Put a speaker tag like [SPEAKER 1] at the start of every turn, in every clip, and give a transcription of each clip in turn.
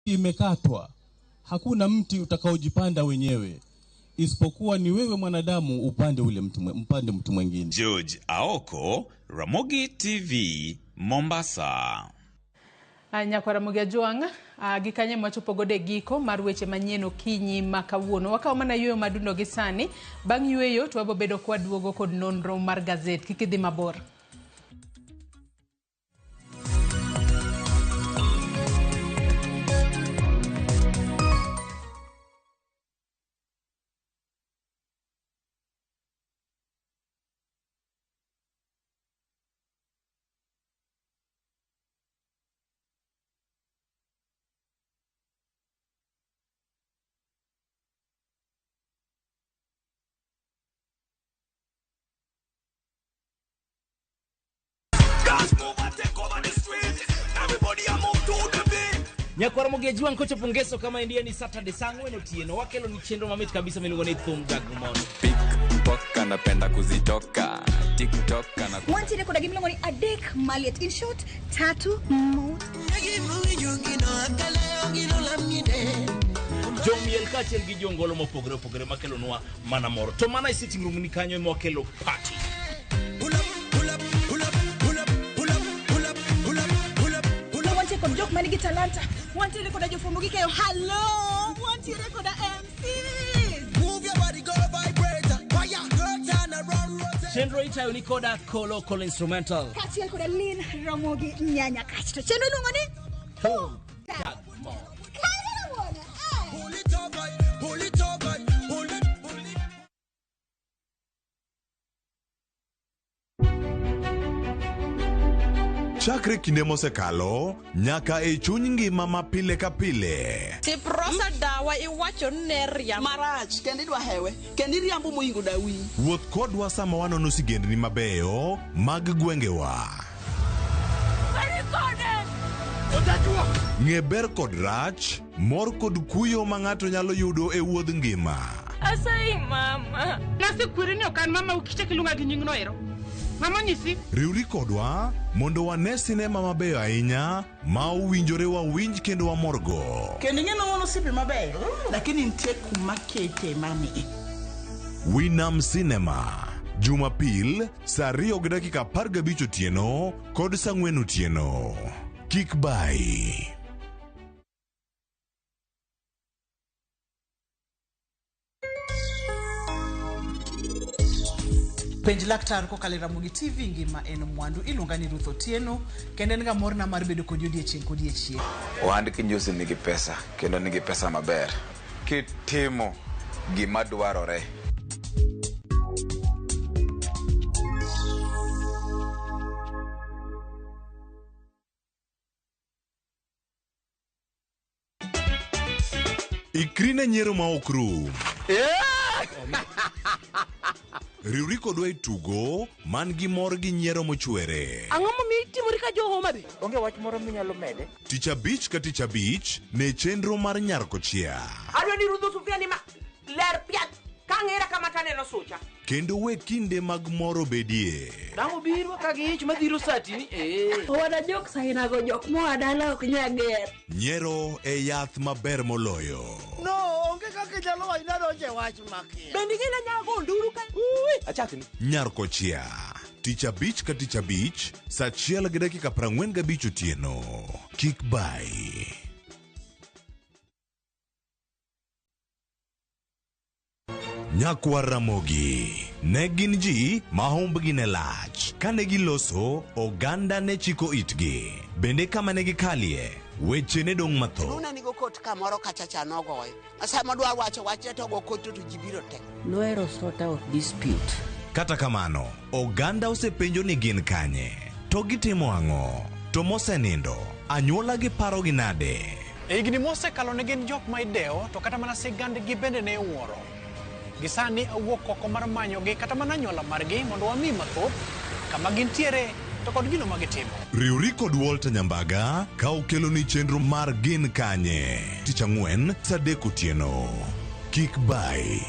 [SPEAKER 1] Imekatwa, hakuna mti utakaojipanda wenyewe, isipokuwa ni wewe mwanadamu upande ule mti, mpande mti mwingine.
[SPEAKER 2] George Aoko, Ramogi TV, Mombasa.
[SPEAKER 3] Nyakwara Ramogi Ajwang', gi kanye mwachopo godo e giko mar weche manyien okinyi ma kawuono. Wakawo mana yueyo madundo gi sani. Bang' yueyo to wabo bedo kwaduogo kod nonro mar gazet. Kik idhi mabor.
[SPEAKER 4] Nyakwar Ramogi Ajwang' kochopo ngeso kama endiye ni Saturday saa ang'wen otieno wakelo ni chenro mamit kabisa miluongo ni Thum Dag Mon.
[SPEAKER 5] Pickpocket anapenda kuzitoka TikTok ana
[SPEAKER 6] Wantiere koda gimiluongo ni adek maliet. In short, tatu mot.
[SPEAKER 4] Jomiel kaachiel gi jongolo mopogore opogore makelonwa mana mor. To mana e sitting room ni kanyo ema wakelo party.
[SPEAKER 6] Wantiere kod jok manigi talanta. Wantiere koda jofwambo gi keyo. Hello! Wantiere koda MCs.
[SPEAKER 7] Move your body, go vibrator. Fire, go turn around, rotate.
[SPEAKER 4] Chenro itayo ni koda Kolo Kolo Instrumental.
[SPEAKER 6] Kaachiel koda Lin Ramogi Nyanya Kasto. Chenro iluongo ni
[SPEAKER 4] Thum Dag Mon.
[SPEAKER 6] Kanyo wuon.
[SPEAKER 7] Pull it up, pull it up, pull it, pull it.
[SPEAKER 8] Chakre kinde mosekalo nyaka e chuny ngima ma pile ka pile.
[SPEAKER 9] Tiprosa dawa iwacho ni ne riambo.
[SPEAKER 10] Marach kendo idwa hewe kendo iriambo moingo dawi.
[SPEAKER 8] Wuoth kodwa sama wanono sigendni mabeyo mag gwengewa. Ng'e ber kod rach, mor kod kuyo ma ng'ato nyalo yudo e wuodh ngima.
[SPEAKER 9] Asayi mama.
[SPEAKER 11] Nasekweri ni ok an mama ukichak iluonga gi nyingno ero. Mama onyisi.
[SPEAKER 8] Riwri kodwa mondo wane sinema mabeyo ahinya ma owinjore wawinj kendo wamorgo.
[SPEAKER 10] Kendo ing'e ni wan osiepe mabeyo lakini nitie kuma kete mami.
[SPEAKER 8] Winam Cinema Jumapil saa 2:15 otieno kod saa 4 otieno. Kik bayi.
[SPEAKER 12] Penj laktar kokalo e Ramogi TV ngima en mwandu. Iluonga ni Ruth Otieno kendo en ga morna mar bedo kodi odiechieng' kodiechieng'.
[SPEAKER 5] Ohand kinjosi nigi pesa kendo nigi pesa maber kitimo gima dwarore.
[SPEAKER 8] Ikri ne nyiero ma ok rum. Riwri kodwa e tugo man gi mor gi nyiero mochwere.
[SPEAKER 11] Ang'o momiyo itimori ka jo Homa Bay?
[SPEAKER 13] Onge wach moro minyalo mede?
[SPEAKER 8] Tich abich ka tich abich ne chenro mar Nyar Kochia.
[SPEAKER 11] Adwa ni rudho sufria ni ma ler piat ka ang'era kama taneno sucha.
[SPEAKER 8] Kendo we kinde mag mor obedie.
[SPEAKER 13] Dang' obiro ka gi ich madhiro satini eh.
[SPEAKER 9] Owada jok sainago jok moa dala ok nya ger.
[SPEAKER 8] Nyiero e yath maber moloyo.
[SPEAKER 7] No, onge kaka inyalo wacho ni adonjo e wach makia.
[SPEAKER 11] Bende ing'e ni anyago nduru ka.
[SPEAKER 13] Achakni.
[SPEAKER 8] Nyar Kochia. Tich abich ka tich abich, saa 1:45 otieno. Kik bayi. Nyakwar Ramogi ne gin ji ma humbgi ne lach. Kane giloso, oganda ne chiko itgi. Bende kama ne gikalie, weche ne dong' mathoth.
[SPEAKER 10] Luna nigo kot kamoro kacha cha nogoyo. Sama dwa wacho wachne to go kot to ji biro te.
[SPEAKER 13] Nohero sort out dispute.
[SPEAKER 8] Kata kamano, oganda osepenjo ni gin kanye, to gitimo ang'o, to mosenindo, anyuola gi parogi nade?
[SPEAKER 14] E higni mosekalo ne gin jok ma idewo to kata mana sigandgi bende ne iwuoro. Gi sani awuok oko mar manyogi kata mana anyuola margi mondo wami mathoth kama gintiere to kod gino ma gitimo.
[SPEAKER 8] Riwri kod Walter Nyambaga ka okeloni chenro mar Gin Kanye tich ang'wen saa 3 otieno. Kik bayi.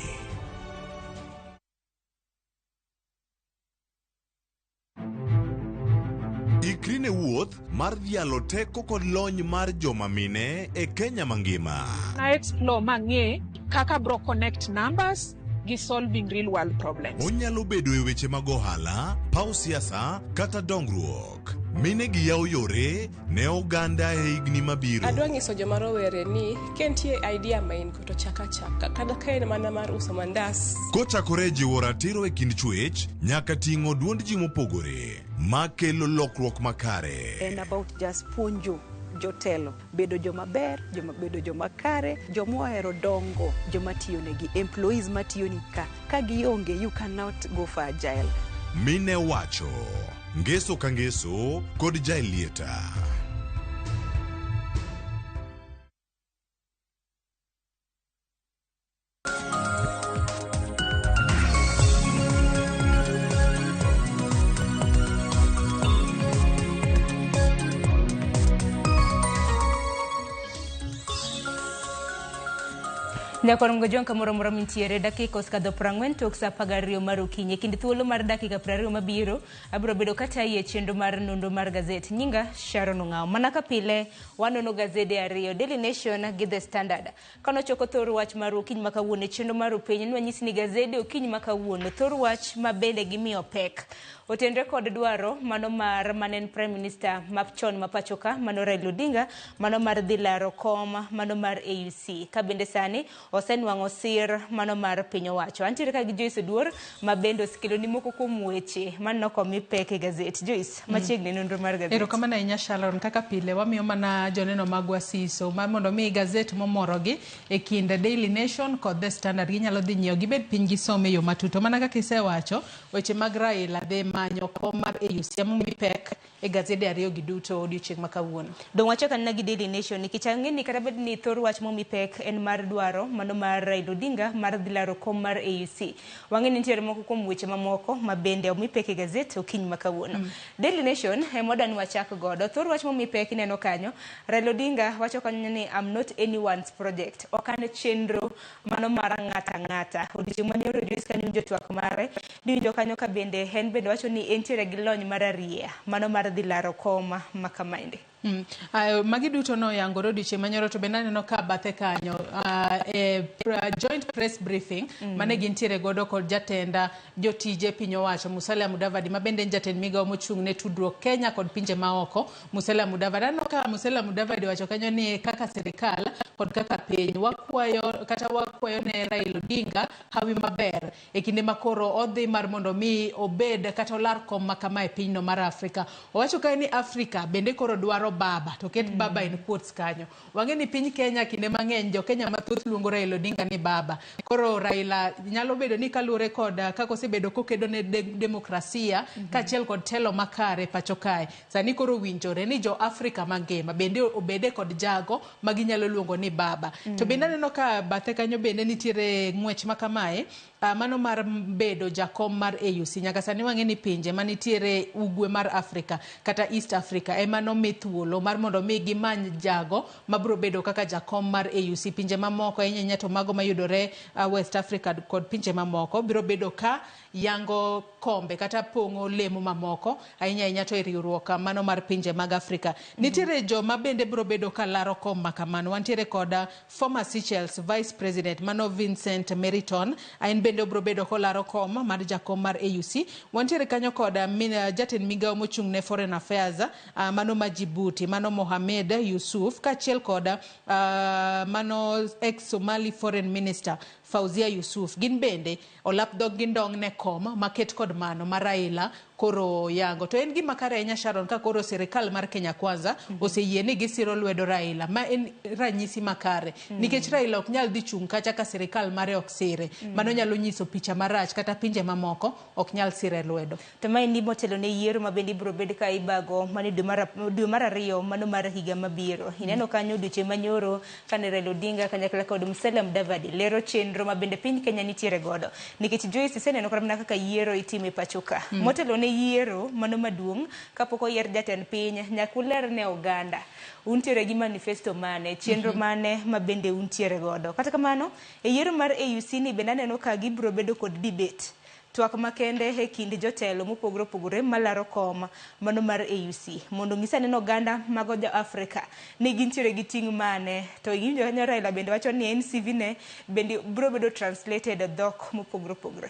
[SPEAKER 8] Ikri ne wuoth mathoth mar dhialo teko kod lony mar joma mine e Kenya mangima.
[SPEAKER 15] Na explore mang'e kaka bro connect numbers gi solving real world problems.
[SPEAKER 8] Onyalo bedo e weche mag ohala, paw siasa kata dongruok. Mine gi yawo yore ne oganda e higni mabiro.
[SPEAKER 16] Adwa nyiso joma rowere ni ka nitie idea ma in go to chak achaka kata ka en mana mar uso mandas.
[SPEAKER 8] Kochakore e jiwo ratiro e kind chwech nyaka ting'o duond ji mopogore makelo lokruok makare.
[SPEAKER 17] En about just puonjo jotelo bedo joma ber, joma bedo joma kare, joma ohero dongo, joma tiyo negi, employees matiyo ni ka. Ka gionge, you cannot go for agile.
[SPEAKER 8] Mine wacho ngeso ka ngeso kod Jaelieta.
[SPEAKER 18] Nyakwar Mgojwang' kamoro amora mintiere dakika osekadho 40 tok saa 12 mar okinyi. E kind thuolo mar dakika 20 mabiro, abiro bedo katayi e chenro mar nonro mar gazet. Nyinga Sharon Ong'awo. Mana ka pile, wanono gazede ariyo, Daily Nation gi The Standard. Kanochoko thor wach mar okinyi ma kawuono e chenro mar upiny, nwanyisi ni gazede okinyi ma kawuono, thor wach ma bende gimiyo pek. Otenre kod dwaro mano mar manen Prime Minister machon ma pacho ka, mano Raila Odinga, mano mar dhi laro kom, mano mar AUC. Ka bende sani osenwang'o sir mano mar piny owacho. Antiere ka gi Joyce Oduor ma bende osekeloni moko kuom weche maneno komi pek e gazet. Joyce, machiegni nonro mar gazet.
[SPEAKER 3] Erokamano ahinya Sharon, kaka pile wamiyo mana joneno magwa siso mar mondo mi gazet momorogi e kind Daily Nation kod The Standard ginyalo dhi nyiewo gibed piny gisome e yo matut. To mana kaka isewacho, weche mag Raila dhi manyo kom mar AUC emomi pek e gazede ariyo gi duto odiochieng' ma kawuono.
[SPEAKER 18] Dong' wachak anena gi Daily Nation nikech ang'e ni kata bed ni thor wach momi pek en mar dwaro mano mar Raila Odinga mar dhi laro kom mar AUC. Wang'e ni nitiere moko kuom weche mamoko ma bende omi pek e gazet okinyi ma kawuono. Daily Nation ema wadwa ni wachak godo. Thor wach momi pek ineno kanyo, Raila Odinga wacho kanyo ni I'm not anyone's project. Ok an chenro mano mar ng'ata ng'ata. Odiochieng' manyoro Joyce kanyo winjo twak mare, niwinjo kanyo ka bende en bende wacho ni entiere gi lony mar ariya mano mar dhi laro kom ma kamaendi.
[SPEAKER 3] Magi duto noyangore odiochieng' manyoro to bende aneno ka bathe kanyo e joint press briefing mane gintiere godo kod jatenda jotije piny owacho Musalia Mudavadi ma bende en jatend migawo mochung' ne tudruok Kenya kod pinje maoko. Musalia Mudavadi, aneno ka Musalia Mudavadi owacho kanyo ni kaka sirikal kod kaka piny wakwayo kata wakwayo ne Raila Odinga hawi maber e kinde ma koro odhi mar mondo mi obed kata olar kom ma kama e pinyno mar Afrika. Owacho kae ni Afrika bende koro dwaro baba, to ket baba in quotes kanyo. Wang'e ni piny Kenya kinde mang'eny jo Kenya mathoth luongo Raila Odinga ni baba. Koro Raila nyalo bedo ni kaluwore kod kaka osebedo kokedo ne demokrasia kaachiel kod telo makare pacho kae. Sani koro winjore ni jo Afrika mangima bende obede kod jago ma ginyalo luongo ni baba. To bende aneno ka bathe kanyo bende nitiere ng'wech ma kamae, mano mar bedo jakom mar AUC. Nyaka sani wang'e ni pinje manitiere ugwe mar Afrika kata East Africa ema nomi thuolo mar mondo mi gimany jago mabiro bedo kaka jakom mar AUC. Pinje mamoko ahinya ahinya to mago mayudore West Africa kod pinje mamoko biro bedo ka yango kombe kata pong'o lemo mamoko ahinya ahinya to e riwruok mano mar pinje mag Afrika. Nitiere joma bende biro bedo ka laro kom ma kamano. Wantiere kod former Seychelles Vice President mano Vincent Meriton, en bende obiro bedo kolaro kom mar jakom mar AUC. Wantiere kanyo kod jatend migawo mochung' ne Foreign Affairs mano ma Djibouti mano Mohamed Yusuf kaachiel kod mano ex Somali Foreign Minister Fauzia Yusuf. Gin bende olap dhog gi ndong' ne kom maket kod mano ma Raila koro yango. To en gima kare ahinya Sharon ka koro sirikal mar Kenya Kwanza oseyie ni gisiro lwedo Raila, ma en ranyisi makare nikech Raila ok nyal dhi chung' kacha ka sirikal mare ok sire. Mano nyalo nyiso picha marach kata pinje mamoko ok nyal sire lwedo.
[SPEAKER 18] To maendi motelo ne yiero ma bende ibiro bed ka ibago mano dwe mar ariyo mano mar higa mabiro. Ineno kanyo odiochieng' manyoro kane Raila Odinga kanyakla kod Musalia Mudavadi lero chenro ma bende piny Kenya nitiere godo. Nikech Joyce iseneno kata mana kaka yiero itimo e pacho ka. Motelo ne yiero mano maduong' kapok oyier jatend piny nyaka uler ne oganda. Untiere gi manifesto mane, chenro mane ma bende untiere godo. Kata kamano, e yiero mar AUC ni bende aneno ka gibiro bedo kod debate. Twak makende e kind jotelo mopogore opogore malaro kom mano mar AUC mondo onyis ane ni oganda mago jo Afrika ni gintiere gi ting' mane. To iwinjo kanyo Raila bende wacho ni NCV ne bende biro bedo translated e dhok mopogore opogore.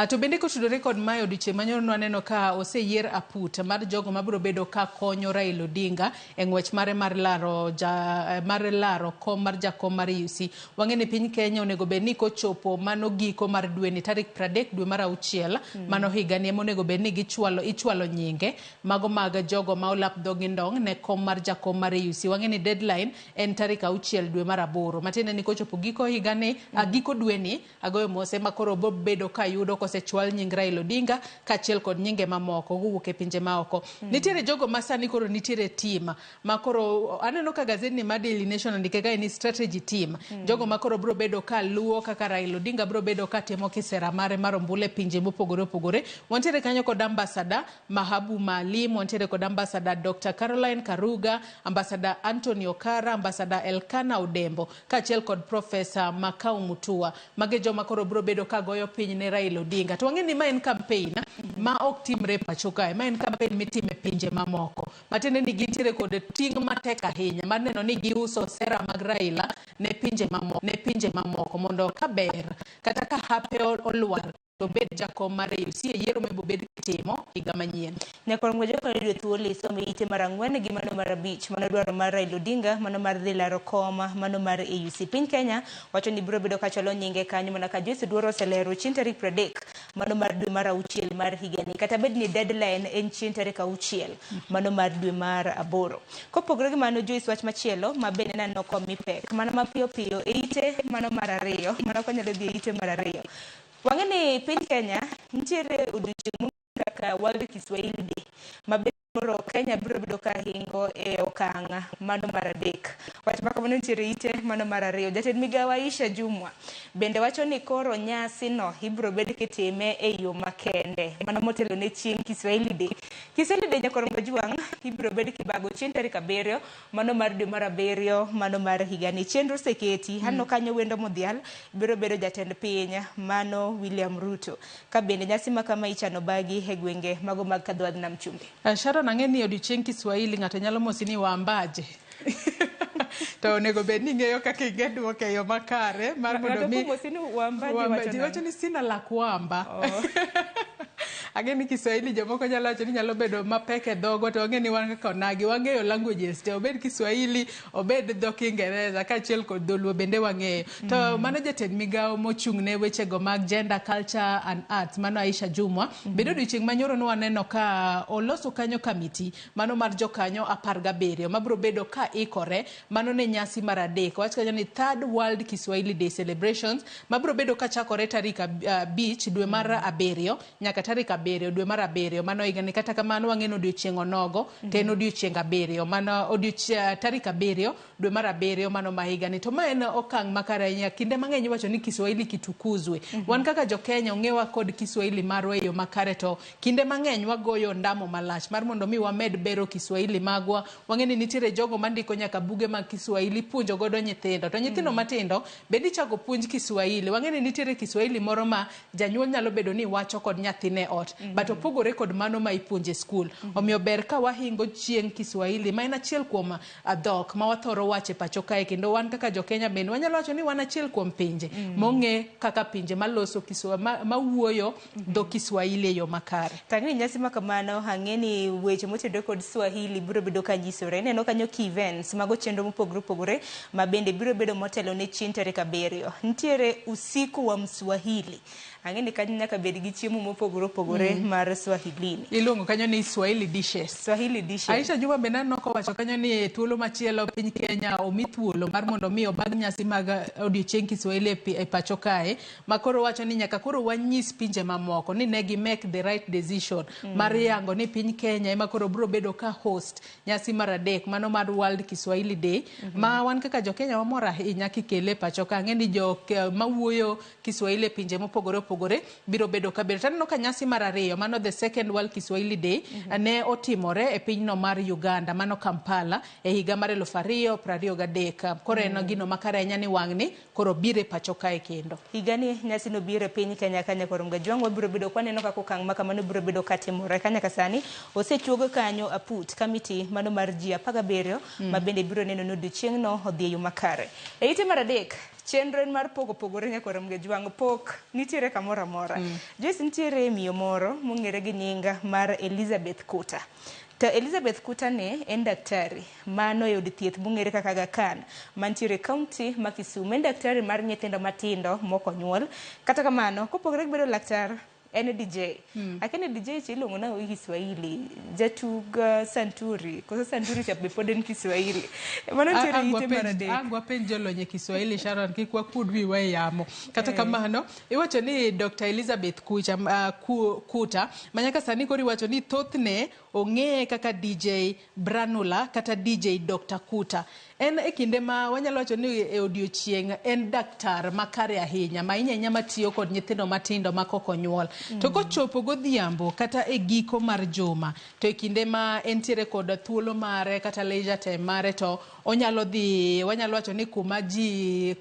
[SPEAKER 3] To bende kotudore kod mae odiochieng' manyoro nwaneno ka oseyier aput mar jogo mabiro bedo ka konyo Raila Odinga e ng'wech mare mar laro ja, mar laro kom mar jakom mar AUC. Wang'e ni piny Kenya onego bed ni kochopo mano giko mar dwe ni tarik 30 dwe mar 6 mano higani ema onego bed ni gichwalo ichwalo nyinge mago mag jogo ma olap dhogi ndong' ne kom mar jakom mar AUC. Wang'e ni deadline en tarik 6 dwe mar 8 matiende ni kochopo giko higani giko dwe ni agoyo mose ma koro bo bedo ka yudo kosechwal nying Raila Odinga kaachiel kod nyinge mamoko kowuok e pinje maoko. Nitiere jogo ma sani koro nitiere team ma koro aneno ka gazetni mar Daily Nation ondike kae ni strategy team. Jogo ma koro biro bedo ka luwo kaka Raila Odinga biro bedo ka timo kisera mare mar ombulu e pinje mopogore opogore. Wantiere kanyo kod ambassador Mahabu Maalim, wantiere kod ambassador Dr. Caroline Karuga, ambassador Anthony Okara, ambassador Elkana Odembo kaachiel kod Professor Makau Mutua. Magi joma koro biro bedo ka goyo piny ne Raila Odinga. To wang'e ni ma en campaign ma ok timre e pacho kae, ma en campaign mitimo e pinje mamoko. Matiende ni gintiere kod ting' matek ahinya mar neno ni giuso sera mag Raila ne pinje mamoko, ne pinje mamoko mondo ka ber kata ka hape olwar to obed jakom mar AUC e yiero mabiro bed kitimo higa manyien.
[SPEAKER 18] Nyakwar Ngwejo kod yudo thuolo isomo ite mar 4 gi mano mar 5 mano dwaro mar Raila Odinga mano mar dhi laro kom mano mar AUC. Piny Kenya wacho ni biro bedo kachwalo nyinge kanyo mana ka Joyce Oduor oselero chieng' tarik 30 mano mar dwe mar 6 mar higani kata bed ni deadline en chieng' tarik 6 mano mar dwe mar 8. Kopogore gi mano Joyce wach machielo ma bende naneno komi pek mana mapiyo piyo e ite mano mar 2 mano konyalo dhi e ite mar 2. Wang'e ni piny Kenya nitiere odiochieng' mong'ere kaka World Kiswahili Day ma bende koro Kenya biro bedo ka hingo e okang' mano mar 3. Wach ma kamano nitiere ite mano mar 2. Jatend migawo Aisha Jumwa bende wacho ni koro nyasi no ibiro bed kitime e yo makende mano motelo ne chieng' Kiswahili Day. Kiswahili Day nyakwar Majwang' ibiro bed kibago chieng' tarik 7 mano mar dwe mar 7 mano mar higani. Chenro oseketi aneno kanyo wendo modhial biro bedo jatend piny mano William Ruto. Ka bende nyasi ma kama ichano bagi e gwenge mago mag Kadwadh Nam Chumbi.
[SPEAKER 3] Sharon ang'e ni odiochieng' Kiswahili ng'ato nyalo mosi ni wambaje. To onego bed ni ing'eyo kaka ing'e duoke e yo makare mar mondo mi
[SPEAKER 18] Ng'ato komosi ni wambaje wacho nang'o?
[SPEAKER 3] Wacho ni sina la kwamba. Ang'e ni Kiswahili jomoko nyalo wacho ni nyalo bedo mapek e dhogwa to wang'e ni wan kaka onagi wang'eyo languages te obed Kiswahili obed dho Kiingereza kaachiel kod dholuo bende wang'eyo. To mano jatend migawo mochung' ne wechego mag gender, culture and arts mano Aisha Jumwa. Bende odiochieng' manyoro ne waneno ka oloso kanyo kamiti mano mar jokanyo 17 mabiro bedo ka ikore mano ne nyasi mar 3. Wach kanyo ni Third World Kiswahili Day celebrations mabiro bedo ka chakore tarik 5 dwe mar 7 nyaka tarik 7 dwe mar 7 mano higani. Kata kamano wang'e ni odiochieng' onogo to en odiochieng' 7 mano tarik 7 dwe mar 7 mano ma higani. To ma en okang' makare ahinya. Kinde mang'eny iwacho ni Kiswahili kitukuzwe. Wan kaka jo Kenya ong'ewa kod Kiswahili marwa e yo makare to kinde mang'eny wagoyo ndamo malach mar mondo mi wamed bero Kiswahili magwa. Wang'e ni nitiere jogo mandiko nyaka buge mag Kiswahili puonjo godo nyithindo. To nyithindo matindo bende ichako puonj Kiswahili. Wang'e ni nitiere Kiswahili moro ma janyuol nyalo bedo ni wacho kod nyathine ot. But opogore kod mano ma ipuonje skul. Omiyo ber ka wahingo chieng' Kiswahili ma en achiel kuom dhok ma wathoro wacho e pacho kae kendo wan kaka jo Kenya bende wanyalo wacho ni wan achiel kuom pinje mong'e kaka pinje maloso mawuoyo dho Kiswahili e yo makare.
[SPEAKER 18] Tang'ni nyasi ma kamano ang'e ni weche motudore kod Swahili biro bedo ka nyisore. Ineno kanyo key events mago chenro mopogore opogore ma bende biro bedo motelo ne chieng' tarik 7. Nitiere usiku wa Mswahili. Ang'e ni kanyo nyaka bed gi chiemo mopogore opogore mar Swahilini.
[SPEAKER 3] Iluongo kanyo ni Swahili dishes.
[SPEAKER 18] Swahili dishes.
[SPEAKER 3] Aisha Jumwa bende aneno kowacho kanyo ni e thuolo machielo piny Kenya omi thuolo mar mondo mi obag nyasi mag odiochieng' Kiswahili e pacho kae ma koro wacho ni nyaka koro wanyis pinje mamoko ni ne gi make the right decision mar yango ni piny Kenya ema koro biro bedo ka host nyasi mar 3 mano mar World Kiswahili Day ma wan kaka jo Kenya wamor ahinya kikele pacho ka. Ang'e ni jo mawuoyo Kiswahili e pinje mopogore opogore biro bedo ka bedo. Taneno ka nyasi mar ariyo mano the second World Kiswahili Day ne otimore e pinyno mar Uganda, mano Kampala, e higa mar 2023. Koro en gino makare ahinya ni wang'ni koro biro e pacho kae kendo.
[SPEAKER 18] Higani nyasi no biro e piny Kenya ka nyakwar Mgajwang' wabiro bedo kwaneno kaka okang' ma kamano biro bedo katimore. Ka nyaka sani osechuog kanyo aput kamiti mano mar ji 17 ma bende biro neno ni odiochieng'no odhi e yo makare. E ite mar adek, chenro en mar pok opogore nyakwar Mgajwang', pok nitiere kamoro amora. Joyce, nitiere miyo moro mong'ere gi nying mar Elizabeth Kuta. To Elizabeth Kuta ni en daktari mano e od thieth mong'ere kaka Aga Khan mantiere e kaunti ma Kisumu. En daktari mar nyithindo matindo mok onyuol. Kata kamano, kopogore gi bedo laktar, en DJ. Akia ni DJ cha iluongo nang'o gi Kiswahili? Jatug santuri. Koso santuri cha be pod en Kiswahili. Mano nitiere ite mar adek.
[SPEAKER 3] Ang' wapenj jolony e Kiswahili, Sharon, kik wakuod wiwa e yamo. Kata kamano, iwacho ni Dr. Elizabeth Kucha, Kuta, ma nyaka sani koro iwacho ni thothne ong'eye kaka DJ Branula kata DJ Dr. Kuta. En e kinde ma wanyalo wacho ni e odiochieng' en daktar makare ahinya, ma ahinya ahinya matiyo kod nyithindo matindo ma kok onyuol. To kochopo godhiambo kata e giko mar juma, to e kinde ma entiere kod thuolo mare kata leisure time mare, to onyalo dhi, wanyalo wacho ni kuma ji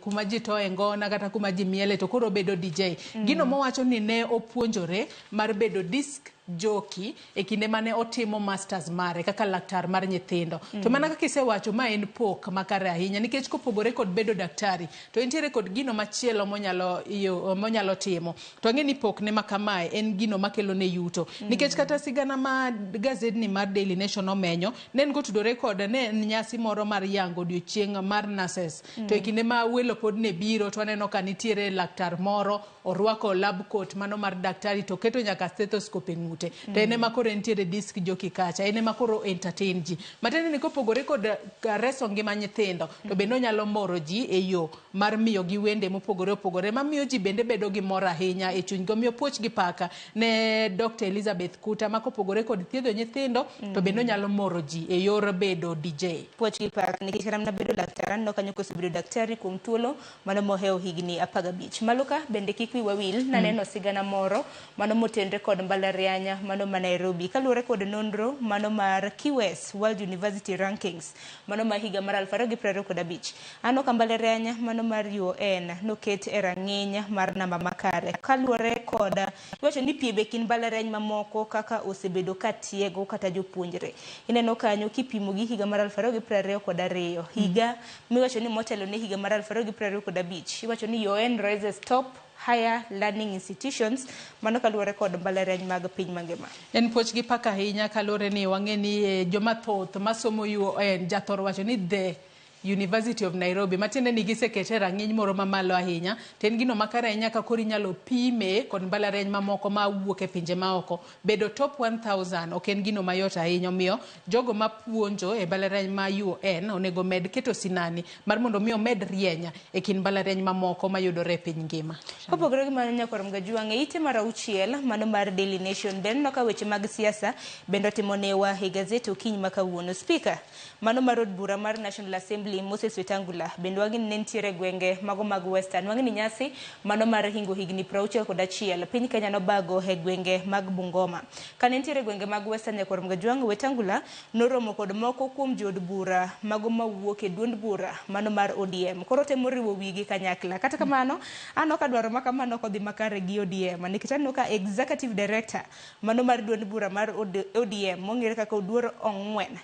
[SPEAKER 3] toe ngona kata kuma ji miele, to koro obedo DJ. Gino mowacho ni ne opuonjore mar bedo disc jockey e kinde mane otimo masters mare kaka laktar mar nyithindo. To mana kaka isewacho, ma en pok makare ahinya nikech kopogore kod bedo daktari to entiere kod gino machielo monyalo timo. To ang'e ni pok ne makamae en gino makelo ne yuto. Nikech kata sigana ma gazedni mar Daily Nation omenyo ne en kotudore kod ne en nyasi moro mar yango odiochieng' mar nurses. To e kinde ma welo pod ne biro to aneno ka nitiere laktar moro orwako lab coat mano mar daktari to keto nyaka stethoscope e ng'ute. To en ema koro entiere disc jockey kacha, en ema koro entertain ji. Matiende ni kopogore kod reso ngima nyithindo, to bende onyalo moro ji e yo mar miyo gi wende mopogore opogore mamiyo ji bende bedo gi mor ahinya e chunygi. Omiyo puoch gi paka ne Dr. Elizabeth Kuta ma kopogore kod thiedho nyithindo, to bende onyalo moro ji e yor bedo DJ.
[SPEAKER 18] Puoch gi paka nikech kata mana bedo laktar, aneno kanyo kosebedo daktari kuom thuolo mano mohewo higni 15. Malo ka bende kik wiwa wil, naneno sigana moro mano motenre kod mbalariany mano ma Nairobi kaluwore kod nonro mano mar QS World University Rankings mano ma higa mar 2025. Aneno ka mbalariany mano mar UoN noket e rang'iny mar namba makare kaluwore kod iwacho ni piem e kind mbalariany mamoko kaka osebedo ka tiego kata jopuonjre. Ineno kanyo kipimo gi higa mar 2022, higa miwacho ni motelo ne higa mar 2025, iwacho ni UoN rises top higher learning institutions mano kaluwore kod mbalariany mag piny mangima.
[SPEAKER 3] En puoch gi paka ahinya kaluwore ni wang'e ni joma thoth masomo UoN jathor wacho ni the University of Nairobi, matiende ni gisekete rang'iny moro mamalo ahinya, to en gino makare ahinya ka koro inyalo pime kod mbalariany mamoko mawuok e pinje maoko. Bedo top 1000 ok en gino mayot ahinya, omiyo jogo mapuonjo e mbalariany ma UoN onego med keto sinani mar mondo mi omed rieny e kind mbalariany mamoko mayudore e piny ngima.
[SPEAKER 18] Kopogore gi mano nyakwar Mgajwang', e ite mar 6 mano mar Daily Nation bende neno ka weche mag siasa bende otimo newa e gazet okinyi ma kawuono. Speaker mano mar od bura mar National Assembly Moses Wetangula bende wang'e ni ne nitiere gwenge mago mag Western. Wang'e ni nyasi mano mar hingo higni 61 piny Kenya nobago e gwenge mag Bungoma. Kane nitiere gwenge mag Western nyakwar Mgajwang', Wetangula noromo kod moko kuom jood bura mago mawuok e duond bura mano mar ODM. Koro temo riwo wigi kanyakla. Kata kamano, aneno ka dwaro ma kamano ok odhi makare gi ODM nikech aneno ka executive director mano mar duond bura mar ODM mong'ere kaka Oduor Ong'wen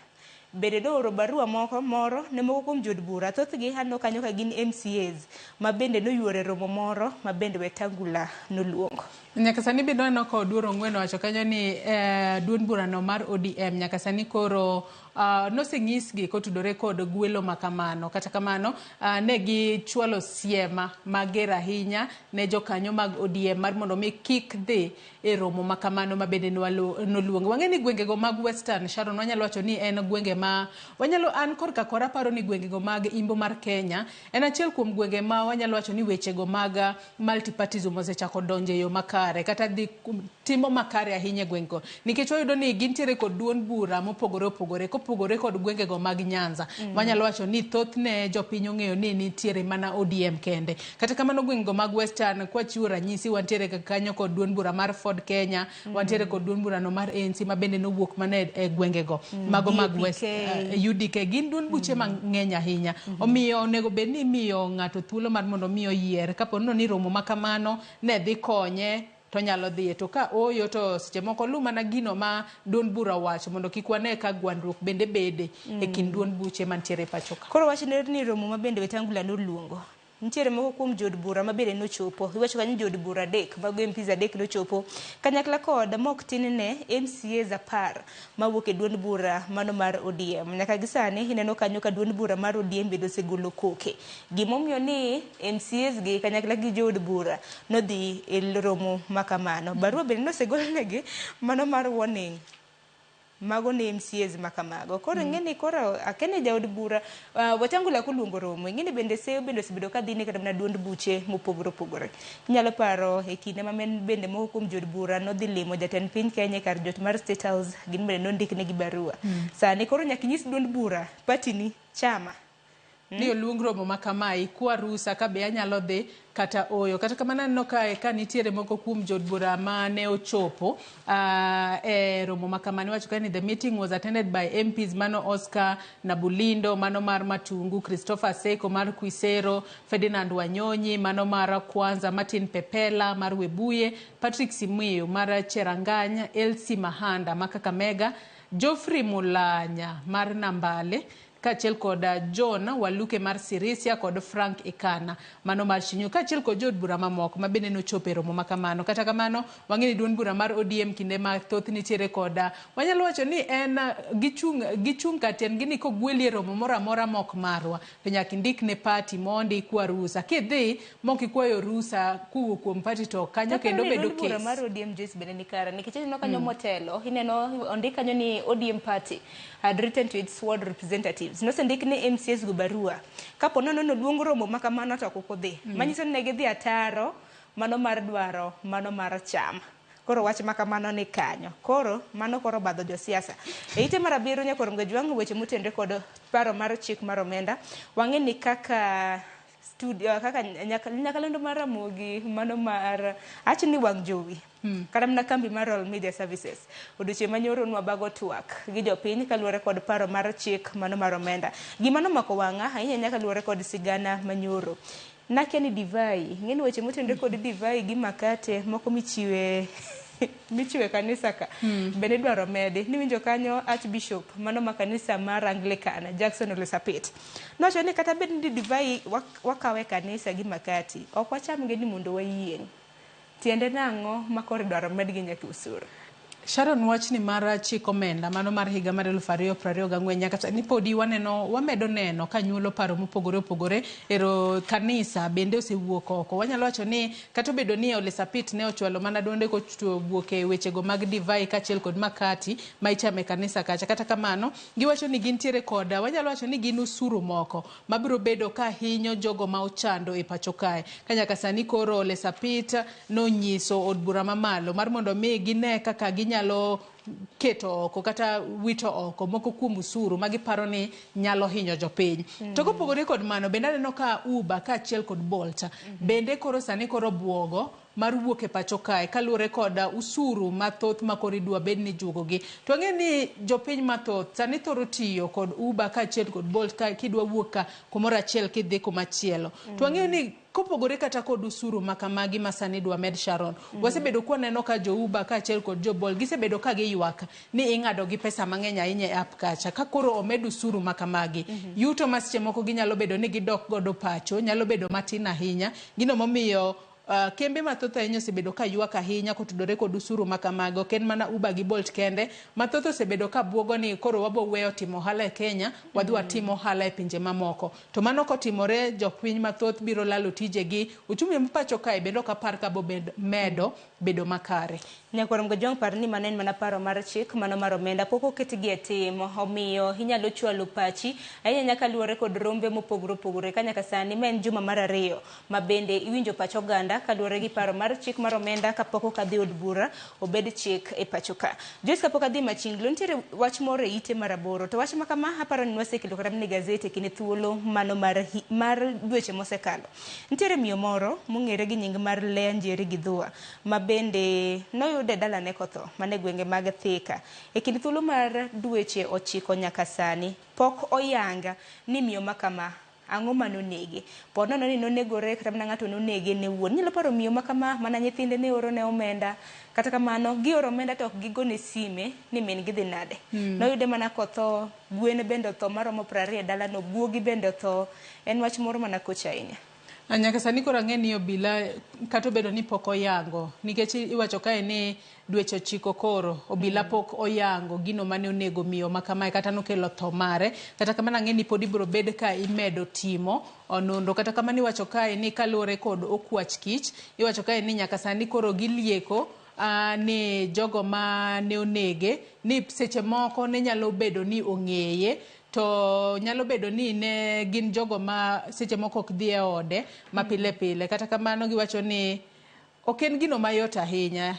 [SPEAKER 18] bende nooro barua moro ne moko kuom jood bura, thothgi aneno kanyo ka gin MCAs ma bende noyuoro e romo moro ma bende Wetangula noluongo.
[SPEAKER 3] Nyaka sani bende waneno ka Oduor Ong'wen owacho kanyo ni duond burano mar ODM nyaka sani koro noseng'isgi kotudore kod gwelo makamano. Kata kamano ne gichwalo siema mager ahinya ne jokanyo mag ODM mar mondo mi kik dhi e romo makamano ma bende noluongo. Wang'e ni gwengego mag Western, Sharon, wanyalo wacho ni en gwenge ma wanyalo an korka kora paro ni gwengego mag imbo mar Kenya en achiel kuom gwenge ma wanyalo wacho ni wechego mag multipartyism osechako donjo e yo makare kata dhi timo makare ahinya e gweng'go nikech wayudo ni gintiere kod duond bura mopogore opogore kopogore kod gwengego mag Nyanza. Wanyalo wacho ni thothne jopiny ong'eyo ni nitiere mana ODM kende. Kata kamano gwengego mag Western kwachiwo ranyisi wantiere kanyo kod duond bura mar Ford Kenya, wantiere kod duond burano mar ANC ma bende nowuok mana e gwengego mago mag West, UDK gin duond buche mang'eny ahinya. Omiyo onego bed ni imiyo ng'ato thuolo mar mondo mi oyier kapo ni romo ma kamano ne dhi konye to nyalo dhiye, to ka ooyo to seche moko lu mana gino ma duond bura owacho mondo kik wane ka gwandruok bende bede e kind duond buche mantiere e pacho ka.
[SPEAKER 18] Koro wach ni romo ma bende Wetangula noluongo nitiere moko kuom jood bura ma bende nochopo. Iwacho kanyo jood bura 3 mago MPs 3 nochopo kanyakla kod mok tin ne MCAs 10 mawuok e duond bura mano mar ODM. Nyaka gi sani ineno kanyo ka duond bura mar ODM bende osegolo koke. Gimomiyo ni MCAs gi kanyakla gi jood bura nodhi e romo makamano. Barua bende nosegolnegi mano mar warning mago ne MCAs makamago. Koro ing'eni koro akene jaod bura Wetangula koluongo romo ing'eni bende seyo bende osebedo ka dhine kata mana duond buche mopogore opogore. Inyalo paro e kinde ma bende moko kuom jood bura nodhi limo jatend piny Kenya e kar jot mar State House, gin bende nondiknegi barua. Sani koro nyaka inyis duond bura party ni chama
[SPEAKER 3] ni oluong romo ma kamae kwa rusa ka be anyalo dhi kata oyo. Kata kamano aneno kae ka nitiere moko kuom jood bura mane ochopo e romo ma kamano. Iwacho ka ni the meeting was attended by MPs mano Oscar Nabulindo, mano mar Matungu, Christopher Seko mar Kuisero, Ferdinand Wanyonyi mano mar Kwanza, Martin Pepela mar Webuye, Patrick Simiyu mar Cherangany, Elsie Mahanda ma Kakamega, Geoffrey Mulanya mar Nambale, kaachiel kod John Waluke mar Sirisia kod Frank Ikana mano mar Shinyu, kaachiel kod jood bura mamoko ma bende nochopo e romo ma kamano. Kata kamano wang'e ni duond bura mar ODM kinde mathoth nitiere kod wanyalo wacho ni en gichung' ka tiendgi ni kogweli e romo moro amora mok marwa to nyaka indik ne party mondi ikwa rusa. Kidhi mok ikwayo rusa kowuok kuom party to kanyo kendo bedo
[SPEAKER 18] kes. Bura mar ODM Joyce bende ni kare nikech ineno kanyo motelo, ineno ondik kanyo ni ODM party had written to its ward representatives. Nosendik ne MCAs go barua kapo nono noluong romo ma kamano to ok odhi. Manyiso ni ne gidhi ataro mano mar dwaro mano mar chama. Koro wach ma kamano ni kanyo. Koro mano koro badho josiasa. E ite mar 7 nyakor Mgajwang' weche motenre kod paro mar chik mar omenda. Wang'e ni kaka studio kaka nyakalondo mar Ramogi mano mar achni wang' jowi. Kata mana kambi mar Royal Media Services odiochieng' manyoro nwabago twak gi jopiny kaluwore kod paro mar chik mano mar omenda. Gima nomako wang'a ahinya nyaka luwore kod sigana manyoro. Nakia ni divai, ng'eni weche motenre kod divai gi makate moko michiwe michiwe kanisa ka bende idwaro medi. Niwinjo kanyo Archbishop mano ma kanisa mar Anglican Jackson Ole Sapit nowacho ni kata bed ni divai wakawe kanisa gi makati ok wachamgi ni mondo wayieng'. Tiende nang'o ma koro idwaro medgi nyaka osuru?
[SPEAKER 3] Sharon, wachni mar chik omenda mano mar higa mar 2024 nyaka sani podi waneno wamedo neno ka nyuolo paro mopogore opogore. Ero kanisa bende osewuok oko. Wanyalo wacho ni kata obedo ni Ole Sapit ne ochwalo mana duonde kochwo e wechego mag divai kaachiel kod makati ma ichamo e kanisa kacha, kata kamano giwacho ni gintiere koda wanyalo wacho ni gin usuru moko mabiro bedo ka hinyo jogo ma ochando e pacho kae. Ka nyaka sani koro Ole Sapit nonyiso od bura mamalo mar mondo mi gine kaka ginyalo keto oko kata wito oko moko kuom usuru ma giparo ni nyalo hinyo jopiny. To kopogore kod mano bende aneno ka Uber kaachiel kod Bolt bende koro sani koro buogo mar wuok e pacho kae kaluwore kod usuru mathoth ma koro idwa bed ni juogogi. To ang'e ni jopiny mathoth sani thoro tiyo kod Uber kaachiel kod Bolt ka kidwa wuok ka kumoro achiel kidhi kumachielo. To ang'eyo ni kopogore kata kod usuru makamagi ma sani idwa med Sharon, wasebedo kwaneno ka jo Uber kaachiel kod jo Bolt gisebedo ka giywak ni ing'ado gi pesa mang'eny ahinya e app kacha. Ka koro omed usuru makamagi, yuto ma seche moko ginyalo bedo ni gidok godo pacho nyalo bedo matin ahinya. Gino momiyo kembe mathoth ahinya osebedo ka ywak ahinya kotudore kod usuru makamago. Ok en mana Uber gi Bolt kende, mathoth osebedo ka buogo ni koro wabo weyo timo ohala e Kenya, wadhi watim ohala e pinje mamoko. To mano kotimore, jopiny mathoth biro lalo tijegi, uchumi ma pacho kae bende ok apar ka bo medo bedo makare.
[SPEAKER 18] Nyakwar Mgajwang' par ni mano en mana paro mar chik mano mar omenda pok oketgi e tim, omiyo inyalo chwalo pachi ahinya nyaka luwore kod rombe mopogore opogore ka nyaka sani ma en juma mar 2 ma bende iwinjo pach oganda omenda kaluwore gi paro mar chik mar omenda kapok okadhi od bura obed chik e pacho ka. Joyce, kapok adhi Machinglo, nitiere wach moro e ite mar aboro, to wach ma kama aparo ni wasekelo kata mana e gazet e kinde thuolo mano mar dweche mosekalo. Nitiere miyo moro mong'ere gi nying mar Leah Njeri Githua ma bende noyude e dalane kotho mana e gwenge mag Thika. E kind thuolo mar dweche 9 nyaka sani, pok oyang ni miyo ma kama ang'o manonege. Po nono ni nonegore kata mana ng'ato nonege ne wuon. Inyalo paro miyo ma kama mana nyithinde ne oro ne omenda. Kata kamano gioro omenda to ok gigone sime ni min gidhi nade. Noyude mana kotho, gwen bende otho maromo 20 e dalano, guogi bende otho. En wach moro mana kocha ahinya.
[SPEAKER 3] Nyaka sani koro ang'e ni obila kata obedo ni pok oyango, nikech iwacho kae ni dweche 9 koro obila pok oyango gino mane onego miyo ma kamae kata nokelo tho mare. Kata kamano ang'e ni pod ibiro bed ka imedo timo nonro. Kata kamano iwacho kae ni kaluwore kod okwach kich, iwacho kae ni nyaka sani koro gilieko ni jogo mane onege ni seche moko ne nyalo bedo ni ong'eye, to nyalo bedo ni ne gin jogo ma seche moko ok dhi e ode ma pile pile. Kata kamano giwacho ni ok en gino mayot ahinya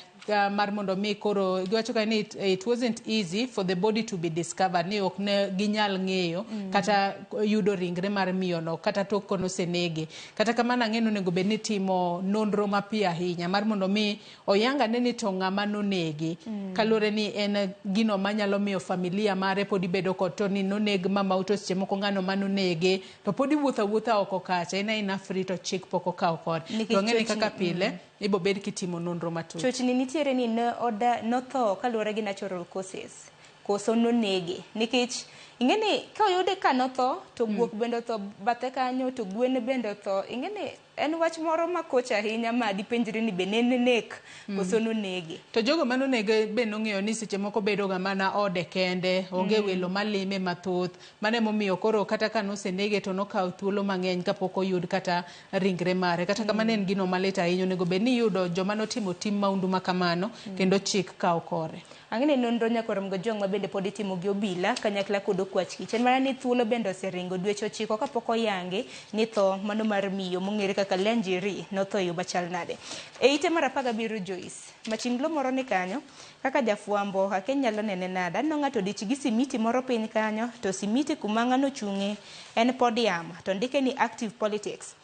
[SPEAKER 3] mar mondo mi koro giwacho ka ni it wasn't easy for the body to be discovered, ni ok ne ginyal ng'eyo kata yudo ringre mar miyono kata tok konosenege. Kata kamano ang'e ni onego bed ni timo nonro mapiyo ahinya mar mondo mi oyangane ni to ng'ama nonege. Kaluwore ni en gino manyalo miyo familia mare pod bedo kod to ni noneg mamau to seche moko ng'ano manonege to pod iwuotho awuotha oko kacha, en aena free to chik pok okawo kode. To ang'e ni kaka pile ibo bed kitimo nonro matut.
[SPEAKER 18] Chochni nitiere ni notho kaluwore gi natural causes koso nonege, nikech ing'e ni ka oyude ka notho to guok bende otho bathe kanyo to gwen bende otho. Ing'e ni en wach moro makoch ahinya ma dipenjri ni be ne en nek koso nonege.
[SPEAKER 3] To jogo manonege be nong'eyo ni seche moko bedo ga mana ode kende, onge welo malime mathoth. Mano emomiyo koro kata ka nosenege to nokawo thuolo mang'eny kapok oyud kata ringre mare. Kata kamano en gino malit ahinya, onego bed ni iyudo joma notimo tim maundu ma kamano kendo chik kawo kore.
[SPEAKER 18] Ang'e ni nonro nyaka rom gi Ojwang' ma bende pod itimo gi obila kanyakla kod okwach kich. En mana ni thuolo bende oseringo dweche 9 kapok oyangi ni tho mano mar miyo mong'ere kaka Leah Njeri notho e yo machal nade. E ite mar 17 Joyce, machinglo moro ni kanyo kaka jafwambo akia inyalo nene nade. Aneno ng'ato odich gi simiti moro piny kanyo to simiti kuma ng'ano ochung'e en podium to ndike ni active politics.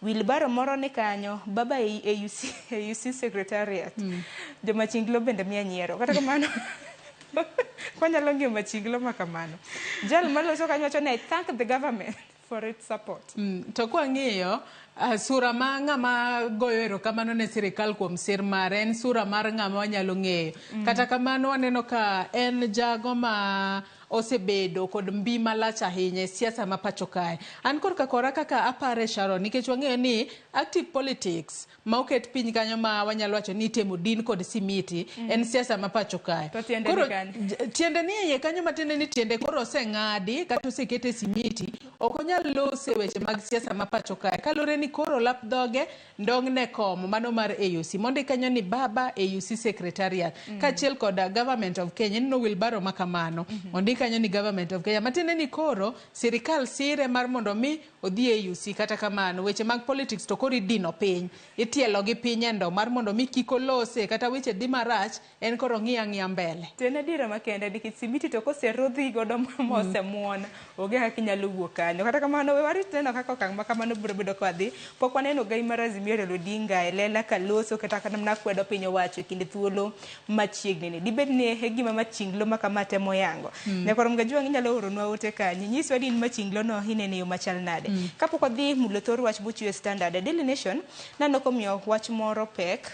[SPEAKER 18] Wilbaro moro ni kanyo, baba AUC secretariat. Jomachinglo bende miya nyiero. Kata kamano, kwanyalo ng'iyo machinglo ma kamano. Jal maloso kanyo wacho ni I thank the government for its support.
[SPEAKER 3] To kwang'iyo sura ma ng'ama goyo erokamano ne sirikal kuom sir mare en sura mar ng'ama wanyalo ng'eyo. Kata kamano waneno ka en jago ma osebedo kod mbi malach ahinya e siasa ma pacho kae. An korka kora kaka apare Sharon, nikech wang'eyo ni active politics ma oket piny kanyo ma wanyalo wacho ni itemo din kod simiti en siasa ma pacho kae.
[SPEAKER 18] To tiende ni
[SPEAKER 3] Koro
[SPEAKER 18] kanye?
[SPEAKER 3] tiende ni iye kanyo matiende ni tiende koro oseng'adi kata osekete simiti, ok onyal lose weche mag siasa ma pacho kae. Kaluwore ni koro lap dhoge ndong'ne kom mano mar AUC. Mondik kanyo ni baba AUC secretariat. Kaachiel kod government of Kenya, ineno wilbaro ma kamano. Ondik kanyo ni government of Kenya. Matiende ni koro sirikal sire mar mondo mi odhi AUC. Kata kamano weche mag politics to koro idino piny. Itielo gi piny e ndo mar mondo mi kik olose kata weche dhi marach en koro ng'iyo ang'iya mbele.
[SPEAKER 18] To en adiera makende nikech simiti to koserodhi godo mosemuon, onge kaka inyalo wuok kanyo. Kata kamano we warit neno kaka okang' ma kamano biro bedo ka dhi. Pok waneno gai mar Azimio Raila Odinga e lela kaloso kata mana kwedo piny owacho e kinde thuolo machiegni ni. Dibed ni e gima machinglo ma kama temo yango. Nyakwar Mgajwang' inyalo oronwa ote kanyo. Nyiswa ni in machinglo no inene yo machal nade. Kapok wadhi mulo thor wach mochiw e Standard, Daily Nation naneno komiyo wach moro pek.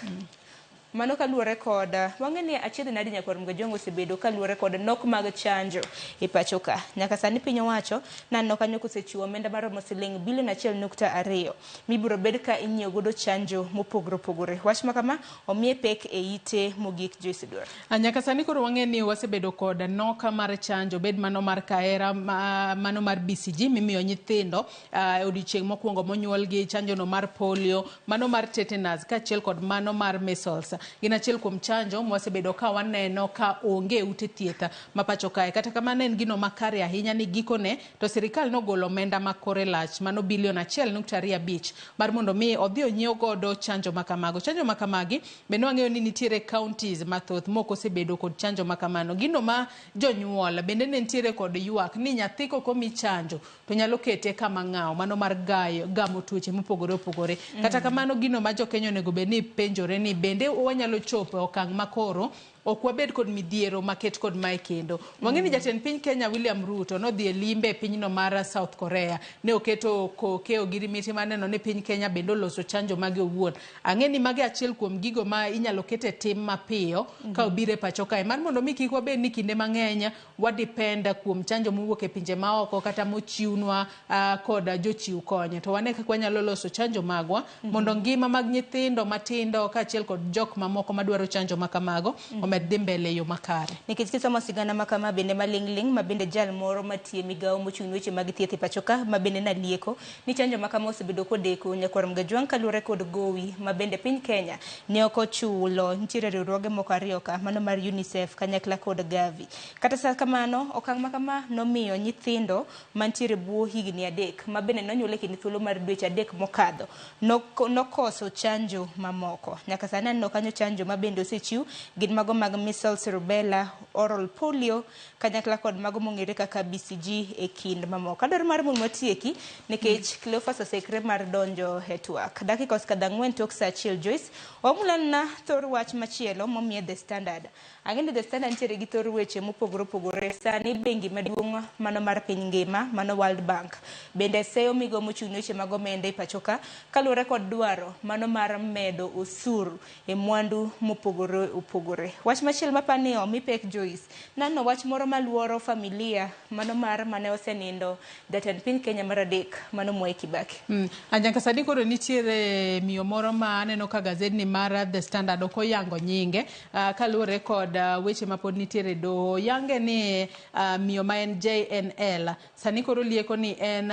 [SPEAKER 18] Mano kaluwore kod wang'e ni achiedh nadi nyakwar Mgajwang' osebedo kaluwore kod nok mag chanjo e pacho ka. Nyaka sani piny owacho naneno kanyo kosechiwo omenda maromo siling bilion 1.2 mibiro bed ka inyiewo godo chanjo mopogore opogore. Wach ma kama omiye pek e ite mogik Joyce Duor.
[SPEAKER 3] Nyaka sani koro wang'e ni wasebedo kod nok mar chanjo, bed mano mar Kahera, mano mar BCG mimiyo nyithindo e odiochieng' mokwongo monyuolgi, chanjo no mar polio, mano mar tetanus kaachiel kod mano mar measles. Gin achiel kuom chanjo mwasebedo ka waneno ka onge e ute thieth ma pacho kae. Kata kamano en gino makare ahinya ni gikone to sirikal nogolo omenda ma kore lach mano bilion 1.25 mar mondo mi odhi onyiew godo chanjo makamago. Chanjo makamagi bende wang'eyo ni nitiere counties mathoth mok osebedo kod chanjo makamano. Gino ma jonyuol bende ne nitiere kod ywak ni nyathi kok omi chanjo to nyalo kete kama ng'aw mano mar gayo gamo tuoche mopogore opogore. Kata kamano gino ma jokenya onego bed ni penjore ni bende wanyalo chopo e okang' makoro ok wabed kod midhiero maket kod mae kendo. Wang'e ni jatend piny Kenya William Ruto nodhi e limbe e pinyno mar South Korea. Ne oketo koke ogirimiti mar neno ni piny Kenya bende oloso chanjo mage owuon. Ang'e ni magi achiel kuom gigo ma inyalo ket e tim mapiyo ka obiro e pacho kae. Mar mondo mi kik wabed ni kinde mang'eny wadepend kuom chanjo mowuok e pinje maoko kata mochiwnwa kod jochiw kony. To wane kaka wanyalo loso chanjo magwa mondo ngima mag nyithindo matindo kaachiel kod jok mamoko madwaro chanjo makamago omed dhi mbele e yo makare.
[SPEAKER 18] Nikech kisomo sigana ma kama bende maling'ling' ma bende jal moro matiye migawo mochung' ne weche mag thieth e pacho ka ma bende nalieko ni chanjo ma kama osebedo kodeko nyakwar Mgajwang' kaluwore kod gowi ma bende piny Kenya ne ok ochulo. Nitiere riwruoge moko ariyo ka mano mar UNICEF kanyakla kod Gavi. Kata sa kamano okang' ma kama nomiyo nyithindo mantiere bwo higni 3 ma bende nonyuol e kind thuolo mar dweche 3 mokadho nokoso chanjo mamoko. Nyaka sani aneno kanyo chanjo ma bende osechiw gin mago mag measles, rubella, oral polio kanyakla kod mago mong'ere kaka BCG e kind mamoko. Adwaro mar mondo watieki nikech Cleophas oseikre mar donjo e twak. Dakika osekadho 4 tok saa 1 Joyce, wamulana thor wach machielo momiye The Standard. Ang'e ni The Standard nitiere gi thor weche mopogore opogore. Sani bengi maduong' mano mar piny ngima mano World Bank bende seyo migawo mochung' ne weche mag omenda e pacho ka kaluwore kod dwaro mano mar medo osuru e mwandu mopogore opogore. Wach machielo mapani omi pek Joyce, nano wach moro maluoro familia mano mar mane osenindo jatend piny Kenya mar 3 mano Mwai Kibaki.
[SPEAKER 3] Anyanka sani koro nitiere miyo moro ma aneno ka gazedni mar The Standard ok oyango nyinge kaluwore kod weche mapod nitiere doho. Yange ni miyo ma en JNL sani koro lieko ni en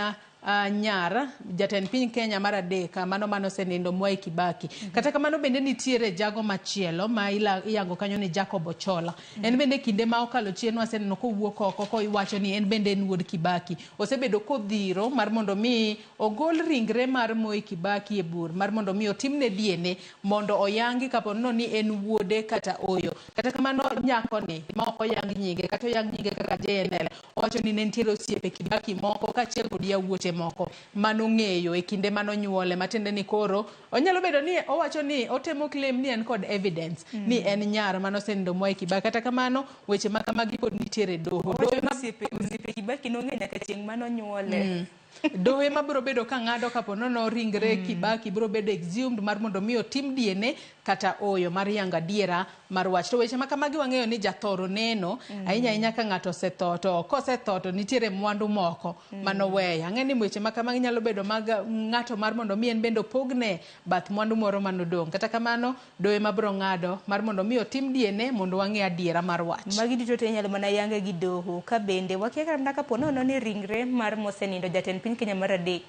[SPEAKER 3] nyar jatend piny Kenya mar 3 mano mane osenindo Mwai Kibaki. Kata kamano bende nitiere jago machielo ma iyango kanyo ni Jacob Ochola. En bende kinde ma okalo chien waseneno kowuok oko kowacho ni en bende en wuod Kibaki. Osebedo kodhiro mar mondo mi ogol ringre mar Mwai Kibaki e bur mar mondo mi otimne DNA mondo oyangi kapo ni en wuode kata oyo. Kata kamano nyakoni ma ok oyang nyinge kata oyang nyinge kaka JNL owacho ni ne nitiere osiepe Kibaki moko kaachiel kod yawuote moko manong'eyo e kinde manonyuole, matiende ni koro onyalo bedo ni owacho ni otemo claim ni en kod evidence ni en nyar manosenindo Mwai Kibaki. Kata kamano weche ma kamagi pod nitiere doho.
[SPEAKER 18] Osiepe Kibaki nong'e nyaka chieng' manonyuole.
[SPEAKER 3] Doho ema biro bedo ka ng'ado kapo nono ringre Kibaki biro bedo exhumed mar mondo mi otim DNA kata oyo mar yango adiera mar wach. To weche ma kamagi wang'eyo ni jathoro neno ahinya ahinya ka ng'ato osetho, to kosetho to nitiere mwandu moko manoweyo. Ang'e ni weche ma kamagi nyalo bedo mag ng'ato mar mondo mi en bende opogne bath mwandu moro manodong'. Kata kamano doho ema biro ng'ado mar mondo mi otim DNA mondo wang'e adiera mar wach.
[SPEAKER 18] Magi duto te inyalo mana yange gi doho. Ka bende wakia kata mana kapo nono ni ringre mar mosenindo jatend piny Kenya mar 3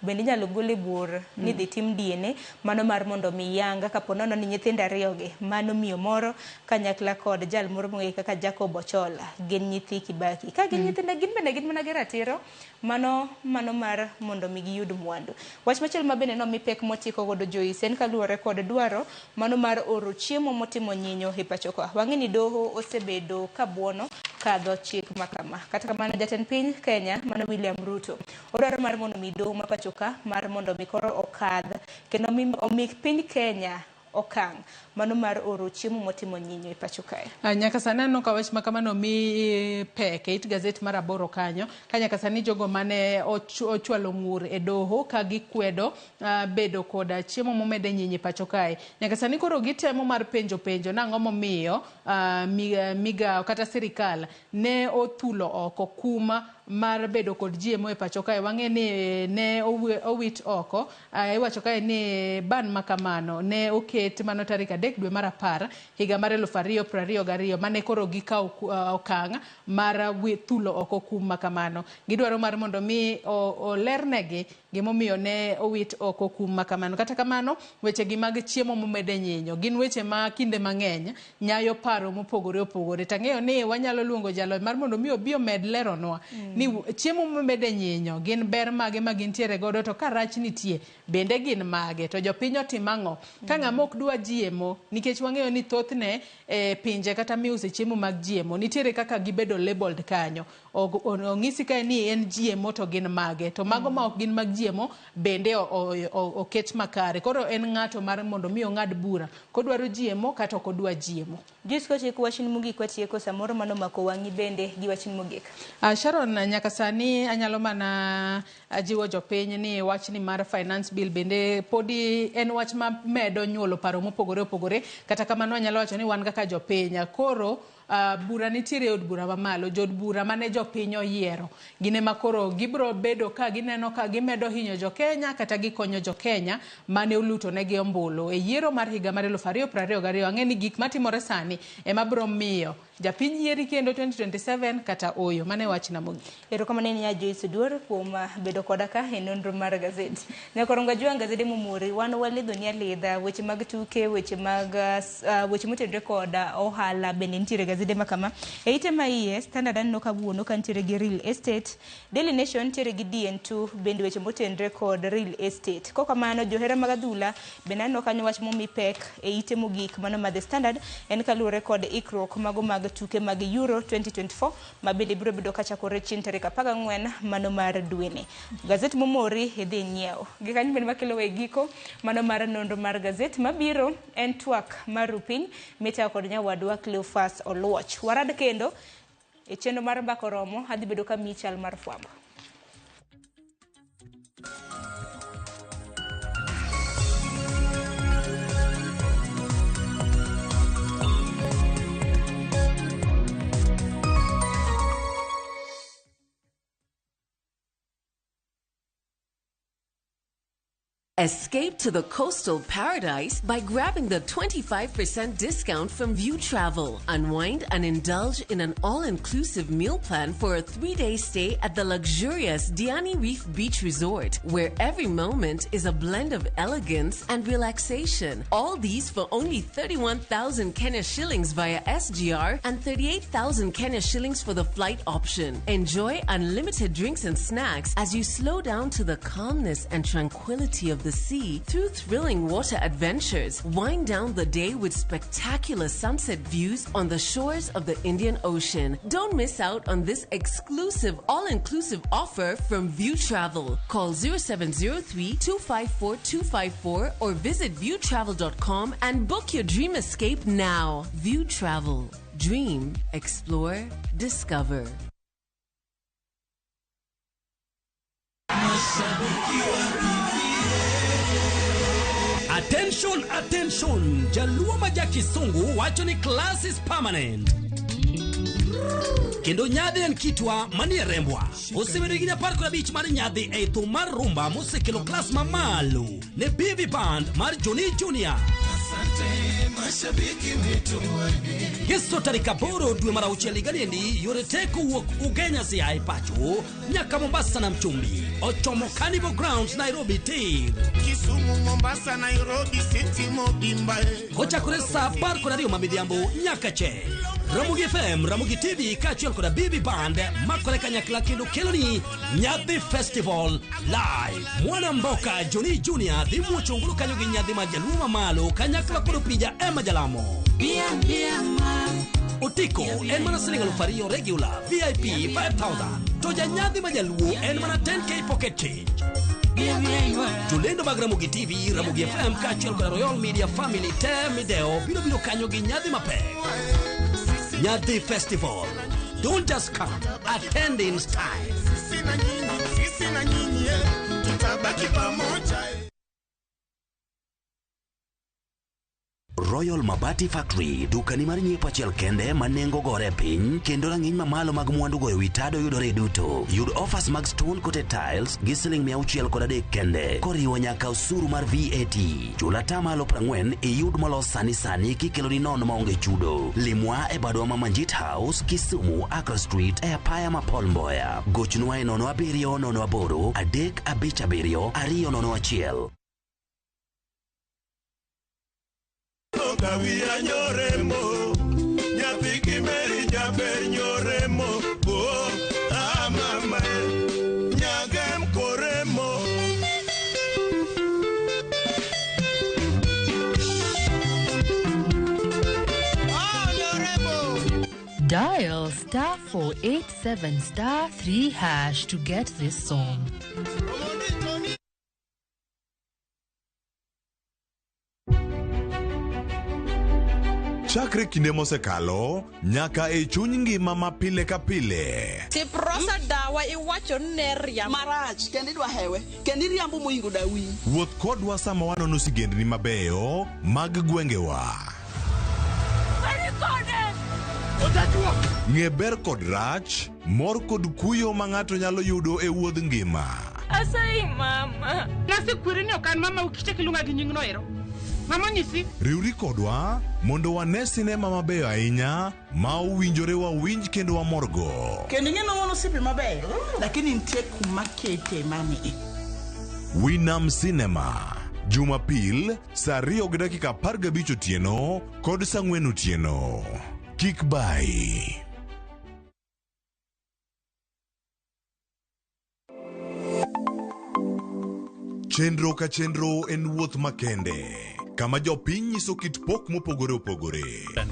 [SPEAKER 18] bende inyalo gol e bur ni dhi tim DNA mano mar mondo mi yanga kapo nono ni nyithindo ariyogi mano miyo moro kanyakla kod jal moro mong'ere kaka Jacob Ochola gin nyithi Kibaki. Ka gin nyithindo gin bende gin mana gi ratiro mano mar mondo mi giyud mwandu. Wach machielo ma bende nomi pek motieko godo Joyce en kaluwore kod dwaro mano mar oro chiemo motimo nyinyo e pacho ka. Wang'e ni doho osebedo ka buono kadho chik makama. Kata kamano jatend piny Kenya mano William Ruto odwaro mar mondo mi doho ma pacho ka mar mondo mi koro okadh kendo omi piny Kenya okang' mano mar oro chiemo motimo nyinyo e pacho kae.
[SPEAKER 3] Nyaka sani aneno ka wach ma kamano mi pek e it gazet mar 8 kanyo, ka nyaka sani jogo mane ochwalo ng'ur e doho ka gikwedo bedo koda chiemo momede nyinyo e pacho kae. Nyaka sani koro gitemo mar penjo nang'o momiyo migawo kata sirikal ne othulo oko kuma mar bedo kod GMO e pacho kae. Wang'e ni ne owit oko, iwacho kae ni ban makamano ne oket mano tarik 3 dwe mar 10 higa mar 2022 mane koro gikawo okang' mar thulo oko kum makamano. Gidwaro mar mondo mi olernegi Gimomiyo ne owit oko kum ma kamano. Kata kamano, weche gi mag chiemo momede nyinyo gin weche ma kinde mang'eny nyayo paro mopogore opogore. Tang'eyo ni wanyalo luongo jalony mar mondo mi obi omed leronwa ni chiemo momede nyinyo gin ber mage ma gintiere godo, to ka rach nitie bende gin mage, to jopiny otim ang'o ka ng'ama ok dwa GMO, nikech wang'eyo ni thothne e pinje kata miuse chiemo mag GMO nitiere kaka gibedo labeled kanyo, ong'isi kae ni en GMO to gin mage, to mago ma ok gin mag GMO bende oket makare. Koro en ng'ato mar mondo mi ong'ad bura kodwaro GMO kata ok odwa GMO.
[SPEAKER 18] Joyce, kotieko wachni mogik, watieko samoro mano mako wang'i bende gi wachni mogik.
[SPEAKER 3] Sharon, nyaka sani anyalo mana jiwo jopiny ni wachni mar finance bill bende podi en wach ma medo nyuolo paro mopogore opogore. Kata kamano anyalo wacho ni wan kaka jopiny koro bura nitiere e od bura mamalo, jood bura mane jopiny oyiero gin ema koro gibiro bedo ka gineno ka gimedo hinyo jokenya kata gikonyo jokenya mane oluto negi ombulu e yiero mar higa mar 2022. Ang'e ni gik matimore sani ema biro miyo japiny yieri kendo 2027 kata oyo. Mano e wachna mogik.
[SPEAKER 18] Erokamano ne Joyce Oduor kuom bedo koda ka e nonro mar gazet. Nyakoronga Jwang' gazede momori wan walidho ni alidha weche mag tuke, weche mag weche motenore kod ohala bende nitiere gazede makama. E ite ma iye Standard aneno kawuono ka nitiere gi real estate, Daily Nation nitiere gi DN2 bende weche motenore kod real estate. Kokamano johera mag adhula bende aneno kanyo wach momi pek e ite mogik mano ma The Standard en kaluwore kod ikruok mago mag tuke mag Euro 2024 ma bende biro bedo kachakore chieng' tarik 14 mano mar dweni. Gazet momori idhi nyiewo. Gikanyo bende makelo e giko mano mar nonro mar gazet mabiro en twak mar rupiny mitayo kod nyawadwa Cleophas Oluoch. Warad kendo e chenro mar mbaka oromo adhi bedo ka miyi chal mar fwambo.
[SPEAKER 19] Escape to the coastal paradise by grabbing the 25% discount from View Travel. Unwind and indulge in an all-inclusive meal plan for a 3-day stay at the luxurious Diani Reef Beach Resort, where every moment is a blend of elegance and relaxation. All these for only 31,000 Kenya shillings via SGR and 38,000 Kenya shillings for the flight option. Enjoy unlimited drinks and snacks as you slow down to the calmness and tranquility of the sea through thrilling water adventures. Wind down the day with spectacular sunset views on the shores of the Indian Ocean. Don't miss out on this exclusive all-inclusive offer from View Travel. Call 0703 254 254 or visit viewtravel.com and book your dream escape now. View Travel. Dream, explore, discover.
[SPEAKER 20] Attention, attention! Jaluo ma ja Kisungu wacho ni class is permanent. Kendo nyadhi en kitwa manie rembwa. Osebedo higni 15 mar nyadhi ei thum mar rumba mosekelo klas mamalo ne BV Band mar Johnny Junior. Ngeso tarik 8 dwe mar 6 higani endi yore te kowuok Ugenya Siaya pacho nyaka Mombasa nam chumbi ochomo Carnival Grounds Nairobi tir.
[SPEAKER 21] Kisumu, Mombasa, Nairobi City mobimba.
[SPEAKER 20] Kochakore saa 12 ma midhiambo nyaka che. Ramogi FM, Ramogi TV kaachiel koda BB Band makore kanyakla kendo keloni Nyadhi Festival Live. Mwana Mboka Johnny Junior dhi muocho ongolo kanyo gi nyadhi mar jaluo mamalo kanyakla kod opija Emma Jalamo. Otiko en mana siling 2,000 regular, VIP 5,000. To janyadhi ma jaluo en mana 10k pocket change. Jolendo mag Ramogi TV, Ramogi FM kaachiel kod Royal Media Family te mideo biro biro kanyo gi nyadhi mapek. Nyadhi Festival. Don't just come, attend in style.
[SPEAKER 21] Sisi na nyinyi, tutabaki pamoja.
[SPEAKER 1] Royal Mabati Factory, dukani mar nyiepo achiel kende ma nengo gore piny kendo rang'iny mamalo mag mwandu goyo wi tado yudore duto. Yud offers mag stone coated tiles gi siling 603 kende koriwo nyaka osuru mar VAT. Chul atamalo 40 iyud molos sani sani kikeloni nono maonge chudo. Limwa e badwa ma Manjit House, Kisumu, Accra Street e apaya ma Paul Mboya. Gochnwa e 07 08 357 201.
[SPEAKER 22] Kawiya nyoremo, nyathi kimeri jaber nyoremo, oh, ah mama, nyagem koremo.
[SPEAKER 7] Ah, nyoremo.
[SPEAKER 23] Dial star 487 star 3 hash to get this song.
[SPEAKER 8] Chakre kinde mosekalo nyaka e chuny ngima ma pile ka pile.
[SPEAKER 9] Tiprosa dawa iwacho ni ne riambo.
[SPEAKER 6] Marach kendo idwa hewe kendo iriambo moingo dawi.
[SPEAKER 8] Wuoth kodwa sama wanono sigendni mabeyo mag gwengewa. Ng'e ber kod rach, mor kod kuyo ma ng'ato nyalo yudo e wuodh ngima.
[SPEAKER 9] Asayi mama.
[SPEAKER 11] Nasekweri ni ok an mama ukichak iluonga gi nyingno ero. Mama onyisi.
[SPEAKER 8] Riwri kodwa mondo wane sinema mabeyo ahinya ma owinjore wawinj kendo wamorgo.
[SPEAKER 6] Kendo ing'e ni wan osiepe mabeyo lakini nitie kuma kete mani.
[SPEAKER 8] Winam Cinema, Jumapil saa 2:15 otieno kod saa 4 otieno. Kik bayi. Chenro ka chenro en wuoth makende kama jopiny nyiso kit pok mopogore opogore.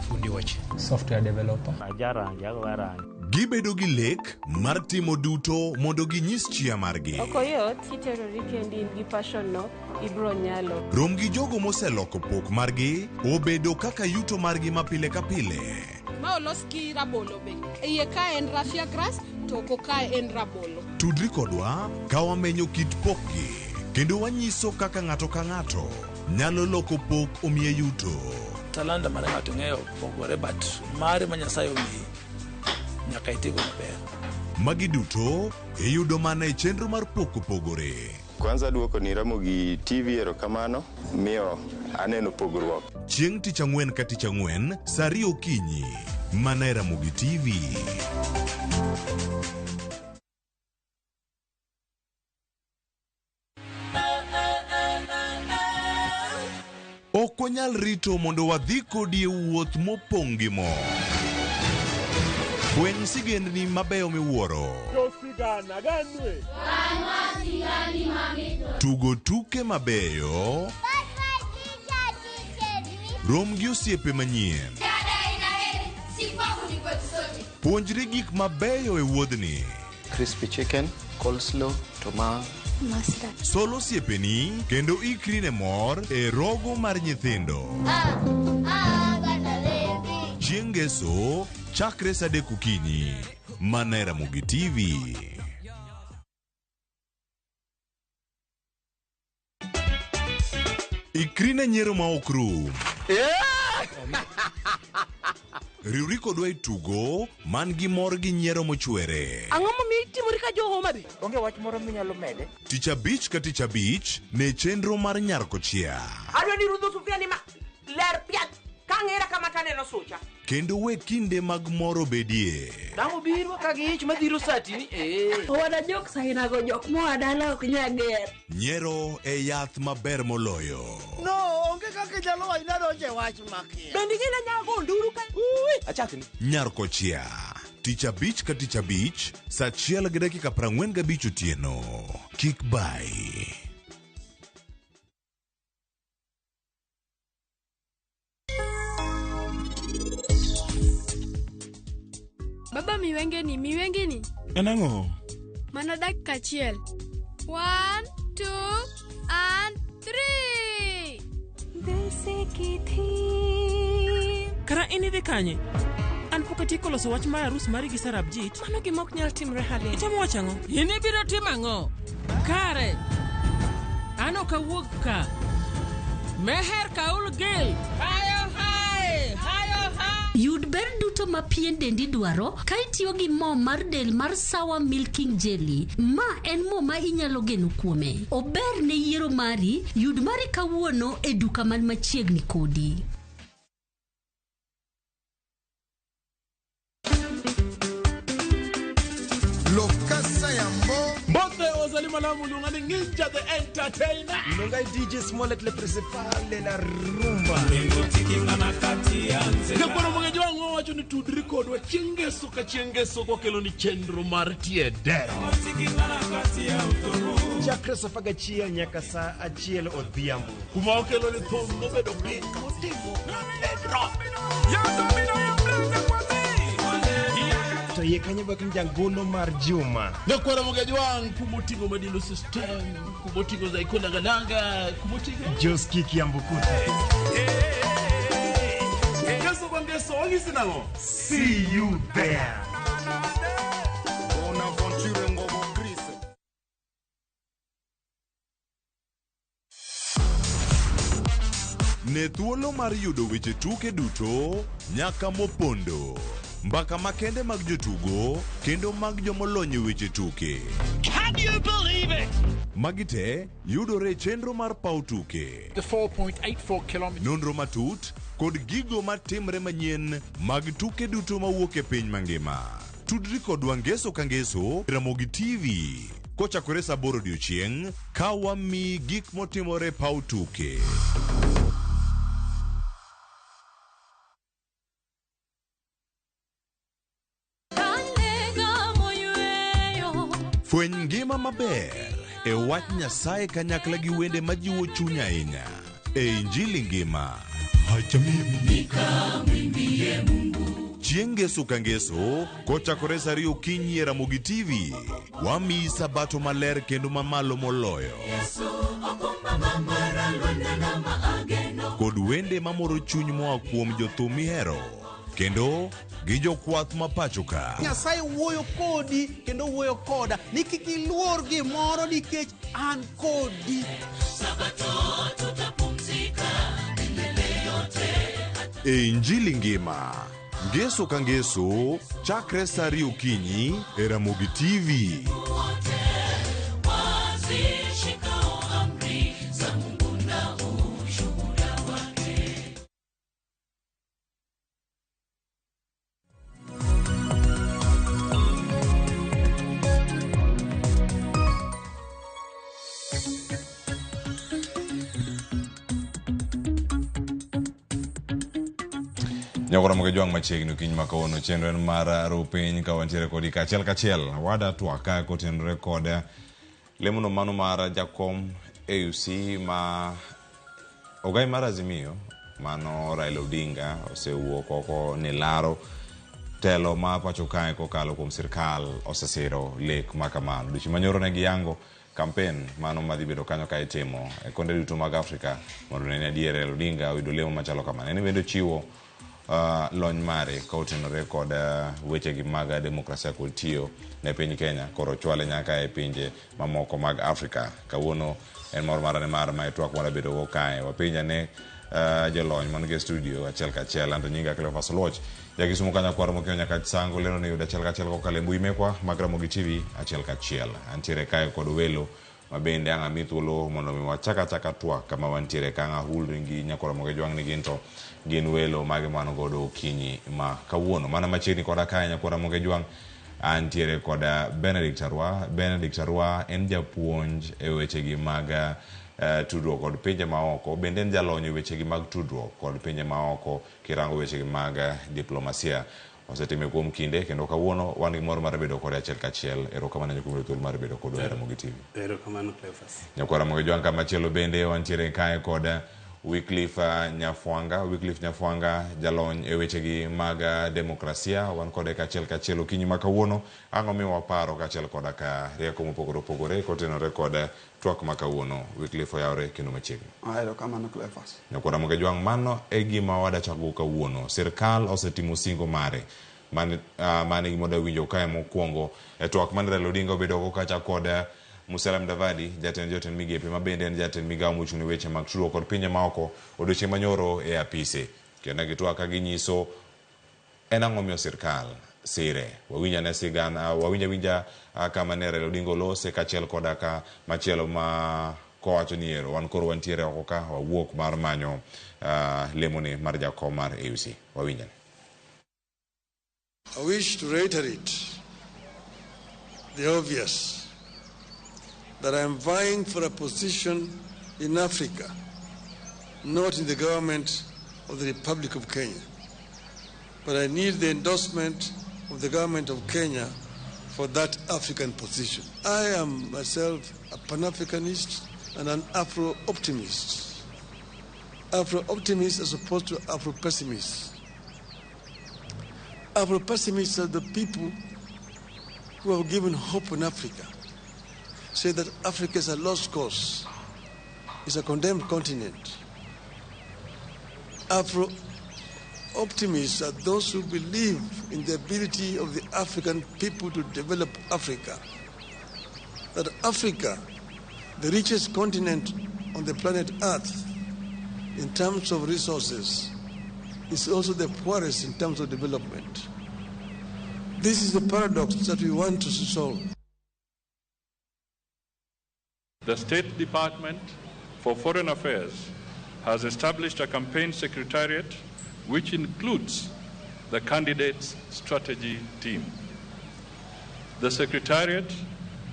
[SPEAKER 14] Fundi weche. Software developer.
[SPEAKER 24] Ajarangi, agoyo rangi.
[SPEAKER 8] Gibedo gi lek mar timo duto mondo ginyis chia margi.
[SPEAKER 16] Ok oyot kiterori kendi in gi passion no ibro nyalo.
[SPEAKER 8] Rom gi jogo moseloko pok margi obedo kaka yuto margi ma pile ka pile.
[SPEAKER 25] Ma olos gi rabolo be. Iye ka en raffia grass to oko kae en rabolo.
[SPEAKER 8] Tudri kodwa ka wamenyo kit pokgi kendo wanyiso kaka ng'ato ka ng'ato nyalo loko pok omiye yuto.
[SPEAKER 26] Talanta mar ng'ato ng'eyo pogore but mare ma Nyasaye omiyi nyaka itigo maber.
[SPEAKER 8] Magi duto iyudo mana e chenro mar pok opogore.
[SPEAKER 27] Kwanza duoko ni Ramogi TV erokamano miyo aneno pogruok.
[SPEAKER 8] Chieng' tich ang'wen ka tich ang'wen saa 2 okinyi mana e Ramogi TV. Ok wanyal rito mondo wadhi kodi e wuoth mopong' gi mor. Fweny sigendni mabeyo miwuoro.
[SPEAKER 28] Josigana ganwe.
[SPEAKER 8] Tugo tuke mabeyo. Rom gi osiepe manyien. Puonjri gik mabeyo e wuodhni.
[SPEAKER 29] Crispy chicken, coleslaw, tomato.
[SPEAKER 8] Sol osiepeni kendo ikri ne mor e rogo mar nyithindo. Chieng' ngeso chakre saa 3 okinyi mana e Ramogi TV. Ikri ne nyiero ma ok rum. Riwri kodwa e tugo man gi mor gi nyiero mochwere.
[SPEAKER 11] Ang'o momiyo itimori ka jo Homa Bay?
[SPEAKER 13] Onge wach moro minyalo mede?
[SPEAKER 8] Tich abich ka tich abich ne chenro mar Nyar Kochia.
[SPEAKER 11] Adwa ni rudho sufria ni ma ler piat ka ng'era kama taneno sucha.
[SPEAKER 8] Kendo we kinde mag mor obedie.
[SPEAKER 13] Dang' obiro ka gi ich madhiro sati ni.
[SPEAKER 9] Owada jok sainago jok moa dala ok nya ger.
[SPEAKER 8] Nyiero e yath maber moloyo.
[SPEAKER 7] No, onge kaka inyalo wacho ni adonjo e wach makia.
[SPEAKER 11] Bende ing'e ni anyalo go nduru ka.
[SPEAKER 13] Achakni.
[SPEAKER 8] Nyar Kochia. Tich abich ka tich abich, saa 1:45 otieno. Kik bayi.
[SPEAKER 30] Baba miwengeni, miwengeni.
[SPEAKER 2] En ang'o?
[SPEAKER 30] Mana dakika achiel. 1, 2 and 3.
[SPEAKER 31] Kara in idhi kanye? An pok atieko loso wach mar arus mari gi Sarabjit.
[SPEAKER 16] Mano gima ok nyal timre Halima.
[SPEAKER 31] Itemo wacho ang'o?
[SPEAKER 32] In ibiro timo ang'o? Kare. An ok awuog ka. Meher Kaul Gil. Hayo hayo.
[SPEAKER 3] duto ma pien dendi dwaro ka itiyo gi mo mar del mar Sawa Milking Jelly. Ma en mo ma inyalo geno kuome. Ober ne yiero mari, yud mari kawuono e duka man machiegni kodi.
[SPEAKER 7] Lokasa yambo.
[SPEAKER 28] Mbote ozali malamu luonga ni Nginja the Entertainer.
[SPEAKER 4] Luonga DJ Smollett le principal de la rumba.
[SPEAKER 28] Nyakwaro Mogejo wang' wacho ni tudri kodwa chieng' ngeso ka chieng' ngeso kwakelo ni chenro mar tie dero.
[SPEAKER 4] Chakre saa 11 nyaka saa 1 odhiambo.
[SPEAKER 28] Kuma wakelo ni thum mobedo piny motimo pedro.
[SPEAKER 4] To iye kanyo bak ni jangolo mar Juma.
[SPEAKER 28] Nyakwaro Mogejo wang' kumoting'o Madilo System, kumoting'o Zaiko Langalanga, kumoting'o
[SPEAKER 4] Joski Kiambukuta.
[SPEAKER 28] Ngeso kwa ngeso wang'isi nang'o?
[SPEAKER 4] See you there.
[SPEAKER 7] Bonaventure Ngobo Chris.
[SPEAKER 8] Ne thuolo mar yudo weche tuke duto nyaka mopondo. Mbaka makende mag jotugo kendo mag jomolony e weche tuke.
[SPEAKER 5] Can you believe it?
[SPEAKER 8] Magi te yudore e chenro mar paw tuke.
[SPEAKER 14] The 4.84 kilometers.
[SPEAKER 8] Nonro matut kod gigo matimre manyien mag tuke duto mawuok e piny mangima. Tudri kodwa ngeso ka ngeso Ramogi TV kochakore saa 8 odiochieng' ka wamiyi gik motimore e paw tuke. Fweny ngima maber e wach Nyasaye kanyakla gi wende majiwo chuny ahinya e Injili ngima. Chieng' ngeso ka ngeso kochakore saa 2 okinyi e Ramogi TV, wamiyi sabato maler kendo mamalo moloyo. Kod wende mamoro chuny moa kuom jothum mihero kendo gi jokwath ma pacho ka.
[SPEAKER 10] Nyasaye wuoyo kodi kendo wuoyo koda ni kik iluor gimoro nikech an kodi.
[SPEAKER 8] E Injili ngima, ngeso ka ngeso, chakre saa 2 okinyi e Ramogi TV. Nyakora Mogejo wang' machiegni okinyi ma kawuono chenro en mar ru piny ka wantiere kodi kachiel kachiel wada twak ka kotenore kod lemono mano mar jakom AUC ma ogai mar Azimio mano Raila Odinga osewuok oko ni laro telo ma pacho kae kokalo kuom sirkal osesiro lek ma kamano. Odiochieng' manyoro ne giyango kampen mano madhi bedo kanyo ka itimo e konde duto mag Afrika mondo ne ni adier Raila Odinga oyudo lemo machalo kamano. En bende ochiwo lony mare ka otenore kod wechegi mag demokrasia kod tiyo ne piny Kenya koro chwale nyaka e pinje mamoko mag Afrika. Kawuono en mor mara ne mar ma e twak mwadabedo go kae. Wapenj ane jolony man gi e studio achiel kachiel. Anto nyinga Cleophas Oluoch. Jakisumu kanyo kwaro mokiewo nyaka Sango lero ni yudo achiel kachiel kokalo e mbui mekwa mag Ramogi TV achiel kachiel. Antiere kae kod welo ma bende ang' ami thuolo mondo mi wachak achaka twak kama wantiere ka ang' ahul gi nyakwar Ramogi Jwang' ni gin to gin welo mage ma wan godo okinyi ma kawuono. Mana machiegni koda kae nyakwar Ramogi Jwang' antiere koda Benedict Arwa. Benedict Arwa en japuonj e wechegi mag tudruok kod pinje maoko, bende en jalony e wechegi mag tudruok kod pinje maoko kirango wechegi mag diplomasia. Osetime kuom kinde kendo kawuono wan gi mor mar bedo kode achiel kachiel. Erokamano kuom yudo thuolo mar bedo kodwa e Ramogi TV.
[SPEAKER 12] Erokamano Cleophas.
[SPEAKER 8] Nyakwar Ramogi Jwang' kamachielo bende wantiere kae kod Wycliffe Nyafwanga. Wycliffe Nyafwanga jalony e wechegi mag demokrasia. Wan kode kachiel kachiel okinyi ma kawuono. Ang'o miwa paro kaachiel koda ka rieko mopogore opogore kotenore kod twak ma kawuono. Wycliffe oyawre kendo machiegni.
[SPEAKER 12] Erokamano Cleophas.
[SPEAKER 8] Nyakwar Ramogi Jwang' mano e gima wadachako kawuono. Sirkal osetimo singo mare. Mane gima wadwa winjo kae mokwongo e twak mane Raila Odinga obedo go kacha kod Musalia Mudavadi, jatend jotend migepe ma bende en jatend migawo mochung' ne weche mag tudruok kod pinje maoko odiochieng' manyoro e apise. Kendo ne gitwak ka ginyiso
[SPEAKER 1] En ang'o miyo sirkal sire? Wawinj ane sigana, wawinj awinja kama ne Raila Odinga olose kaachiel koda ka machielo ma kowacho ni ero wan koro wantiere oko ka wawuok mar manyo lemoni mar jakom mar AUC. Wawinj ane.
[SPEAKER 6] I wish to reiterate the obvious, that I am vying for a position in Africa, not in the government of the Republic of Kenya. But I need the endorsement of the government of Kenya for that African position. I am myself a Pan-Africanist and an Afro-optimist. Afro-optimist as opposed to Afro-pessimist. Afro-pessimists are the people who have given hope in Africa, say that Africa is a lost cause, it's a condemned continent. Afro-optimists are those who believe in the ability of the African people to develop Africa. That Africa, the richest continent on the planet Earth in terms of resources, is also the poorest in terms of development. This is the paradox that we want to solve.
[SPEAKER 15] The State Department for Foreign Affairs has established a campaign secretariat which includes the candidate's strategy team. The secretariat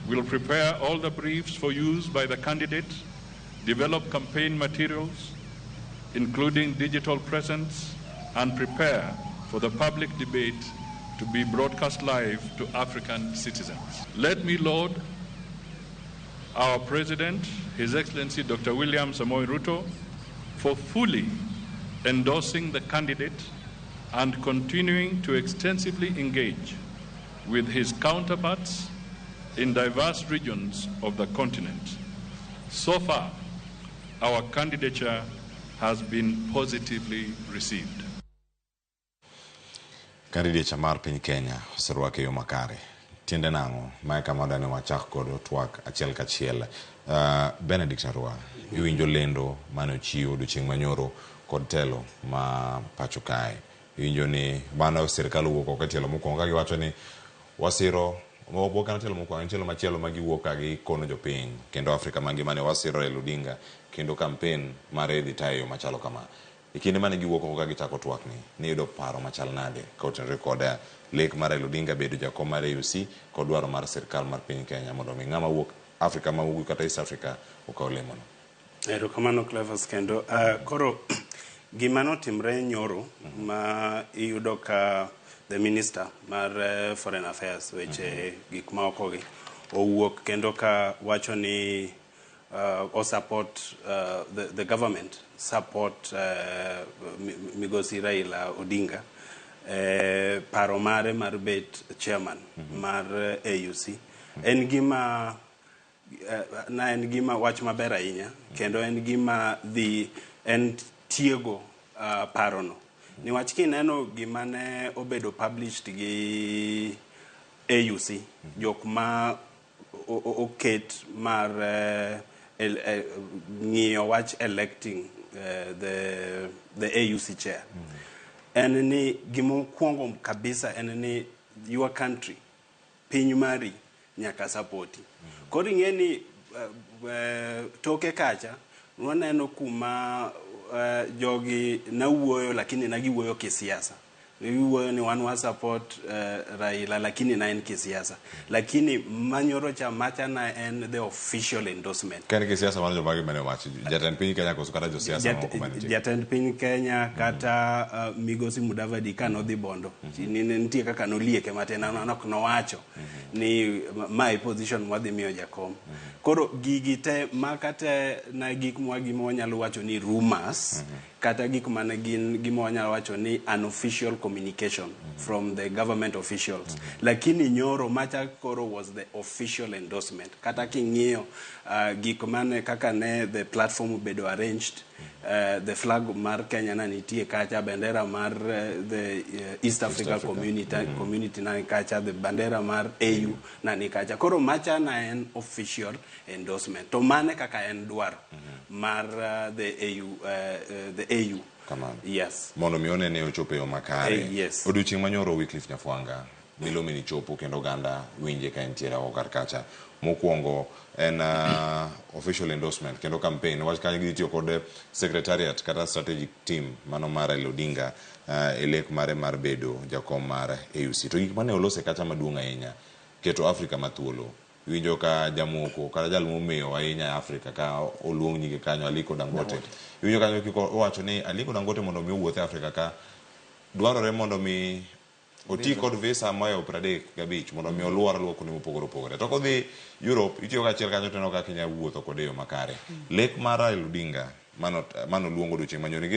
[SPEAKER 15] will prepare all the briefs for use by the candidate, develop campaign materials, including digital presence, and prepare for the public debate to be broadcast live to African citizens. Let me laud our President, His Excellency Dr. William Samoei Ruto, for fully endorsing the candidate and continuing to extensively engage with his counterparts in diverse regions of the continent. So far, our candidature has been positively received.
[SPEAKER 1] Candidature mar piny Kenya oserwake e yo makare. Tiende nang'o? Mae kama wadwa ni wachak godo twak achiel kachiel. Benedict Arwa, iwinjo lendo mane ochiw odiochieng' manyoro kod telo ma pacho kae. Iwinjo ni mano sirkal owuok oko e tielo mokwongo ka giwacho ni wasiro ok en tielo mokwongo, en tielo machielo ma giwuok ka gikono jopiny kendo Afrika mangima ni wasiro Raila Odinga kendo kampen mare idhi tayo e yo machalo kama. E kinde mane giwuok oko ka gichako twak ni, niyudo paro machal nade ka otenore kod lek mar Raila Odinga bedo jakom mar AUC kod dwaro mar sirkal mar piny Kenya mondo mi ng'ama wuok Afrika ma ugwe kata East Africa okaw lemono.
[SPEAKER 12] Erokamano Clevis kendo. Koro gima notimre nyoro ma iyudo ka the minister mar foreign affairs weche gik maoko gi owuok kendo ka wacho ni o support the government support migosi Raila Odinga paro mare mar bet chairman mar AUC. En gima na en gima wach maber ahinya kendo en gima dhi en tiego parono. Niwach kineno gima ne obedo published gi AUC, jok ma oket mar ng'iyo wach electing the AUC chair. En ni gimokwongo kabisa en ni your country, piny mari nyaka sapoti. Koro ing'e ni toke kacha waneno kuma jogi nawuoyo lakini nagiwuoyo kisiasa. Giwuoyo ni wan wa support Raila lakini na en kisiasa. Lakini manyoro cha macha na en the official endorsement.
[SPEAKER 1] Ka en kisiasa mano jomage mane owacho? Jatend piny Kenya koso kata josiasa moko mane nitie?
[SPEAKER 12] Jatend piny Kenya kata Migosi Mudavadi ka nodhi Bondo. Nitie kaka nolieke matin ok nowacho ni mae position mwadhi miyo jakom. Koro gigi te makate na gik mwa gima wanyalo wacho ni rumors kata gik mane gin gima wanyalo wacho ni unofficial communication from the government officials. Lakini nyoro macha koro was the official endorsement. Kata king'iyo gik mane kaka ne the platform obedo arranged, the flag mar Kenya na nitie kacha, bendera mar the East Africa, East Africa. Community, community na kacha, the bandera mar AU na ni kacha. Koro macha na en official endorsement. To mane kaka en dwaro. mar the AU, the AU.
[SPEAKER 1] Kamano.
[SPEAKER 12] Yes.
[SPEAKER 1] Mondo mi one ne ochopo e yo makare.
[SPEAKER 12] Yes.
[SPEAKER 1] Odiochieng' manyoro Wycliffe Nyafwanga, milome ni chopo kendo oganda winje ka entiere oko kar kacha. Mokwongo en official endorsement kendo campaign wach kanyo gidhi tiyo kod secretariat kata strategic team mano mar Raila Odinga e lek mare mar bedo jakom mar AUC. To gik mane olose kacha maduong' ahinya keto Afrika mathuolo. Iwinjo ka jamoko kata jal momewo ahinya e Afrika ka oluong nyinge kanyo Aliko Dangote. Iwinjo kanyo kiko owacho ni Aliko Dangote mondo mi owuoth e Afrika ka dwarore mondo mi oti kod visa mohewo 35 mondo mi oluor aluora kuonde mopogore opogore. To kodhi Europe itiyo gachiel kanyo to ineno kaka inyalo wuotho kode e yo makare. Lek mar Raila Odinga mano luongo odiochieng' manyoro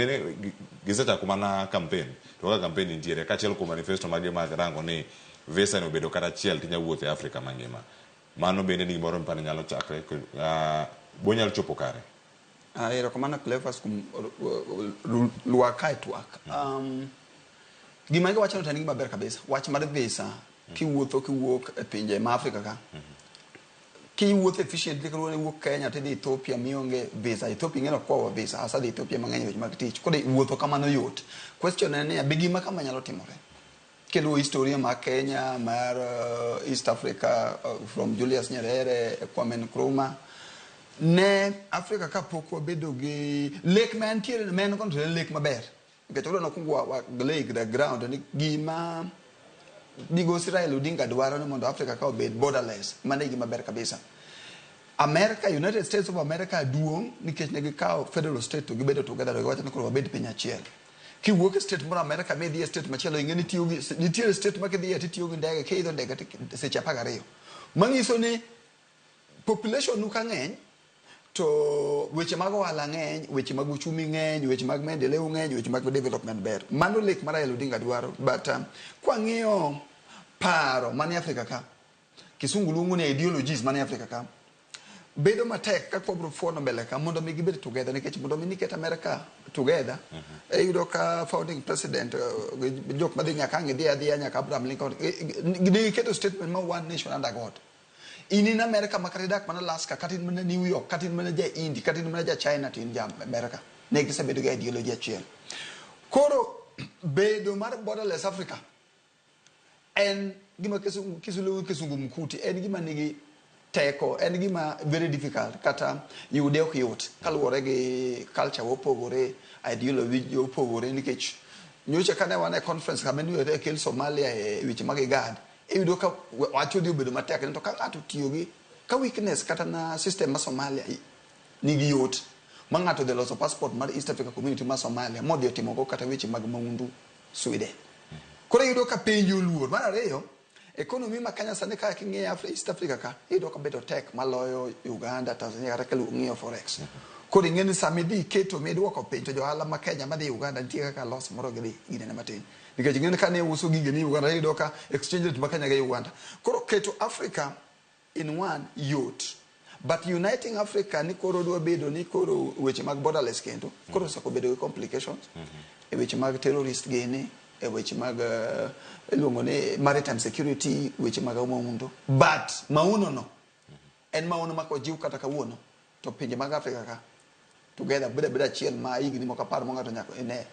[SPEAKER 1] gisechako mana campaign to kaka campaign nitiere kaachiel kuom manifesto mage mag rango ni visa ni obedo kata achiel tinya wuotho e Afrika mangima. Mano bende ni gimoro mipani nyalo chakre bonyalo chopo kare.
[SPEAKER 17] Erokamano Cleophas kuom lwaka e twak. Gima giwacho no to en gima ber kabisa. Wach mar visa kiwuotho kiwuok e pinje ma Afrika ka. Kiwuotho efficiently kaluwore ni iwuok Kenya tidhi Ethiopia mionge visa. Ethiopia ing'e ni ok kwawa visa. Hasa dhi Ethiopia mang'eny e weche mag tich. Koro wuotho kamano yot. Question en niya, be gima kama nyalo timore? Kiluwo historia mar Kenya, mar East Africa, from Julius Nyerere, Kwame Nkrumah, ne Afrika ka pok wabedo gi lek ma entiere ma en gono to en lek maber. Nikech wadwa nokwong wa lay the ground ni gima migosi Raila Odinga dwaro ni mondo Afrika ka obed borderless. Mano e gima ber kabisa. America, United States of America duong' nikech ne gikawo federal state to gibedo together to giwacho ni koro wabed piny achiel. Kiwuok e state moro America midhi e state machielo ing'e ni itiyo gi nitiere state ma kidhiye titiyo gi ndege kiidho ndege seche 12. Manyiso ni population nu ka ng'eny to weche mag ohala ng'eny, weche mag uchumi ng'eny, weche mag maendeleo ng'eny, weche mag development ber. Mano lek mar Raila Odinga dwaro. But kwang'iyo paro manie Afrika ka, kisungu luongo ni ideologies manie Afrika ka, bedo matek kaka wabro fuono mbele ka mondo mi gibed together nikech mondo mi niket America together iyudo ka founding president jok madhi nyaka ang' idhi adhiya nyaka Abraham Lincoln ne giketo statement ma one nation under God. In America ma kata idak mana Alaska, kata in mana New York, kata in mana ja India, kata in mana ja China to in ja America. Ne gisebedo gi ideology achiel. Koro bedo mar borderless Africa en gima kisungu kizungumkuti, en gima nigi teko, en gima very difficult kata yude ok yot kaluwore gi culture opogore, ideology opogore nikech nyocha kane wan e conference kama ne kel Somalia e weche mag IGAD, iyudo ka wach odhi obedo matek to ka ng'ato otiyo gi ka weakness kata na system ma Somalia nigi yot ma ng'ato odhi loso passport mar East Africa Community ma Somalia modhi otimogo kata weche mag maundu Sweden. Koro iyudo ka penjo oluor. Mar ariyo, economy ma Kenya sani ka king'iyo East Africa ka, iyudo ka bedo tek maloyo Uganda, Tanzania kata king'iyo forex. Koro ing'e ni sama idhi iketo miduoko piny to johala ma Kenya madhi Uganda nitie kaka loss moro gidhi ginene matin. Nikech ing'e ni kane uso gigeni Uganda iyudo ka exchange rate ma Kenya gi Uganda. Koro keto Africa in one yot. But uniting Africa ni koro dwa bedo ni koro weche mag borderless kendo. Koro oseko bedo gi complications. E weche mag terrorist gini, e weche mag iluongo ni maritime security, weche mag maundu. But mauno no en mauno ma kojiw kata kawuono to pinje mag Afrika ka together bedo abeda achiel ma higni moko 10 ma ng'ato nyaka ine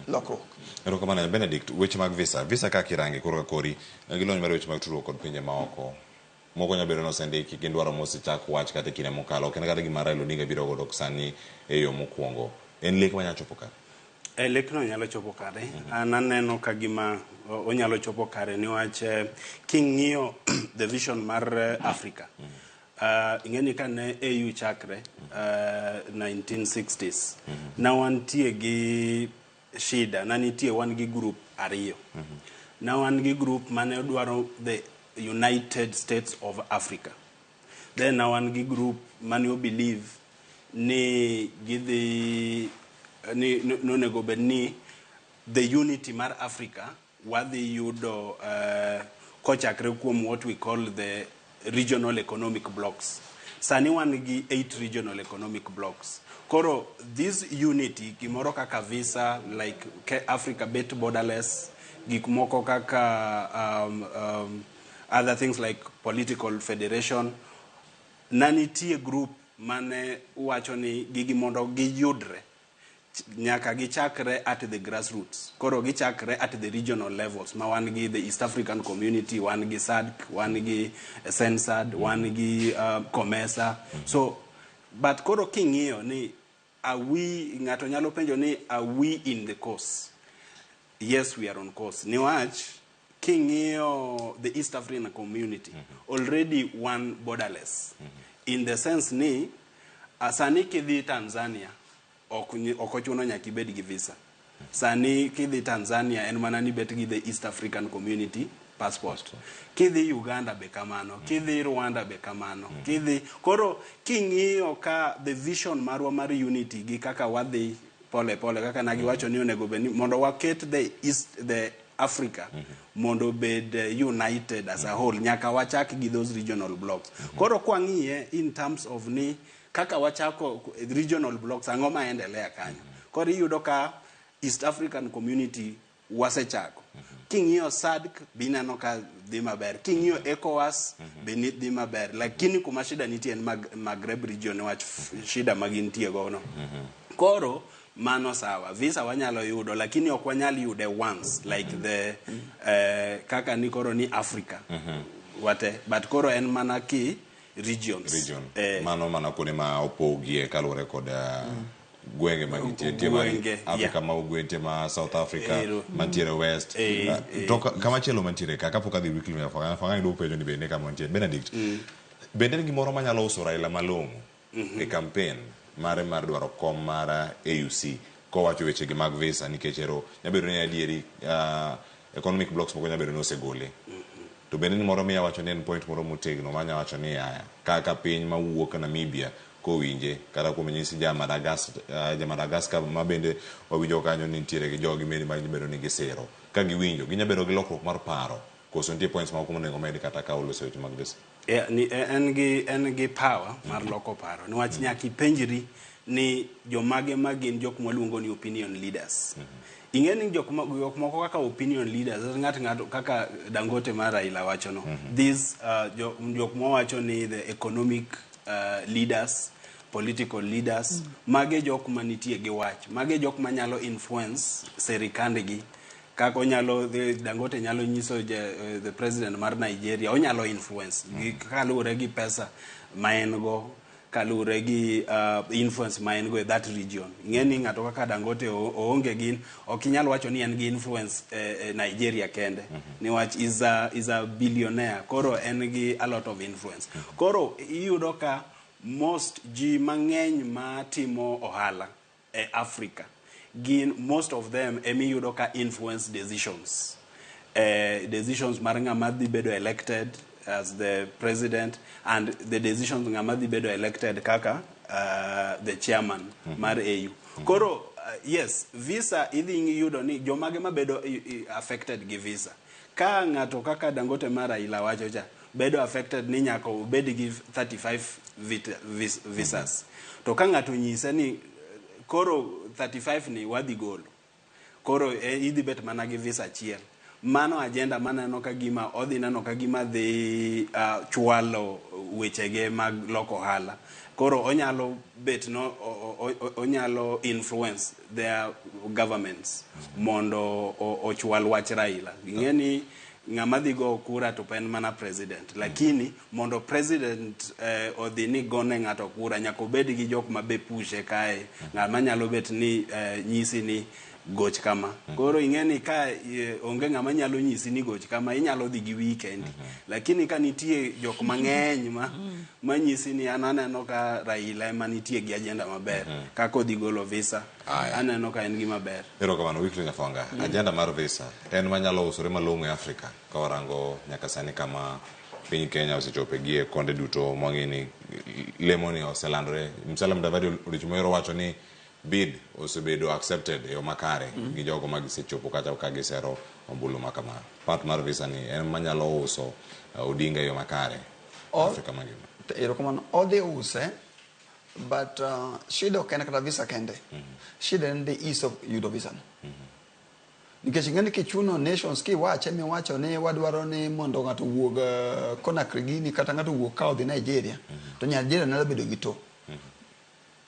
[SPEAKER 17] lokruok.
[SPEAKER 1] Erokamano Benedict, weche mag visa. Visa kaka irange koro ka kori gi lony mar weche mag tudruok kod pinje maoko. Moko nyalo bedo ni osendiki gin dwaro mosechak wach kata e kinde mokalo. Ok en kata gima Raila Odinga biro godo sani e yo mokwongo. En lek manyalo chopo kare?
[SPEAKER 12] Lekno nyalo chopo kare. An aneno ka gima onyalo chopo kare niwach king'iyo the vision mar Africa. Ing'e ni kane AU chakre 1960s na wantie gi shida, na nitie wan gi group ariyo. Na wan gi group mane dwaro the United States of Africa. Then na wan gi group mane o believe ni gidhi ni nonego bed ni the unity mar Africa wadhi yudo kochakre kuom what we call the regional economic blocks. Sani wan gi 8 regional economic blocks. Koro this unity gimoro kaka visa like Africa bet borderless, gik moko kaka other things like political federation, na nitie group mane wacho ni gigi mondo giyudre nyaka gichakre at the grassroots. Koro gichakre at the regional levels ma wan gi the East African Community, wan gi SADC, wan gi CENSAD, wan gi COMESA. So but koro king'iyo ni are we, ng'ato nyalo penjo ni are we in the course? Yes, we are on course. Niwach king'iyo the East African Community, already one borderless. In the sense ni sani kidhi Tanzania ok ochuno nyaka ibed gi visa. Sani kidhi Tanzania en mana ni bet gi the East African Community passport. Kidhi Uganda be kamano, kidhi Rwanda be kamano, kidhi koro king'iyo ka the vision marwa mar unity gi kaka wadhi pole pole kaka nagiwacho ni onego bed ni mondo waket the East the Africa mondo obed united as a whole, nyaka wachak gi those regional blocks. Koro kwang'iye in terms of ni kaka wachako regional blocks, ang'o maendelea kanyo? Koro iyudo ka East African Community wasechako. King'iyo SADC bineno ka dhi maber, king'iyo ECOWAS be dhi maber, lakini kuma shida nitie en Maghreb region niwach shida ma gintie gono. Koro mano sawa, visa wanyalo yudo, lakini ok wanyal yude once like the kaka ni koro ni Africa wate, but koro en mana ki regions.
[SPEAKER 1] Region. Mano mana kuonde ma opogie kaluwore kod gwenge ma gintie. Nitie ma
[SPEAKER 12] Gwenge,
[SPEAKER 1] Africa ma ugwe, nitie ma South Africa, mantiere West.
[SPEAKER 12] Ero.
[SPEAKER 1] To kamachielo mantiere ka kapok adhi weekly Fangani, Fangani dwa penjo ni bende kama mantie Benedict, bende en gimoro manyalo uso Raila malong'o e campaign mare mar dwaro kom mar AUC kowacho wechegi mag visa, nikech ero nyabedo ni adieri economic blocks moko nyabedo ni osegole, to bende ni moro miya wacho ni en point moro motegno manya wacho ni yaya kaka piny mawuok Namibia kowinje, kata kuom ranyisi ja Madagascar, ja Madagascar ma bende wawinjo kanyo ni nitiere gi jogi meni ma gibedo ni gisiro ka giwinjo ginya bedo gi lokruok mar paro, koso nitie points moko monego med kata ka oloso weche mag visa?
[SPEAKER 12] Yeah, ni, en gi power mar loko paro niwach nyaka ipenjri ni jomage ma gin jok mwaluongo ni opinion leaders. Ing'e ni jok moko kaka opinion leaders, ng'ato kaka Dangote mar Raila wacho no, these jok mwawacho ni the economic leaders, political leaders, mage jok manitie gi wach, mage jok manyalo influence serikandgi kaka onyalo Dangote nyalo nyiso the president mar Nigeria, onyalo influence gi kaluwore gi pesa ma en go, kaluwore gi influence ma en go e that region. Ing'e ni ng'ato kaka Dangote oonge gi, ok inyal wacho ni en gi influence Nigeria kende, niwach is a billionaire, koro en gi a lot of influence. Koro iyudo ka most ji mang'eny ma timo ohala e Africa gin most of them emiyudo ka influence decisions, decisions mar ng'ama dhi bedo elected as the president and the decisions ng'ama dhi bedo elected kaka the chairman mar AU. Koro yes, visa idhi yudo ni jomage mabedo affected gi visa. Ka ng'ato kaka Dangote mar Raila wacho cha bedo affected ni nyaka obed gi 35 visas. To ka ng'ato nyise ni koro 35 ni wadhi golo, koro idhi bet mana gi visa achiel, mano agenda maneno ka gima odhi neno ka gima dhi chwalo wechege mag loko ohala. Koro onyalo bet no onyalo influence their governments mondo ochwal wach Raila. Ing'e ni ng'ama dhi go kura to en mana president, lakini mondo president odhi ni gone ng'ato kura, nyaka obed gi jok ma be pushe kae, ng'ama nyalo bet ni nyisi ni goch kama. Koro ing'e ni ka onge ng'ama nyalo nyisi ni goch kama, inyalo dhi gi wiyi kendi, lakini ka nitie jok mang'eny ma manyisi ni an aneno ka Raila ema nitie gi agenda maber kaka odhi golo visa, aneno ka en gima ber.
[SPEAKER 1] Erokamano, Wycliffe Nyafwanga. Agenda mar visa en manyalo usore malong'o e Afrika ka warango nyaka sani kama piny Kenya osechope gi e konde duto mwang'e ni lemoni oselandore. Musalia Mudavadi odiochieng' moro wacho ni bid osebedo accepted e yo makare gi jogo ma gisechopo kata ka gisero ombulu ma kama. Part mar visa ni en manyalo uso Odinga e yo makare Afrika mangima?
[SPEAKER 17] Erokamano. Odhi use, but shida ok en kata visa kende. Shida en the ease of yudo visa no. Nikech ing'e ni kichuno nations kiwache miwacho ni wadwaro ni mondo ng'ato owuog Conakry gini, kata ng'ato owuog ka odhi Nigeria, to Nigeria nyalo bedo gi to.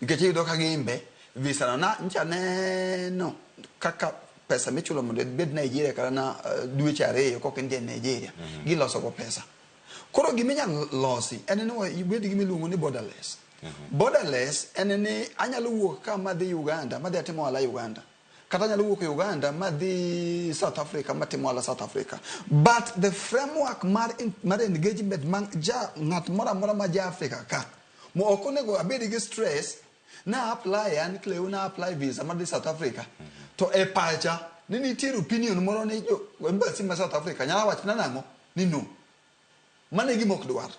[SPEAKER 17] Nikech iyudo ka gimbe visa no na ncha neno kaka pesa michulo mondo ibed Nigeria kata na dweche 2 kok intie Nigeria. Giloso go pesa. Koro giminyalo losi en ni ibed gi miluongo ni borderless. Borderless en ni anyalo wuok ka madhi Uganda, madhi atimo ohala Uganda. Kata anyalo wuok Uganda madhi South Africa matimo ohala South Africa. But the framework mar engagement ma ja ng'at moro amora ma ja Africa ka mo ok onego abed gi stress na apply an Cleo na apply visa madhi South Africa. To e pacha ni nitiere opinion moro ni jo embassy ma South Africa nyalo wacho na nang'o ni no. Mano e gima ok dwar.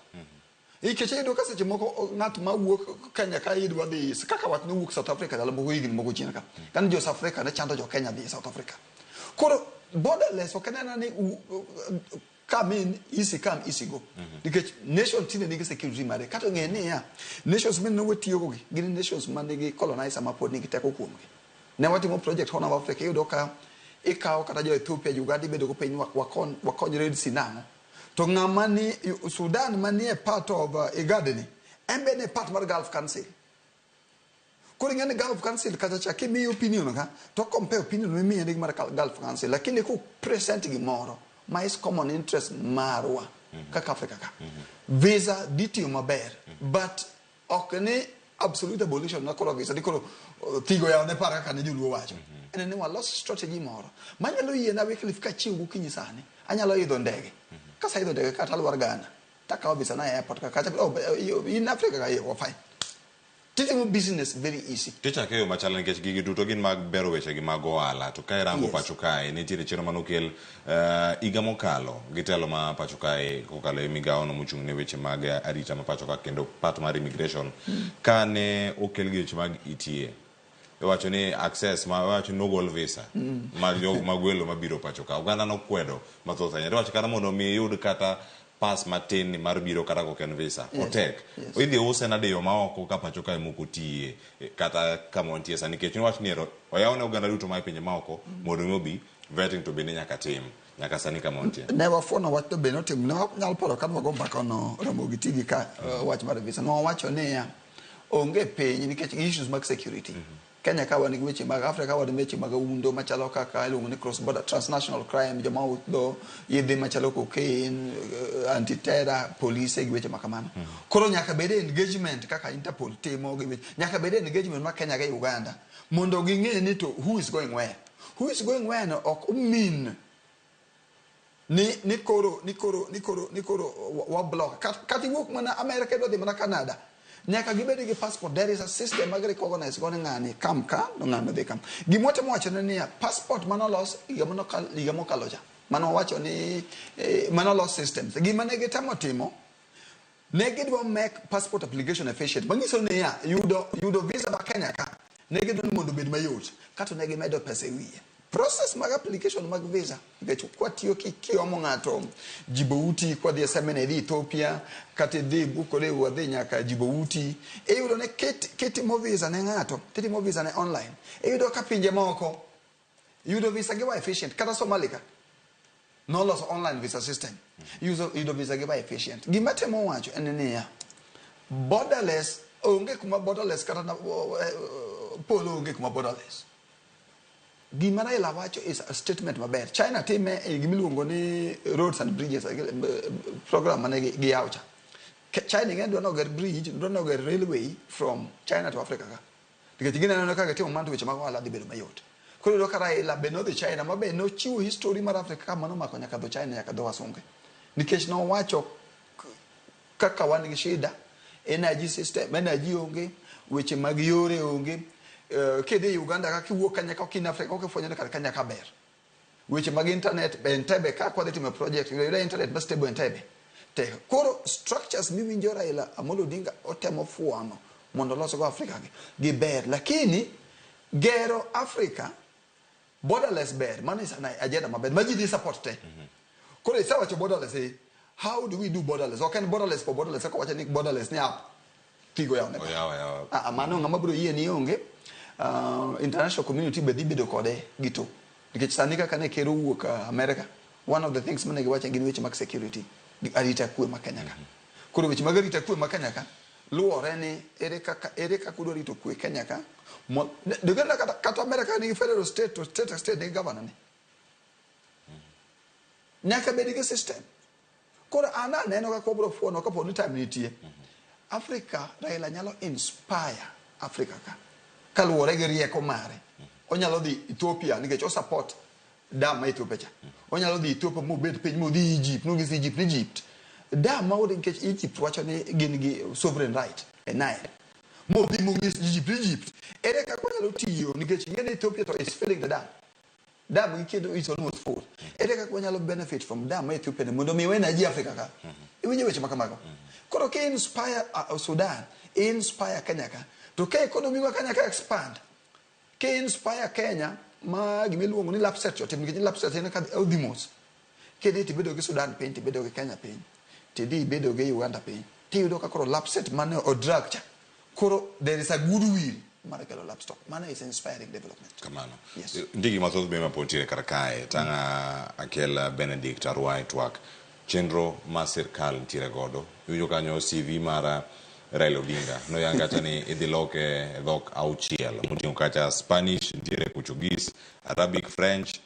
[SPEAKER 17] Nikech iyudo ka seche moko ng'at ma wuok Kenya ka idwa dhi kaka wach nowuok South Africa ndalo moko higni moko chien ka. Kane jo South Africa ne chando jo Kenya dhi South Africa. Koro borderless ok en ni come in, easy come, easy go. Nikech nation tinde nigi security mare. Kato ng'e niya, nations mane watiyogo gi gin nations manigi colonizer ma pod nigi teko kuomgi. Ne watimo project Horn of Africa, iyudo ka ikawo kata jo Ethiopia, Uganda ibedo go piny wakony Red Sea nang'o. To ng'ama ni Sudan manie part of IGAD ni, en be ne part mar Gulf Council. Koro ing'e ni Gulf Council kacha cha kimiyo opinion ka, to compare opinion mimiye ni mar Gulf Council, lakini ku present gimoro ma is common interest marwa kaka Africa ka. Visa dhi tiyo maber, but ok ni absolute abolition na koro visa di koro thigo yawo ne para kaka ne joluo wacho. En ni walos strategy moro manyalo yiena Wycliffe kachiew gokinyi sani, anyalo idho ndege. Kaseidho ndege kata alwar Ghana, takawo visa na e airport ka kacha, oh, in Africa ka, oh, fine. Titimo business very easy.
[SPEAKER 1] Tichake e yo machal nikech gigi duto gin mag bero weche gi mag ohala to ka irango pacho kae nitiere chenro manokel higa mokalo gi telo ma pacho kae kokalo e migawo no mochung' ne weche mag arita ma pacho ka kendo part mar immigration kane okel gi weche mag ETA iwacho ni access ma iwacho ni nogol visa mag jo mag welo mabiro pacho ka oganda nokwedo mathoth ahinya iwacho kata mondo mi iyud kata pass matin ni mar biro kata kok en visa otek. Idhi use nade yo maoko ka pacho kae moko tiye kata kama wantie sani nikech niwach ni ero oyaw ne oganda duto ma e pinje maoko mondo mi obi vetting to bende nyaka tim nyaka sani kama wantie.
[SPEAKER 17] Ne wafuono wach to be notim ne wanyalo paro ka wago mbaka no Ramogi TV ka wach mar visa. Ne wawacho niya onge piny nikech issues mag security. Kenya ka wan gi weche mag Africa wan gi weche mag undo machalo kaka iluongo ni cross border transnational crime, joma uso yedhe machalo cocaine, anti-terror, police gi weche makamano. Koro nyaka bed engagement kaka Interpol timo gi weche, nyaka bed engagement mar Kenya gi Uganda mondo ging'e ni to who is going where. Who is going where no ok mean ni koro wa block. Kata iwuok mana America idwa dhi mana Canada. Nyaka gibed gi passport. There is a system mag recognize go ni ng'ani kam ka, to ng'ano dhi kam. Gimwatemo wacho ne niya, passport manolos higa mokalo cha. Mano wacho ni manolos systems. Gima ne gitemo timo, ne gidwa make passport application efficient. Manyiso niya, yudo visa ma Kenya ka, ne gidwa ni mondo obed mayot. Kato ne gimedo pesa e wiye. Process mag application mag visa nikech kwatiyo kiomo ng'ato Djibouti, kwadhi e seminar idhi Ethiopia, kata idhi Bukore wadhi nyaka Djibouti, iyudo ni kitimo visa ne ng'ato, titimo visa ne online, iyudo ka pinje moko yudo visa gi wa efficient. Kata Somalia ka noloso online visa system, yudo visa gi wa efficient. Gima temo wacho en niya, borderless onge kuma borderless kata polo onge kuma borderless. Gima Raila wacho is a statement maber. China time e gimiluongo ni roads and bridges program mane giyawo cha. China ing'e dwa noger bridge, dwa noger railway from China to Africa ka. Nikech gineno kaka gitimo mano to weche mag ohala dhi bedo mayot. Koro iyudo ka Raila be nodhi China ma be nochiwo history mar Africa ka mano omako nyaka dho China nyaka dho wasunge. Nikech nowacho kaka wan gi shida, energy system, energy onge, weche mag yore onge. Kidhi Uganda ka kiwuok Kenya ka ok in Africa ok ifwenyo ni kar Kenya ka ber. Weche mag internet be Entebbe ka kwadhi timo project yudo internet ma stable Entebbe. Tek. Koro structures miwinjo Raila Amolo Odinga otemo fuono mondo olosgo Africa gi ber. Lakini gero Africa borderless ber, mano is an agenda maber ma ji dhi support te. Koro isewacho borderless, how do we do borderless? Ok en borderless for borderless, ok wacho ni borderless ni up. Tigo yawo ne. Oyawa. Mano ng'ama biro yie ni onge. International community be dhi bedo kode gi to. Nikech sani kaka ne ker owuok America, one of the things mane giwacho gin weche mag security, gi arita kwe ma Kenya ka. Koro weche mag arita kwe ma Kenya ka, Luwore ni ere kaka ere kaka udwa rito kwe Kenya ka. Kata, kata America nigi federal state to state state nigi governor ne. Nyaka bed gi system. Koro an aneno kaka wabiro fuono kapo ni time nitie. Africa, Raila nyalo inspire Africa ka. Kaluwore gi rieko mare. Onyalo dhi Ethiopia nikech o support dam ma Ethiopia cha. Onyalo dhi Ethiopia mobed piny modhi Egypt, nong'is Egypt ni Egypt. Dam ma nikech Egypt wacho ni gin gi sovereign right e Nile. Modhi mong'is Egypt, Egypt. Ere kaka onyalo tiyo nikech ing'e ni Ethiopia to is filling the dam. Dam gi kendo is almost full. Ere kaka wanyalo benefit from dam ma Ethiopia ni mondo mi energy Africa ka. Iwinjo weche ma kamago. Koro ki inspire Sudan, inspire Kenya ka. To ka economy ma Kenya ka expand, ki inspire Kenya ma gimiluongo ni LAPSSET otim nikech LAPSSET en ka odhi mos. Kidhi tibedo gi Sudan piny, tibedo gi Kenya piny, tidhi ibedo gi Uganda piny, tiyudo ka koro LAPSSET mane odrag cha. Koro there is a goodwill mar kelo LAPSSET. Mano is inspiring development.
[SPEAKER 1] Kamano.
[SPEAKER 17] Yes.
[SPEAKER 1] Nitie gik mathoth be mapod nitiere kar kae. Tang'a akel Benedict Arwa e twak. Chenro ma sirkal nitiere godo. Iwinjo kanyo CV mar Raila Odinga. Noyang kacha ni idhi loke e dhok auchiel. Moting'o kacha Spanish, nitiere Portuguese, Arabic, French,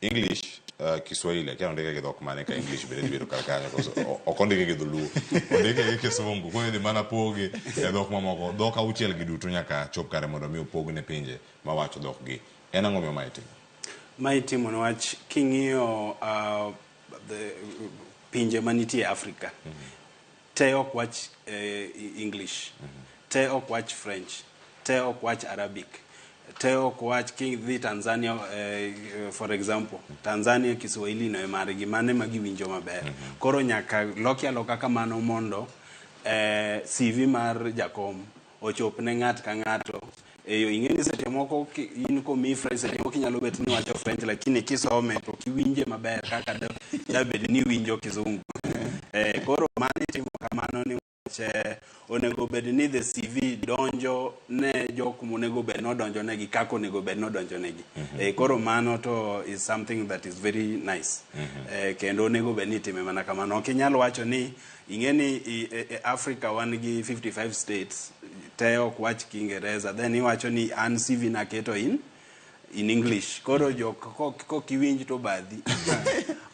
[SPEAKER 1] English, Kiswahili. Akia ondike gi dhok mane ka English bende dhi bedo kar kanyo. Koso ok ondike gi dholuo. Ondike gi kisungu. Koro idhi mana poge e dhok mamoko. Dhok auchiel gi duto nyaka chop kare mondo mi opog ne pinje mawacho dhok gi. En ang'o miyo mae itimo?
[SPEAKER 12] Ma itimo niwach king'iyo pinje manitie Africa te ok wach English, te ok wach French, te ok wach Arabic, te ok wach kidhi Tanzania for example, Tanzania Kiswahili no e margi, mano ema giwinjo maber. Koro nyaka loki aloka kamano mondo CV mar jakom ochop ne ng'at ka ng'ato e yo. Ing'e ni seche moko in komiyi French, seche moko inyalo bet ni iwacho French, lakini kisome to ok iwinje maber kaka dabed ni iwinjo Kizungu. Koro mano itimo kamano ni onego bed ni the CV donjo ne jok monego bed nodonjo negi kaka onego bed nodonjo negi. Koro mano to is something that is very nice. Kendo onego bed ni itime mana kamano. Ok inyal wacho ni ing'e ni e Africa wan gi 55 states te ok wach Kiingereza, then iwacho ni an CV naketo in English. Koro jok kok iwinj to badhi.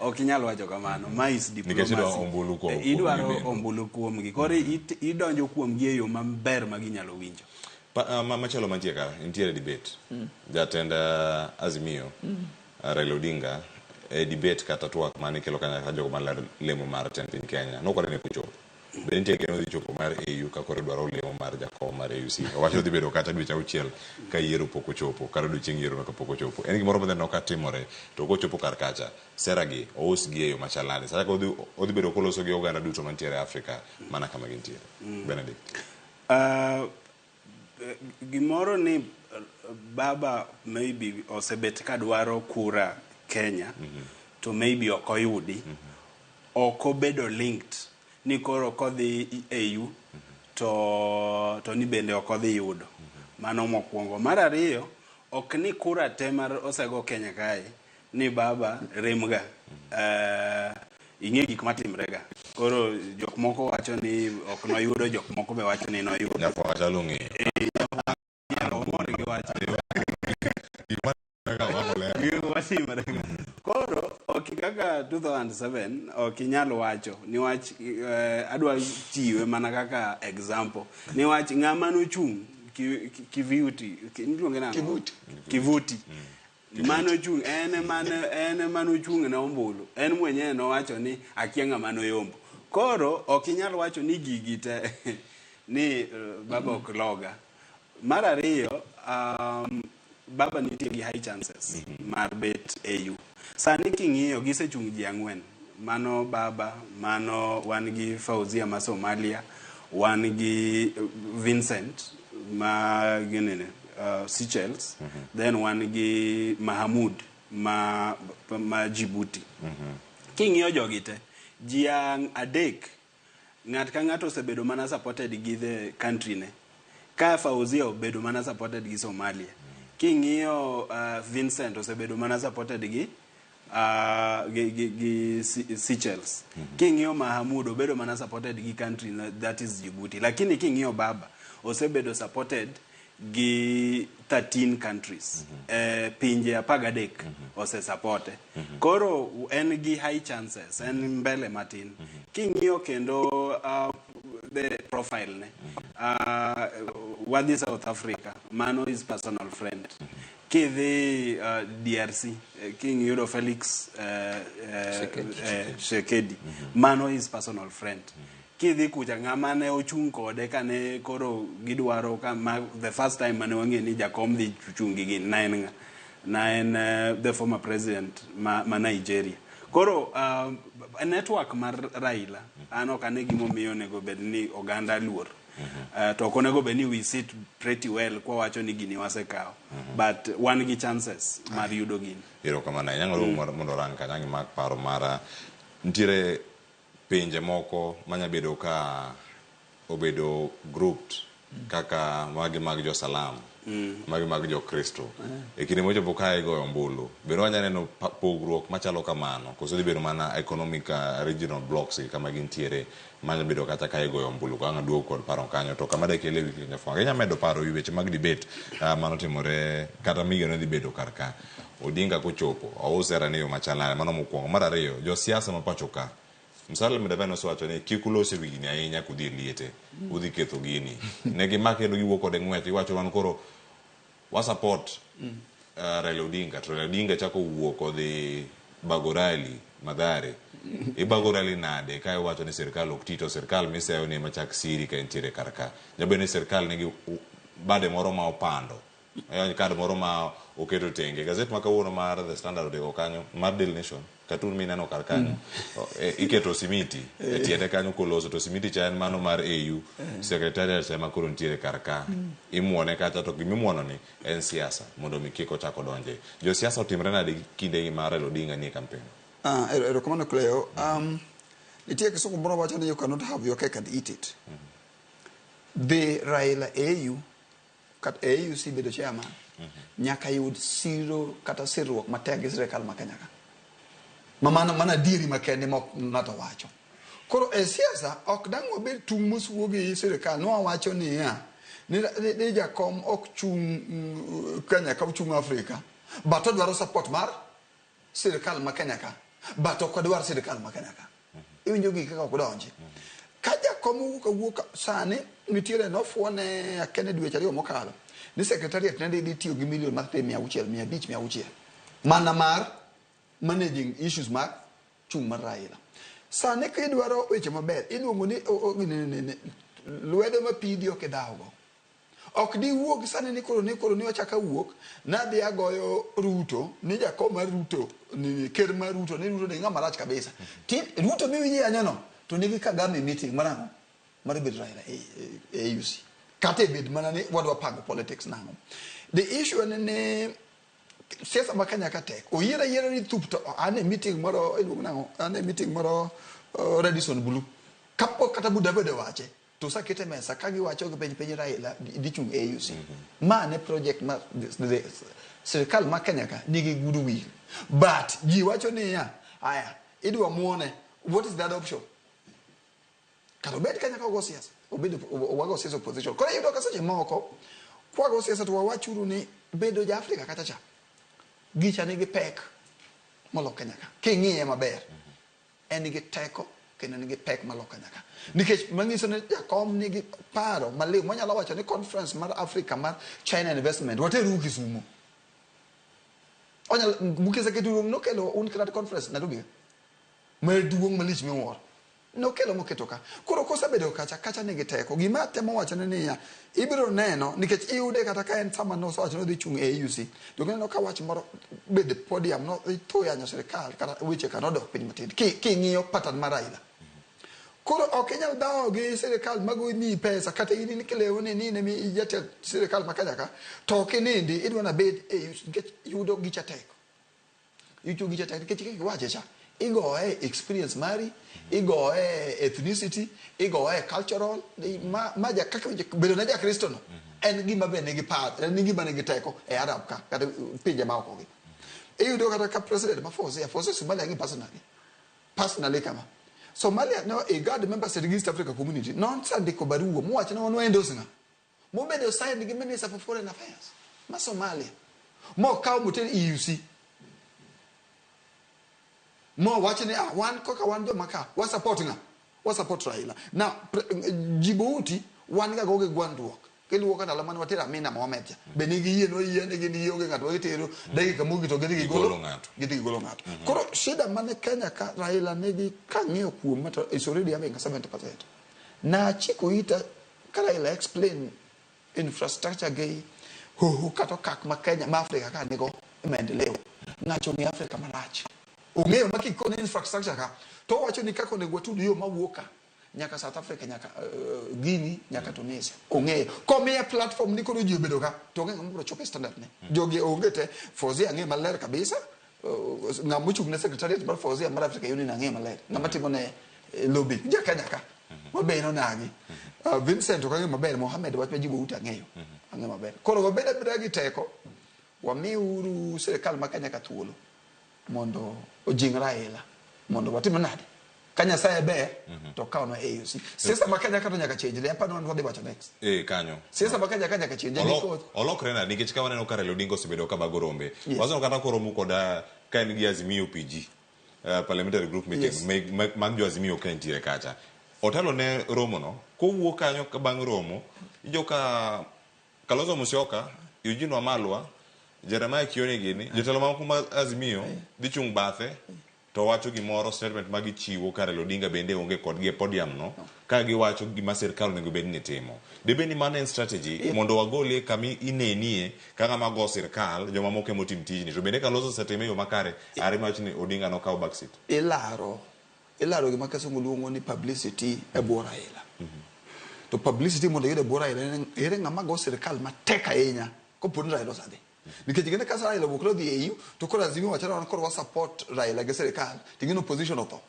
[SPEAKER 12] Ok inyal wacho kamano. Ma is
[SPEAKER 1] Nikech idwaro
[SPEAKER 12] diplomacy.
[SPEAKER 1] ombulu kuom
[SPEAKER 12] Idwaro
[SPEAKER 1] kuomgi bende.
[SPEAKER 12] ombulu kuomgi. Koro idonjo kuomgi e yo maber ma ginyalo winjo.
[SPEAKER 1] Machielo mantie ka, nitiere debate. Jatend Azimio, Raila Odinga, e debate kata twak mane kelo kanyakla jogo malero lemo mar tend piny Kenya. Nokware ne kochopo. Be nitie geno dhi chopo mar AU ka koro dwaro lemo mar jakom mar AUC. Owacho dhi bedo kata dweche auchiel ka yiero pok ochopo, kata odiochieng' yiero ka pok ochopo. En gimoro madhi ka timore, to kochopo kar kacha, sera gi ous gi e yo machal nade. Sasa odhi bedo koloso gi oganda duto mantiere e Afrika mana kama gintiere. Benedict.
[SPEAKER 12] Gimoro ni baba maybe osebet ka dwaro kura Kenya to maybe ok oyudi, ok obedo linked ni koro kodhi AU to ni bende ok odhi yudo. Mano mokwongo. Mar ariyo, ok ni kura te mar osego Kenya kae ni baba remga. Ing'e gik matimre ga. Koro jok moko wacho ni ok noyudo, jok moko be wacho ni noyudo.
[SPEAKER 1] Nyakwar chalo ng'eyo.
[SPEAKER 12] Omor gi wacho.
[SPEAKER 1] Gik matimore.
[SPEAKER 12] Gik matimre ga. Koro ok kaka 2007 ok inyal wacho niwach adwa chiwe mana kaka example niwach ng'ama nochung' Kivuti iluonge nang'o?
[SPEAKER 17] Kivuti.
[SPEAKER 12] Kivuti. Mano chung' en ema nochung' ne ombulu. En mwenyewe nowacho ni akia ng'ama noyombo. Koro ok inyal wacho ni gigi te ni baba ok loga. Mar ariyo, baba nitie gi high chances mar bet AU. Sani king'iyo gisechung' ji ang'wen. Mano baba, mano wan gi Fauzia ma Somalia, wan gi Vincent ma ginene, Seychelles, then wan gi Mahamud ma Djibouti. King'iyo jogi te, ji adek, ng'at ka ng'ato osebedo mana supported gi the country ne. Ka Fauzia obedo mana supported gi Somalia. King'iyo Vincent osebedo mana supported gi Gi Seychelles. King'iyo Mahamud, obedo mana supported gi country that is Djibouti. Lakini king'iyo Baba, osebedo supported gi 13 countries. Pinje 13 osesupporte. Koro en gi high chances, en mbele matin. King'iyo kendo the profile ne, wadhi South Africa, mano is personal friend. Kidhi DRC, king'iyudo Felix Tshisekedi, mano is personal friend. Kidhi kucha, ng'ama ne ochung' kode kane koro gidwaro ka ma, the first time mane wang'e ni jakom dhi chung' gi gin, na en ng'a? Na en the former president ma Nigeria. Koro network mar Raila, an ok ane gimomiyo onego bed ni oganda luor. To ok onego bed ni we sit pretty well kwawacho ni gini wasekawo, but wan gi chances mar yudo gini.
[SPEAKER 1] Erokamano ahinya. Ng'ado mondo orang kanyo ang' imak paro mara. Nitiere pinje moko manya bedo ka obedo grouped kaka magi mag jo-Salam, magi mag jo-Kristo. E kinde mochopo ka igoyo ombulu, bende wanya neno pogruok machalo kamano, koso dhi bedo mana economic regional blocks gi kama gintiere manya bedo kata ka igoyo ombulu? Ka ang' aduogo kod paro kanyo to kama dakele wi Kenya Fwambo. Inya medo paro ewi weche mag debate manotimore kata migeno dhi bedo kar ka. Odinga kochopo, ous sera ni yo machal nade? Mano mokwongo. Mar ariyo, josiasa ma pacho ka, Musalia Mudavadi nosewacho ni kik ulos e wi gini ahinya kudhi e liete, udhi ketho gini. Ne gimake kendo giwuok kode ng'wech, giwacho wan koro wa support Raila Odinga. To Raila Odinga chako wuok odhi bago rally Mathare. Ibago rally nade ka iwacho ni sirkal ok ti, to sirkal miseyo ni ema chak siri ka entiere kar ka? Nyabedo ni sirkal nigi bade moro ma opando, kad moro ma oketo tenge. Gazet ma kawuono mar The Standard ondiko kanyo, mar Daily Nation, cartoon mineno kar kanyo, iketo simiti e tiende kanyo koloso, to simiti cha en mano mar AU secretariat ema koro nitiere kar ka. Imuone kacha, to gimimuono ni en siasa mondo mi kik ochak odonje. Josiasa otimre nade kinde gi mar Raila Odinga nie campaign?
[SPEAKER 17] Erokamano Cleo. Nitie kisungu moro wacho ni you cannot have your cake and eat it. Dhi Raila AU kata AUC bedo chairman, nyaka yud siro kata sirruok matek gi sirikal ma Kenya ka. Ma mano adieri makende ma ok ng'ato wacho. Koro e siasa ok dang' wabed tung' mosuo gi sirikal. Nwawacho niya, ni jakom ok chung' Kenya ka, ochung' Afrika, but odwaro support mar sirikal ma Kenya ka, but ok odwar sirikal ma Kenya ka. Iwinjo gigi kaka ok donji. Ka jakom owuok awuoka sani nitiere nofuone akene dweche 2 mokalo ni secretariat ne dhi tiyo gi milion mar 600, 500, 600 mana mar managing issues mag chung' mar Raila. Sani kidwaro weche maber, iluongo ni lwedo mapidhi ok idhawgo. Ok diwuog sani ni koro ni ochaka wuok nadhi agoyo Ruto ni jakom mar Ruto ni ker mar Ruto ni Ruto ni ng'ama rach kabisa. Ti Ruto miwinjo yanyo no to nigi Kagame meeting mar ang'o? Mar bedo Raila AUC. Kata e bed mana ni wadwa pango politics nang'o. The issue en ni siasa ma Kenya ka tek. Oyier ayiera ni thup to an e meeting moro iluongo nang'o? An e meeting moro Radisson Blu. Kapok kata Mudavadi owache to osekete mesa ka giwacho gi piny Raila dhi chung' AUC. Ma ne project ma sirikal ma Kenya ka nigi goodwill. But ji wacho niya, aya, idwa muone, what is that option? Kata obed Kenya ka ogo siasa, obed wago siasa opposition. Koro iyudo ka seche moko kwago siasa to wawachuru ni bedo ja Afrika kata cha gicha nigi pek molo Kenya ka. King'iye maber, en gi teko kendo nigi pek malo Kenya ka. Nikech manyiso ni jakom nigi paro maliw monyalo wacho ni conference mar Africa mar China investment wateru Kisumo. Onyalo Mukisa Ketu nokelo UNCTAD conference Nairobi. Maduong' malich miwuoro. Nokelo moketo ka. Koro kosebedo kacha, kacha nigi teko. Gima atemo wacho ni niya, ibiro neno nikech iyude kata ka en sama nosewacho ni odhi chung' e AUC. To gineno ka wach moro bede podium no tho yanyo sirikal kata weche ka nodok piny matin. King'iyo pattern mar Raila. Koro ok inyal dhawo gi sirikal mago miyi pesa kata in in kilewo ni in ema ijatend sirikal ma Kenya ka to ok inindi idwa nabed e AUC nikech yudo gicha tek. Yudo gicha tek nikech kaka iwache cha igoye experience mari, igoye ethnicity, igoye cultural, ma ja, kaka bedo ne ja Kristo no en gima be nigi power, en gima nigi teko e Arab ka kata pinje ma oko gi. Iyudo kata ka president ma Fozia, Fozia Somalia ang'e personally. Personally kama. Somalia no IGAD member state gi East Africa Community nosendiko barua mowacho ni wan wa endorse ng'a. Mobedo signed gi Minister for Foreign Affairs ma Somalia. Mokaw moter EUC. Mowach ni ah, wan kaka wan joma ka, wa support ng'a? Wa support Raila. Now, Djibouti wan ga go gi gwandruok. Kiluwo ka ndalo mane watero Amina Mohamed cha, be ne giyie nwa yie ni gin gionge ng'ato ma gitero, dakika mogik to gidhi gigolo
[SPEAKER 1] Gigolo ng'ato.
[SPEAKER 17] Gidhi gigolo ng'ato. Koro shida mane Kenya ka Raila nigi kang'iyo kuome to is already having a 70%. Nachiko ita ka Raila explain infrastructure gi hoho kata okak ma Kenya ma Afrika ka nigo e maendeleo. Ng'acho ong'eyo Afrika marach. Ong'eyo ma kikone infrastructure ka to owacho ni kaka onego watud yo mawuok ka nyaka South Africa nyaka Guinea nyaka Tunisia. Ong'eyo. Komiye platform ni koro ji obedo ka to ong'e ng'ama biro chopo e standard ne. Jogi onge te. Fozia ang'eyo maler kabisa. Ng'ama ochung' ne secretariat mar Fozia mar Africa Union ang'eyo maler. Ng'ama timo ne lobby. Ja Kenya ka. Mabe en onagi. Vincent ok ang'eyo maber. Mohamed wach ma Djibouti ang'eyo. Ang'eyo maber. Koro wabed abeda gi teko. Wamiuru sirikal ma Kenya ka thuolo mondo ojing Raila mondo watim nade ka Nyasaye ber to kawnwa AUC. Siasa ma Kenya ka to nyaka change. Aparo ni wan wadhi wacho next.
[SPEAKER 1] Kanyo.
[SPEAKER 17] Siasa ma Kenya ka nyaka change.
[SPEAKER 1] Olokre nade nikech ka waneno ka Raila Odinga osebedo ka bago rombe.
[SPEAKER 17] Yes.
[SPEAKER 1] Waseneno kata koromo koda ka en gi Azimio PG. Parliamentary group meeting
[SPEAKER 17] Yes.
[SPEAKER 1] mag jo Azimio ka entiere kacha. Otelo ne romo no, kowuok kanyo bang' romo, ijo ka Kalonzo Musyoka, Eugene Wamalwa, Jeremiah Kioni gini, jotelo mamoko mag Azimio dhi chung' bathe to wacho gimoro statement ma gichiwo ka Raila Odinga bende onge kodgi e podium no ka giwacho gima sirkal onego bed ni timo. Dibed ni mano en strategy mondo wagolie kama inenie ka ng'ama go sirkal jomamoko ema otim tijni. To bende Kalonzo osetime e yo makare are mawach ni Odinga nokaw back seat.
[SPEAKER 17] Ilaro gima Kisungu luongo ni publicity e bwo Raila. To publicity mondo iyud e bwo Raila, ere ng'ama go sirkal matek ahinya kopo ni Raila osedhi. Nikech ing'e ni ka Raila owuok nodhi e EU to koro Azimio wacho ni wan koro wa support Raila gi sirkal to ing'e ni opposition otho.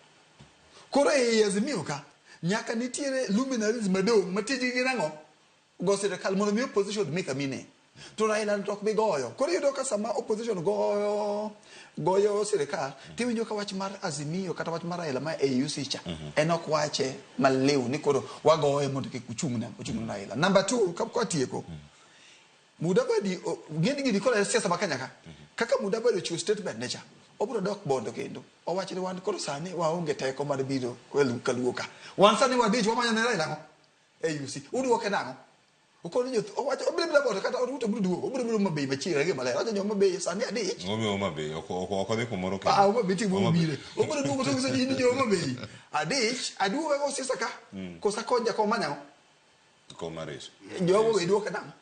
[SPEAKER 17] Koro ei Azimio ka nyaka nitiere luminaries madong' ma tijgi gin ang'o? Go sirkal mondo mi opposition make a meaning. To Raila to ok bi goyo. Koro iyudo ka sama opposition goyo sirkal tiwinjo ka wach mar Azimio kata wach mar Raila ma AUC cha en ok wache maliw ni koro wagoye mondo kik ochung' ne Raila. Number 2 kapok watieko. Mudavadi ng'eni gini koro en siasa ma Kenya ka. Kaka Mudavadi ochiwo statement ne cha, obiro dok Bondo kendo. Owacho ni wan koro sani waonge teko mar biro kaluo ka. Wan sani wadich wamanyo ne Raila ang'o? AUC. Uduoke nang'o? Okoni jo owacho obiro biro Bondo kata Ruto biro duogo. Obiro biro Homa Bay machiegni gi maler. Owacho jo Homa Bay sani adich.
[SPEAKER 1] Omiyo Homa Bay ok odhi kumoro kendo.
[SPEAKER 17] Ah, Homa Bay timo bire. Obiro duogo to nyiso ji ni jo Homa Bay. Adich aduogo go siasa ka. Kosa konja kom manyang'o.
[SPEAKER 1] Kom mar res.
[SPEAKER 17] Jogo be duoke nang'o?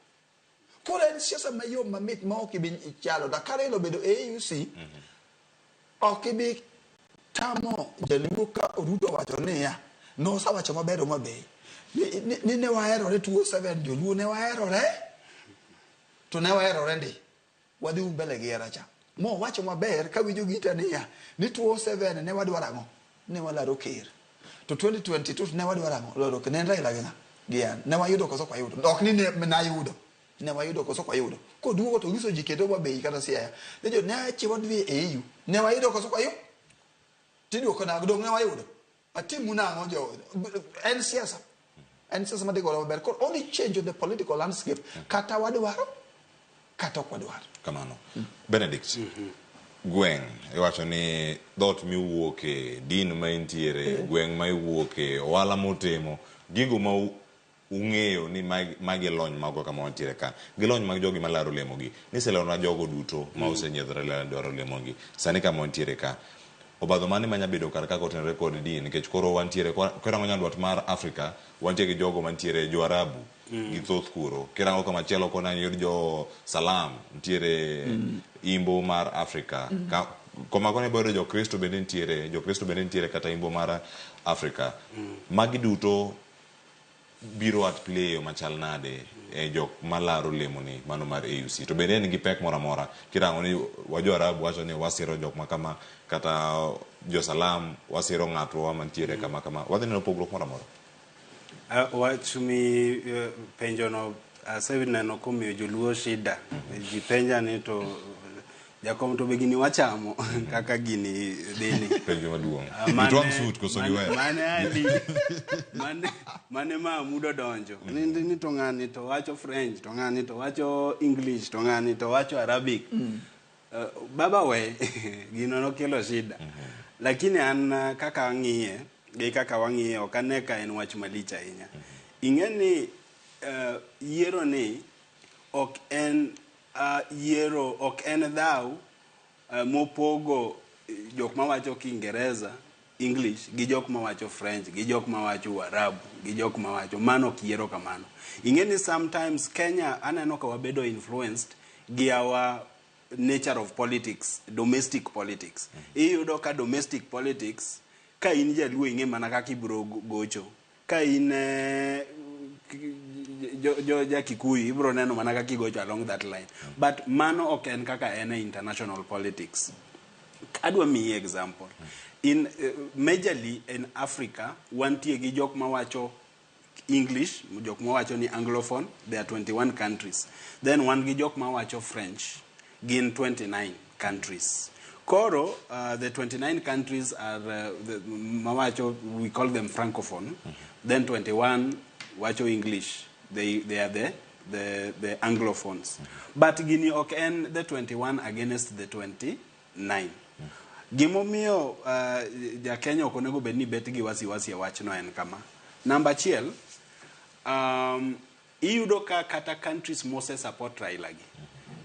[SPEAKER 17] Koro en siasa mayom mamit ma ok ibi chalo. To ka Raila obedo AUC, ok ibi tamo jaluo ka Ruto owacho niya, nosewacho maber Homa Bay. Ni ne waherore 2007 joluo ne waherore to ne waherore ndi. Wadhi mbele gi hera cha. Mowacho maber ka winjo gita niya, ni 2007 ne wadwaro ang'o? Ne walaro ker. To 2022 ne wadwaro ang'o? Laro ker. Ne en Raila gi ng'a? Gi an. Ne wayudo koso ok wayudo? Ok ni ne nayudo. Ne wayudo koso ok wayudo? Koduogo to nyiso ji kendo Homa Bay kata Siaya. Ni jo ne chi wadhi e EU. Ne wayudo koso ok wayudo? Tiduoko nang'o? Dong' ne wayudo. Atimu nang'o jo? En siasa. En siasa madhi godo maber. Koro only change the political landscape. Kata wadwaro, kata ok wadwaro.
[SPEAKER 1] Kamano. Benedict, gweng' iwacho ni dhoot miwuoke, din ma intiere, gweng' ma iwuoke, ohala mutimo, gigo ma ung'eyo ni magi lony magwa kama wantiere ka, gi lony mag jogi malaro lemogi. Niselero jogo duto ma osenyiedhore dwaro lemogi. Sani kama wantiere ka, obadho mane manya bedo kar kaka otenore kod din, nikech koro wantiere, kirango nyandwat mar Afrika, wantie gi jogo mantiere jo Arabu, gi thoth kuro. Kirango kama chielo kona iyud jo Salam, nitiere imbo mar Afrika. Koma koni ibo yudo jo Kristo bende nitiere, jo Kristo bende nitiere kata imbo mar Afrika. Magi duto biro at play yo machal nade e jok malaro lemoni mano mar AUC. To bende en gi pek moro amora kirango ni wa jo Arabu wacho ni wasiro jok ma kama kata jo Salam wasiro ng'atwa mantiere kama kama. Wadhi neno pogruok moro amora.
[SPEAKER 12] Wach mi penjono aseneno komiyo joluo shida. Ji penja ni to Jakom to be gini wachamo kaka gini dhini.
[SPEAKER 1] Penjo maduong'.
[SPEAKER 12] Ah, mane-
[SPEAKER 1] Gitwang' suit koso
[SPEAKER 12] mane-
[SPEAKER 1] giweyo?
[SPEAKER 12] Mane Ali. Mane mane Mahmoud odonjo. Ni ni to ng'ani to wacho French, to ng'ani to wacho English, to ng'ani to wacho Arabic. Baba we gino nokelo shida. Lakini an kaka ang'iye gi kaka wang'iye ok ane ka en wach malich ahinya. Ing'e ni yiero ni ok en yiero ok en dhaw mopogo jok mawacho Kiingereza English gi jok mawacho French gi jok mawacho Uarabu gi jok mawacho mano ok yiero kamano. Ing'e ni sometimes Kenya aneno ka wabedo influenced gi our nature of politics, domestic politics. Iyudo ka domestic politics ka in jaluo ing'e mana kaka ibiro gocho. Ka in jo ja Kikuyu ibiro neno mana kaka igocho along that line. But mano ok en kaka en e international politics. Adwa miyi example. In majorly in Africa, wantie gi jok mawacho English, jok mawacho ni Anglophone, there are 21 countries. Then wan gi jok mawacho French, gin 29 countries. Koro, the 29 countries are, the, mawacho, we call them Francophone. Then 21 wacho English, they are the Anglophones. But gini ok en the 21 against the 29. Gimomiyo ja Kenya ok onego bed ni bet gi wasiwasi e wachno en kama. Namba achiel, iyudo ka kata countries mose support Raila gi.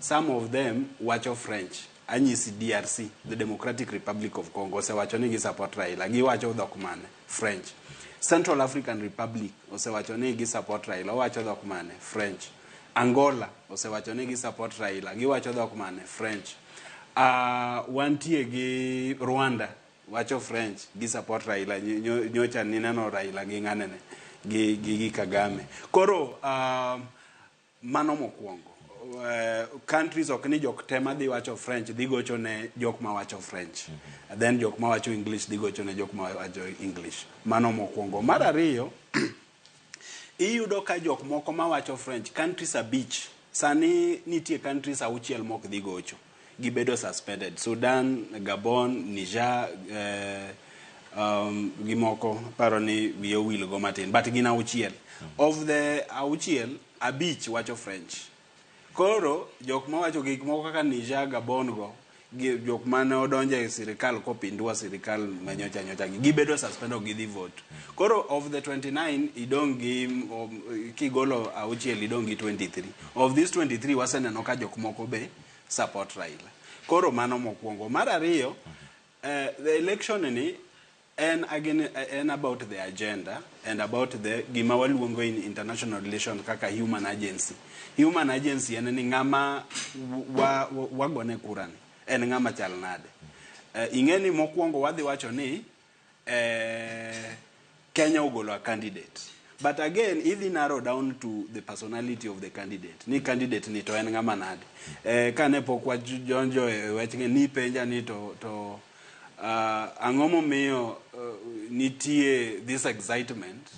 [SPEAKER 12] Some of them wacho French. Anyisi DRC, the Democratic Republic of Congo, osewacho ni gi support Raila. Giwacho dhok mane? French. Central African Republic osewacho ni gi support Raila. Owacho dhok mane? French. Angola osewacho ni gi support Raila. Giwacho dhok mane? French. Wantie gi Rwanda wacho French gi support Raila. Nyocha nineno Raila gi ng'anene gi Kagame. Koro mano mokwongo. Countries ok ni jok te madhi wacho French dhi gocho ne jok mawacho French. Then jok mawacho English dhi gocho ne jok mawacho English. Mano mokwongo. Mar ariyo, iyudo ka jok moko mawacho French, countries 5, sani nitie countries 6 mok dhi gocho. Gibedo suspended. Sudan, Gabon, Niger, gimoko paro ni wiye owil go matin, but gin 6. Of the 6, 5 wacho French. Koro jok mawacho gik moko kaka Niger, Gabon go, jok mane odonjo e sirikal kopindua sirikal manyocha nyocha gi, gibedo suspended ok gidhi vote. Koro of the 29 idong' gi kigolo 6 idong' gi 23. Of these 23 waseneno ka jok moko be support Raila. Koro mano mokwongo. Mar ariyo, the election ni en again en about the agenda and about the gima waluongo in international relation kaka human agency. Human agency en ni ng'ama wagone kura ni en ng'ama chal nade. Ing'e ni mokwongo wadhi wacho ni Kenya ogolo a candidate. But again, idhi narrow down to the personality of the candidate. Ni candidate ni to en ng'ama nade. Kane pok wajonjo e wechne ni penja ni to ang'o momiyo nitie this excitement.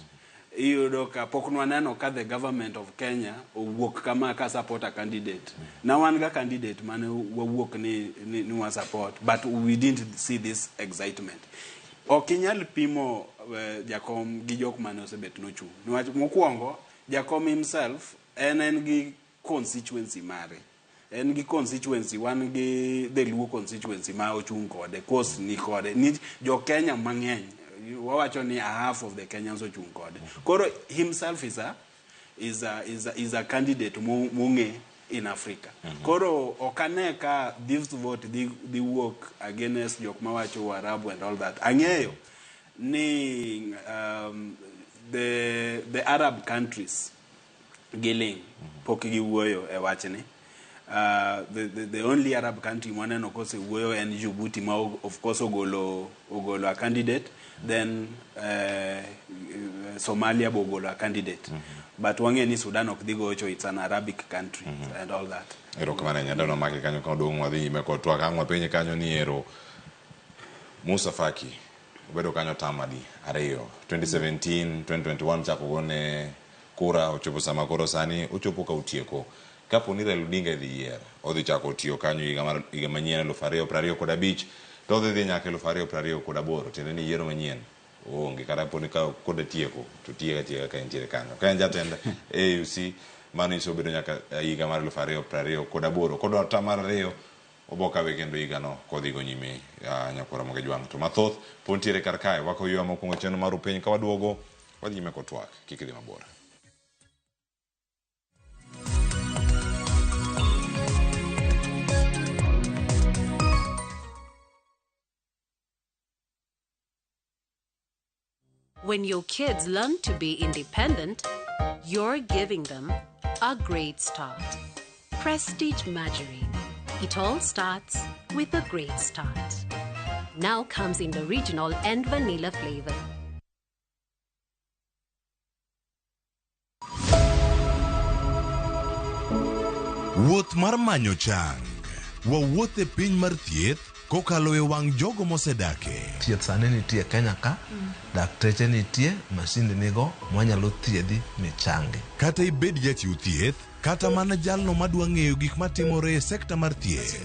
[SPEAKER 12] Iyudo ka pok nwaneno ka the government of Kenya owuok kama ka support a candidate. Na wan ga candidate mane wawuok ni wa support, but we didn't see this excitement. Ok inyal pimo Jakom gi jok mane osebet nochung'. Niwach mokwongo, Jakom himself en gi constituency mare. En gi constituency, wan gi the Luo constituency ma ochung' kode, Coast ni kode. Ni jo Kenya mang'eny, wawacho ni a half of the Kenyans ochung' kode. Koro himself is a candidate mong'e in Africa. Koro ok ane ka this vote dhi wuok against jok mawacho Uarabu and all that. Ang'eyo ni the Arab countries giling pok giwuoyo e wachni. The only Arab country mwaneno kosewuoyo en Djibouti ma of course ogolo a candidate, then Somalia bo ogolo a candidate. But wang'e ni Sudan ok dhi gocho, it's an Arabic country and all that.
[SPEAKER 1] Erokamano ahinya, Dano Maki kanyo ka odong' wadhi nyime kod twak. Ang' wapenje kanyo ni ero Musa Faki obedo kanyo term adi? 2. 2017, 2021 chako gone kura, ochopo sama koro sani ochopo ka otieko. Kapo ni Raila Odinga idhi yier, odhi chako tiyo kanyo higa mar higa manyien 2025 to odhi dhi nyaka 2028, tiende ni yiero manyien oonge kata kapo ni ka koda tieko to tiek atieka ka entiere kanyo. Ka en jatend AUC, mano nyiso obedo nyaka higa mar 2028. Kodwa term mar ariyo, obo kawe kendo higano kodhigo nyime nyakwar Ramogi Jwang'. To mathoth pod nitiere kar kae, wako ywa mokwongo chenro mar upiny ka waduogo wadhi nyime kod twak. Kik idhi mabor.
[SPEAKER 9] When your kids learn to be independent, you're giving them a great start. Prestige Margarine. It all starts with a great start. Now comes in the original and vanilla flavor.
[SPEAKER 8] Wuoth mar manyo chang. Wawuoth e piny mar thieth kokalo e wang' jogo mosedake.
[SPEAKER 18] Thieth sani nitie Kenya ka, dakteche nitie, masinde nigo mwanyalo thiedhi michangi.
[SPEAKER 8] Kata ibed jachiw thieth, kata mana jalno madwa ng'eyo gik matimore e sekta mar thieth.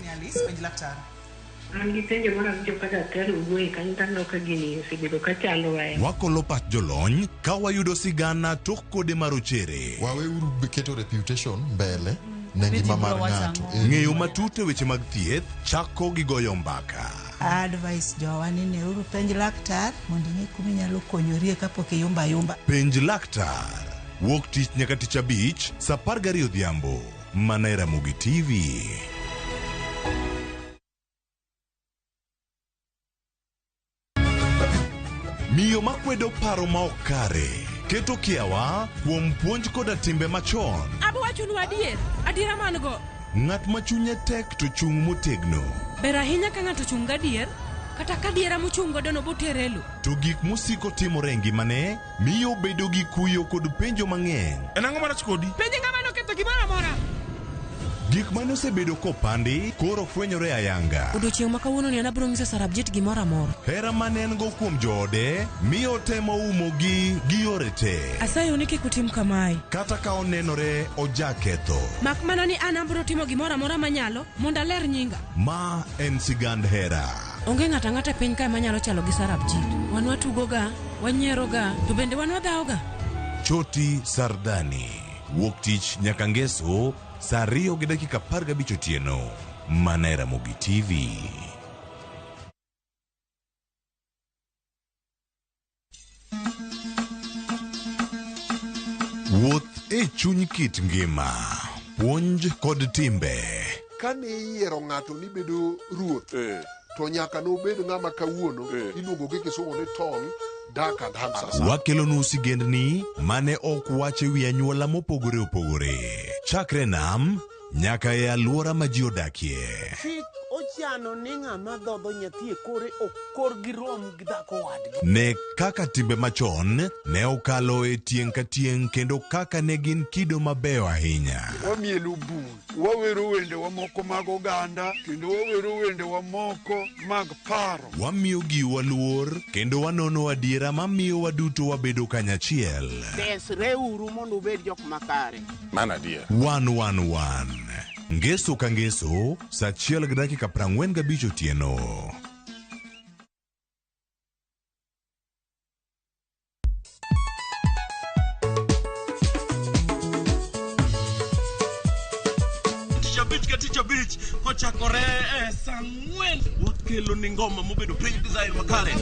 [SPEAKER 19] An gi penjo moro awinjo ka daktari owuoye kanyo to aneno ka gini osebedo ka chandowa e
[SPEAKER 8] Wakolo pach jolony ka wayudo sigana tok kode marochere.
[SPEAKER 20] Waweuru keto reputation mbele ne ngima mar ng'ato.
[SPEAKER 8] Ng'eyo matut e weche mag thieth chako gi goyo mbaka.
[SPEAKER 21] Advice jowa ni neuru penj laktar mondo ing'e kuma inyalo konyorie kapok iyumba ayumba.
[SPEAKER 8] Penj laktar. Wuok tich nyaka tich abich, saa 12 odhiambo. Mana e Ramogi TV. Miyo makwedo paro ma ok kare, keto kiawa kuom puonj koda timbe machon.
[SPEAKER 32] Abo wachonu adier, adiera man go.
[SPEAKER 8] Ng'at ma chunye tek to chung' motegno.
[SPEAKER 32] Ber ahinya ka ng'ato ochung' gadier, kata ka adiera mochung' godo no botere e lo.
[SPEAKER 8] To gik mosiko timore e ngimane miyo obedo gi kuyo kod penjo mang'eny.
[SPEAKER 28] En ang'o marach kodi?
[SPEAKER 32] Penje ng'ama noketho gimoro amora.
[SPEAKER 8] Gik mane osebedo kopandi koro fwenyore ayanga.
[SPEAKER 32] Odiochieng' ma kawuono ni an abiro nyiso Sarabjit gimoro amora.
[SPEAKER 8] Hera mane en go kuom joode miyo otemo umogi gi yore te.
[SPEAKER 32] Asayou ni kik utim kamae.
[SPEAKER 8] Kata ka onenore ojaketho.
[SPEAKER 32] Mak mana ni an abiro timo gimoro amora manyalo mondo aler nyinga.
[SPEAKER 8] Ma en sigand hera.
[SPEAKER 32] Onge ng'ato ang'ata e piny kae manyalo chalo gi Sarabjit. Wan watugoga, wanyieroga, to bende wan wadhawoga.
[SPEAKER 8] Choti Sardani. Wuok tich nyaka ngeso saa 2:15 otieno. Mana e Ramogi TV. Wuoth e chuny kit ngima. Puonj kod timbe.
[SPEAKER 22] Kane iyiero ng'ato ni bedo ruoth, to nyaka nobed ng'ama kawuono iluongo gi kisungu ni tall, dark and handsome.
[SPEAKER 8] Wakelonu sigendni mane ok wach e wi anyuola mopogore opogore. Chakre nam nyaka e alwora ma ji odakie.
[SPEAKER 11] Chik ochano ni ng'ama dhodho nyathi e kore ok korgi rom gi dhako wadgi.
[SPEAKER 8] Ne kaka timbe machon ne okalo e tieng' ka tieng' kendo kaka ne gin kido mabeyo ahinya.
[SPEAKER 6] Wamielo bul, wawero wendewa moko mag oganda, kendo wawero wendewa moko mag paro.
[SPEAKER 8] Wamiyo giwa luor kendo wanono adiera mamiyo waduto wabedo kanyachiel.
[SPEAKER 11] Desreuru mondo ubed jok makare.
[SPEAKER 8] Mano adier. 111. Ngeso ka ngeso, saa 1:45 otieno.
[SPEAKER 28] Tich abich ka tich abich kochakore e saa ang'wen wakelo ni ngoma mobedo piny design makare.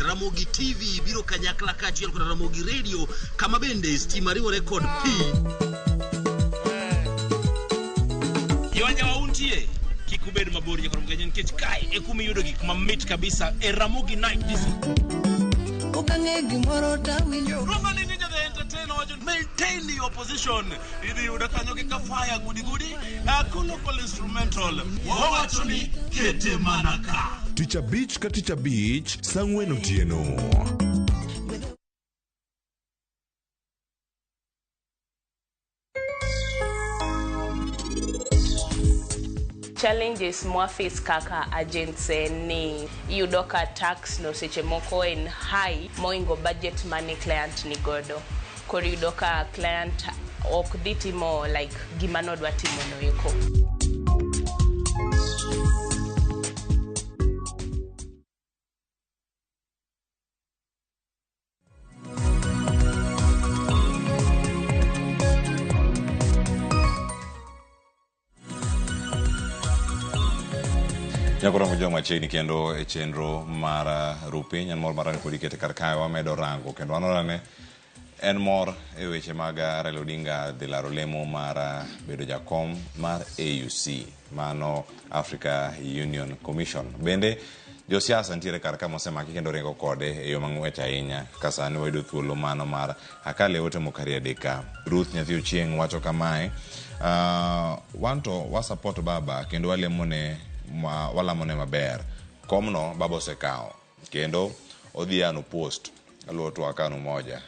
[SPEAKER 10] Ramogi TV biro kanyakla kaachiel kod Ramogi Radio kama bende stima riwore kod pi.
[SPEAKER 28] Yonya untie kik ubed mabor nyaka Ramogi nikech kae e kuma iyudo gik mamit kabisa e Ramogi Night Disco.
[SPEAKER 7] Okang'e gimoro tawinjo.
[SPEAKER 28] Ruoth ni Ninja the Entertainer wacho maintain your position. Idhi yudo kanyo gi kafaya gudi gudi local instrumental. Wawacho ni kete mana ka.
[SPEAKER 8] Tich abich ka tich abich, saa ang'wen otieno.
[SPEAKER 16] Challenges mwaface kaka agents en ni iyudo ka tax no seche moko en high moingo budget mane client ni godo. Koro iyudo ka client ok dhi timo like gima nodwa timo no eko.
[SPEAKER 1] Nyako romo joma machiegni kendo e chenro mar Rupiny en mor marani kodi kete kar kae wamedo rango kendo waneno ne en mor e weche mag Raila Odinga dhi laro lemo mar bedo jakom mar AUC mano Africa Union Commission. Bende josiasa nitiere kar ka mosemaki kendo ringo kode e yo mang'wech ahinya ka sani wayudo thuolo mano mar akale ote moko ariyo adek ka. Ruth Nyathi Ochieng' wacho kamae, wan to wa support baba kendo walemone walamone maber. Komno baba osekawo kendo odhi ano post aluwo twak anu moja.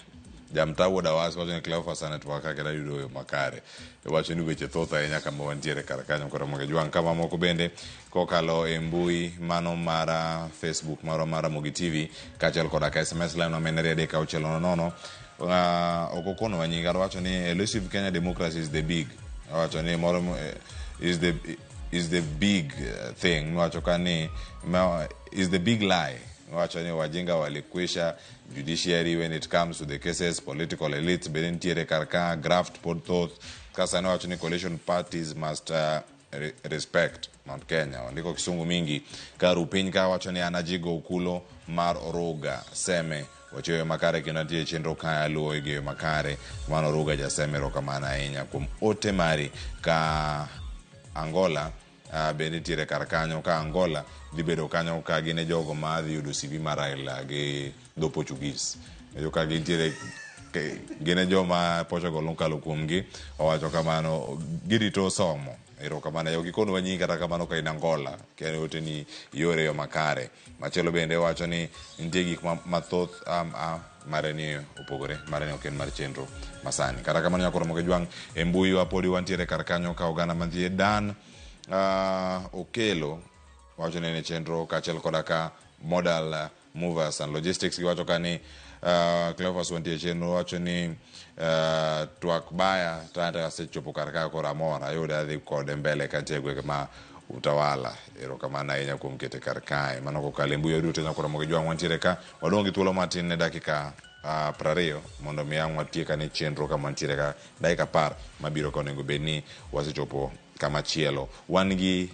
[SPEAKER 1] Jamta wuod Awasi wacho ni Cleophas an e twak kaka ayudo yo makare. Wacho ni weche thoth ahinya kama wantiere kar kanyo koro mondo jwang' kama moko bende kokalo e mbui mano mar Facebook marwa mar Ramogi TV kaachiel koda ka SMS line wa men 3 6 0 0. Ok okonowa nyinge wacho ni elusive Kenya democracy is the big wacho ni moro is the big thing wacho ka ni is the big lie wacho ni wajinga walikwisha judiciary when it comes to the cases political elites bende nitiere kar ka graft pod thoth ka sani wacho ni coalition parties must respect Mount Kenya ondiko kisungu mingi kar upiny ka wacho ni an ajigo okulo mar Oruga Seme wachiwo makare kendo nitie chenro ka aluwo e yo makare mano Oruga jaseme erokamano ahinya kuom ote mari ka Angola bende nitiere kar kanyo ka Angola dhi bedo kanyo ka gin e jogo ma dhi yudo CV mar Raila gi dho Portuguese ka gintiere gin e joma Portugal nokalo kuomgi owacho kamano girito somo erokamano ok ikonwa nyingi kata kamano ka in Angola kendo ote ni yore yo makare machielo bende wacho ni nitie gik mathoth mare ni opogore mare ni ok en mar chenro masani kata kamano nyakoro moke jwang' e mbui wa podi wantiere kar kanyo ka oganda mantie Dan Okelo wacho ni en e chenro kaachiel koda ka Modal Movers and Logistics giwacho ka ni Cleophas wantie e chenro wacho ni twak baya to anto asechopo kar ka koro amor ayude adhi kode mbele kantie e gwenge ma Utawala erokamano ahinya kuom kete kar kae mano kokalo e mbui duto nyakoro mogi jwang' wantiere ka wadong' gi thuolo matin ne dakika 20 mondo mi ang' watiek ane chenro kama wantiere ka dakika 10 mabiro ka onego bed ni wasechopo kama chielo wan gi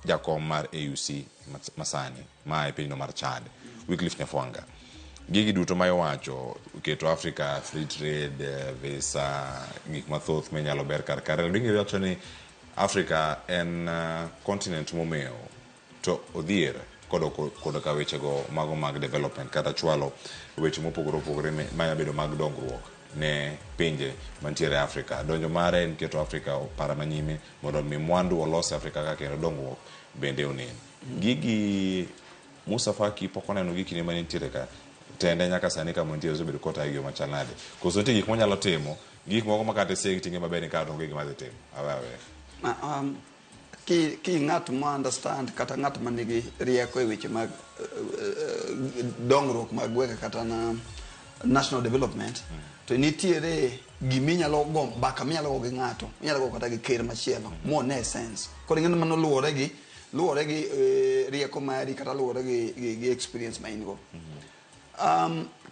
[SPEAKER 1] jakom mar AUC masani ma e pinyno mar Chad Wycliffe Nyafwanga gigi duto ma iwacho keto Africa free trade visa gik mathoth minyalo ber kar kare Odinga wacho ni Africa en continent momewo to odhier koda ka wechego mago mag development kata chwalo weche mopogore opogore manya bedo mag dongruok ne pinje mantiere Africa. Donjo mare en keto Africa opara manyime mondo mi mwandu olos e Afrika ka kendo dongruok bende onen. Gigi Musa Faki pok oneno gi kinde manitiere ka tende nyaka sani kama nitie osebedo kotayo gi yo machal nade koso nitie gik monyalo timo gik moko ma kata isegi ting'e maber ni kata onge gima dhi timo awe aweya.
[SPEAKER 17] Ki ng'at ma understand kata ng'at ma nigi rieko e weche mag dongruok mag gwenge kata na national development to nitiere giminyalo go mbaka minyalo go gi ng'ato inyalo go kata gi ker machielo mone sense koro ing'e ni mano luwore gi rieko mari kata luwore gi experience ma in go.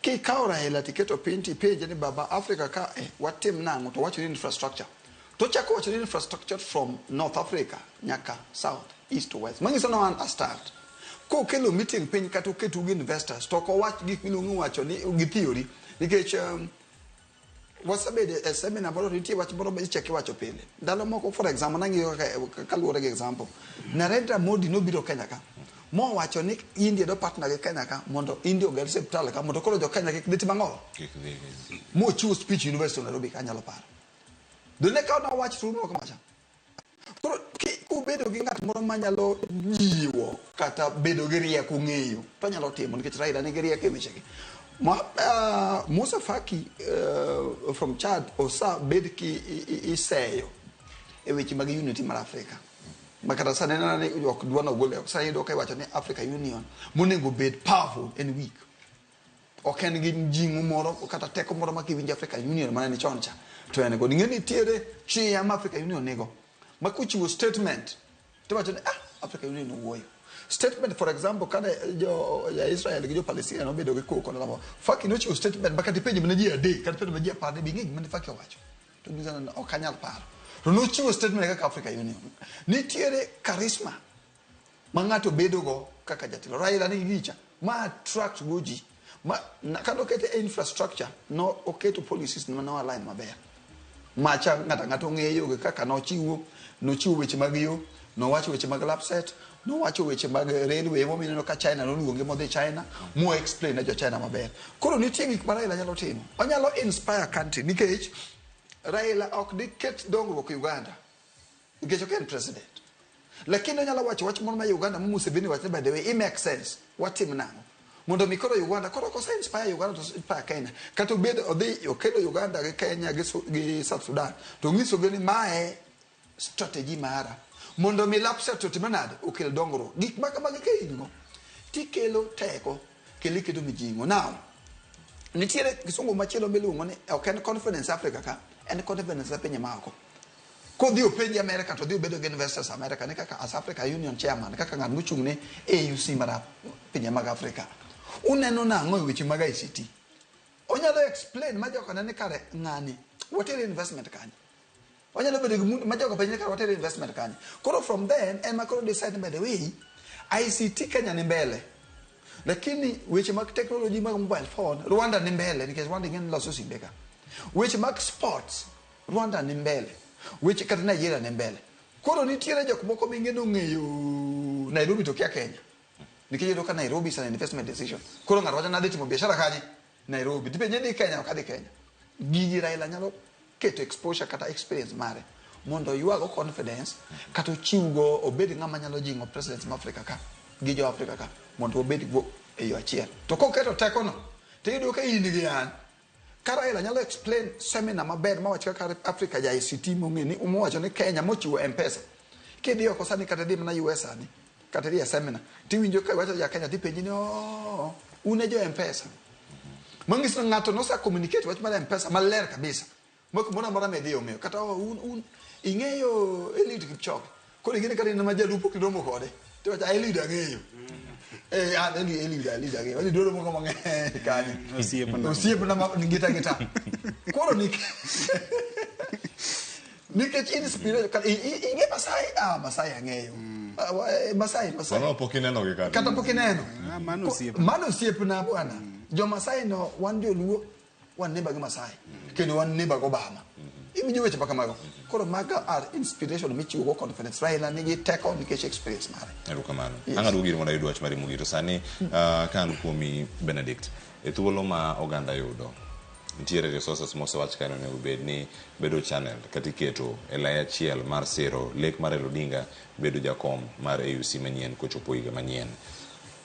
[SPEAKER 17] Kikawo Raila tiketo piny tipenje ni baba Africa ka watim nang'o to wacho ni infrastructure to chako wacho ni infrastructure from North Africa nyaka south east to west manyiso ni understand kokelo meeting piny kata oketo gi investors to ok owach gik miluongo ni wacho ni gi theory nikech wasebedo e seminar moro nitie wach moro ma ichako iwacho pile ndalo moko for example nang'iyo kaka kaluwore gi example Narendra Modi nobiro Kenya ka mowacho ni India do partner gi Kenya ka mondo India oger osiptal ka mondo koro jo Kenya kik dhi timo ang'o
[SPEAKER 1] Kik dhi.
[SPEAKER 17] Mochiwo speech University of Nairobi ka anyalo paro done ka nowach rumo kamacha koro kubedo gi ng'at moro manyalo jiwo kata bedo gi rieko ng'eyo to anyalo timo nikech Raila nigi rieko e wechegi Ma, Musa Faki from Chad osa bed ki iseyo e weche mag unity mar Africa ma kata sani neno ni ok dwa nogole sani iyudo ka iwacho ni Africa Union monego bed powerful and weak. Ok en gi jing'o moro kata teko moro ma kiwinjo Africa Union mana ni chon cha to en go. Ing'e ni nitiere chia ma Africa Union nigo ma kochiwo statement tiwacho ni ah, Africa Union owuoyo. Statement for example kane jo ja Israel gi jo Palestina nobedo gi koko nalamo Faki nochiwo statement ma kata ipenjo mana ji adek kata ipenjo mana ji apar ni be ing'e gima ne Faki owacho to giwacho ni ok anyal paro. To nochiwo statement kaka Africa Union. Nitiere charisma ma ng'ato bedo go kaka jatelo. Raila nigi gicha ma attract go ji. Ma, na, kane okete e infrastructure, no oketo policies ma no align maber. Macha ng'ato ang'ato ong'eyo gi kaka nochiwo, nochiwo weche mag yo, nowacho weche mag LAPSSET, nowacho weche mag railway, emomiyo ineno ka China noluonge modhi China, mo explain ne jo China maber. Koro nitie gik ma Raila nyalo timo. Onyalo inspire country nikech Raila ok diket dongruok Uganda nikech ok en president. Lakini onyalo wacho wach moro ma Uganda ma Museveni wacho ni by the way, it makes sense. Watim nang'o? Mondo mi koro Uganda, koro ok ose inspire Uganda to inspire Kenya. Kata obed odhi okelo Uganda gi Kenya gi, gi South Sudan to onyisogi ni mae strategy mara. Mondo mi LAPSSET otime nade? Okel dongruok. Gik ma kamagi ka in go, tikelo teko kendo iketo mijing'o. Now, nitiere kisungu machielo miluongo ni ok en confidence Africa ka, en confidence e pinje maoko. Kodhi openji America to odhi obedo gi investors America ni kaka as Africa Union chairman kaka ng'at mochung' ne AUC mar pinje mag Africa. Uneno nang'o e weche mag ICT? Onyalo explain ma joka nene kare ng'ani watere investment kanye. Onyalo bedo gi ma jogo penje ni kare watere investment kanye. Koro from then ema koro decide by the way ICT Kenya ni mbele. Lakini weche mag technology mag mobile phone Rwanda ni mbele nikech Rwanda ing'e ni loso simbe ka. Weche mag sports Rwanda ni mbele. Weche kata Nigeria ni mbele. Koro nitiere jok moko ming'e nong'eyo Nairobi to kia Kenya. Nikech iyudo ka Nairobi is an investment decision. Koro ng'ato wacho nadhi timo biashara kanye? Nairobi. Tipenje ni Kenya ok adhi Kenya. Gigi Raila nyalo keto exposure kata experience mare mondo oywago confidence kata ochiwgo obed ng'ama nyalo jing'o presidents ma Africa ka gi jo Africa ka mondo wabed go e yo achiel. To koketo tekono tiyudo ka in gi an ka Raila nyalo explain seminar maber mawach kaka Africa ja ICT mong'e ni mowacho ni Kenya mochiwo M-Pesa. Kidhi oko sani kata idhi mana US sani kata idhi e seminar tiwinjo ka iwacho ja Kenya tipenji ni oh, un e jo M-Pesa. Manyiso ni ng'ato nosa communicate wach mar M-Pesa maler kabisa. Ma kumoro amora midhi ong'eyo kata oh, un, un ing'eyo Eliud Kipchoge. Koro ing'e ni kata in ma jalupo kiromo kode tiwacho ah, Eliud ang'eyo. Eh, ah, Eliud, Eliud, Eliud ang'eyo. Eliud romo go mang'eny kanyo.
[SPEAKER 12] Osiepna.
[SPEAKER 17] Osiepna ma gita gita. Koro nik nikech inspiration kata ing'e Masai ah Masai ang'eyo. Ah, Masai Masai.
[SPEAKER 1] Mano pok ineno gi kata.
[SPEAKER 17] Kata pok ineno.
[SPEAKER 12] Ah, mano osiepna.
[SPEAKER 17] Mano osiepna bwana. Jo Masai no wan joluo wan neighbor gi Masai kendo wan neighbor gi Obama. Iwinjo weche ma kamago. Koro mago are inspiration michiwo go confidence. Raila nigi teko nikech experience mare.
[SPEAKER 1] Erokamano.
[SPEAKER 17] Yes.
[SPEAKER 1] Ang' aduogo iri mondo ayud wach mari mogik. To sani ka an kuomi Benedict, e thuolo ma oganda yudo, nitiere resources mosewach ka ni onego bed ni bedo channel kata iketo e lai achiel mar siro lek mar Raila Odinga bedo jakom mar AUC manyien kochopo higa manyien.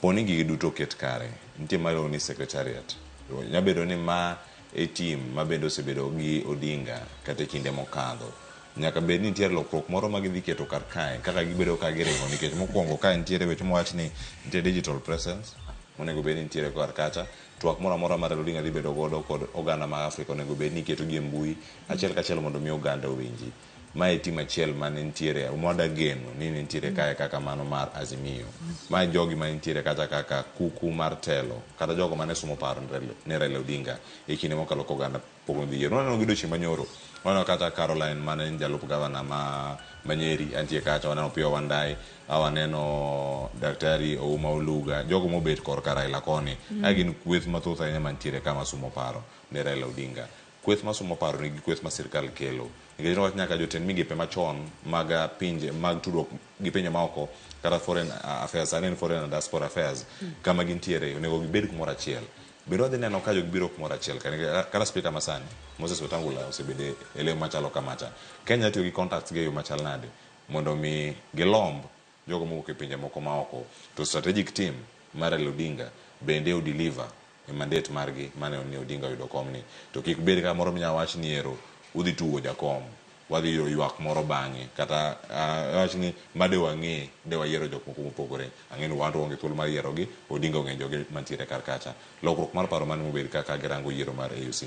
[SPEAKER 1] Poni gigi duto oket kare, nitie ma iluongo ni secretariat. Nyalo bedo ni ma e team ma bende osebedo gi Odinga kata e kinde mokadho. Nyaka bed ni nitiere lokruok moro ma gidhi keto kar kae kaka gibedo ka giringo nikech mokwongo kae nitiere weche mowach ni nitie digital presence monego bed ni nitiere kar kacha twak moro amora ma Raila Odinga dhi bedo godo kod oganda ma Afrika onego bed ni iketo gi e mbui achiel kachiel mondo mi oganda owinji. Ma e team achiel mane nitiere mwada geno ni nitiere kae kaka mano mar Azimio. Ma e jogi ma nitiere kacha kaka kuku mar telo kata jogo mane sumo paro ne Raila Odinga e kinde mokalo ka oganda pok nodhi yiero. Waneno gi odiochieng' manyoro, waneno kata Caroline mane en jalup gavana ma Nyeri antie kacha, waneno Opiyo Wandayi, waneno Daktari Ouma Oluga, jogo mobet korka Raila koni. Ka gin kweth mathoth ahinya mantiere ka masumo paro ne Raila Odinga. Kweth masumo paro nigi kweth ma sirkal kelo. Nikech niwach nyaka jotend migepe machon mag pinje mag tudruok gi pinje maoko kata foreign affairs, sani en foreign and diaspora affairs, kama gintiere onego gibed kumoro achiel. Bende wadhi neno ka jogi biro kumoro achiel kata speaker masani Moses Wetangula osebedo e lemo machalo kamacha. Kenya tiyo gi contacts gi e yo machal nade mondo mi gilomb jogo mowuok e pinje moko maoko to strategic team mar Raila Odinga bende o deliver e mandate margi mane ni Odinga oyudo komni to kik bed kamoro minya wach ni ero udhi tugo jakom wadhi yudo ywak moro bang'e kata awach ni ma de wang'e de wayiero jok moko mopogore. Ang'e ni wan to waonge thuolo mar yierogi, Odinga ong'e joge mantiere kar kacha. Lokruok mar paro mane mobed ka ka girango yiero mar AUC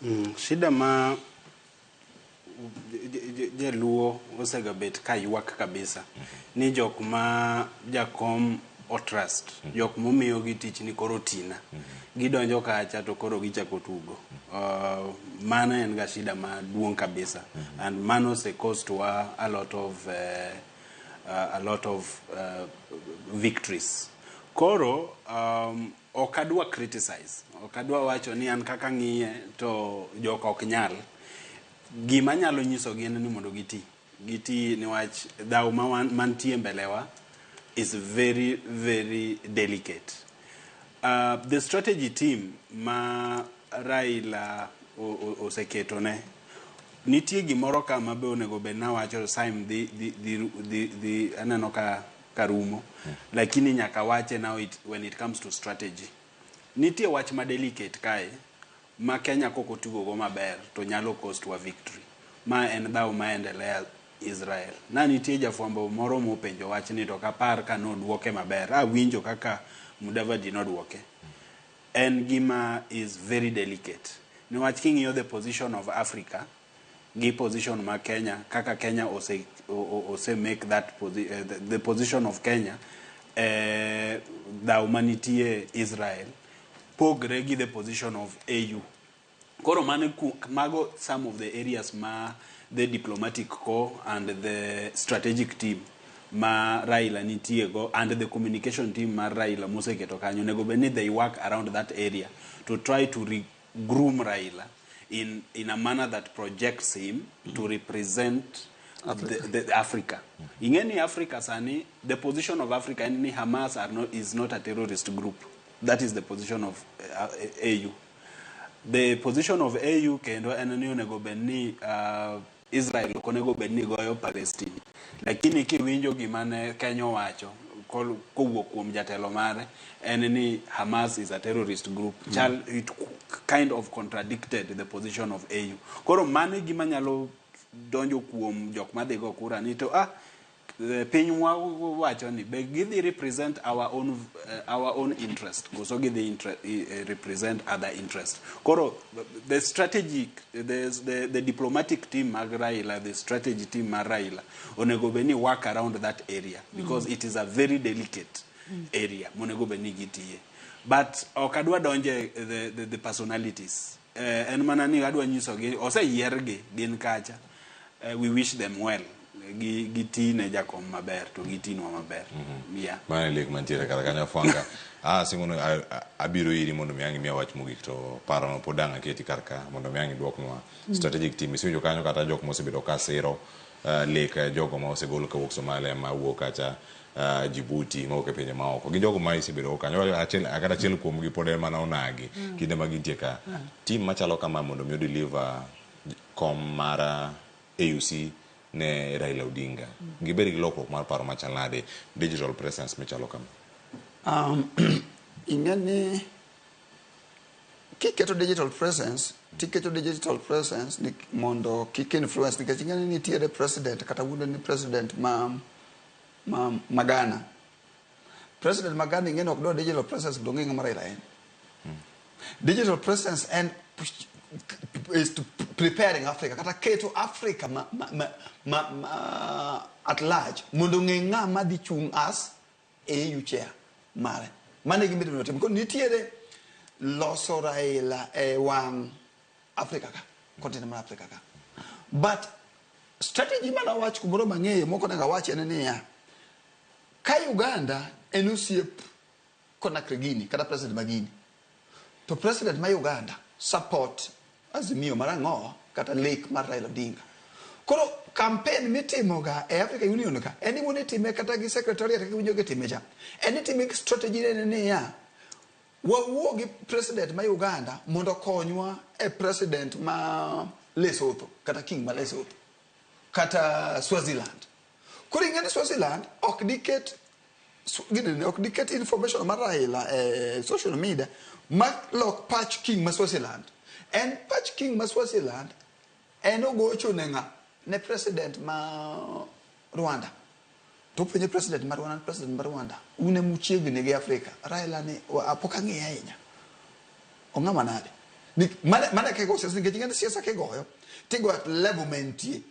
[SPEAKER 1] ni?
[SPEAKER 12] Shida ma jaluo osegabet ka ywak kabisa ni jok ma jakom otrust, jok momiyogi tich ni koro tina, gidonjo kacha to koro gichako tugo. Mano en ga shida maduong' kabisa, and mano ose cost wa a lot of victories. Koro ok adwa criticize, ok adwa wacho ni an kaka ng'iye to jok ok nyal. Gima anyalo nyisogi en ni mondo giti giti, niwach dhaw ma mantie mbelewa is very very delicate. The strategy team ma Raila oseketone nitie gimoro ka ma be onego bed nawacho. Time dhi aneno ka rumo, lakini nyaka wache now. When it comes to strategy, nitie wach ma delicate kae ma Kenya kok otugo go maber to nyalo cost wa victory, ma en dhaw ma endelea Israel. Na nitie jafwambo moro mopenjo wachni to ok apar ka nodwoke maber. Awinjo kaka Mudavadi nodwoke. En gima is very delicate. Niwach king'iyo the position of Africa gi position ma Kenya, kaka Kenya ose make that the position of Kenya, dhaw manitie Israel pogre gi the position of AU. Koro mano mago some of the areas ma the diplomatic corps and the strategic team ma Raila nitie go and the communication team mar Raila moseketo kanyo onego bed ni they work around that area to try to groom Raila in a manner that projects him to represent
[SPEAKER 17] Africa.
[SPEAKER 12] The Africa. Ing'e ni Africa sani, the position of Africa en ni Hamas are not, is not a terrorist group. That is the position of AU. The position of AU kendo en ni onego bed ni Israel ok onego bed ni goyo Palestine. Lakini kiwinjo gima ne Kenya owacho kowuok kuom jatelo mare en ni Hamas is a terrorist group. Chal it kind of contradicted the position of AU. Koro mano e gima nyalo donjo kuom jok madhi go kura ni to pinywa wacho ni be gidhi represent our own interest koso gidhi represent other interest. Koro the strategic the diplomatic team mag Raila, the strategy team mar Raila onego bed ni work around that area because it is a very delicate area monego bed ni gitiye. But ok adwa donje the personalities. En mana ni adwa nyisogi oseyiergi gin kacha. We wish them well, giti ne jakom maber to gitinwa maber, yeah.
[SPEAKER 1] Mano e lek mantiere kar kanyo. Fwanga singono abiro iri mondo mi ang' imiya wach mogik, to parono pod ang' aketi kar ka mondo mi ang' iduoknwa. Strategic team isewinjo kanyo kata jok mosebedo ka siro lek jogo ma osegol kawuok Somalia, ma wuok kacha Djibouti, mawuok e pinje maoko, gin jogo ma isebedo kanyo achiel kata achiel kuomgi pod en mana onagi kinde ma gintie ka. Team machalo kama mondo mi odeliver kom mar AUC ne Raila Odinga, gibed gi lokruok mar paro machal nade, digital presence machalo kama?
[SPEAKER 17] Ing'e ni kiketo digital presence, tiketo digital presence ni mondo kik influence, nikech ing'e ni nitiere president kata wuondo ni president ma Ghana, president ma Ghana, ing'e ni ok dwa digital presence mondo ong'e ng'ama Raila en. Digital presence en is to preparing Africa kata keto Africa ma at large mondo ong'e ng'ama dhi chung' as AU chair mare. Mano e gima idwa timo. Koro nitiere loso Raila e wang' Africa ka, continent mar Africa ka. But strategy mane awach kumoro mang'eyo mok onego awach en niya, ka Uganda en osiep Conakry Guinea kata president ma Guinea, to president ma Uganda support Azimio mar ang'o kata lek mar Raila Odinga. Koro campaign mitimoga e Africa Union ka en iwuon itime kata gi secretariat kaka iwinjo gitime cha. En itime gi strategy ne niya, wawuo gi president ma Uganda mondo okonywa e president ma Lesotho kata king ma Lesotho kata Swaziland. Koro ing'e ni Swaziland ok diket ginene, ok diket information mar Raila e social media ma lok pach king ma Swaziland. En pach king ma Swaziland en ogocho ne ng'a? ne president ma Rwanda to openje president ma Rwanda, president ma Rwanda un ema uchiegni gi Afrika, Raila ni pok ang'iye ahinya, ong'ama nade? Mana kigo siasa, nikech ing'e ni siasa kigoyo tigoyo at level ma entie.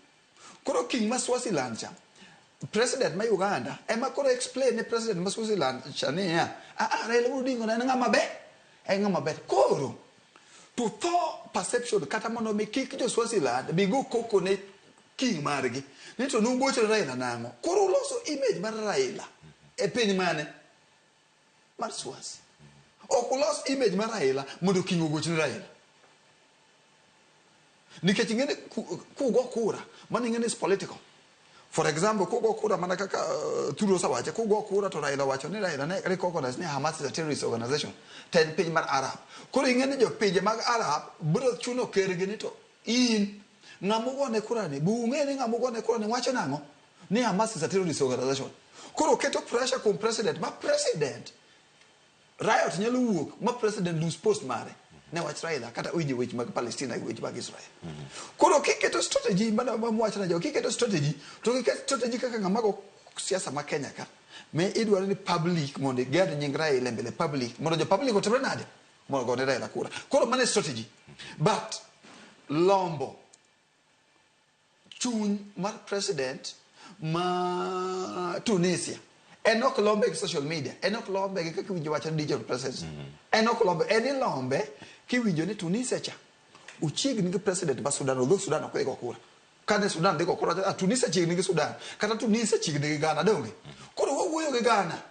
[SPEAKER 17] Koro king ma Swaziland cha, president ma Uganda ema koro explain ne president ma Swaziland cha niya, Raila Odinga en ng'ama ber, en ng'ama ber. Koro to thaw perception kata mondo mi kik jo Swaziland bi go koko ne king margi ni to nugocho Raila nang'o. Koro uloso image mar Raila e piny mane? Mar Swazi. Ok ulos image mar Raila mondo king ogoch ne Raila. Nikech ing'e ni kugo kura, mano ing'e ni is political. For example, kugo kura mana kaka Thuro osewacho, kugo kura to Raila owacho ni Raila ne recognize ni Hamas is a terrorist organization, to en piny mar Arab. Koro ing'e ni jopinje mag Arab biro chuno kergi ni to in ng'ama ugone kura ni, bu ung'e ni ng'ama ugone kura ni wacho nang'o? Ni Hamas is a terrorist organization. Koro keto pressure kuom president, ma president riot nyalo wuok ma president lose post mare ne wach Raila kata winjo weche mag Palestina gi weche mag Israel. Koro kiketo strategy mana mwacho na jo kiketo strategy to kiket strategy kaka ng'ama go siasa ma Kenya ka me idwaro ni public mondo iger nying Raila e mbele public mondo jo public otimre nade mondo ogone Raila kura. Koro mano e strategy. But lombo chuny mar president ma Tunisia en ok lombe gi social media, en ok lombe gi kaka iwinjo wacho ni digital presence. En ok lombe, en ilombe kiwinjo ni Tunisia cha ochiegni gi president ma Sudan, although Sudan ok dhi go kura. Kane Sudan dhi go kura, Tunisia chiegni gi Sudan, kata Tunisia chiegni gi Ghana, donge? Koro wawuoyo gi Ghana,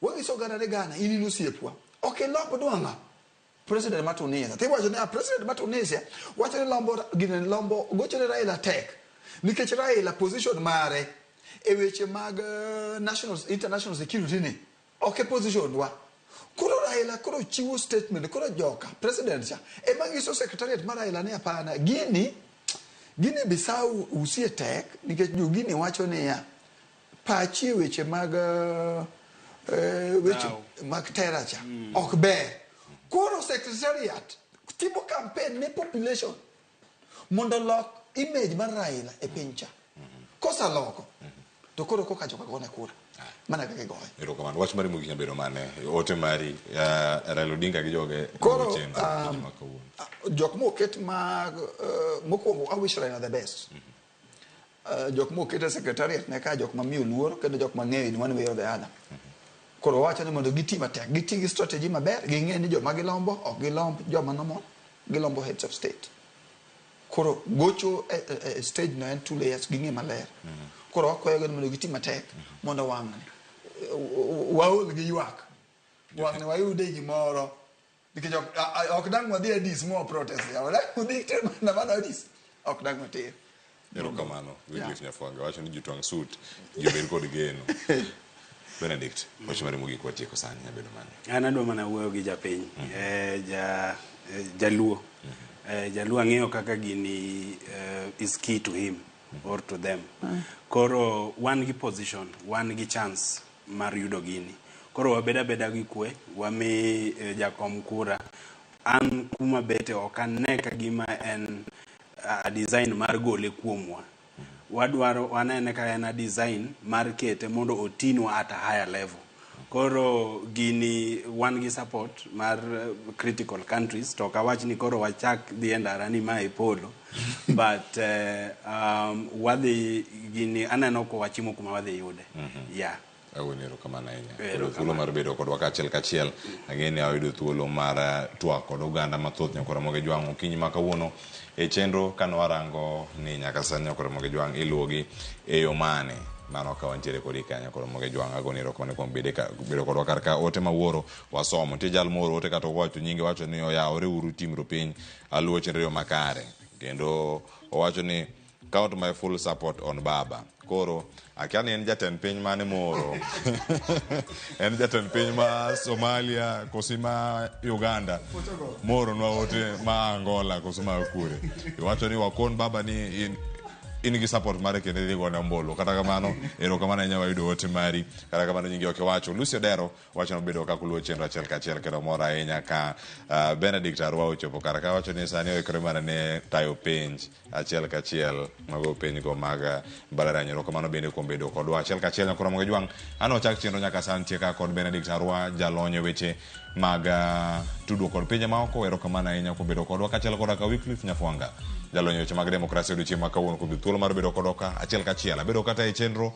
[SPEAKER 17] wanyiso Ghana ni Ghana in in osiepwa, ok ilomb nwang'a president ma Tunisia. Tiwacho ni president ma Tunisia wacho ni lombo gine lombo gocho ne Raila tek nikech Raila position mare e weche mag national international security ni ok e position wa. Koro Raila koro chiwo statement, koro joka president cha ema nyiso secretariat mar Raila ni hapana, gini Bissau usie tek nikech jo gini wacho niya pachi e weche mag weche mag tera cha ok ber. Koro secretariat timo campaign ne population mondo lok image mar Raila e piny cha. Kosaloko to koro koka joka gone kura mana kaka igoye.
[SPEAKER 1] Erokamano. Wach mari mogik nyabedo mane? Ote mari Raila Odinga gi joge
[SPEAKER 17] Koro
[SPEAKER 1] chenro ma kawuono.
[SPEAKER 17] Jok moket mag mokwongo I wish Raila the best. Jok moket e secretariat ne ka jok mamiyo luor kendo jok mang'eyo in one way or the other. Koro wacho ni mondo giti matek, giti gi strategy maber, ging'e ni joma gilombo ok gilomb joma normal, gilombo heads of state. Koro gocho e stage no en 2 layers, ging'e maler. Koro wakwayogi ni mondo giti matek mondo wang'ni waol gi ywak, wang'ni wayude gimoro nikech ok dang' wadhi Addis mwa protest ya, dang' wadhi ter maandamano Addis, ok dang' water.
[SPEAKER 1] Erokamano. Wycliffe Nyafwanga wacho ni jotwang' suit ji obed kod geno. Benedict, wach mari mogik watieko sani nyabedo mane?
[SPEAKER 12] An adwa mana wuoyo gi japiny, Jaluo. Jaluo ang'eyo kaka gini is key to him or to them. Koro wan gi position, wan gi chance mar yudo gini. Koro wabed abeda gi kwe, wami jakom kura. An kuma bete ok ane ka gima en a design mar gole kuomwa. Wadwaro wanene ka en a design mar kete mondo otinwa at a higher level. Koro gini wan gi support mar critical countries, to ok awach ni koro wachak dhi e ndara ni ma e polo, but wadhi gini aneno ko wachimo kuma wadhi yude. Yeah.
[SPEAKER 1] Awuon erokamano ahinya.
[SPEAKER 12] Erokamano.
[SPEAKER 1] Thuolo mar bedo kodwa kaachiel kachiel. Ang'e ni ayudo thuolo mar twak kod oganda mathoth nyakora Ramogi Jwang' okinyi ma kawuono e chenro kane warango ni nyaka sani nyakora Ramogi Jwang' iluwogi e yo mane. Mano ka wantiere kodi ka nyakora Ramogi Jwang' agoni erokamano kuom bedo kodwa kar ka. Ote mawuoro wasomo. Nitie jal moro ote kata owacho nyinge wacho ni oyawore uru timro piny aluwo chenro yo makare. Kendo owacho ni count my full support on Baba. Koro akia ni en jatend piny mane moro. En jatend piny ma Somalia koso ma Uganda. Moro nwa ote ma Angola koso ma kure. Iwacho ni wakon Baba ni in In gi support mare kendo idhi gone ombulu. Kata kamano, erokamano ahinya wayudo ote mari. Kata kamano nyingi ok iwacho. Lucy Odero wacho nobedo ka kuluwo chenro achiel kachiel kendo mor ahinya ka Benedict Arwa ochopo kar ka wacho ni sani oikore mana ne tayo penj achiel kachiel mago penj go mag mbalariany. Erokamano bende kuom bedo kodwa achiel kachiel nyakoro Ramogi Jwang'. An wachak chenro nyaka sani nitie ka kod Benedict Arwa jalony e weche mag tudruok kod pinje maoko. Erokamano ahinya kuom bedo kodwa kaachiel koda ka Wycliffe Nyafwanga jalony e weche mag demokrasia odiochieng' ma kawuono kuom thuolo mar bedo kodwa ka achiel kachiel. Abedo kata e chenro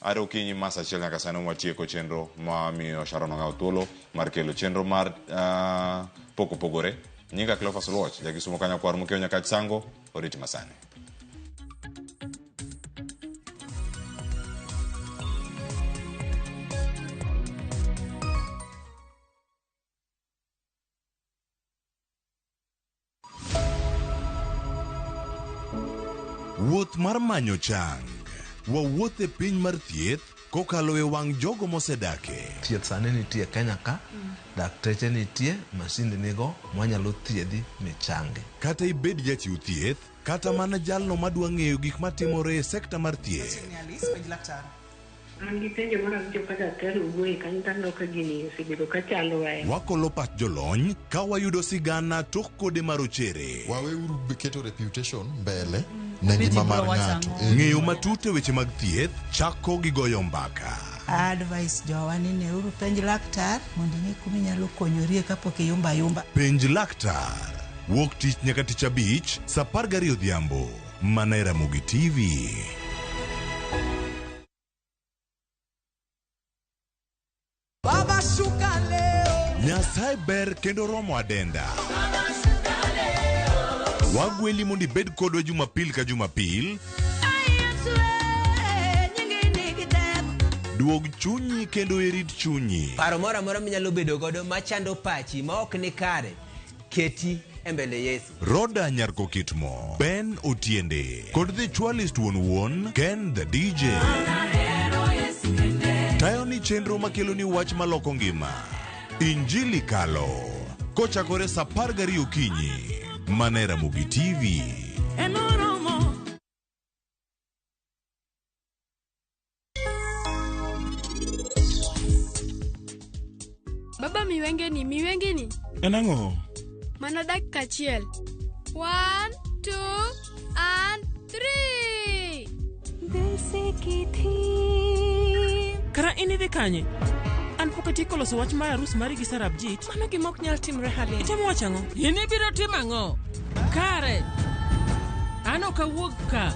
[SPEAKER 1] are okinyi ma saa achiel nyaka sani watieko chenro ma miyo Sharon Ong'awo thuolo mar kelo chenro mar pok opogore. Nyinga Cleophas Oluoch, jakisumo kanyakwar mokiewo Nyakach Sango, oriti masani.
[SPEAKER 8] Wuoth mar manyo chang. Wawuoth e piny mar thieth kokalo e wang' jogo mosedake.
[SPEAKER 18] Thieth sani nitie Kenya ka, dakteche nitie, masinde nigo, mwanyalo thiedhi michangi.
[SPEAKER 8] Kata ibed jachiw thieth, kata mana jalno madwa ng'eyo gik matimore e sekta mar thieth.
[SPEAKER 19] An gi penjo moro awinjo ka daktari owuoye kanyo to aneno ka gini osebedo ka chandowa ahinya.
[SPEAKER 8] Wakolo pach jolony ka wayudo sigana tok kode marochere.
[SPEAKER 20] Waweuru keto reputation mbele ne ngima mar ng'ato.
[SPEAKER 8] Ng'eyo matut e weche mag thieth chako gi goyo mbaka.
[SPEAKER 21] Advice jowa ni neuru penj laktar mondo ing'e kuma inyalo konyorie kapok iyumba ayumba.
[SPEAKER 8] Penj laktar. Wuok tich nyaka tich abich saa 12 odhiambo. Mana e Ramogi TV.
[SPEAKER 7] Baba shuka leo.
[SPEAKER 8] Nyasaye ber kendo romo adenda. Wagweli mondo ibed kodwa Jumapil ka Jumapil. Duog chunyi kendo irit chunyi.
[SPEAKER 2] Paro moro amora minyalo bedo godo machando pachi ma ok ni kare, keti e mbele Yesu.
[SPEAKER 8] Roda Nyarkokitmo, Ben Otiende, kod The Chwalist wuon wuon, Ken the DJ. Tayo ni chenro makelo ni wach maloko ngima. Injili kalo. Kochakore saa 12 okinyi. Mana e Ramogi TV.
[SPEAKER 3] Baba miwengeni, miwengeni.
[SPEAKER 4] En ang'o?
[SPEAKER 3] Mana dakika achiel. 1, 2 and 3.
[SPEAKER 32] Kara in idhi kanye? An pok atieko loso wach mar arus mari gi Sarabjit.
[SPEAKER 16] Mano gima ok nyal timre Halim.
[SPEAKER 32] Itemo wacho ang'o?
[SPEAKER 13] In ibiro timo ang'o? Kare. An ok awuog ka.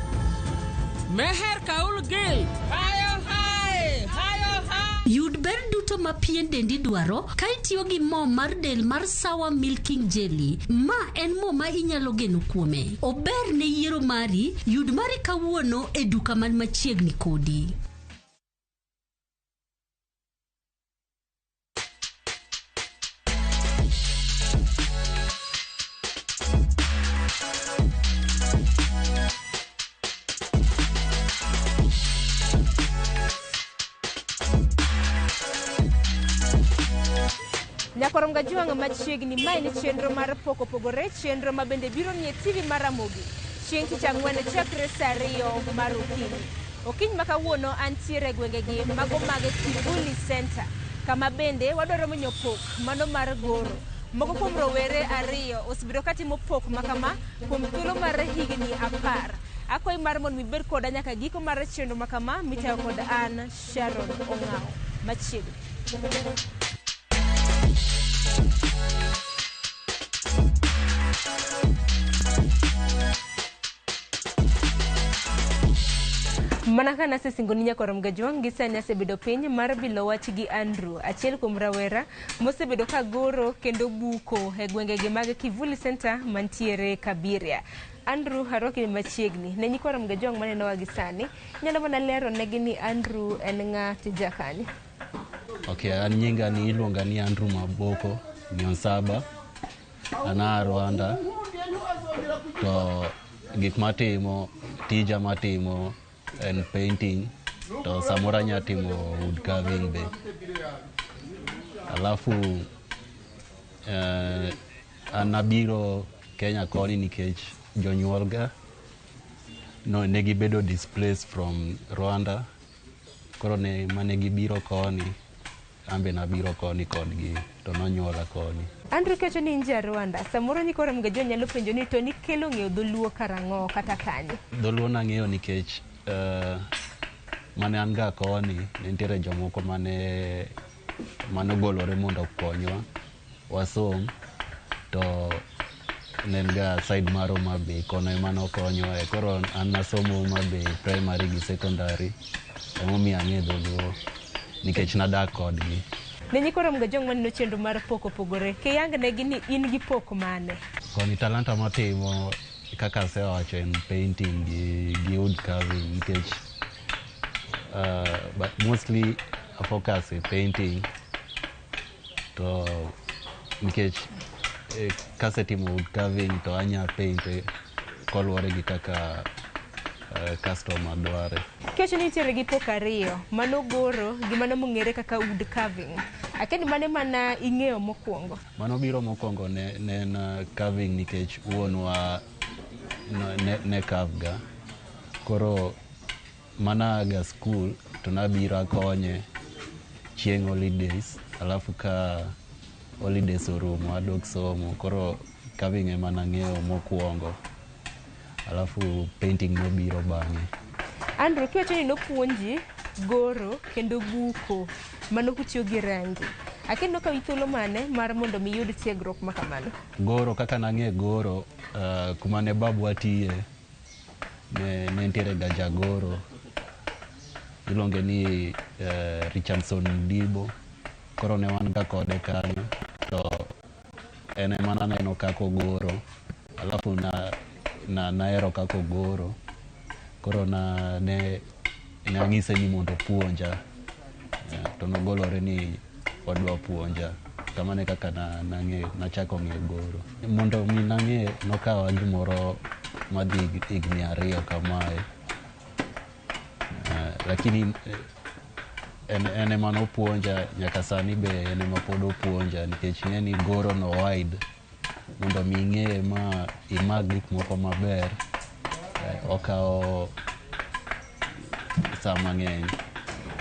[SPEAKER 13] Meher Kaul Gil. Hayo hai! Hayo hai!
[SPEAKER 9] Yud ber duto ma pien dendi dwaro ka itiyo gi mo mar del mar Sawa Milking Jelly. Ma en mo ma inyalo geno kuome. Ober ne yiero mari, yud mari kawuono e duka man machiegni kodi.
[SPEAKER 16] Nyakwar Mgajuang' machiegni, mae ni chenro mar pok opogore, chenro ma bende biro nie TV mar Ramogi chieng' tich ang'wen chakre saa 2 mar okinyi. Okinyi ma kawuono antiere e gwengegi mago mag Kivuli Center, kama bende wadwaro menyo pok mano mar goro. Moko kuom rowere 2 osebedo katimo pok makama kuom thuolo mar higni 10. Akwayi mar mondo ibed koda nyaka giko mar chenro makama mitayo kod an Sharon Ong'awo. Machiegni. Mana ka nasesingoni nyakwar Mgajuang' gi sani asebedo piny mar bilo wach gi Andrew, achiel kuom rawera mosebedo ka goro kendo buko e gwengegi mag Kivuli Center mantiere Kabiria. Andrew, arwaki machiegni. Ne nyikwar Mgajuang' manenowa gi sani, inyalo mana lero negi ni Andrew en ng'a tija kanye?
[SPEAKER 23] Okay, an nyinga ni iluonga ni Andrew Maboko Nyonsaba. An a Rwanda. To gik matimo, tija matimo en painting to samoro anya timo wood carving be. Alafu an abiro Kenya koni nikech jonyuol ga No, ne gibedo displaced from Rwanda. Koro ne mane gibiro koni, an be nabiro koni kodgi, to nonyuola koni.
[SPEAKER 16] Andrew kecho ni in ja Rwanda. Samoro nyikwa Ramogi Ajwang' nyalo penjo ni to nikelo ng'eyo dholuo karang'o kata kanye?
[SPEAKER 23] Dholuo nang'eyo nikech mane an ga koni, ne nitiere jomoko mane manogolore mondo okonywa wasom, to ne en ga side mar Homa Bay, kono ema nokonywae. Koro an nasomo Homa Bay primary gi secondary, emomiyo ang'e dholuo nikech nadak kodgi.
[SPEAKER 16] Ne nyikwa Ramogi Ajwang' maneno chenro mar pok opogore, kiyang negi ni in gi pok mane?
[SPEAKER 23] Koni talanta matimo kaka asewacho en painting gi wood carving nikech but mostly I focus e painting to nikech kasetimo wood carving to anya paint koluwore gi kaka customer dware.
[SPEAKER 16] Kiwacho ni nitiere gi pok ariyo, mano goro gi mano mong'ere kaka wood carving. Akia ni mane mana ing'eyo mokwongo?
[SPEAKER 23] Mano biro mokwongo ne en carving nikech wuonwa ne carve ga. Koro mana aga school to nabiro akonye chieng' holidays, alafu ka holidays orumo adok somo. Koro carving ema nang'eyo mokwongo, alafu painting nobiro bang'e.
[SPEAKER 16] Andrew, kiwacho ni nopuonji goro kendo buko, mano kutiyo gi rangi. Akia ni nokawi thuolo mane mar mondo mi iyud tiegruok ma kamano?
[SPEAKER 23] Goro kaka nang'e goro, kuma ne babwa tiye, ne nitiere ga jagoro iluonge ni Richardson Mdibo. Koro ne wan ga kode kanyo, to en ema naneno kaka ogoro, alafu nahero kaka ogoro. Koro ne anyise ni mondo opuonja, to nogolore ni odwa puonja. Kamano e kaka nachako ng'eyo goro. Mondo mi nang'e nokawa gimoro madhi higni 2 kamae. Lakini en ema nopuonja nyaka sani be en ema pod opuonja nikech ing'e ni goro no wide. Mondo mi ing'e ma imak gik moko maber, okawo sa mang'eny.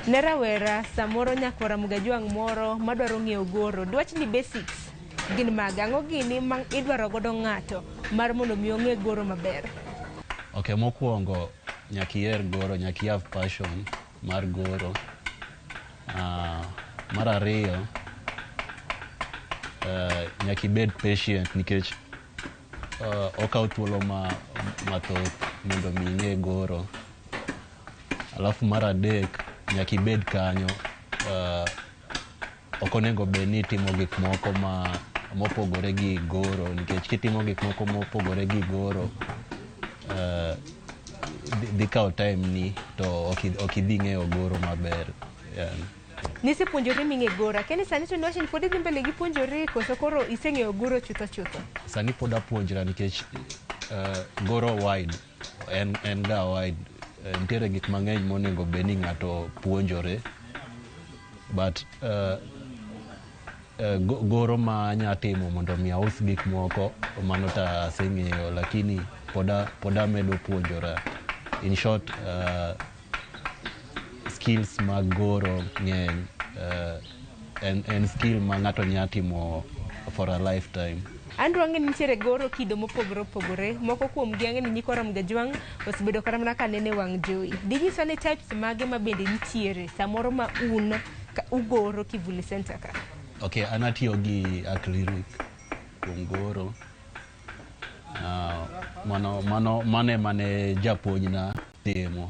[SPEAKER 16] Ne rawera samoro nyakwar Ramogi Ajwang' moro madwaro ng'eyo goro, dwach ni basics gin mage? Ang'o gini ma idwaro godo ng'ato mar mondo mi ong'e goro maber?
[SPEAKER 23] Ok, mokwongo nyaka iher goro, nyaka i have passion mar goro. Mar ariyo, nyaka ibed patient nikech okawo thuolo mathoth mondo mi ing'e goro. Alafu mar adek, nyaka ibed kanyo. Ok onego bed ni itimo gik moko mopogore gi goro, nikech kitimo gik moko mopogore gi goro, dhi kawo time ni to ok idhi ng'eyo goro maber.
[SPEAKER 16] Nisepuonjori ming'e goro, akia ni sani to niwacho ni pod idhi mbele gi puonjori koso koro iseng'eyo goro chutho chutho?
[SPEAKER 23] Sani pod apuonjra nikech goro wide, en ga wide. Nitiere gik mang'eny monego bed ni ng'ato puonjore, but goro ma anya timo mondo mi aus gik moko mano to aseng'eyo, lakini pod amedo puonjora. In short, skills mag goro ng'eny. En skill ma ng'ato nya timo for a lifetime.
[SPEAKER 16] Andrew, ang'e ni nitiere goro kido mopogore opogore. Moko kuom gi ang'e ni nyikwa Ramogi Ajwang' osebedo kata mana ka nene wang' jowi. Dinyiswa ni types mage ma bende nitiere samoro ma un ugoro Kivuli Center ka?
[SPEAKER 23] Ok, an atiyo gi acrylic kuom goro. Mano ema ne japuonjna timo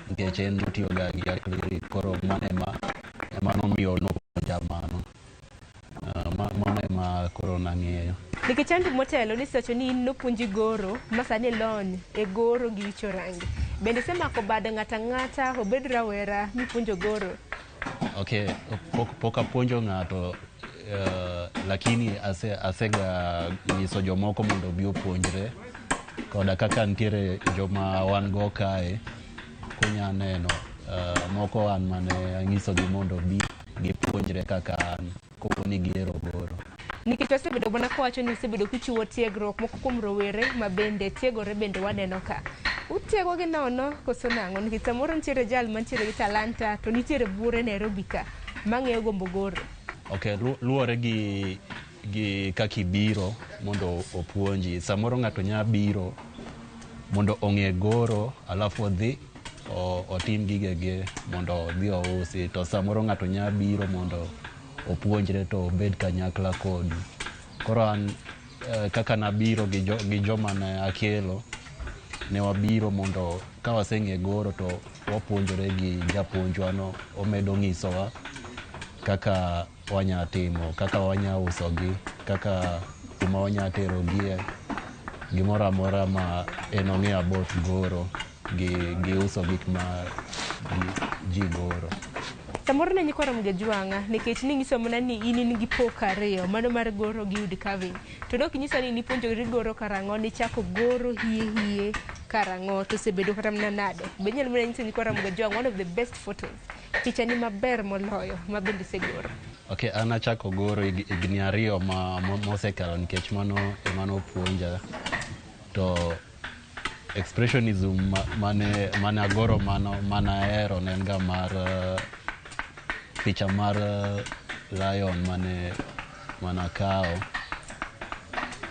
[SPEAKER 23] nikech en otiyo ga gi acrylic, koro mano ema nomiyo nopuonja mano. Mano ema koro nang'eyo.
[SPEAKER 16] Nikech Andrew motelo nisewacho ni in nopuonji goro ma sani ilony e goro gi wicho rangi. Bende isemako bad ng'ato ang'ata obed rawera mipuonjo goro?
[SPEAKER 23] Ok, pok apuonjo ng'ato, lakini asega nyiso jomoko mondo obi opuonjre. Koda kaka nitiere joma wan go kae, kunya neno, moko an mane anyisogi mondo obi gipuonjre kaka an, kopo ni gihero goro.
[SPEAKER 16] Nikech wasebedo mana kawacho ni usebedo kuchiwo tiegruok moko kuom rowere ma bende tiegore bende waneno ka. Utiego gi nono koso nang'o? Nikech samoro nitiere jal mantiere gi talanta to nitiere buore Nairobi ka mang'eyo gombo goro.
[SPEAKER 23] Ok, luwore gi kaka ibiro mondo opuonji. Samoro ng'ato nya biro mondo ong'e goro, alafu odhi otim gigege mondo odhi ousi. To samoro ng'ato nya biro mondo opuonjre to obed kanyakla kodu. Koro an kaka nabiro gi joma ne akelo, ne wabiro mondo ka waseng'e goro to wapuonjore gi japuonjwa no, omedo ng'isowa kaka wanya timo, kaka wanya usogi, kaka kuma wanya terogie, gimoro amora ma en ong'eyo about goro gi uso gik ma ji goro.
[SPEAKER 16] Samoro ne nyikwa Ramogi Ajwang'a nikech ning'iso mana ni in gi pok ariyo, mano mar goro gi wood carving. To dok inyisa ni nipuonjori goro karang'o, nichako goro hie karang'o, to osebedo kata mana nade. Be inyalo mana nyiso nyikwa Ramogi Ajwang'a one of the best photos, picha ni maber moloyo ma bende isegoro.
[SPEAKER 23] Ok, an achako goro higni 2 mosekalo nikech mano ema nopuonja. To expressionism mane agoro mano manahero ne en ga mar picha mar lion mane manakawo.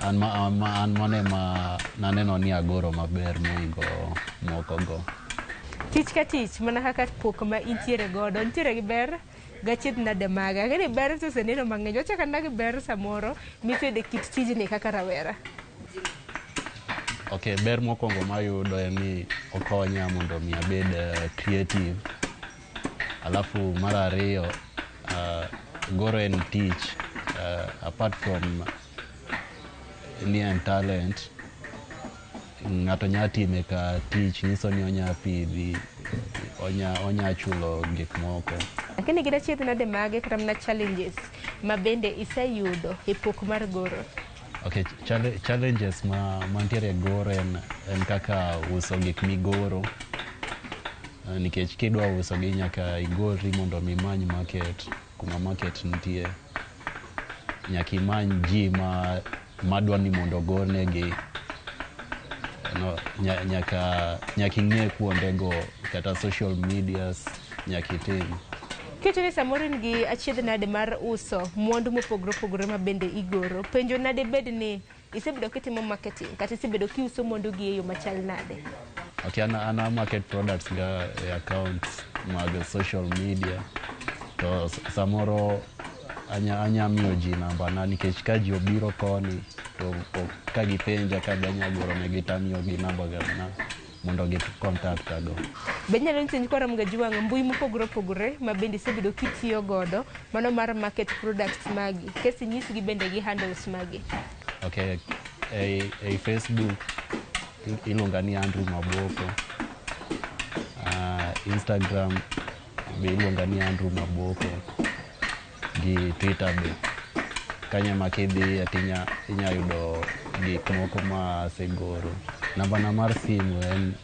[SPEAKER 23] An mane ma naneno ni agoro maber mohingo moko go.
[SPEAKER 16] Tich ka tich mana kaka pok ma intiere godo, nitiere gi ber gachiedh nade maga. Ang'e ni ber to oseneno mang'eny, wachako anena gi ber samoro miseyudo e kit tijni kaka rawera.
[SPEAKER 23] Ok, ber mokwongo mayudo en ni okonya mondo mi abed creative. Alafu mar ariyo, goro en tich, apart from ni en talent, ng'ato nya time ka tich, nyiso ni onya pidhi, onya chulo gik moko.
[SPEAKER 16] Lakini gin achiedh nade mage kata mana challenges ma bende iseyudo e pok mar goro?
[SPEAKER 23] Ok, challenges ma mantiere e goro en kaka uso gik migoro. Nikech kidwa uso gi nyaka igorri mondo mi imany market, kuma market nitie. Nyaka imany ji madwa ni mondo ogornegi. No, nyaka ing'e kuondego kata social medias nyaka itim.
[SPEAKER 16] Keto ni samoro in gi achiedh nade mar uso mwandu mopogore opogore ma bende igoro. Penjo nade bed ni isebedo kitimo marketing kata isebedo kiuso mwandu gi e yo machal nade?
[SPEAKER 23] Ok, an market products ga e accounts mag social media. To samoro anya miyo ji namba na nikech ka ji obiro koni to ka gipenja ka be anya goro negi to amiyogi namba na mondo gi contact ago.
[SPEAKER 16] Be inyalo nyiso nyikwa Ramogi Ajwang'a mbui mopogore opogore ma bende isebedo kitiyo godo mano mar market products magi, kesi inyisgi bende gi handles magi.
[SPEAKER 23] Ok, ei Facebook iluonga ni Andrew Maboko. Instagram be iluonga ni Andrew Maboko gi Twitter be. Kanyo ema kidhiye to inya yudo gik moko ma asegoro. Namba na mar simu en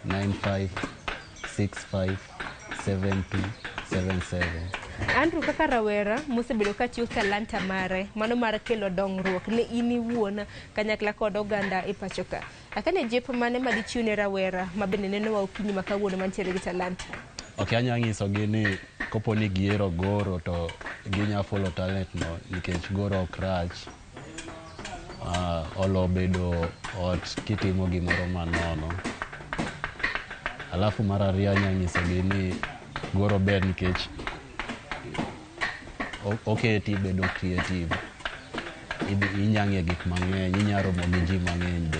[SPEAKER 23] 0795657277.
[SPEAKER 16] Andrew, kaka rawera mosebedo ka tiyo talanta mare, mano mar kelo dongruok ne in iwuon kanyakla kod oganda e pacho ka. Akane jip mane ma dichiw ne rawera ma bende nenowa okinyi ma kawuono mantiere gi talanta?
[SPEAKER 23] Ok, anya nyisogi ni kopo ni gihero goro to ginya follow talent no nikech goro ok rach. Olo bedo ot kitimo gimoro manono. Alafu mar ariyo anya nyisogi ni goro ber nikech oketi bedo creative. Inya ng'eyo gik mang'eny, inya romo gi ji mang'eny be.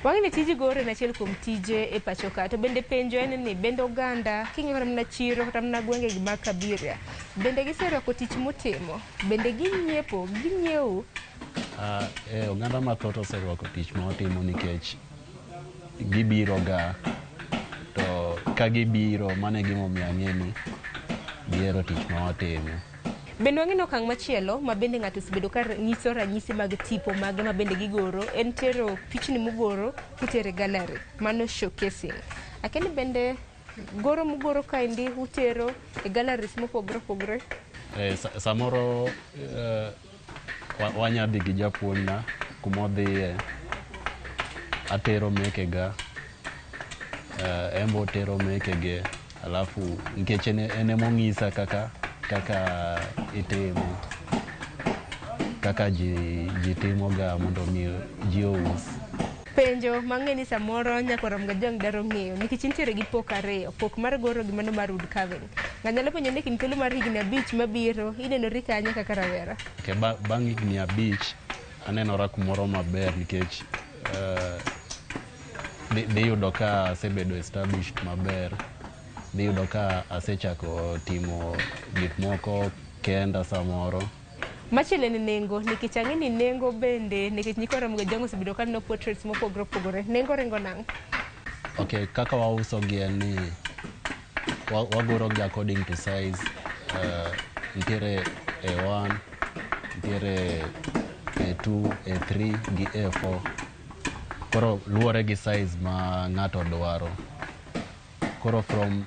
[SPEAKER 16] Wang'e ni tij goro en achiel kuom tije e pacho ka, to bende penjo en ni bende oganda king'iyo kata mana chiro kata mana gwenge gi mag Kabiria, bende giserwako tich mutimo, bende ginyiepo, ginyiewo?
[SPEAKER 23] Oganda mathoth oserwako tich ma watimo nikech gibiro ga, to ka gibiro mano e gimomiyo ang'e ni gihero tich ma watimo.
[SPEAKER 16] Bende wang'e ni okang' machielo ma bende ng'ato osebedo ka nyiso ranyisi mag tipo mage ma bende gigoro en tero pichni mugoro kutere gallery, mano showcasing. Akia ni bende goro mugoro kaendi utero e galleries mopogore opogore?
[SPEAKER 23] Samoro wanya dhi gi japuonjna kumodhiye Atero mekega, embo tero mekege, alafu nikech en emong'isa kaka itimo, kaka ji timoga mondo mi ji ous.
[SPEAKER 16] Penjo mang'e ni samoro Nyakwar Gajwang' dwaro ng'eyo nikech intiere gi pok ariyo, pok mar goro gi mano mar wood carving. Ng'ato nyalo penjo ni kind thuolo mar higni 5 mabiro inenori kanye kaka rawera?
[SPEAKER 23] Okay, bang' higni 5 anenora kumoro maber nikech dhi yudo ka asebedo established maber, dhi yudo ka asechako timo gik moko kenda samoro.
[SPEAKER 16] Machielo en nengo, nikech ang'e ni nengo bende, nikech nyikwa Ramogi Ajwang' osebedo ka neno portraits mopogore opogore. Nengo ringo nang'o?
[SPEAKER 23] Okay, kaka wauso gi en ni wagoro gi according to size. Nitiere A1, nitiere A2, A3 gi A4. Koro luwore gi size ma ng'ato dwaro. Koro from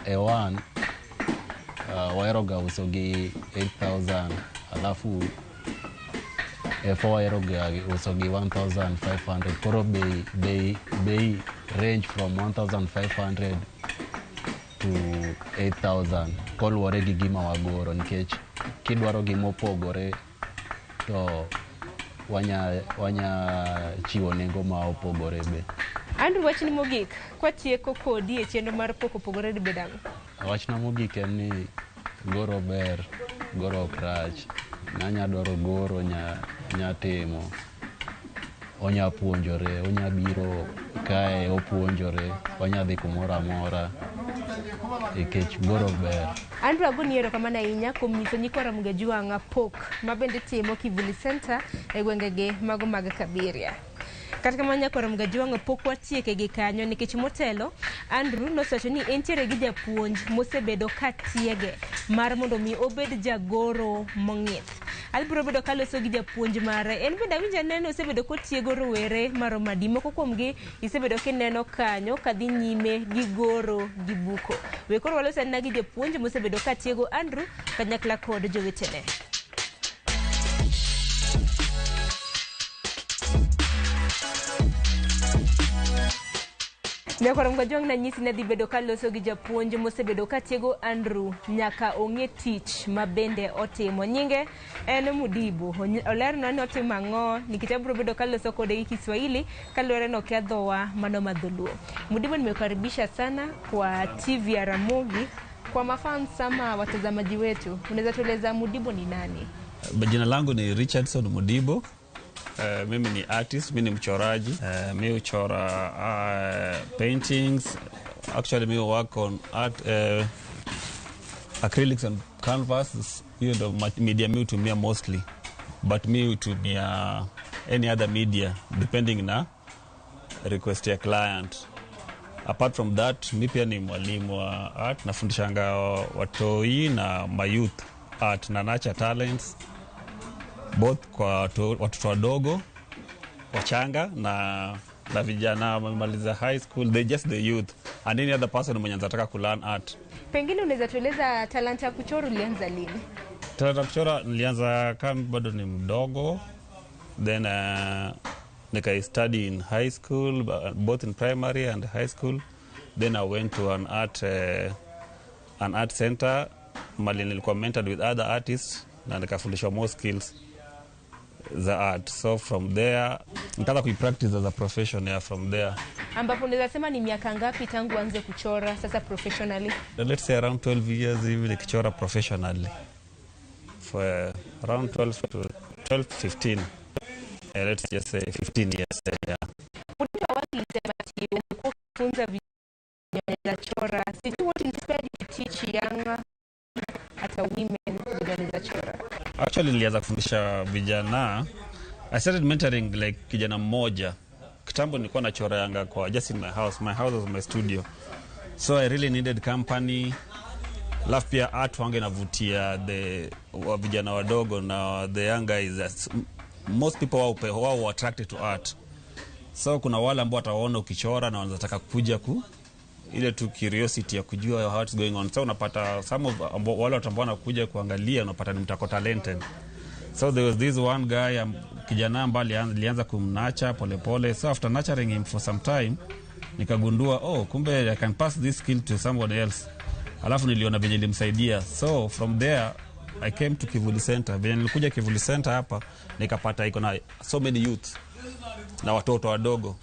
[SPEAKER 23] A1 wahero ga uso gi 8,000, alafu A4 wahero ga uso gi 1,500. Koro bei range from 1,500 to 8,000 koluwore gi gima wagoro, nikech kidwaro gima opogore to wanya chiwo nengo ma opogore be.
[SPEAKER 16] Andrew, wachni mogik kwatieko kodi e chenro mar pok opogore dibed ang'o?
[SPEAKER 23] Wachna mogik en ni goro ber, goro ok rach. Ng'anya dwaro goro nya timo, onya puonjore, onya biro kae opuonjore, onya dhi kumoro amora nikech goro ber.
[SPEAKER 16] Andrew, agoni erokamano ahinya kuom nyiso nyikwa Ramogi Ajwang' pok ma bende timo Kivuli Center e gwengegi mago mag Kabiria. Kata kamano Nyakwar Ramogi Ajwang' pok watieke gi kanyo nikech motelo Andrew nosewacho ni entiere gi japuonj mosebedo ka tiege mar mondo mi obed jagoro mong'ith. Abiro bedo kaloso gi japuonj mare. En bende awinjo aneno osebedo kotiego rowere maromo adi. Moko kuomgi isebedo kineno kanyo kadhi nyime gi goro gi buko. We koro walos anena gi japuonj mosebedo katiego Andrew kanyakla kod jowetene. Nyakwar Ramogi Ajwang' nanyisi ni adhi bedo kaloso gi japuonj mosebedo katiego Andrew nyaka ong'e tich ma bende otimo. Nyinge en Mudibu. Olerna ni otimo ang'o nikech abiro bedo kaloso kode gi Kiswahili kaluwore ni okia dhowa mano ma dholuo. Mudibu, nimekukaribisha sana kwa TV ya Ramogi. Kwa mafans ama watazamaji wetu, unaweza tueleza Mudibu ni nani?
[SPEAKER 4] Jina langu ni Richardson Mudibo. Mimi ni artist, mimi ni mchoraji. Mimi huchora paintings. Actually mimi work on art, acrylics and canvas. Hiyo ndo media mimi hutumia mostly. But mimi hutumia any other media depending na request ya client. Apart from that, mimi pia ni mwalimu wa art, nafundishanga watoi na mayouth art na nurture talents, both kwa watoto wadogo wachanga na vijana wamemaliza high school, they just the youth and any other person mwenye anataka ku learn art.
[SPEAKER 16] Pengine unaweza tueleza talanta ya kuchora ulianza lini?
[SPEAKER 4] Talanta ya kuchora nilianza kama bado ni mdogo, then nika study in high school, both in primary and high school. Then I went to an art center mali nilikuwa mentored with other artists na nikafundishwa more skills za art. So from there nikaanza kuipractice as a profession. Yeah, from there.
[SPEAKER 16] Ambapo unaweza sema ni miaka ngapi tangu uanze kuchora sasa professionally?
[SPEAKER 4] Let's say around 12 years hivi nikichora professionally. For around 12 to 15. Let's just say 15 years. Yeah.
[SPEAKER 16] Kufunza vijana chora. Sijui what inspired you to teach young hata women vijana chora?
[SPEAKER 4] Actually nilianza kufundisha vijana. I started mentoring like kijana mmoja. Kitambo nilikuwa nachora yanga kwa just in my house. My house was my studio. So I really needed company. Alafu pia art wange inavutia the vijana wadogo na the young guys. Most people wao attracted to art. So kuna wale ambao wataona ukichora na wanataka kuja ku ile tu curiosity ya kujua how it's going on. So unapata some of wale watu ambao wanakuja kuangalia unapata ni mtu ako talented. So there was this one guy, kijana ambaye nilianza kumnurture polepole. So after nurturing him for some time, nikagundua, oh, kumbe I can pass this skill to someone else. Alafu niliona venye ilimsaidia. So from there I came to Kivuli Center. Venye nilikuja Kivuli Center hapa, nikapata iko na so many youth na watoto wadogo,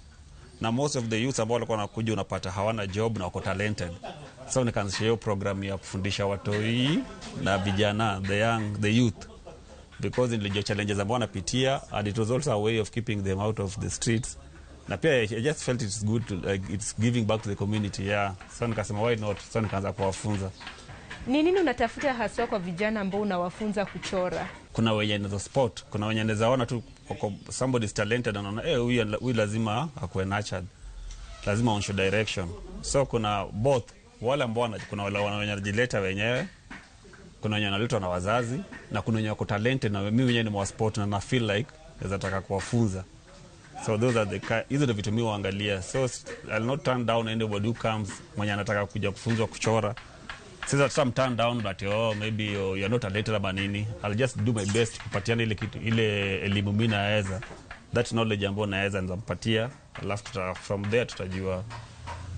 [SPEAKER 4] na most of the youths ambao walikuwa wanakuja unapata hawana job na wako talented. So nikaanzisha hiyo program ya kufundisha watoi na vijana, the young, the youth, because nilijua challenges ambao wanapitia, and it was also a way of keeping them out of the streets. Na pia I just felt it's good to, like, it's giving back to the community, yeah. So nikasema, why not? So nikaanza kuwafunza.
[SPEAKER 16] Ni nini unatafuta haswa kwa vijana ambao unawafunza kuchora?
[SPEAKER 4] Kuna wenye naweza spot, kuna wenye naweza ona tu somebody is talented, anaona, eh, huyu lazima akuwe nurtured, lazima onyeshwe direction. So kuna both wale ambao kuna wale wanajileta wenyewe, kuna wenye wanaletwa na wazazi, na kuna wenye wako talented na mimi mwenyewe nimewaspot na feel like naweza taka kuwafunza. So those are the hizo ndio vitu mimi huangalia. So I'll not turn down anybody who comes mwenye anataka kuja kufunzwa kuchora. Sasa some turn down, but oh, maybe you're not talented ama nini. I'll just do my best kupatiana ile kitu, ile elimu mimi naweza, that knowledge ambayo naweza nizampatia, alafu from there tutajua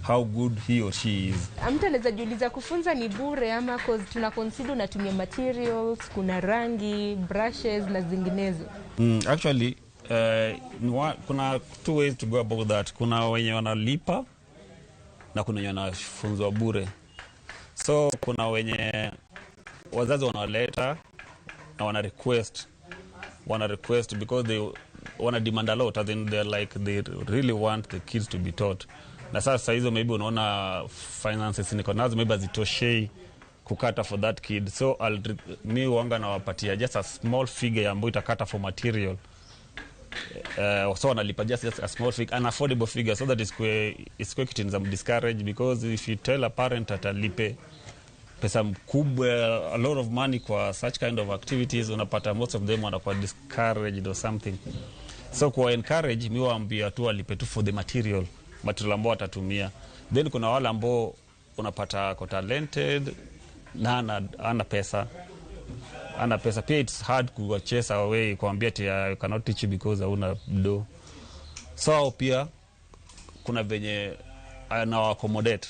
[SPEAKER 4] how good he or she is.
[SPEAKER 16] Mtu anaweza jiuliza, kufunza ni bure ama? Cause tuna consider unatumia materials, kuna rangi, brushes na zinginezo.
[SPEAKER 4] Actually, kuna two ways to go about that. Kuna wenye wanalipa na kuna wenye wanafunzwa bure. So kuna wenye wazazi wanawaleta na wana request because they wana demand a lot, as in they're like, they really want the kids to be taught. Na sasa hizo maybe unaona finances niko nazo maybe hazitoshei kucater for that kid, so mi wanga nawapatia just a small figure ambayo itacater for material. So wanalipa just a small figure, an affordable figure, so that isikue kitu inaweza discourage, because if you tell a parent atalipe pesa mkubwa, a lot of money kwa such kind of activities, unapata most of them wanakuwa discouraged or something. So kwa encourage, mi waambia tu walipe tu for the material ambao watatumia. Then kuna wale ambao unapata ako talented na ana pesa. Pia it's hard kuwachase away, kuambia ati I cannot teach you because hauna do. So pia kuna venye anawa accommodate.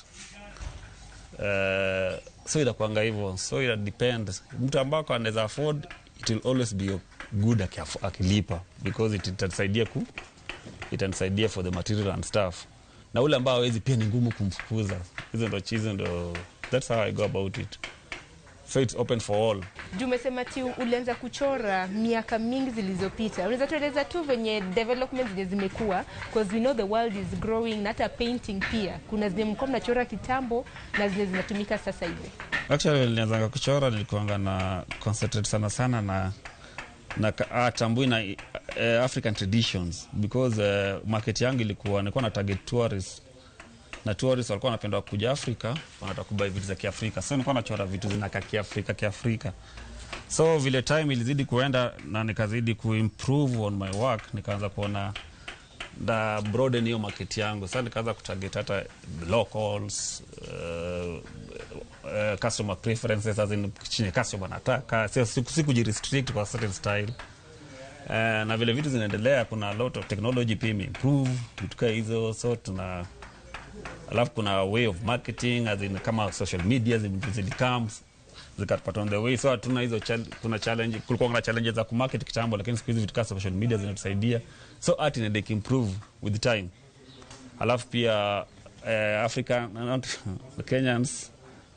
[SPEAKER 4] So inakuanga hivyo. So ina depend. Mtu ambako anaweza afford, it will always be good akilipa because it itanisaidia for the material and stuff. Na ule ambao hawezi, pia ni ngumu kumfukuza. Hizo ndo that's how I go about it. So it's open for all.
[SPEAKER 16] Juu umesema ati ulianza kuchora miaka mingi zilizopita. Unaweza tueleza tu venye development zenye zimekuwa, because we know the world is growing, na hata painting pia. Kuna zenye mlikuwa mnachora kitambo na zile zinatumika sasa hivi.
[SPEAKER 4] Actually, nilianza kuchora nilikuanga na concentrate sana sana na art ambayo na African traditions, because market yangu ilikuwa, nilikuwa na target tourists, na tourists walikuwa wanapenda kuja Afrika, wanataka kubuy vitu za Kiafrika. So nilikuwa nachora vitu zinakaa Kiafrika Kiafrika. So vile time ilizidi kuenda na nikazidi kuimprove on my work, nikaanza kuona na broaden hiyo market yangu. Sasa nikaanza kutarget hata locals, customer preferences, as in chenye customer anataka, sio si kujirestrict kwa certain style. Na vile vitu zinaendelea, kuna a lot of technology pia imeimprove vitu kaa hizo, so tuna, alafu kuna way of marketing, as in kama social media zilicome zikatupata on the way. So hatuna hizo kuna challenge, kulikuwa kuna challenges za kumarket kitambo, lakini siku hizi vitu kama social media zinatusaidia, so art inaenda improve with time. Alafu pia African, not Kenyans,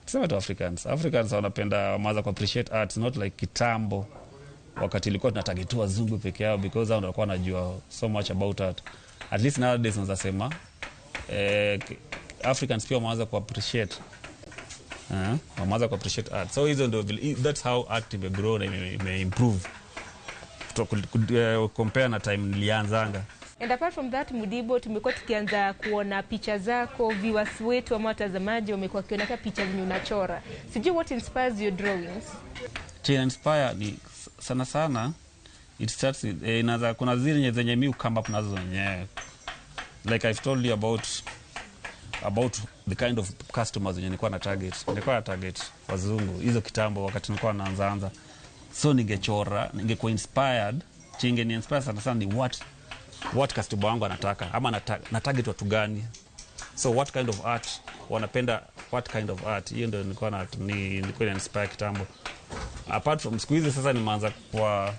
[SPEAKER 4] tuseme tu Africans, Africans wanapenda, wameanza ku appreciate art, not like kitambo wakati ilikuwa tunatarget tu wazungu peke yao, because hao ndio walikuwa wanajua so much about art. At least nowadays unaweza sema Africans pia wameanza ku appreciate, wameanza ku appreciate art. So hizo ndio that's how art imegrow na imeimprove compare na time nilianzanga.
[SPEAKER 16] And apart from that, Mudibo, tumekuwa tukianza kuona picha zako, viewers wetu ama watazamaji wamekuwa wakiona hata picha zenye unachora. Sijui what inspires your drawings?
[SPEAKER 4] Chenye inspire ni sana sana it starts with, inaanza, kuna zile zenye mi come up nazo wenyewe, like I've told you about the kind of customers wenye nilikuwa na target. Nilikuwa na target wazungu hizo kitambo wakati nilikuwa naanza anza. So ningechora, ningekuwa inspired, chinge ni inspire sana sana ni what customer wangu anataka ama na target watu gani. So what kind of art wanapenda, what kind of art. Hiyo ndio nilikuwa na nilikuwa inspire kitambo. Apart from siku hizi sasa nimeanza kwa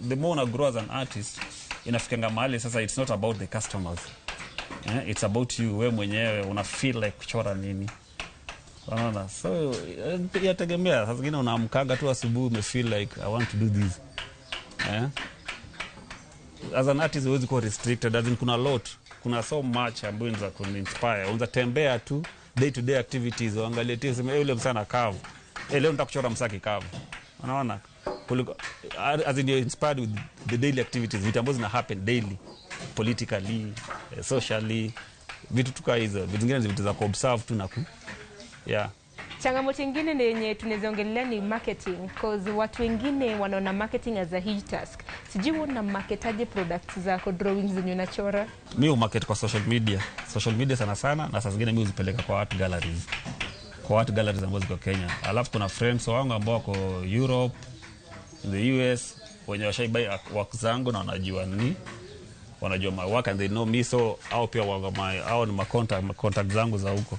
[SPEAKER 4] the more una grow as an artist, inafikanga mahali sasa it's not about the customers. It's about you, wewe mwenyewe una feel like kuchora nini. Unaona? So yategemea, saa zingine unaamkanga tu asubuhi ume feel like I want to do this. As an artist huwezi kuwa restricted, as in kuna lot, kuna so much ambayo inaweza kuninspire. Unaweza tembea tu day to day activities, uangalie tu useme yule msana kavu. Leo nataka kuchora msaki kavu. Unaona? Kuliko as in you're inspired with the daily activities, vitu ambazo zina happen daily, politically, socially, vitu tu kama hizo. Vitu vingine ni vitu za kuobserve tu na ku yeah.
[SPEAKER 16] Changamoto nyingine ni yenye tunaweza ongelea ni marketing, cause watu wengine wanaona marketing as a huge task. Sijui una marketaje products zako, drawings zenye unachora?
[SPEAKER 4] Mimi market kwa social media. Social media sana sana, na saa zingine mimi huzipeleka kwa art galleries. Kwa art galleries ambazo ziko Kenya. Alafu kuna friends wangu ambao wako Europe, in the US, wenye washaibuy work zangu na wanajua ni wanajua my work and they know me, so hao pia wanga my hao ni contact zangu za huko.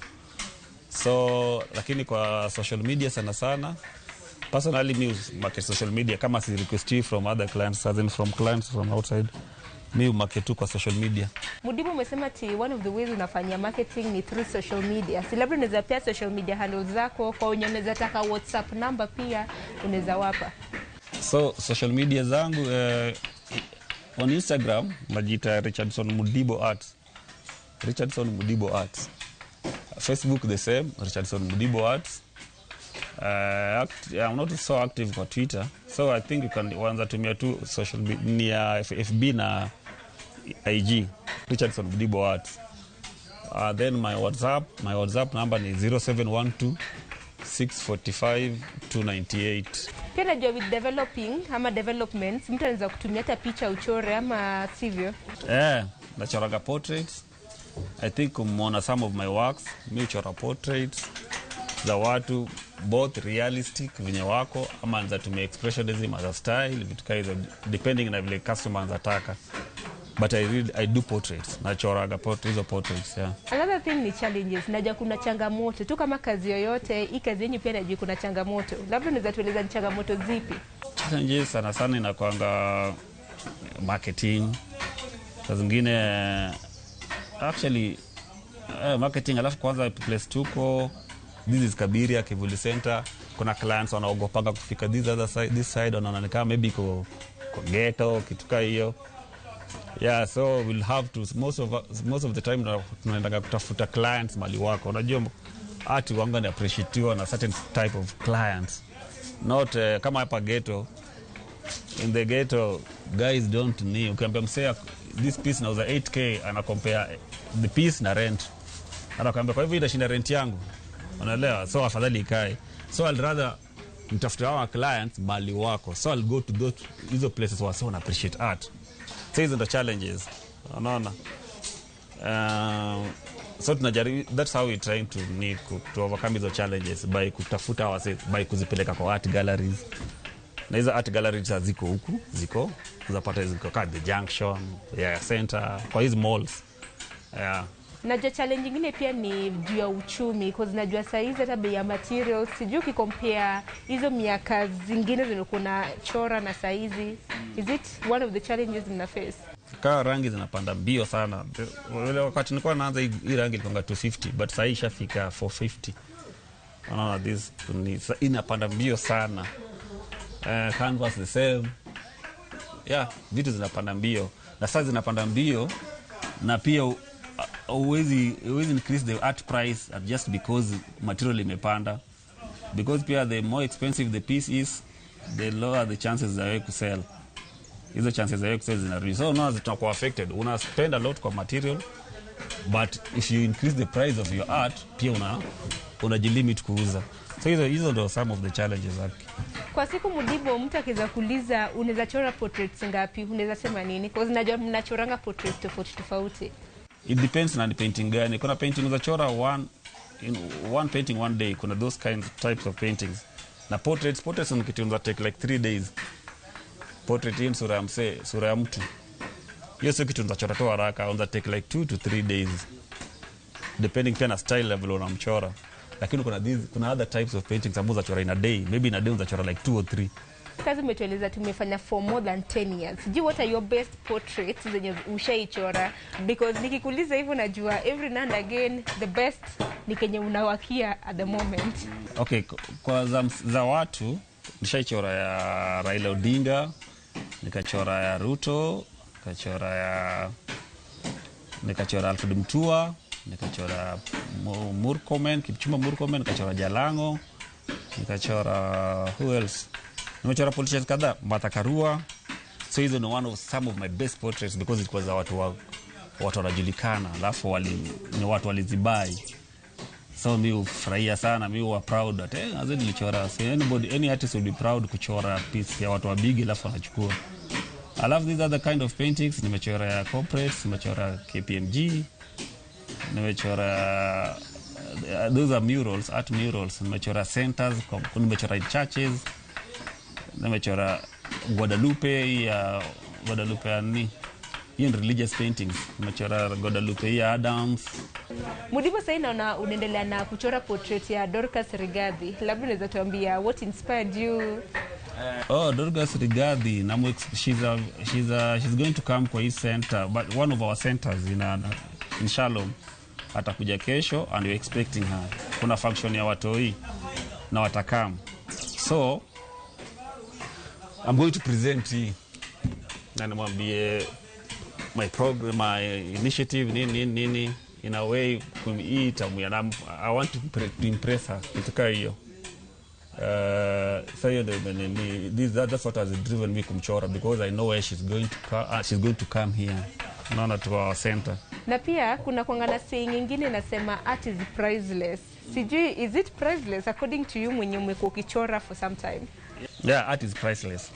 [SPEAKER 4] So lakini kwa social media sana sana personally mi market social media, kama si request from other clients, as in from clients from outside, mi market tu kwa social media.
[SPEAKER 16] Mudibu, umesema ati one of the ways unafanyia marketing ni through social media. Si labda unaweza pia social media handles zako kwa wenye unaweza taka WhatsApp number pia unaweza wapa.
[SPEAKER 4] So social media zangu, on Instagram najiita Richardson Mudibo Arts. Richardson Mudibo Arts. Facebook the same, Richardson Mudibo Arts. I'm not so active kwa Twitter, so I think you can wanza tumia tu social media FB na IG, Richardson Mudibo Arts. Then my WhatsApp number ni 0712 645 298.
[SPEAKER 16] Pia najua with developing ama developments, mtu anaweza kutumia hata picha uchore ama sivyo?
[SPEAKER 4] Nachoraga portraits. I think umeona some of my works. Mi uchora portraits za watu, both realistic venye wako ama anza tumia expressionism as a style, vitu kama hizo, depending na vile customer anataka. But I do portraits. Nachoraga hizo portraits, yeah.
[SPEAKER 16] Another thing ni challenges. Najua kuna changamoto tu kama kazi yoyote, hii kazi yenu pia najua kuna changamoto. Labda unaweza tueleza ni changamoto zipi?
[SPEAKER 4] Challenges sana sana inakuanga marketing. Saa zingine actually marketing, alafu kwanza place tuko, this is Kabiria Kivuli Center, kuna clients wanaogopanga kufika this other side, this side wanaona kama maybe iko ghetto kitu kama hiyo. Yeah, so we'll have to most of the time tunaenda kutafuta clients mali wako. Unajua art wanga ni appreciatiwa na certain type of clients. Not kama hapa ghetto. In the ghetto guys don't need, ukiambia msea this piece nauza 8k, ana compare the piece na rent. Anakuambia kwa hivyo itashinda rent yangu. Unaelewa? So afadhali ikae. So I'll rather mtafute hawa clients mali wako. So I'll go to those hizo places where so appreciate art. So hizo ndo challenges. Unaona? So tunajaribu, that's how we trying to need to overcome those challenges by kutafuta hawa by kuzipeleka kwa art galleries. Na hizo art galleries ziko huku, ziko unapata ziko kwa the junction, yeah, center, kwa hizo malls. Yeah.
[SPEAKER 16] Najua challenge nyingine pia ni juu ya uchumi, because najua saa hizi hata bei ya materials, sijui ukicompare hizo miaka zingine zilikuwa na chora na saa hizi, is it one of the challenges mna face?
[SPEAKER 4] Kaa rangi zinapanda mbio sana. Wale wakati nilikuwa naanza hii rangi ilikuwa 250, but saa hii ishafika 450. Unaona, this ni inapanda mbio sana. Canvas the same. Yeah, vitu zinapanda mbio. Na sasa zinapanda mbio na pia huwezi increase the art price just because material imepanda, because pia the more expensive the piece is, the lower the chances za wewe kusell. Hizo chances za wewe kusell zinarudi. So unaona zitakuwa affected. Una spend a lot kwa material, but if you increase the price of your art pia unajilimit kuuza. So hizo ndo some of the challenges zake.
[SPEAKER 16] Kwa siku Mudibo, mtu akiweza kuuliza unaweza chora portraits ngapi, unaweza sema nini? Because najua mnachoranga portraits tofauti tofauti.
[SPEAKER 4] It depends na ni painting gani. Kuna painting unaweza chora one painting one day. Kuna those kinds types of paintings. Na portraits ni kitu unaweza take like 3 days. Portrait hii ni sura ya msee, sura ya mtu. Hiyo sio kitu unaweza chora tu haraka, unaweza take like 2 to 3 days. Depending pia na style level unamchora. Lakini kuna other types of paintings ambazo unachora in a day. Maybe in a day unachora like 2 or 3.
[SPEAKER 16] Kazi umetueleza tumefanya for more than 10 years. Sijui what are your best portraits zenye ushaichora? Because nikikuuliza hivyo najua every now and again the best ni kenye unawakia at the moment.
[SPEAKER 4] Okay, kwa za watu nishaichora ya Raila Odinga, nikachora ya Ruto, nikachora Alfred Mutua, nikachora Murkomen, Kipchumba Murkomen, nikachora Jalango, nikachora who else? Nimechora politicians kadhaa, Martha Karua. So hizo ni one of some of my best portraits because it was za watu wanajulikana, alafu ni watu walizibai. So mi hufurahia sana, mi huwa proud that azidi nilichora. So any artist will be proud kuchora piece ya watu wa big alafu wanachukua. Alafu these other kind of paintings nimechora ya corporates, nimechora KPMG, nimechora those are murals, art murals, nimechora centers, nimechora churches, nimechora Guadalupe ya Guadalupe ya nini? Hiyo ni religious paintings. Nimechora Guadalupe ya Adams.
[SPEAKER 16] Mudibo, sasa naona unaendelea na kuchora portrait ya Dorcas Rigathi. Labda unaweza tuambia what inspired you?
[SPEAKER 4] Oh, Dorcas Rigathi, she's going to come kwa hii center, but one of our centers in Shalom. Atakuja kesho and we're expecting her. Kuna function ya watoi na watakam. So I'm going to present hii na nimwambie my program, my initiative, nini nini, in a way hii tamu ya I want to impress her kitu hiyo. So hiyo ndio that's what has driven me kumchora because I know where she's going to she's going to come here, naona to our center.
[SPEAKER 16] Na pia kuna kuangana saying nyingine inasema art is priceless. Sijui is it priceless according to you mwenye umekuwa ukichora for some time?
[SPEAKER 4] Yeah, art is priceless.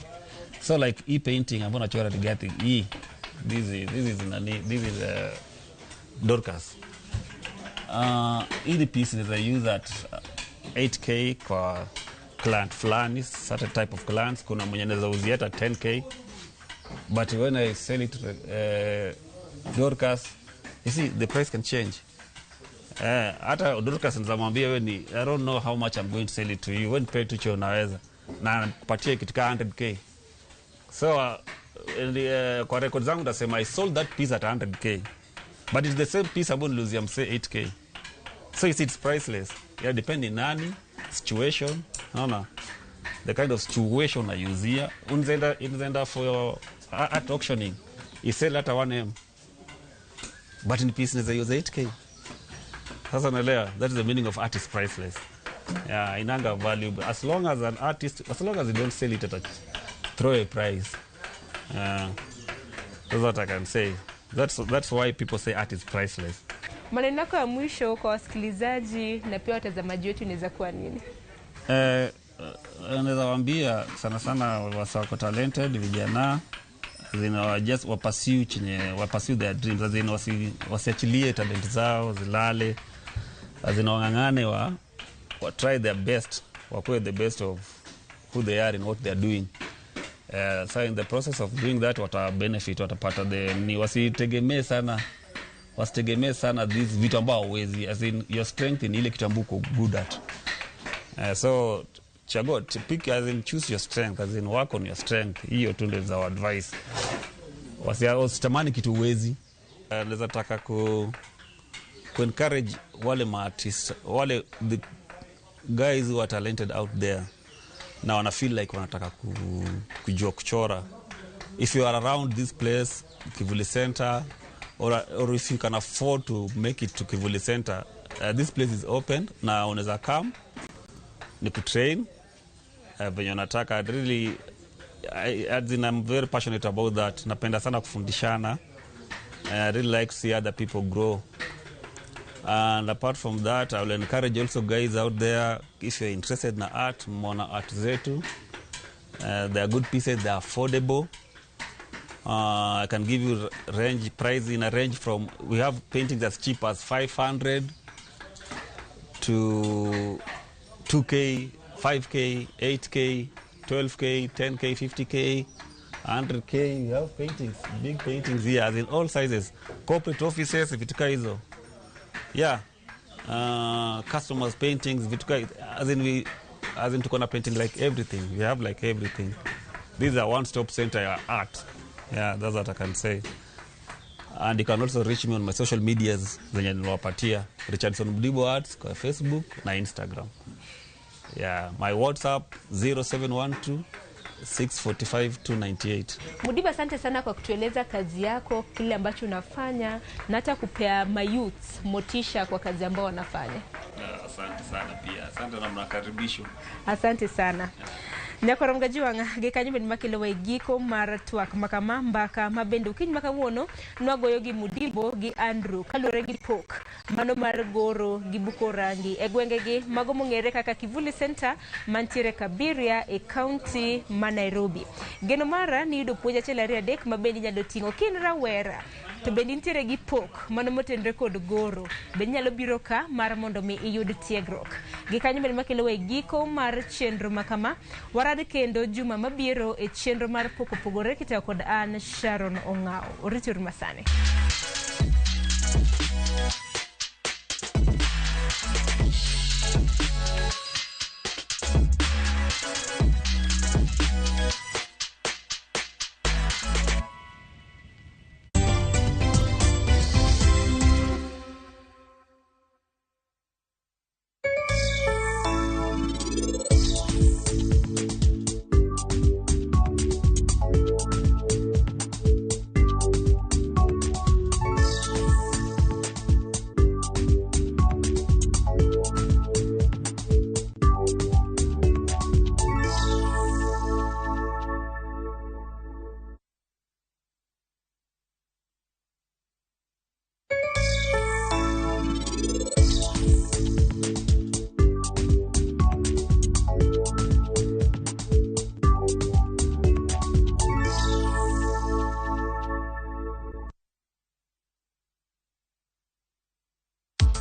[SPEAKER 4] So like e painting ambayo nachora Rigathi hii, this is Dorcas. Hii piece is I use at 8k kwa client fulani, certain type of clients. Kuna mwenye anaweza uzia hata 10k. But when I sell it to Dorcas, you see the price can change. Hata Dorcas nitamwambia wewe ni I don't know how much I'm going to sell it to you. When pay to cho naweza na kupatia kitu kama 100k. So kwa record zangu nasema I sold that piece at 100k. But it's the same piece ambayo niliuzia msee 8k. So you see it's priceless. Yeah, depending nani, situation, unaona? The kind of situation I use here. Unzenda for at auctioning. You sell at 1M. But in piece naweza use 8k. Sasa naelewa, that is the meaning of art is priceless. Yeah, inanga value as long as an artist, as long as you don't sell it at a throwaway price. That's what I can say. That's why people say art is priceless.
[SPEAKER 16] Maneno yako ya mwisho kwa wasikilizaji na pia watazamaji wetu inaweza kuwa nini?
[SPEAKER 4] Naweza waambia sana sana wasako talented vijana zina just wapursue chenye wapursue their dreams, as in wasiachilie talent zao zilale, as in wangangane wa try their best, wakuwe the best of who they are and what they are doing. So in the process of doing that wata benefit, watapata the ni wasitegemee sana these vitu ambao hauwezi, as in your strength in ile kitu ambacho uko good at. So chagua, pick, as in choose your strength, as in work on your strength. Hiyo tu ndio za advice. Wasitamani kitu uwezi. Naweza taka ku encourage wale artists, wale the guys who are talented out there na wana feel like wanataka kujua kuchora. If you are around this place, Kivuli Center, or if you can afford to make it to Kivuli Center, this place is open na unaweza come ni kutrain venye unataka. Really, I'm very passionate about that. Napenda sana kufundishana. I really like to see other people grow. And apart from that, I will encourage also guys out there, if you're interested in art, mona art zetu. They are good pieces, they are affordable. I can give you range price in a range from, we have paintings as cheap as 500 to 2K, 5K, 8K, 12K, 10K, 50K, 100K. We have paintings, big paintings here, as in all sizes. Corporate offices, vitu kaa hizo. Yeah. Customers paintings, vitu kaa, as in tuko na painting like everything. We have like everything. This is a one-stop center ya art. Yeah, that's what I can say. And you can also reach me on my social medias zenye niliwapatia, Richardson Mudibo Arts kwa Facebook na Instagram. Yeah, my WhatsApp 0712 645 298.
[SPEAKER 16] Mudiba, asante sana kwa kutueleza kazi yako, kile ambacho unafanya na hata kupea mayouth motisha kwa kazi ambao wanafanya.
[SPEAKER 4] Asante sana pia. Asante na mnakaribishwa.
[SPEAKER 16] Asante sana. Nyakwarom Gajuang' gi kanyo bende makelo e giko mar twak makama mbaka mabende okinyi ma kawuono nwagoyo gi Mudibo gi Andrew kaluwore gi pok mano mar goro gi buko rangi e gwengegi mago mong'ere kaka Kivuli Center mantiere Kabiria e kaunti ma Nairobi. Geno mara ni yudo puonj achiel ariyo adek ma bende inyalo ting'o kin rawera to bende nitiere gi pok mano motenre kod goro bende inyalo biro ka mar mondo mi iyud tiegruok. Gi kanyo bende makelo e giko mar chenro makama warad kendo juma mabiro e chenro mar pok opogore kitayo kod an Sharon Ong'ao. Oriti masani.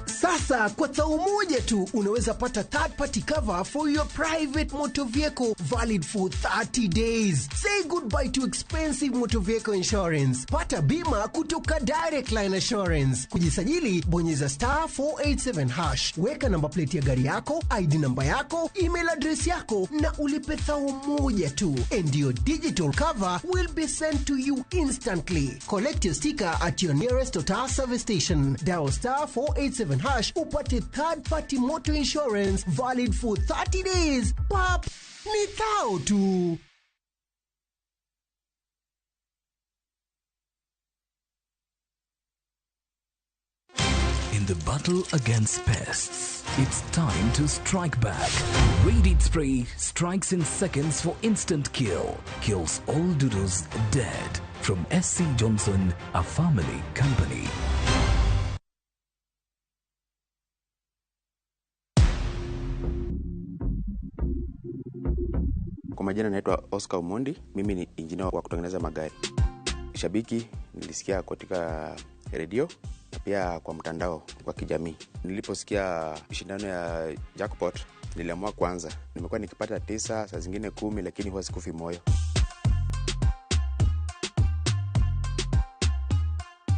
[SPEAKER 5] Sasa kwa tao moja tu unaweza pata third party cover for your private motor vehicle valid for 30 days. Say goodbye to expensive motor vehicle insurance. Pata bima kutoka Direct Line Assurance. Kujisajili, bonyeza star 487 hash. Weka namba plate ya gari yako, ID namba yako, email address yako na ulipe thao moja tu. And your digital cover will be sent to you instantly. Collect your sticker at your nearest Total service station. Dial star 487 hash upate third party motor insurance valid for 30 days. Pap, ni thao tu.
[SPEAKER 6] In the battle against pests, it's time to strike back. Raid Spray strikes in seconds for instant kill. Kills all doodles dead. From SC Johnson, a family company.
[SPEAKER 14] Kwa majina naitwa Oscar Omondi, mimi ni engineer wa kutengeneza magari. Shabiki nilisikia katika redio na pia kwa mtandao wa kijamii. Niliposikia shindano ya jackpot, niliamua kuanza. Nimekuwa nikipata 9, saa zingine 10, lakini huwa sikufi moyo.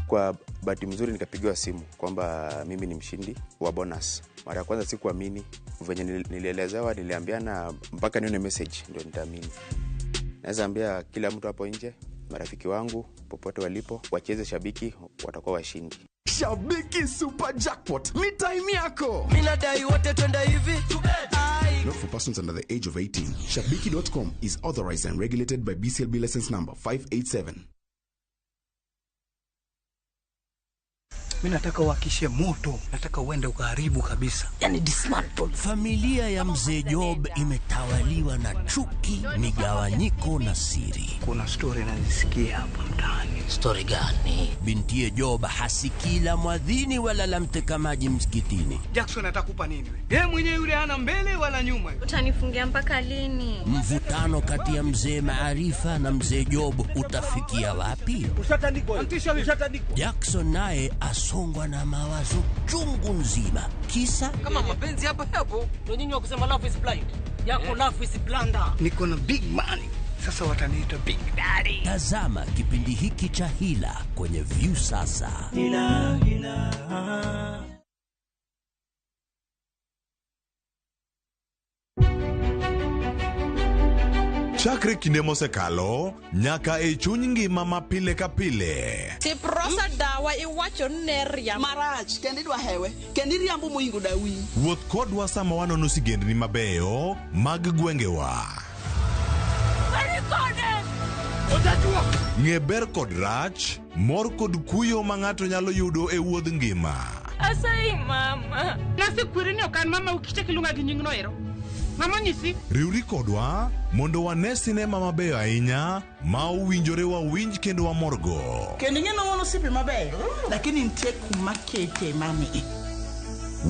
[SPEAKER 14] Kwa bahati mzuri nikapigiwa simu kwamba mimi ni mshindi wa bonus. Mara ya kwanza sikuamini, venye nilielezewa niliambiana mpaka nione message ndio nitaamini. Naweza ambia kila mtu hapo nje, marafiki wangu popote walipo, wacheze Shabiki, watakuwa washindi.
[SPEAKER 15] Shabiki Super Jackpot ni time yako.
[SPEAKER 7] Mimi nadai wote twende hivi.
[SPEAKER 15] Not for persons under the age of 18. Shabiki.com is authorized and regulated by BCLB license number 587.
[SPEAKER 22] Mimi nataka uhakishe moto, nataka uende ukaharibu kabisa.
[SPEAKER 24] Yani dismantle. Familia ya mzee Job imetawaliwa na chuki, migawanyiko na siri.
[SPEAKER 22] Kuna story nazisikia hapa mtaani.
[SPEAKER 24] Story gani? Bintiye Job hasikii la mwadhini wala la mteka maji msikitini.
[SPEAKER 22] Jackson atakupa nini wewe? Yeye mwenyewe yule hana mbele wala nyuma.
[SPEAKER 3] Utanifungia mpaka lini?
[SPEAKER 24] Mvutano kati ya mzee Maarifa na mzee Job utafikia wapi?
[SPEAKER 22] Ushatandikwa.
[SPEAKER 24] Jackson naye asongwa na mawazo chungu nzima. Kisa
[SPEAKER 13] kama mapenzi hapa hapo, ndio nyinyi wa kusema love is blind.
[SPEAKER 1] Yako love is blunder.
[SPEAKER 22] Niko na big money. Sasa wataniita big daddy.
[SPEAKER 24] Tazama kipindi hiki cha Hila kwenye Viusasa.
[SPEAKER 22] Hila, hila.
[SPEAKER 8] Chakre kinde mosekalo nyaka e chuny ngima ma pile ka pile.
[SPEAKER 10] Tiprosa dawa iwacho ni ne riambo.
[SPEAKER 11] Marach kendo idwa hewe kendo iriambo moingo dawi.
[SPEAKER 8] Wuoth kodwa sama wanono sigendni mabeyo mag gwengewa. Ng'e ber kod rach, mor kod kuyo ma ng'ato nyalo yudo e wuodh ngima.
[SPEAKER 3] Asayi mama.
[SPEAKER 13] Nasekweri ni ok an mama ukichak iluonga gi nyingno ero. Mama onyisi.
[SPEAKER 8] Riwri kodwa mondo wane sinema mabeyo ahinya ma owinjore wawinj kendo wamorgo.
[SPEAKER 11] Kendo ing'e ni wan osiepe mabeyo lakini nitie kuma kete mami.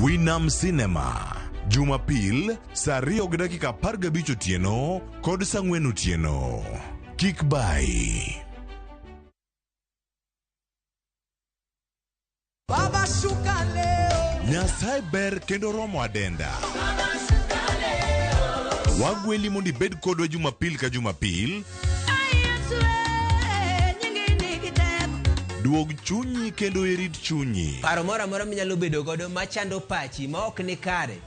[SPEAKER 8] Winam Cinema Jumapil saa 2:15 otieno kod saa 4 otieno. Kik bayi.
[SPEAKER 7] Baba shuka leo.
[SPEAKER 8] Nyasaye ber kendo romo adenda. Wagweli mondo ibed kodwa Jumapil ka Jumapil. Duog chunyi kendo irit chunyi.
[SPEAKER 2] Paro moro amora minyalo bedo godo machando pachi ma ok ni kare,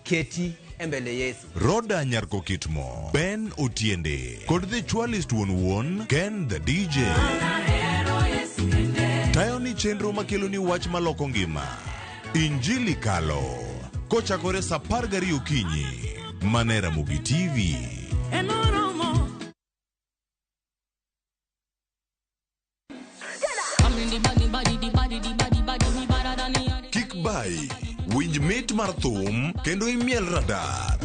[SPEAKER 2] keti e mbele Yesu.
[SPEAKER 8] Roda Nyarko Kitmo, Ben Otiende, kod The Chwalist wuon wuon, Ken the DJ. Tayo ni chenro makelo ni wach maloko ngima. Injili kalo. Kochakore saa 12 okinyi. Mana e Ramogi TV. Kik bayi, winj mit mar thum kendo imiel radar.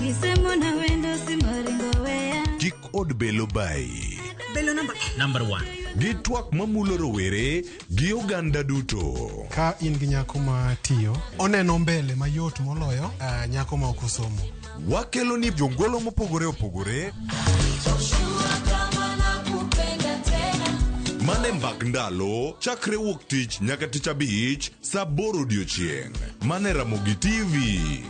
[SPEAKER 8] Kik od belo bayi.
[SPEAKER 1] Belo number 1.
[SPEAKER 8] Gi twak mamulo rowere gi oganda duto.
[SPEAKER 12] Ka in gi nyako ma tiyo, oneno mbele mayot moloyo nyako ma ok osomo.
[SPEAKER 8] Wakelo ni jongolo mopogore opogore. Mane mbak ndalo chakre wuok tich nyaka tich abich saa 8 odiochieng'. Mane Ramogi TV.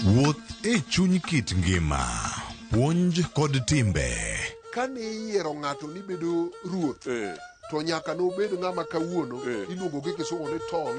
[SPEAKER 8] Wuoth e chuny kit ngima, puonj kod timbe.
[SPEAKER 20] Kane iyiero ng'ato ni bedo ruoth, to nyaka nobed ng'ama kawuono iluongo gi kisungu ni tall,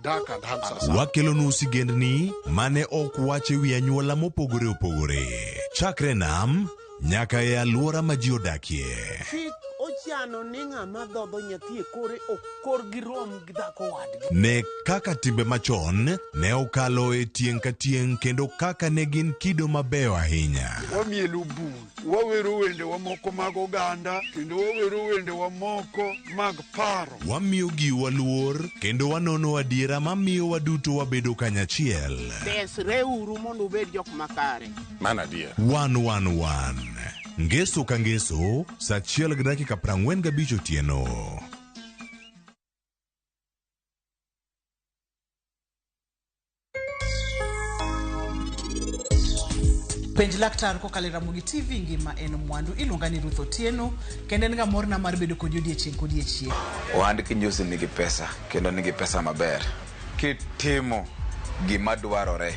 [SPEAKER 20] dark and handsome.
[SPEAKER 8] Wakelonu sigendni mane ok wach e wi anyuola mopogore opogore. Chakre nam nyaka e alwora ma ji odakie.
[SPEAKER 1] Chik ochano ni ng'ama dhodho nyathi e kore ok korgi rom gi dhako wadgi.
[SPEAKER 8] Ne kaka timbe machon ne okalo e tieng' ka tieng' kendo kaka ne gin kido mabeyo ahinya.
[SPEAKER 17] Wamielo bul, wawero wendewa moko mag oganda kendo wawero wendewa moko mag paro.
[SPEAKER 8] Wamiyo giwa luor kendo wanono adiera mamiyo waduto wabedo kanyachiel.
[SPEAKER 1] Desreuru mondo ubed jok makare.
[SPEAKER 8] Mano adier. 111 Ngeso ka ngeso saa 1:45 otieno.
[SPEAKER 25] Penj laktar kokalo e Ramogi TV ngima en mwandu. Iluonga ni Ruth Otieno kendo en ga morna mar bedo kodi odiechieng' kodiechieng'.
[SPEAKER 14] Ohand kinyozi nigi pesa kendo nigi pesa maber. Kitimo gima dwarore.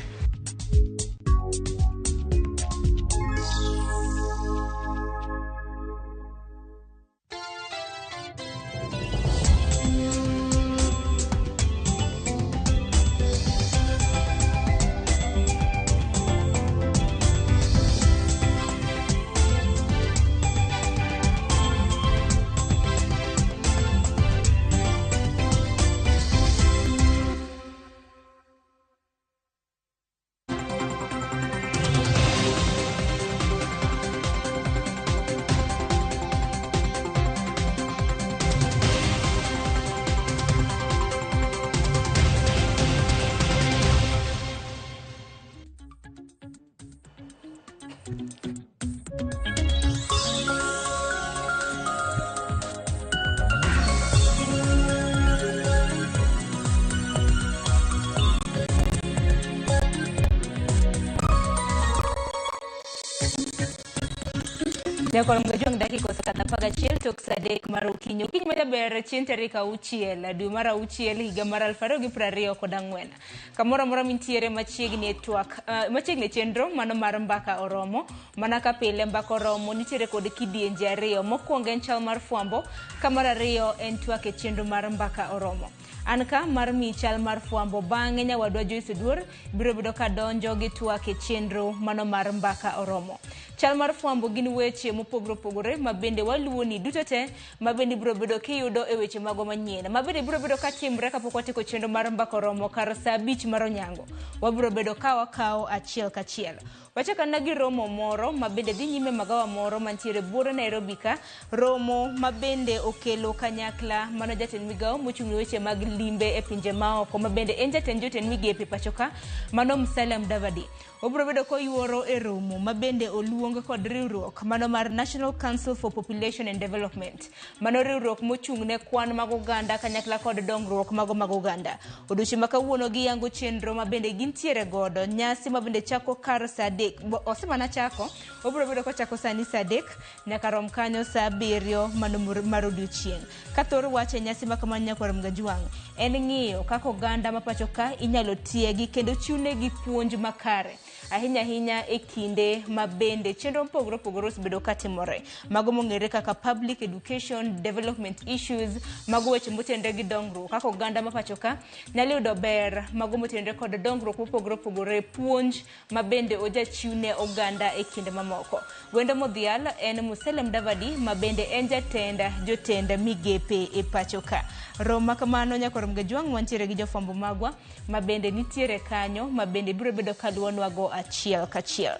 [SPEAKER 16] Nyakwar Mgajwang' dakika osekadho 11 tok saa 3 mar okinyi. Okinyi majaber chieng' tarik 6 dwe mar 6 higa mar 2024. Kamoro amora mintiere machiegni e twak, machiegni e chenro mano mar Mbaka Oromo. Mana ka pile Mbaka Oromo nitiere kod kidienje ariyo. Mokwongo en chal mar fwambo, ka mar ariyo en twak e chenro mar Mbaka Oromo. An ka mar miyi chal mar fwambo, bang'e nyawadwa Joyce Oduor biro bedo ka donjo gi twak e chenro mano mar Mbaka Oromo. Chal mar fwambo gin weche mopogore opogore ma bende waluwoni duto te ma bende ibiro bedo kiyudo e weche magwa manyien. Ma bende biro bedo katimre kapok watieko chenro mar Mbaka Oromo kar saa 5 mar onyango. Wabiro bedo ka wakawo achiel kachiel. Wachako anena gi romo moro ma bende dhi nyime magawa moro mantiere buore Nairobi ka, romo ma bende okelo kanyakla mano jatend migawo mochung' ne weche mag limbe e pinje maoko ma bende en jatend jotend migepe pacho ka mano Musalia Mudavadi. Obiro bedo koyuoro e romo ma bende oluong kod riwruok mano mar National Council for Population and Development. Mano riwruok mochung' ne kwan mag oganda kanyakla kod dongruok mago mag oganda. Odiochieng' ma kawuono giyango chenro ma bende gintiere godo, nyasi ma bende chako kar saa 3, osemana chako, obiro bedo kochako sani saa 3 nyaka rom kanyo saa 7 mano mar odiochieng'. Ka thor wach e nyasi ma kamano nyakwar Mgajwang' en ng'iyo kaka oganda ma pacho ka inyalo tiegi kendo chiwnegi puonj makare. Ahinya ahinya e kinde ma bende chenro mopogore opogore osebedo katimore. Mago mong'ere kaka public education, development issues, mago weche motenore gi dongruok kaka oganda ma pacho ka nyalo yudo ber, mago motenore kod dongruok mopogore opogore, puonj ma bende ojachiw ne oganda e kinde mamoko. Wendo modhial en Musalia Mudavadi ma bende en jatend jotend migepe e pacho ka. Romo ma kamano nyakwar Mgajwang' wantiere gi jofwambo magwa ma bende nitiere kanyo ma bende biro bedo kaluwonwago achiel kachiel.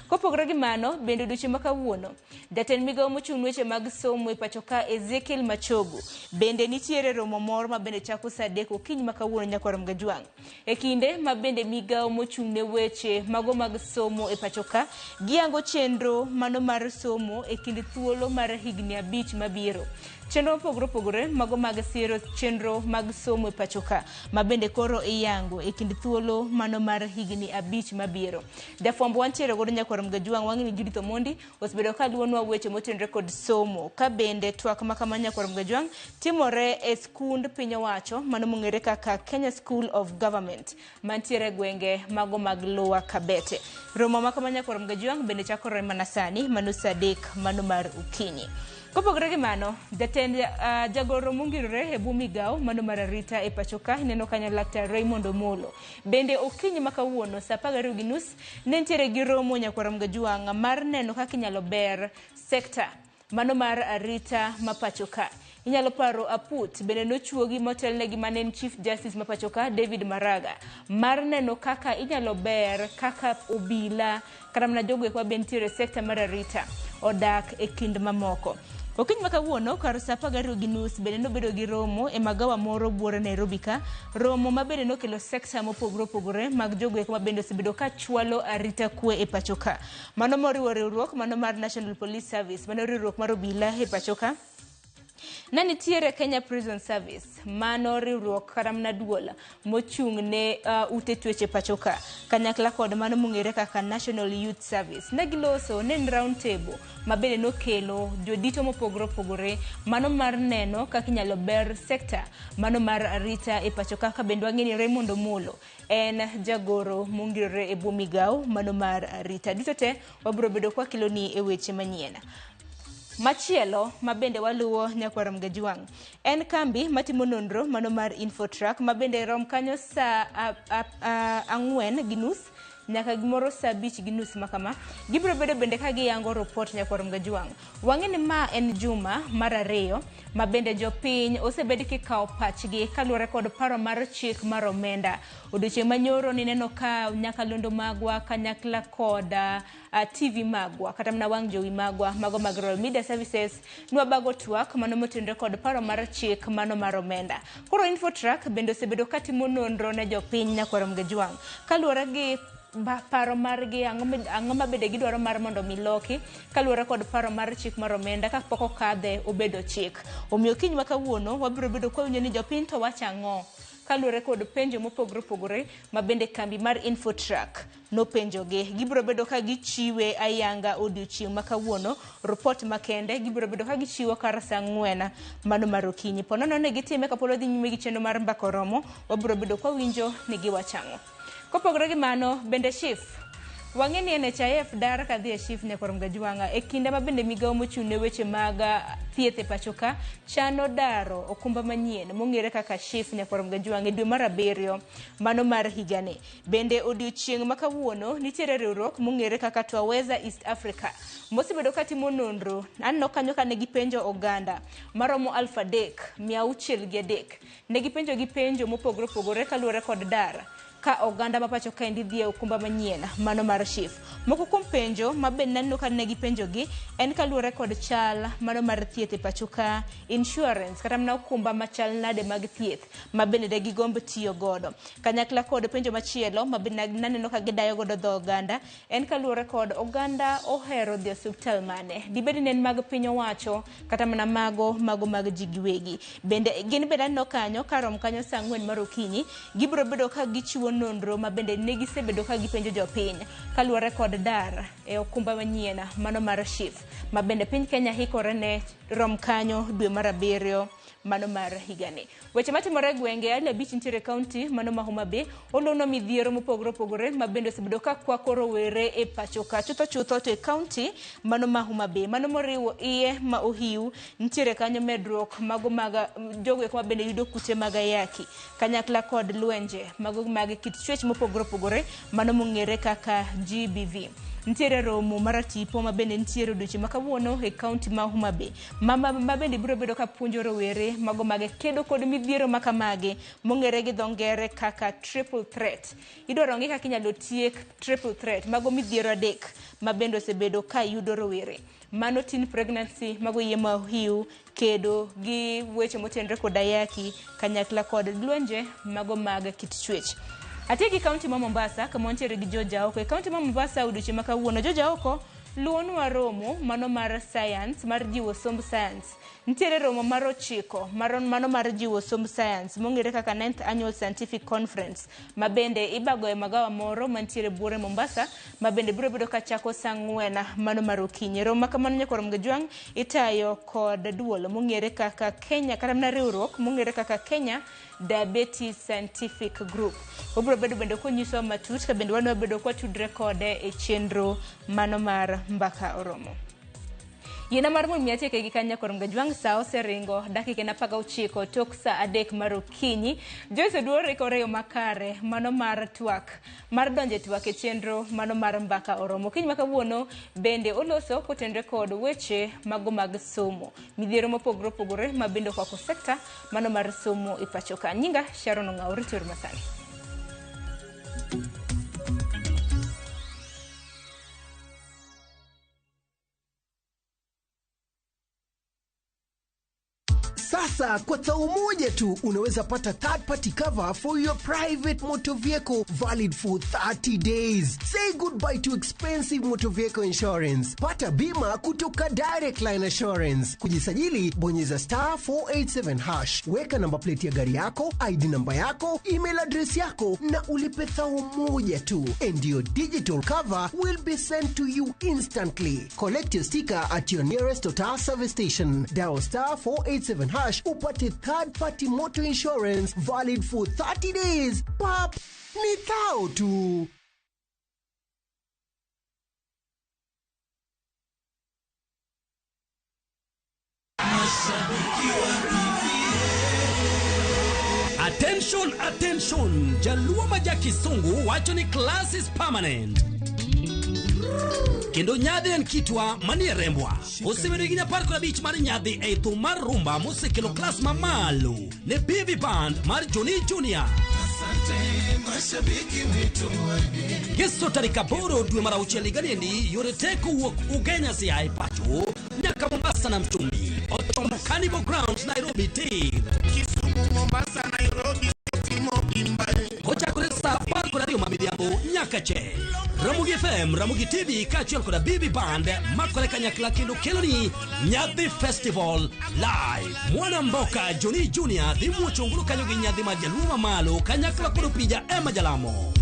[SPEAKER 16] Kopogore gi mano, bende odiochieng' ma kawuono, jatend migawo mochung' ne weche mag somo e pacho ka Ezekiel Machogu bende nitiere romo moro ma bende chako saa 3 okinyi ma kawuono nyakwar Mgajwang'. E kinde ma bende migawo mochung' ne weche mago mag somo e pacho ka giyango chenro mano mar somo e kind thuolo mar higni 5 mabiro. Chenro mopogore opogore mago mag siro chenro mag somo e pacho ka ma bende koro iyango e kind thuolo mano mar higni 5 mabiro. Jafwambo wantiere godo nyakwar Mgajwang' wang'e ni Judith Omondi osebedo ka luwonwa weche motenore kod somo ka bende twak ma kama nyakwar Mgajwang' timore e skund piny owacho mano mong'ere kaka Kenya School of Government mantiere e gwenge mago mag Lower Kabete. Romo ma kama nyakwar Mgajwang' bende chakore mana sani mano saa 3 mano mar okinyi. Kopogore gi mano, jatend jagoro mongirore e bwo migawo mano mar arita e pacho ka ineno kanyo Laktar Raymond Omolo. Bende okinyi ma kawuono saa 12:30 ne nitiere gi romo nyakwar Mgajwang' mar neno kaka inyalo ber sekta mano mar arita ma pacho ka. Inyalo paro aput bende nochuogi motelnegi mane en Chief Justice ma pacho ka David Maraga mar neno kaka inyalo ber kaka obila kata mana jogo eko mabende nitiere e sekta mar arita odak e kind mamoko. Okinyi ma kawuono kar saa 12:30 bende nobedo gi romo e magawa moro buore Nairobi ka, romo ma bende nokelo sekta mopogore opogore mag jogo eko mabende osebedo ka chwalo arita kwe e pacho ka. Mano moriwo riwruok mano mar National Police Service, mano riwruok mar obila e pacho ka. Ne nitiere Kenya Prison Service, mano riwruok kata mana duol mochung' ne ute twech e pacho ka, kanyakla kod mano mong'ere kaka National Youth Service. Ne giloso ne en round table ma bende nokelo jodito mopogore opogore mano mar neno kaka inyalo ber sekta mano mar arita e pacho ka, ka bende wang'e ni Raymond Omolo en jagoro mongirore e bwo migawo mano mar arita. Duto te wabiro bedo kwakeloni e weche manyien. Machielo ma bende waluwo nyakwar Mgajwang' en kambi matimo nonro mano mar Infotrack ma bende rom kanyo saa 4:30 nyaka gimoro saa 5:30 makama. Gibiro bedo bende ka giyango report nyakwar Mgajwang'. Wang'e ni ma en juma mar 2 ma bende jopiny osebed kikawo pachgi kaluwore kod paro mar chik mar omenda. Odiochieng' manyoro nineno ka nyakalondo magwa kanyakla kod TV magwa kata mana wang' jowi magwa mago mag Royal Media Services nwabago twak mano motenore kod paro mar chik mano mar omenda. Koro Infotrack bende osebedo katimo nonro ne jopiny nyakwar Mgajwang' kaluwore gi paro margi, ang'o ma bende gidwaro mar mondo mi loki kaluwore kod paro mar chik mar omenda kapok okadhe obedo chik. Omiyo kiny ma kawuono wabiro bedo kwawinjo ni jopiny to wacho ang'o kaluwore kod penjo mopogore opogore ma bende kambi mar Infotrack nopenjogi. Gibiro bedo ka gichiwe ayanga odiochieng' ma kawuono, ripot makende gibiro bedo ka gichiwo kar saa ang'wen mano mar okinyi. Po nono ni gitime kapod wadhi nyime gi chenro mar mbaka oromo, wabiro bedo kwawinjo ni giwacho ang'o. Kopogore gi mano, bende SHIF Wang'e ni NHIF dar kadhi e SHIF nyakwar Mgajwang'a e kinde ma bende migawo mochung' ne weche mag thieth e pacho ka chano daro okumba manyien mong'ere kaka SHIF nyakwar Mgajwang'a e dwe mar abiriyo mano mar higani. Bende odiochieng' ma kawuono nitiere riwruok mong'ere kaka Twaweza East Africa mosebedo katimo nonro. Aneno kanyo kane gipenjo oganda maromo 3603. Ne gipenjo gi penjo mopogore opogore kaluwore kod dar ka oganda ma pacho kaendi dhi e okumba manyien mano mar SHIF. Moko kuom penjo ma bende naneno ka ne gipenjogi en kaluwore kod chal mano mar thieth e pacho ka, insurance kata mana okumba machal nade mag thieth ma bende de gigomb tiyo godo. Kanyakla kod penjo machielo ma bende naneno ka gidayo godo dho oganda en kaluwore kod oganda ohero dhi e osiptal mane, dibed ni en mag piny owacho kata mana mago mago mag ji giwegi. Bende gin bende aneno kanyo karom kanyo saa ang'wen mar okinyi gibiro bedo ka gichiwo nonro ma bende ne gisebedo ka gipenjo jopiny kaluwore kod dar e okumba manyien mano mar SHIF ma bende piny Kenya hikore ne rom kanyo dwe mar abiriyo mano mar higani. Weche matimore e gwenge Ali Abich nitiere e kaunti mano ma Homa Bay oluono midhiero mopogore opogore ma bende osebedo ka kwako rowere e pacho ka chutho chutho to e kaunti mano ma Homa Bay mano moriwo iye ma ohiu nitiere kanyo medruok mago mag jogo eko ma bende yudo kute mag ayaki kanyakla kod lwenje mago mag kit chwech mopogore opogore mano mong'ere kaka GBV. Nitiere romo mar tipo ma bende nitiere odiochieng' ma kawuono e kaunti ma Homa Bay ma, ma, ma bende biro bedo ka puonjo rowere mago mag kedo kod midhiero ma kamagi mong'ere gi dho ngere kaka triple threat. Idwaro ng'e kaka inyalo tiek triple threat mago midhiero adek ma bende osebedo ka yudo rowere. Mano teen pregnancy, mago yie ma ohiu, kedo gi weche motenore kod ayaki kanyakla kod lwenje mago mag kit chwech. Atiyo gi kaunti ma Mombasa kama wantiere gi George Aoko. E kaunti ma Mombasa odiochieng' ma kawuono George Aoko luwonwa romo mano mar science mar jiwo somb science. Nitiere romo mar ochiko mano mar jiwo somb science mong'ere kaka 9th Annual Scientific Conference ma bende ibago e magawa moro mantiere buore Mombasa ma bende biro bedo kachako saa ang'wen mano mar okinyi. Romo ma kamano nyakwar Mgajwang' itayo kod duol mong'ere kaka Kenya kata mana riwruok mong'ere kaka Kenya Diabetes Scientific Group. Obiro bedo bende konyisowa matut ka bende wan wabedo kwatudre kode e chenro mano mar mbaka oromo. Yiena mar mondo mi atieke gi kanyo nyakwar Mgajwang' sa oseringo dakika en 19 tok sa 3 mar okinyi. Joyce Oduor ikore yo makare mano mar twak mar donjo e twak e chenro mano mar mbaka oromo. Okinyi ma kawuono bende oloso kotenre kod weche mago mag somo. Midhiero mopogore opogore ma bende okwako sekta mano mar somo e pacho ka. Nyinga Sharon Ong'awo, rit yor masani.
[SPEAKER 5] Sasa kwa tao moja tu unaweza pata third party cover for your private motor vehicle valid for 30 days. Say goodbye to expensive motor vehicle insurance. Pata bima kutoka Direct Line Assurance. Kujisajili, bonyeza star 487 hash. Weka namba plate ya gari yako, ID namba yako, email address yako na ulipe thao moja tu. And your digital cover will be sent to you instantly. Collect your sticker at your nearest Total service station. Dial star 487 hash upate third party motor insurance valid for 30 days. Pap, ni thao tu.
[SPEAKER 9] Attention, attention! Jaluo ma ja Kisungu wacho ni class is permanent. Kendo nyadhi en kitwa manie rembwa. Osebedo higni 15 mar nyadhi ei thum mar rumba mosekelo klas mamalo ne BV Band mar Johnny Junior. Ngeso tarik 8 dwe mar auchiel higaniendi yore te kowuok Ugenya Siaya pacho nyaka Mombasa na Mchumbi ochomo Carnival Grounds Nairobi tir. Kochakore saa 12 ma midhiambo nyaka che. Ramogi FM, Ramogi TV kaachiel koda BB Band makore kanyakla kendo keloni Nyadhi Festival Live. Mwana Mboka Johnny Junior dhi muocho ongulu kanyo gi nyadhi mar jaluo mamalo kanyakla kod opija Emma Jalamo.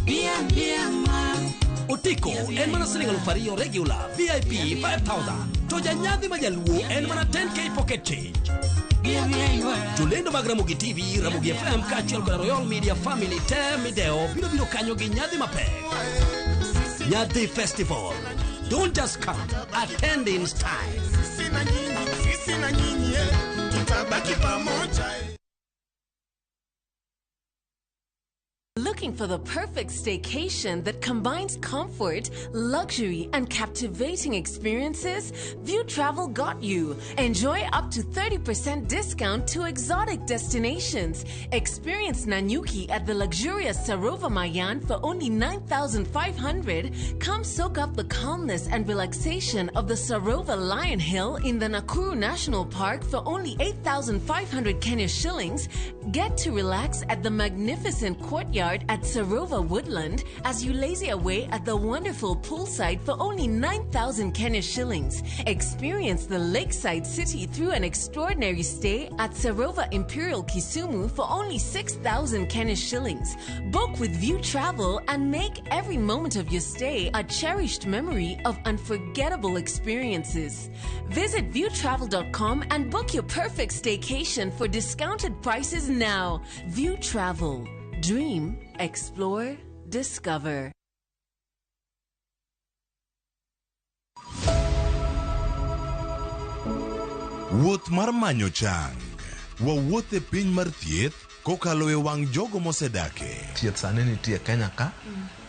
[SPEAKER 9] Otiko en mana siling 2,000 regular, VIP 5,000. To janyadhi ma jaluo en mana 10K pocket change. Jolendo mag Ramogi TV, Ramogi FM kaachiel kod Royal Media Family te mideo biro biro kanyo gi nyadhi mapek. Nyadhi Festival. Don't just come, attend in style.
[SPEAKER 7] Sisi na nyinyi, sisi na nyinyi, eh, tutabaki pamoja. eh.
[SPEAKER 4] Looking for the perfect staycation that combines comfort, luxury, and captivating experiences? View Travel got you. Enjoy up to 30% discount to exotic destinations. Experience Nanyuki at the luxurious Sarova Mayan for only 9,500. Come soak up the calmness and relaxation of the Sarova Lion Hill in the Nakuru National Park for only 8,500 Kenya shillings. Get to relax at the magnificent courtyard at Sarova Woodland as you lazy away at the wonderful poolside for only 9,000 Kenya shillings. Experience the lakeside city through an extraordinary stay at Sarova Imperial Kisumu for only 6,000 Kenya shillings. Book with View Travel and make every moment of your stay a cherished memory of unforgettable experiences. Visit viewtravel.com and book your perfect staycation for discounted prices now. View Travel. Dream, explore, discover.
[SPEAKER 8] Wuoth mar manyo chang. Wawuoth e piny mar thieth kokalo e wang' jogo mosedake.
[SPEAKER 18] Thieth sani nitie Kenya ka,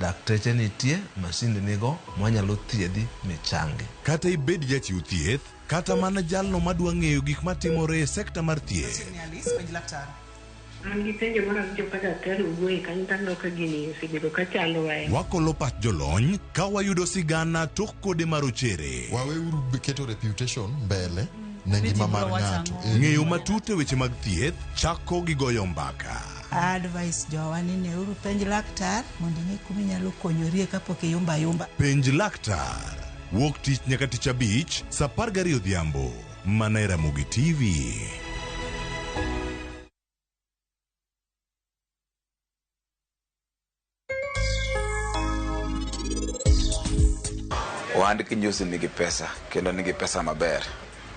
[SPEAKER 18] dakteche nitie, masinde nigo mwanyalo thiedhi michangi.
[SPEAKER 8] Kata ibed jachiw thieth, kata mana jalno madwa ng'eyo gik matimore e sekta mar thieth.
[SPEAKER 25] Machiegni Alice, penj laktar.
[SPEAKER 19] An gi penjo moro awinjo ka daktari owuoye kanyo to aneno ka gini osebedo ka chandowa e
[SPEAKER 8] Wakolo pach jolony ka wayudo sigana tok kode marochere.
[SPEAKER 20] Waweuru keto reputation mbele ne ngima mar ng'ato.
[SPEAKER 8] Ng'eyo matut e weche mag thieth chako gi goyo mbaka.
[SPEAKER 21] Advice jowa ni neuru penj laktar mondo ing'e kuma inyalo konyorie kapok iyumba ayumba.
[SPEAKER 8] Penj laktar. Wuok tich nyaka tich abich, saa 12 odhiambo. Mana e Ramogi TV.
[SPEAKER 14] Ohand kinyozi nigi pesa kendo nigi pesa maber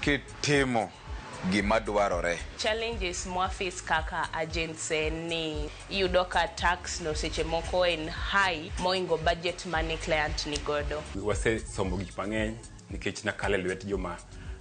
[SPEAKER 14] kitimo gima dwarore.
[SPEAKER 23] Challenges mwaface kaka agents en ni iyudo ka tax no seche moko en high moingo budget mane client ni godo.
[SPEAKER 26] Wasesombo gik mang'eny nikech nakalo e lwet joma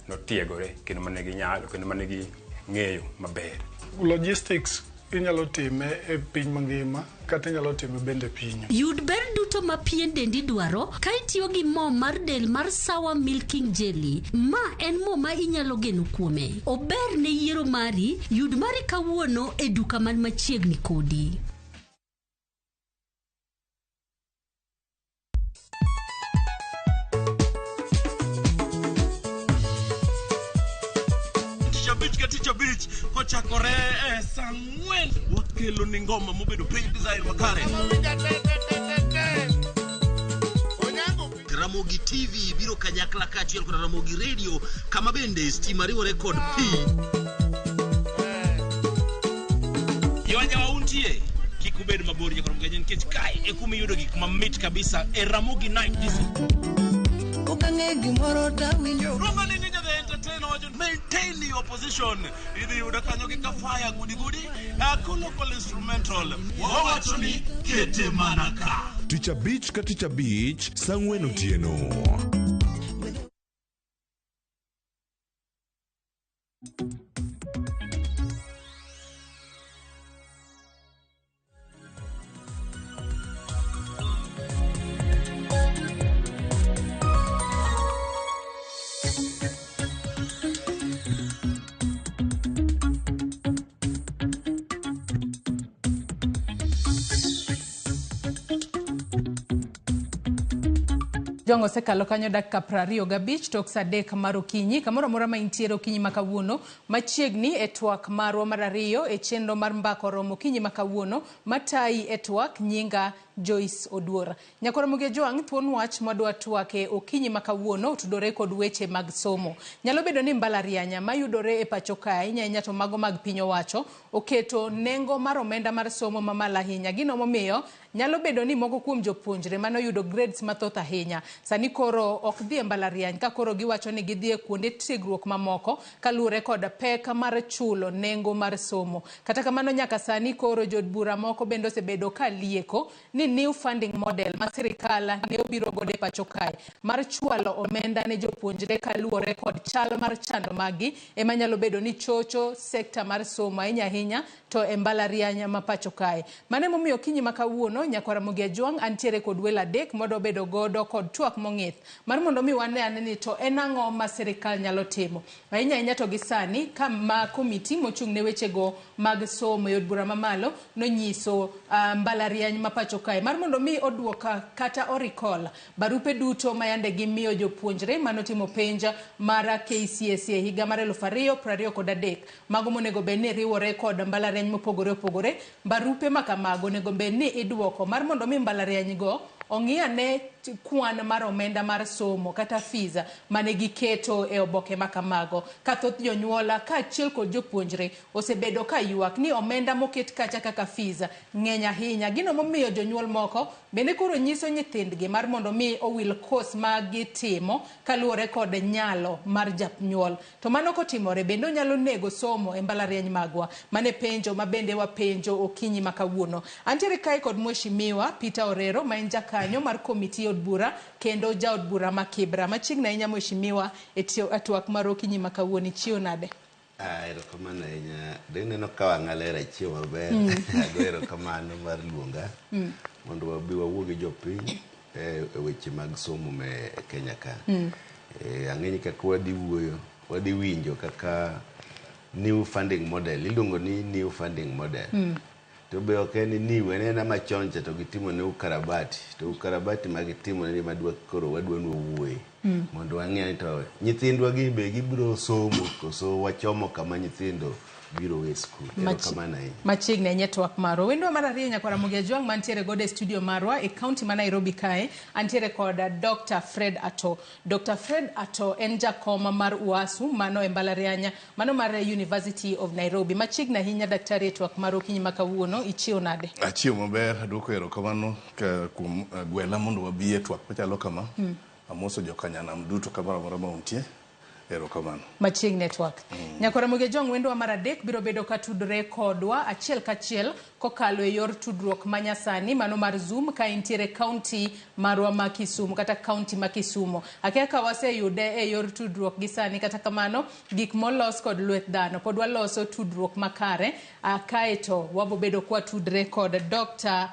[SPEAKER 26] notiegore kendo mane ginyalo kendo mane gi ng'eyo maber.
[SPEAKER 27] Logistics inyalo time e piny mangima kata inyalo time bende e pinyu.
[SPEAKER 28] Yud ber duto ma pien dendi dwaro ka itiyo gi mo mar del mar Sawa Milking Jelly. Ma en mo ma inyalo geno kuome. Ober ne yiero mari, yud mari kawuono e duka man machiegni kodi.
[SPEAKER 29] Tich abich ka tich abich kochakore e saa ang'wen wakelo ni ngoma mobedo piny design makare.
[SPEAKER 30] Ramogi TV biro kanyakla kaachiel kod Ramogi Radio kama bende stima riwore kod pi.
[SPEAKER 29] Yowajawa untie kik ubed mabor nyaka rom gaji nikech kae e kuma iyudo gik mamit kabisa e Ramogi Night Disco.
[SPEAKER 21] Okang'e gimoro tawinjo.
[SPEAKER 29] Roma ni Ninja the Entertainer wacho maintain your position. Idhi yudo kanyo gi kafaya gudi gudi local instrumental. Wawacho ni kete mana ka.
[SPEAKER 8] Tich abich ka tich abich, saa ang'wen otieno.
[SPEAKER 2] Jwango osekalo kanyo dakika 25 tok saa 3 mar okinyi. Kamoro amora ma intiere okinyi ma kawuono, machiegni e twak marwa mar ariyo e chenro mar mbaka oromo okinyi ma kawuono, matayi e twak nyinga Joyce Oduor. Nyakwar Ramogi Ojwang', thuon wach mwadwa twake okinyi ma kawuono otudore kod weche mag somo. Nyalo bedo ni mbalariany mayudore e pacho kae, ahinya ahinya to mago mag piny owacho, oketo nengo mar omenda mar somo mamalo ahinya. Gino momiyo nyalo bedo ni moko kuom jopuonjre manoyudo grades mathoth ahinya sani koro ok dhi e mbalariany, ka koro giwacho ni gidhi e kuonde tiegruok mamoko kaluwore kod pek mar chulo nengo mar somo. Kata kamano nyaka sani koro jood bura moko bende osebedo ka lieko ni new funding model ma sirikal ne obiro godo e pacho kae mar chwalo omenda ne jopuonjre kaluwore kod chal mar chando maggi ema nyalo bedo ni chocho sekta mar somo ahinya ahinya to e mbalariany ma pacho kae. Mano emomiyo okinyi ma kawuono Nyakwar Ramogi Ajwang' antiere kod welo adek mwadwa bedo godo kod twak mong'ith mar mondo mi wane ane ni to en ang'o ma sirikal nyalo timo ahinya ahinya to gi sani ka ma komiti mochung' ne wechego mag somo e od bura mamalo nonyiso mbalariany ma pacho kae mar mondo mi oduok kata o recall barupe duto ma yande gimiyo jopuonjre manotimo penj mar KCSE e higa mar 2023, mago monego bed ni riwore kod mbalariany mopogore opogore. Barupe ma kamago onego bed ni iduoko mar mondo mi mbalariany go ong'i ane kwan mar omenda mar somo kata fees mane giketo e oboke ma kamago. Ka thoth jonyuol kaachiel kod jopuonjre osebedo ka ywak ni omenda moket kacha kaka fees ng'eny ahinya. Gino momiyo jonyuol moko bende koro nyiso nyithindgi mar mondo mi owil course ma gitimo kaluwore kod nyalo mar janyuol. To mano kotimore bende onyalo nego somo e mbalariany magwa. Mane penjo ma bende wapenjo okinyi ma kawuono. Antiere kae kod Mheshimiwa Peter Orero ma en jakanyo mar komiti od bura kendo jaod bura ma Kibra. Machiegni ahinya Mheshimiwa e twak mar okinyi ma kawuono. Ichiew nade?
[SPEAKER 3] Erokamano ahinya. Ineno ka wang'a ler, achiew maber. Ago erokamano mar luonga mondo wabi wawuo gi jopiny e weche mag somo me Kenya ka. Ang'e ni kaka wadhi wuoyo, wadhi winjo kaka new funding model, iluongo ni new funding model. To be ok en new, en ena machon cha to gitimo ne ukarabati. To ukarabati ma gitimo ne madwa koro wadwa ni wawuoye. Mondo wang'e ni to nyithindwa gi be gibiro somo koso wachomo kama nyithindo biro we skul. Erokamano ahinya.
[SPEAKER 2] Machiegni ahinya twak marwa. Wendwa mar ariyo Nyakwar Ramogi Ajwang' mantiere godo e studio marwa e kaunti ma Nairobi kae, antiere kod Dr. Fred Ato. Dr. Fred Ato en jakom mar UASU mano e mbalariany mano mar University of Nairobi. Machiegni ahinya daktari e twak mar okinyi ma kawuono, ichiew nade?
[SPEAKER 6] Achiew maber, aduoko erokamano kuom gwela mondo wabi e twak machalo kama. Amoso jokanyanam duto kamoro amora ma untie. Erokamano.
[SPEAKER 2] Machiegni e twak. Nyakwar Ramogi Ajwang' wendwa mar adek biro bedo ka tudore kodwa achiel kachiel kokalo e yor tudruok manyasani mano mar Zoom ka intiere kaunti marwa ma Kisumu kata kaunti ma Kisumu. Akia ka waseyude e yor tudruok gi sani, kata kamano gik molos kod lwet dhano pod waloso tudruok makare. Kaeto wabobedo kwa tudre kod Dr.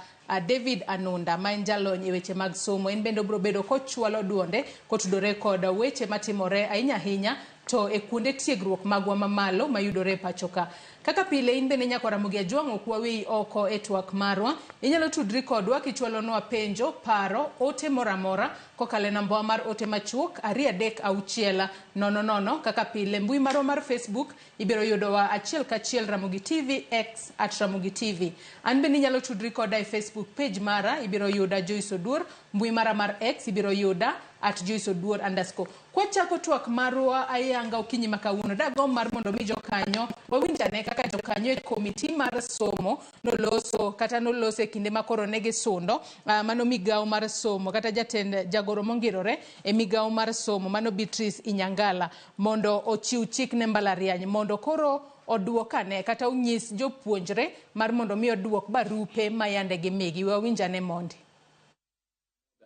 [SPEAKER 2] David Anunda ma en jalony e weche mag somo. En bende obiro bedo kochwalo duonde kotudore kod weche matimore ahinya ahinya to e kuonde tiegruok magwa mamalo mayudore e pacho ka. Kaka pile in bende Nyakwar Ramogi Ajwang' ok waweyi oko e twak marwa. Inyalo tudri kodwa kichwalonwa penjo, paro, ote moro amora kokalo e namba mar ote machuok 236 00. Kaka pile mbui marwa mar Facebook ibiro yudowa achiel kachiel Ramogi TV, X @Ramogi TV. An bende inyalo tudri koda e Facebook page mara, ibiro yuda Joyce Oduor. Mbui mara mar X ibiro yuda @JoyceOduor_. Kwachako twak marwa ayanga okinyi ma kawuono, dagomb mar mondo mi jokanyo wawinj ane kaka jokanyo e komiti mar somo noloso kata noloso e kinde ma koro ne gisundo mano migawo mar somo kata jatend jagoro mongirore e migawo mar somo mano Beatrice Inyangala mondo ochiw chik ne mbalariany mondo koro oduok ane kata onyis jopuonjre mar mondo mi oduok barupe ma yande gimigi. Wawinj ane mondi.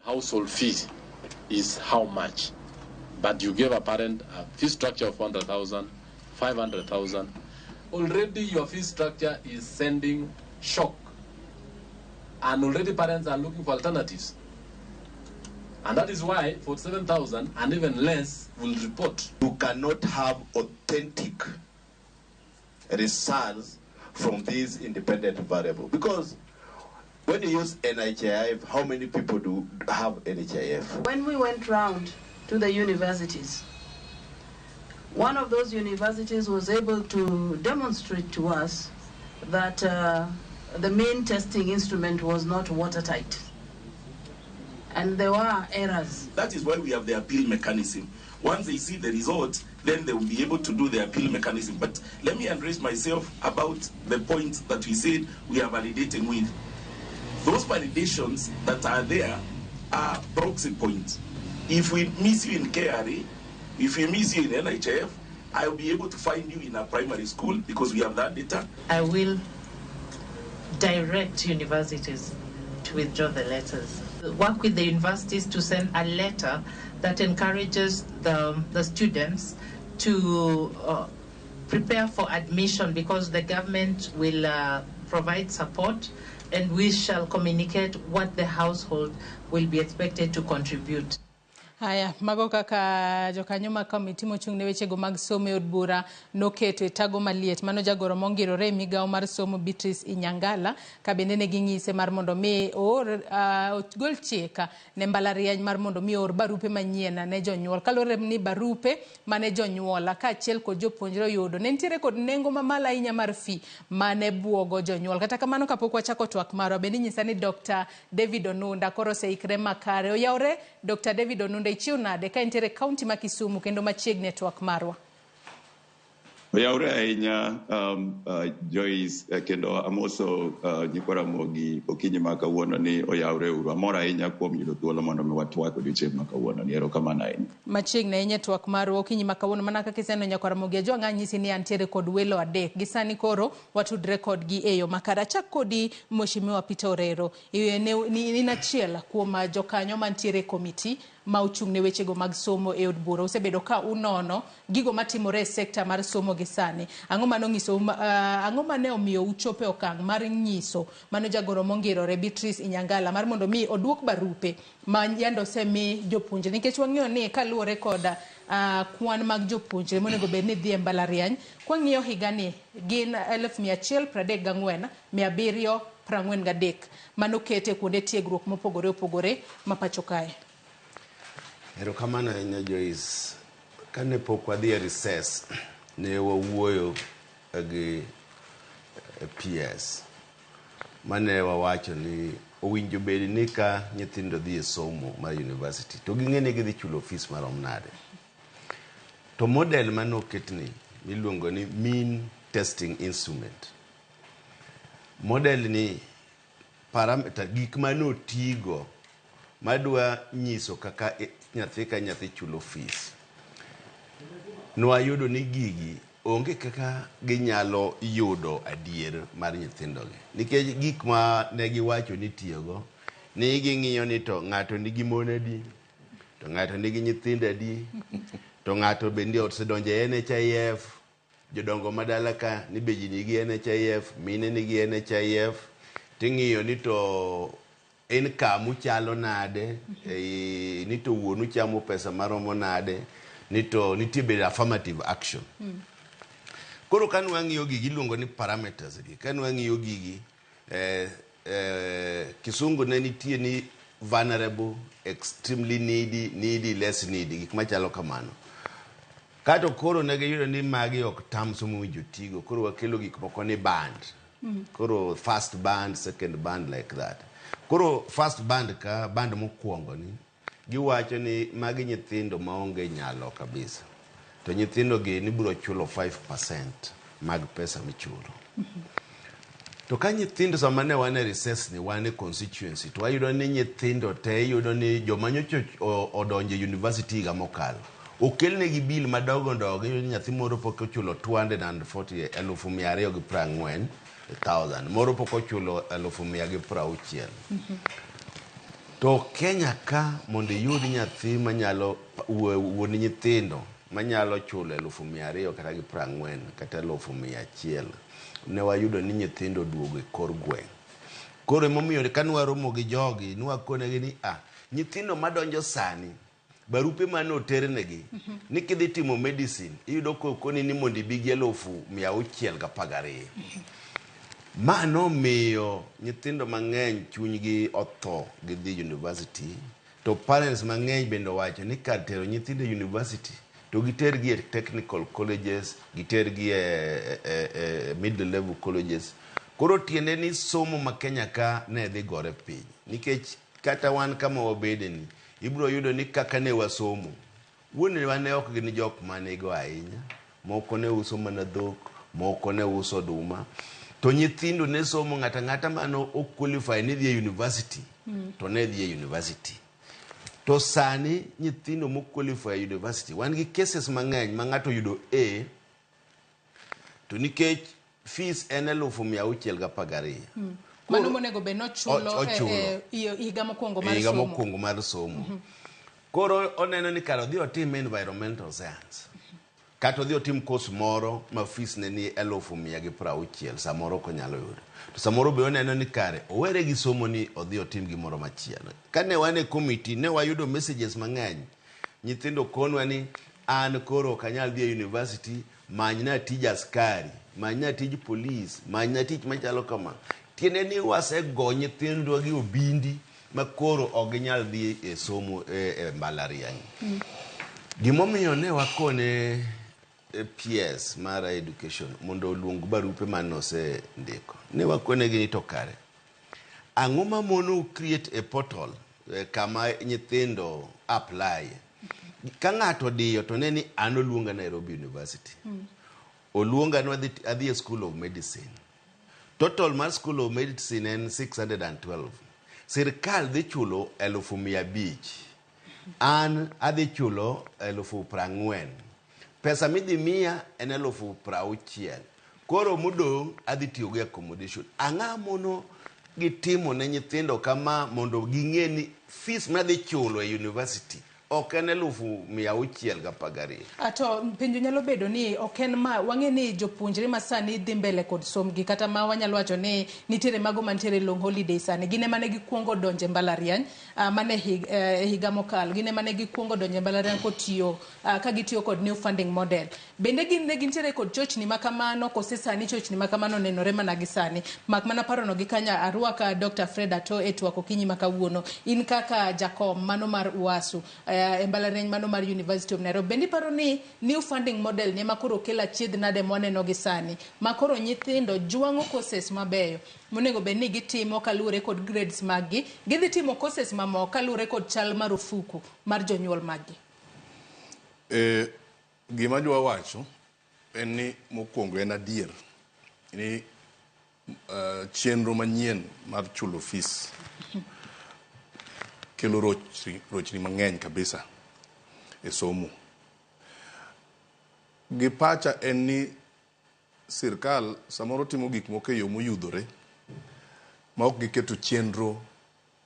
[SPEAKER 10] Household fee is how much? But you gave a parent a fee structure of 400,000, 500,000. Already your fee structure is sending shock. And already parents are looking for alternatives. And that is why 47,000 and even less will report.
[SPEAKER 11] You cannot have authentic results from this independent variable because When you use NHIF, how many people do have NHIF?
[SPEAKER 1] When we went round to the universities, one of those universities was able to demonstrate to us that the main testing instrument was not watertight. And there were errors.
[SPEAKER 29] That is why we have the appeal mechanism. Once they see the result, then they will be able to do the appeal mechanism. But let me address myself about the point that we said we are validating with. Those validations that are there are proxy points. If we miss you in KRA, if we miss you in NHIF, I will be able to find you in a primary school because we have that data.
[SPEAKER 5] I will direct universities to withdraw the letters. Work with the universities to send a letter that encourages the students to prepare for admission, because the government will provide support, and we shall communicate what the household will be expected to contribute.
[SPEAKER 2] Haya, mago kaka jokanyo mag komiti mochung' ne wechego mag somo e od bura noketo e tago maliet. Mano jagoro mongirore e migawo mar somo Beatrice Inyangala, ka bende ne ging'ise mar mondo mi oor ogol chik ne mbalariany mar mondo mi oor barupe manyien ne jonyuol. Kaluwore ni barupe mane jonyuol kaachiel kod jopuonjre oyudo ne nitiere kod nengo mamalo ahinya mar fee mane buogo jonyuol. Kata kamano kapok wachako twak marwa, bende inyisa ni Dr. David Onunda koro oseikre makare. Oyawre Dr. David Onunda, ichiw nade ka entiere kaunti ma Kisumu kendo machiegni e twak marwa?
[SPEAKER 9] Oyawre ahinya Joyce, kendo amoso nyikwa Ramogi okinyi ma kawuono ni oyawre uru. Amor ahinya kuom yudo thuolo mondo mi watwak odiochieng' ma kawuono ni. Erokamano ahinya.
[SPEAKER 2] Machiegni ahinya e twak marwa okinyi ma kawuono, mana kaka iseneno nyakwar Ramogi Ajwang' anyisi ni antiere kod welo adek. Gi sani koro watudre kodgi e yo makare. Achak kodi Mheshimiwa Peter Orero. In achiel kuom jokanyo mantiere e komiti ma ochung' ne wechego mag somo e od bura. Usebedo ka unono gigo matimore e sekta mar somo gi sani. Ang'o mane omiyo uchopo e okang' mar nyiso mano jagoro mongirore Beatrice Inyangala mar mondo mi oduok barupe ma yande osemi jopuonjre? Nikech wang'eyo ni kaluwore kod kwan mag jopuonjre monego bed ni dhi e mbalariany, kwang'iyo higani gin 134,743 manokete kuonde tiegruok mopogore opogore ma pacho kae.
[SPEAKER 3] Erokamano ahinya Joyce. Kane pok wadhi e recess, ne wawuoyo gi PS mane wawacho ni owinjo bed ni ka nyithindo dhi e somo mar university to ging'e ni gidhi chulo fees marom nade. To model mane oketni miluongo ni mean testing instrument, model ni parameter gik mane otigo madwa nyiso kaka nyathi ka nyathi chulo fees, nwayudo ni gigi onge kaka ginyalo yudo adier mar nyithindogi. Nikech gik ma ne giwacho ni tiyogo, ni ging'iyo ni to ng'ato nigi mon adi, to ng'ato nigi nyithindo adi, to ng'ato bende osedonjo e NHIF, jodongo madala ka ni be ji nigi NHIF, mine nigi NHIF, ting'iyo ni to income chalo nade, ni to wuonu chamo pesa maromo nade, ni to nitie bende affirmative action. Koro ka nwang'iyo gigi iluongo ni parameters gi. Ka nwang'iyo gigi, kisungu ne nitie ni vulnerable, extremely needy, needy, less needy, gik machalo kamano. Kato koro ne giyudo ni magi ok terms mowinjo tigo, koro wakelo gik moko ni band. Koro first band, second band like that. Koro first band ka band mokwongo ni giwacho ni magi nyithindo maonge nyalo kabisa. To nyithindo gi ni biro chulo 5% mag pesa michulo. To ka nyithindo sama ne wan e recess ni wan e constituency to wayudo ni nyithindo te iyudo ni joma nyocha odonjo e university higa mokalo okelnegi bill madongo dongo, iyudo ni nyathi moro pok ochulo 240 240,000, moro pok ochulo 160,000. To Kenya ka mondo iyud nyathi manyalo wuon nyithindo manyalo chulo 240,000 kata gi 40 kata 100,000, ne wayudo ni nyithindo oduogo e kor gweng'. Koro emomiyo ka nwaromo gi jogi nwakonegi ni nyithindo madonjo sani barupe mane oternegi ni kidhi timo medicine iyudo kokoni ni mondo ibi gi 612. Ma nomiyo nyithindo mang'eny chunygi otho gidhi university to parents mang'eny bende owacho ni kar tero nyithindo e university to gitergi e technical colleges, gitergi e middle level colleges. Koro tiende ni somo ma Kenya ka ne dhi gore piny nikech kata wan kama wabede ni ibiro yudo ni kaka ne wasomo wuonewa ne ok gin jok manigo ahinya, moko ne uso mana dhok, moko ne uso oduma, to nyithindo ne somo ng'ato ang'ata mane o qualify ni dhi e university to ne dhi e university. To sani nyithindo mo qualify e university, wan gi cases mang'eny ma ng'ato yudo A to nikech fees en 612,000.
[SPEAKER 2] Mano monego bed nochulo
[SPEAKER 3] Ochulo.
[SPEAKER 2] e higa mokwongo mar
[SPEAKER 3] higa
[SPEAKER 2] somo.
[SPEAKER 3] Mokwongo mar somo. Koro oneno ni kar odhi otim environmental science kata odhi otim course moro ma fees ne ni 160,000 samoro ok onyalo yudo. To samoro be oneno ni kare owere gi somo ni odhi otim gimoro machielo. Kane wan e committee ne wayudo messages mang'eny. Nyithindo konwa ni an koro ok anyal dhi e university, manyna tij askari, manyna tij police, manyna tich machalo kama. Tiende ni wasego nyithindwa gi obindi ma koro ok ginyal dhi e somo e mbalariany. Gimomiyo ne wakone PS mar education mondo oluong barupe mane osendiko. Ne wakonegi ni to kare ang'o mamono create a portal kama nyithindo apply. Ka ng'ato odiyo to ne ni an oluonga Nairobi University. Oluonga ni adhi e School of Medicine. Total mar School of Medicine en 612. Sirkal dhi chulo 500,000. An adhi chulo 40,000. Pesa midhi miya en 60,000. Koro modong' adhi tiyo go e accommodation. Ang'o mono gitimo ne nyithindo kama mondo ging'e ni fees madhi chulo e university ok en 612,000.
[SPEAKER 2] To penjo nyalo bedo ni ok en ma wang'e ni jopuonjre ma sani dhi mbele kod sombgi kata ma wanyalo wacho ni nitiere mago mantiere long holiday sani gin ema ne gikuongo donjo e mbalariany mane higa mokalo gin ema ne gikuongo donjo e mbalariany kotiyo ka gitiyo kod new funding model. Bende gin ne gintiere kod chochni ma kamano kose sani chochni ma kamano nenore mana gi sani mak mana parono gi kanya arwaka Dr. Fred Ato e twak okinyi ma kawuono in kaka jakom mano mar UASU e mbalariany mano mar University of Nairobi. Bende iparo ni new funding model ni ema koro kelo achiedh nade mwaneno gi sani ma koro nyithindo jwang'o courses mabeyo monego bed ni gitimo kaluwore kod grades mag gi gidhi timo courses mamoko kaluwore kod chal mar ofuku mar jonyuol mag gi.
[SPEAKER 6] Gima adwa wacho en ni mokwongo en adier ni chenro manyien mar chulo fees kelo rochni mang'eny kabisa e somo. Gi pacha en ni sirkal samoro timo gik moko e yo moyudhore ma ok giketo chenro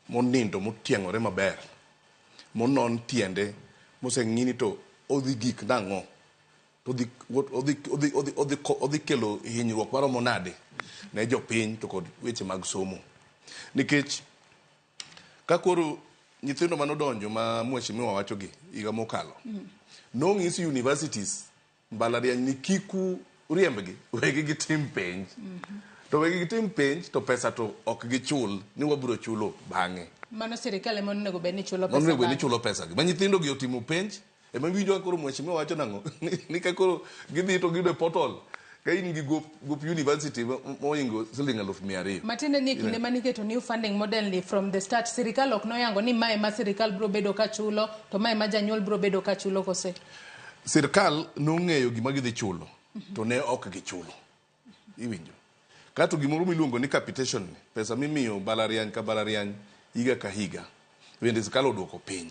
[SPEAKER 6] monindo motieng'ore maber monon tiende moseng'i ni to odhi gik nang'o to odhi kelo hinyruok maromo nade ne jopiny to kod weche mag somo. Nikech ka koro nyithindo manodonjo ma mheshimiwa wacho gi higa mokalo nong'is universities mbalariany ni kiku riembgi wegi gitim penj to wegi gitim penj to pesa to ok gichul ni wabiro chulo bang'e.
[SPEAKER 2] Mano sirikal ema onego bed ni chulo pesa.
[SPEAKER 6] Onego bed ni
[SPEAKER 2] bang'e.
[SPEAKER 6] Chulo pesa gi ma nyithindo gi otimo penj ema iwinjo ka koro mheshimiwa wacho nang'o ni ka koro gidhi to giyudo e portal ka in gi gop university mohingo siling 200,000.
[SPEAKER 2] Matiende ni e kinde maniketo new funding model ni from the start sirikal ok noyango ni mae ma sirikal biro bedo ka chulo to mae ma janyuol biro bedo ka chulo kose.
[SPEAKER 6] Sirkal nong'eyo gima gidhi chulo to ne ok gichulo. Iwinjo. Kato gimoro miluongo ni capitation ni, pesa mimiyo mbalariany ka mbalariany higa ka higa bende sirkal oduoko piny.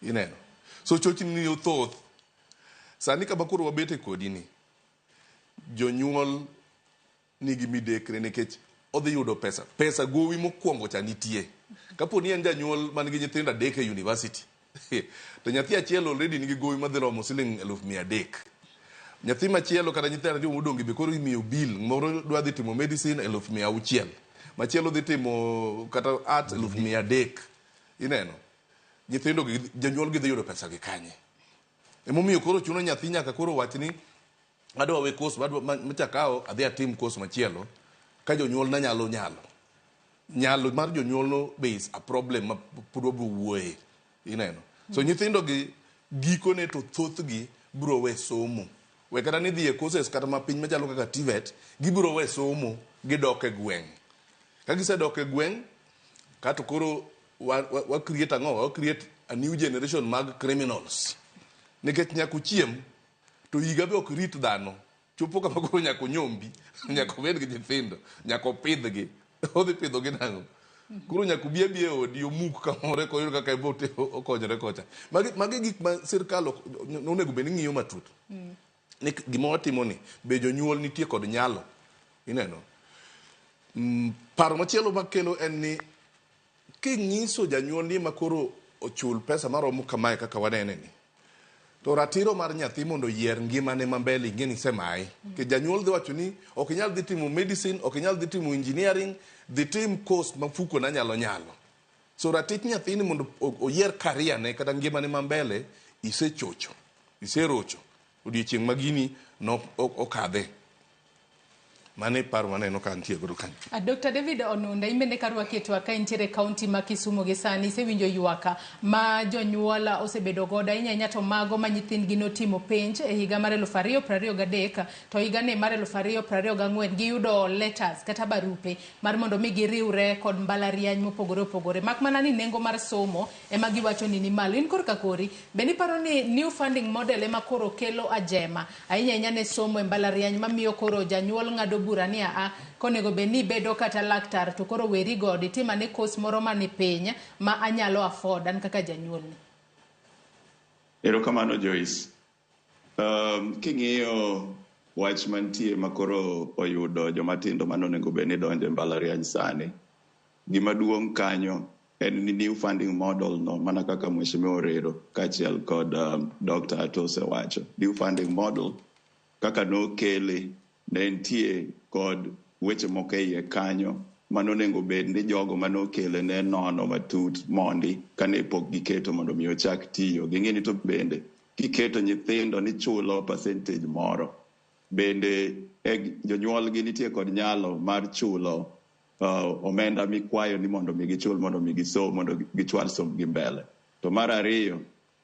[SPEAKER 6] Ineno. So chochni ni thoth. Sani kama koro wabete kodi ni jonyuol nigi midekre nikech odhi yudo pesa. Pesa gowi mokwongo cha nitie. Kapo ni en janyuol man gi nyithindo adek e university to nyathi achiel already nigi gowi madhi romo siling 300,000. Nyathi machielo kata nyithindo ariyo modong' be koro imiyo bill moro dwa dhi timo medicine 600,000. Machielo dhi timo kata art 300,000. Ineno. Nyithindo gi jonyuol gi dhi yudo pesa gi kanye. Emomiyo koro chuno nyathi nyaka koro wach ni adwa we course madwa machakawo adhi atim course machielo Ka jonyuol na nyalo nyalo. Nyalo mar jonyuol no be is a problem ma pod wabiro wuoye. Ineno. So nyithindo gi gikone to thothgi biro we somo. We kata ni dhi e courses kata ma piny machalo kaka TVET, gibiro we somo gidok e gweng'. Ka gisedok e gweng', kato koro wa, wa, wa create ang'o? Wa create a new generation mag criminals. Nikech nyaka uchiem, to higa be ok rit dhano. Chopo kama koro nyaka onyombi, nyaka obed gi nyithindo, nyaka opidhgi. Odhi pidhogi nang'o? Koro nyaka obi abiya e odi omuk kamoro eka oyud kaka ebo okonyore kocha. Magi, magi gik ma sirkal ok onego bed ni ng'iyo matut. Ni gima watimo ni, be jonyuol nitie kod nyalo? Ineno? Paro machielo makelo en ni king'iso janyuol ni ema koro ochul pesa maromo kamae kaka wanene ni, to ratiro mar nyathi mondo oyier ngimane ma mbele ing'e ni isemaye. Nikech janyuol dhi wacho ni ok inyal dhi timo medicine, ok inyal dhi timo engineering, dhi tim course ma mfukona nyalo nyalo. So ratich nyathini mondo oyier career ne kata ngimane ma mbele isechocho, iserocho odiochieng' ma gini no okadhe. Mano e paro maneno ka antie godo kanyo.
[SPEAKER 2] Dr. David Onunda, in bende karwaki e twak ka intiere e kaunti ma Kisumu gi sani, isewinjo ywak ma jonyuol osebedo godo ahinya ahinya to mago ma nyithindgi notimo penj e higa mar 2023 to higani mar 2024 giyudo letters kata barupe mar mondo mi giriwre kod mbalariany mopogore opogore mak mana ni nengo mar somo ema giwacho ni ni malo. In korka kori, bende iparo ni new funding model ema koro kelo ajema ahinya ahinya ne somo e mbalariany mamiyo koro janyuol ng'ado bura ni aa konego bed ni ibedo kata laktar to koro weri godo itim ane course moro mani piny ma anyalo afford an kaka janyuolni?
[SPEAKER 9] Erokamano Joyce. King'iyo wach mantie makoro oyudo jomatindo mane onego bed ni donjo e mbalariany sani, gima duong' kanyo en ni new funding model no mana kaka Mheshimiwa Orero kaachiel kod Dr. Ato osewacho. New funding model kaka nokele ne nitie kod weche moko e iye kanyo manonego bed ni jogo manokele ne nono matut mondi kane pok giketo mondo mi ochak tiyo. Ging'e ni to bende kiketo nyithindo ni chulo percentage moro, bende jonyuolgi nitie kod nyalo mar chulo omenda mikwayo ni mondo mi gichul mondo mi gisom mondo gichwal sombgi mbele. To mar ariyo,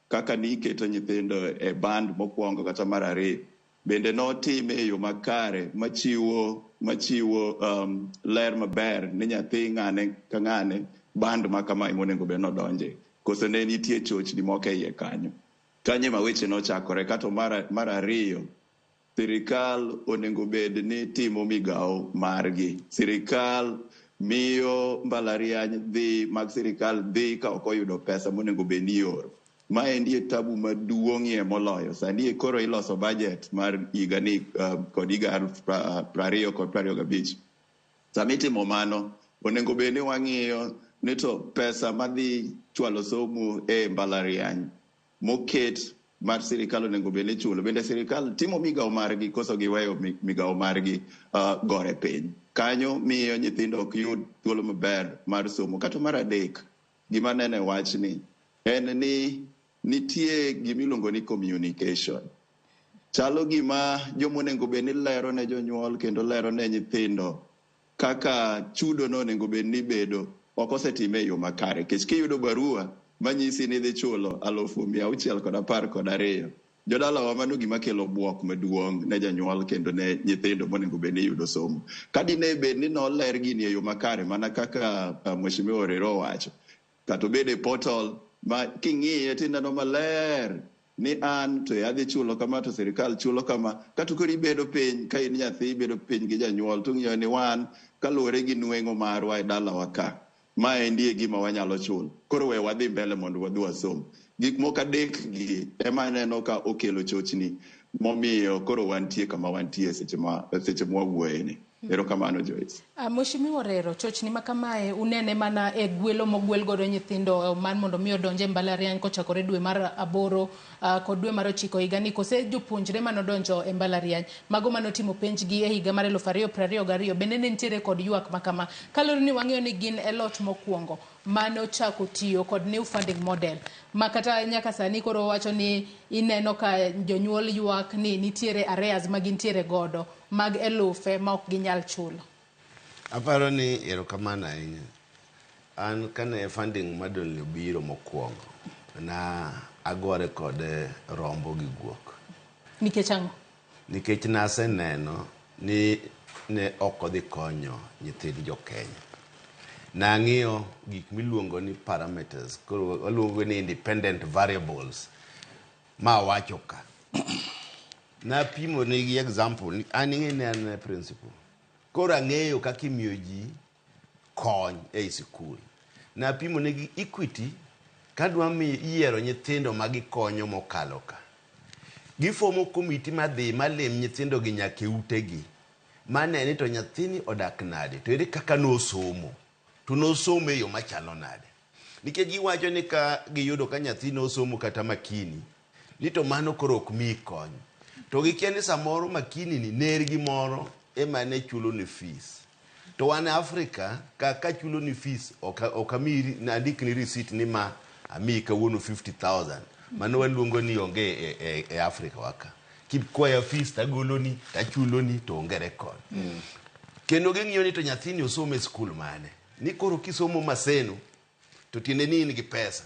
[SPEAKER 9] kaka niketo nyithindo e band mokwongo kata mar ariyo, bende notime e yo makare machiwo machiwo ler maber ni nyathi ng'ane ka ng'ane band ma kama ema onego bed nodonje, koso ne nitie chochni moko e iye kanyo. Kanyo ema weche nochakore. Kato mar ariyo, sirikal onego bed ni timo migawo margi. Sirikal miyo mbalariany dhi mag sirikal dhi ka ok oyudo pesa monego bed ni ioro. Maendi e tabu maduong'ie moloyo. Sani koro iloso budget mar higani kod higa 2025. Sama itimo mano, onego bed ni wang'iyo ni to pesa madhi chwalo somo e mbalariany moket mar sirikal onego bed ni ichulo. Bende sirikal timo migawo margi koso giweyo migawo margi gore piny. Kanyo miyo nyithindo ok yud thuolo maber mar somo. Kato mar adek, gima aneno e wachni en ni nitie gimiluongo ni communication. Chalo gima joma onego bed ni lero ne jonyuol kendo lero ne nyithindo kaka chudo no onego bed ni bedo ok osetime e yo makare. Nikech kiyudo barua manyisi ni idhi chulo 612,000, jodalawa mano gima kelo buok maduong' ne janyuol kendo ne nyithindo monego bed ni yudo somo. Ka dine bed ni noler gini e yo makare mana kaka Mheshimiwa Orero owacho, kata obed e portal ma king'iye tineno maler ni an to adhi chulo kama to sirikal chulo kama, kato koro ibedo piny ka in nyathi ibedo piny gi janyuol to ung'iyo ni wan kaluwore gi nweng'o marwa e dalawa ka, maendi e gima wanyalo chulo, koro we wadhi mbele mondo wadhi wasom. Gik moko adek gi ema aneno ka okelo chochni momiyo koro wantie kama wantie seche mwawuoye ni. Erokamano Joyce.
[SPEAKER 2] Mheshimiwa Orero, chochni ma kamae unene mana e gwelo mogwel godo nyithindo man mondo mi odonj e mbalariany kochakore dwe mar 8 kod dwe mar 9 higani, kose jopuonjre manodonjo e mbalariany mago manotimo penj gi e higa mar 2022 bende ne nitiere kod ywak ma kama, kaluwore ni wang'eyo ni gin e lot mokwongo manochako tiyo kod new funding model ma kata nyaka sani koro wacho ni ineno ka jonyuol ywak ni nitiere arrears ma gintiere godo mag elufe ma ok ginyal chulo.
[SPEAKER 3] Aparo ni erokamano ahinya. An kane funding model ni obiro mokwongo, na agore kode rombo gi guok.
[SPEAKER 2] Nikech ang'o?
[SPEAKER 3] Nikech naseneno ni ne ok odhi konyo nyithind jo Kenya. Nang'iyo gik miluongo ni parameters, koro waluongo ni independent variables, ma awacho ka. Napimo nigi example, ni an ing'e ni an principal. Koro ang'eyo kaka imiyo ji kony ei sikul. Napimo negi Equity kadwa mi yiero nyithindo ma gikonyo mokalo ka. Gifomo komiti madhi malim nyithindo gi nyaka e utegi. Mane ni to nyathini odak nade, to ere kaka nosomo, to nosomo e yo machalo nade. Nikech giwacho ni ka giyudo ka nyathi nosomo kata makini, ni to mano koro ok miyi kony. To gikia ni samoro makini ni nergi moro ema ne chulo ne fees. To wan e Afrika ka chulo ni fees ok amiyi andikni receipt ni ma amiyi kawuono 50,000. Mano waluongo ni onge e Afrika wa ka. Kikwaya fees tagoloni tachuloni to onge record. Kendo ging'iyo ni to nyathini osomo e skul mane. Ni koro kisomo Maseno to tiende ni in gi pesa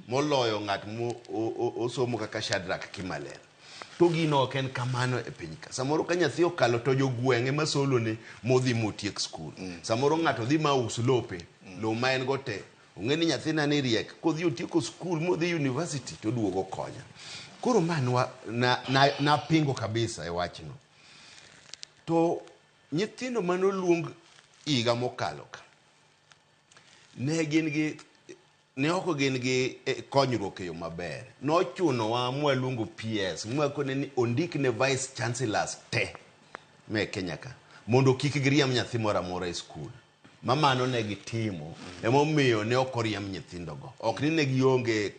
[SPEAKER 3] moloyo ng'at mo osomo kaka Shadrack Kimalel. To gino ok en kamano e piny ka. Samoro ka nyathi okalo to jogweng' ema solone modhi motiek skul. Samoro ng'ato dhi ma us lope, lowo ma en go te. Ong'e ni nyathina ni riek, kodhi otieko skul modhi university to oduogo konya. Koro ma napingo kabisa e wachno. To nyithindo manoluong higa mokalo ka, ne gin gi ne ok gin gi konyruok e yo maber. Nochunowa mwaluongo PS, mwakone ni ondik ne vice chancellors te me Kenya ka, mondo kik giriemb nyathi moro amora e skul. Ma mano ne gitimo, emomiyo ne ok oriemb nyithindogo. Ok ni ne gionge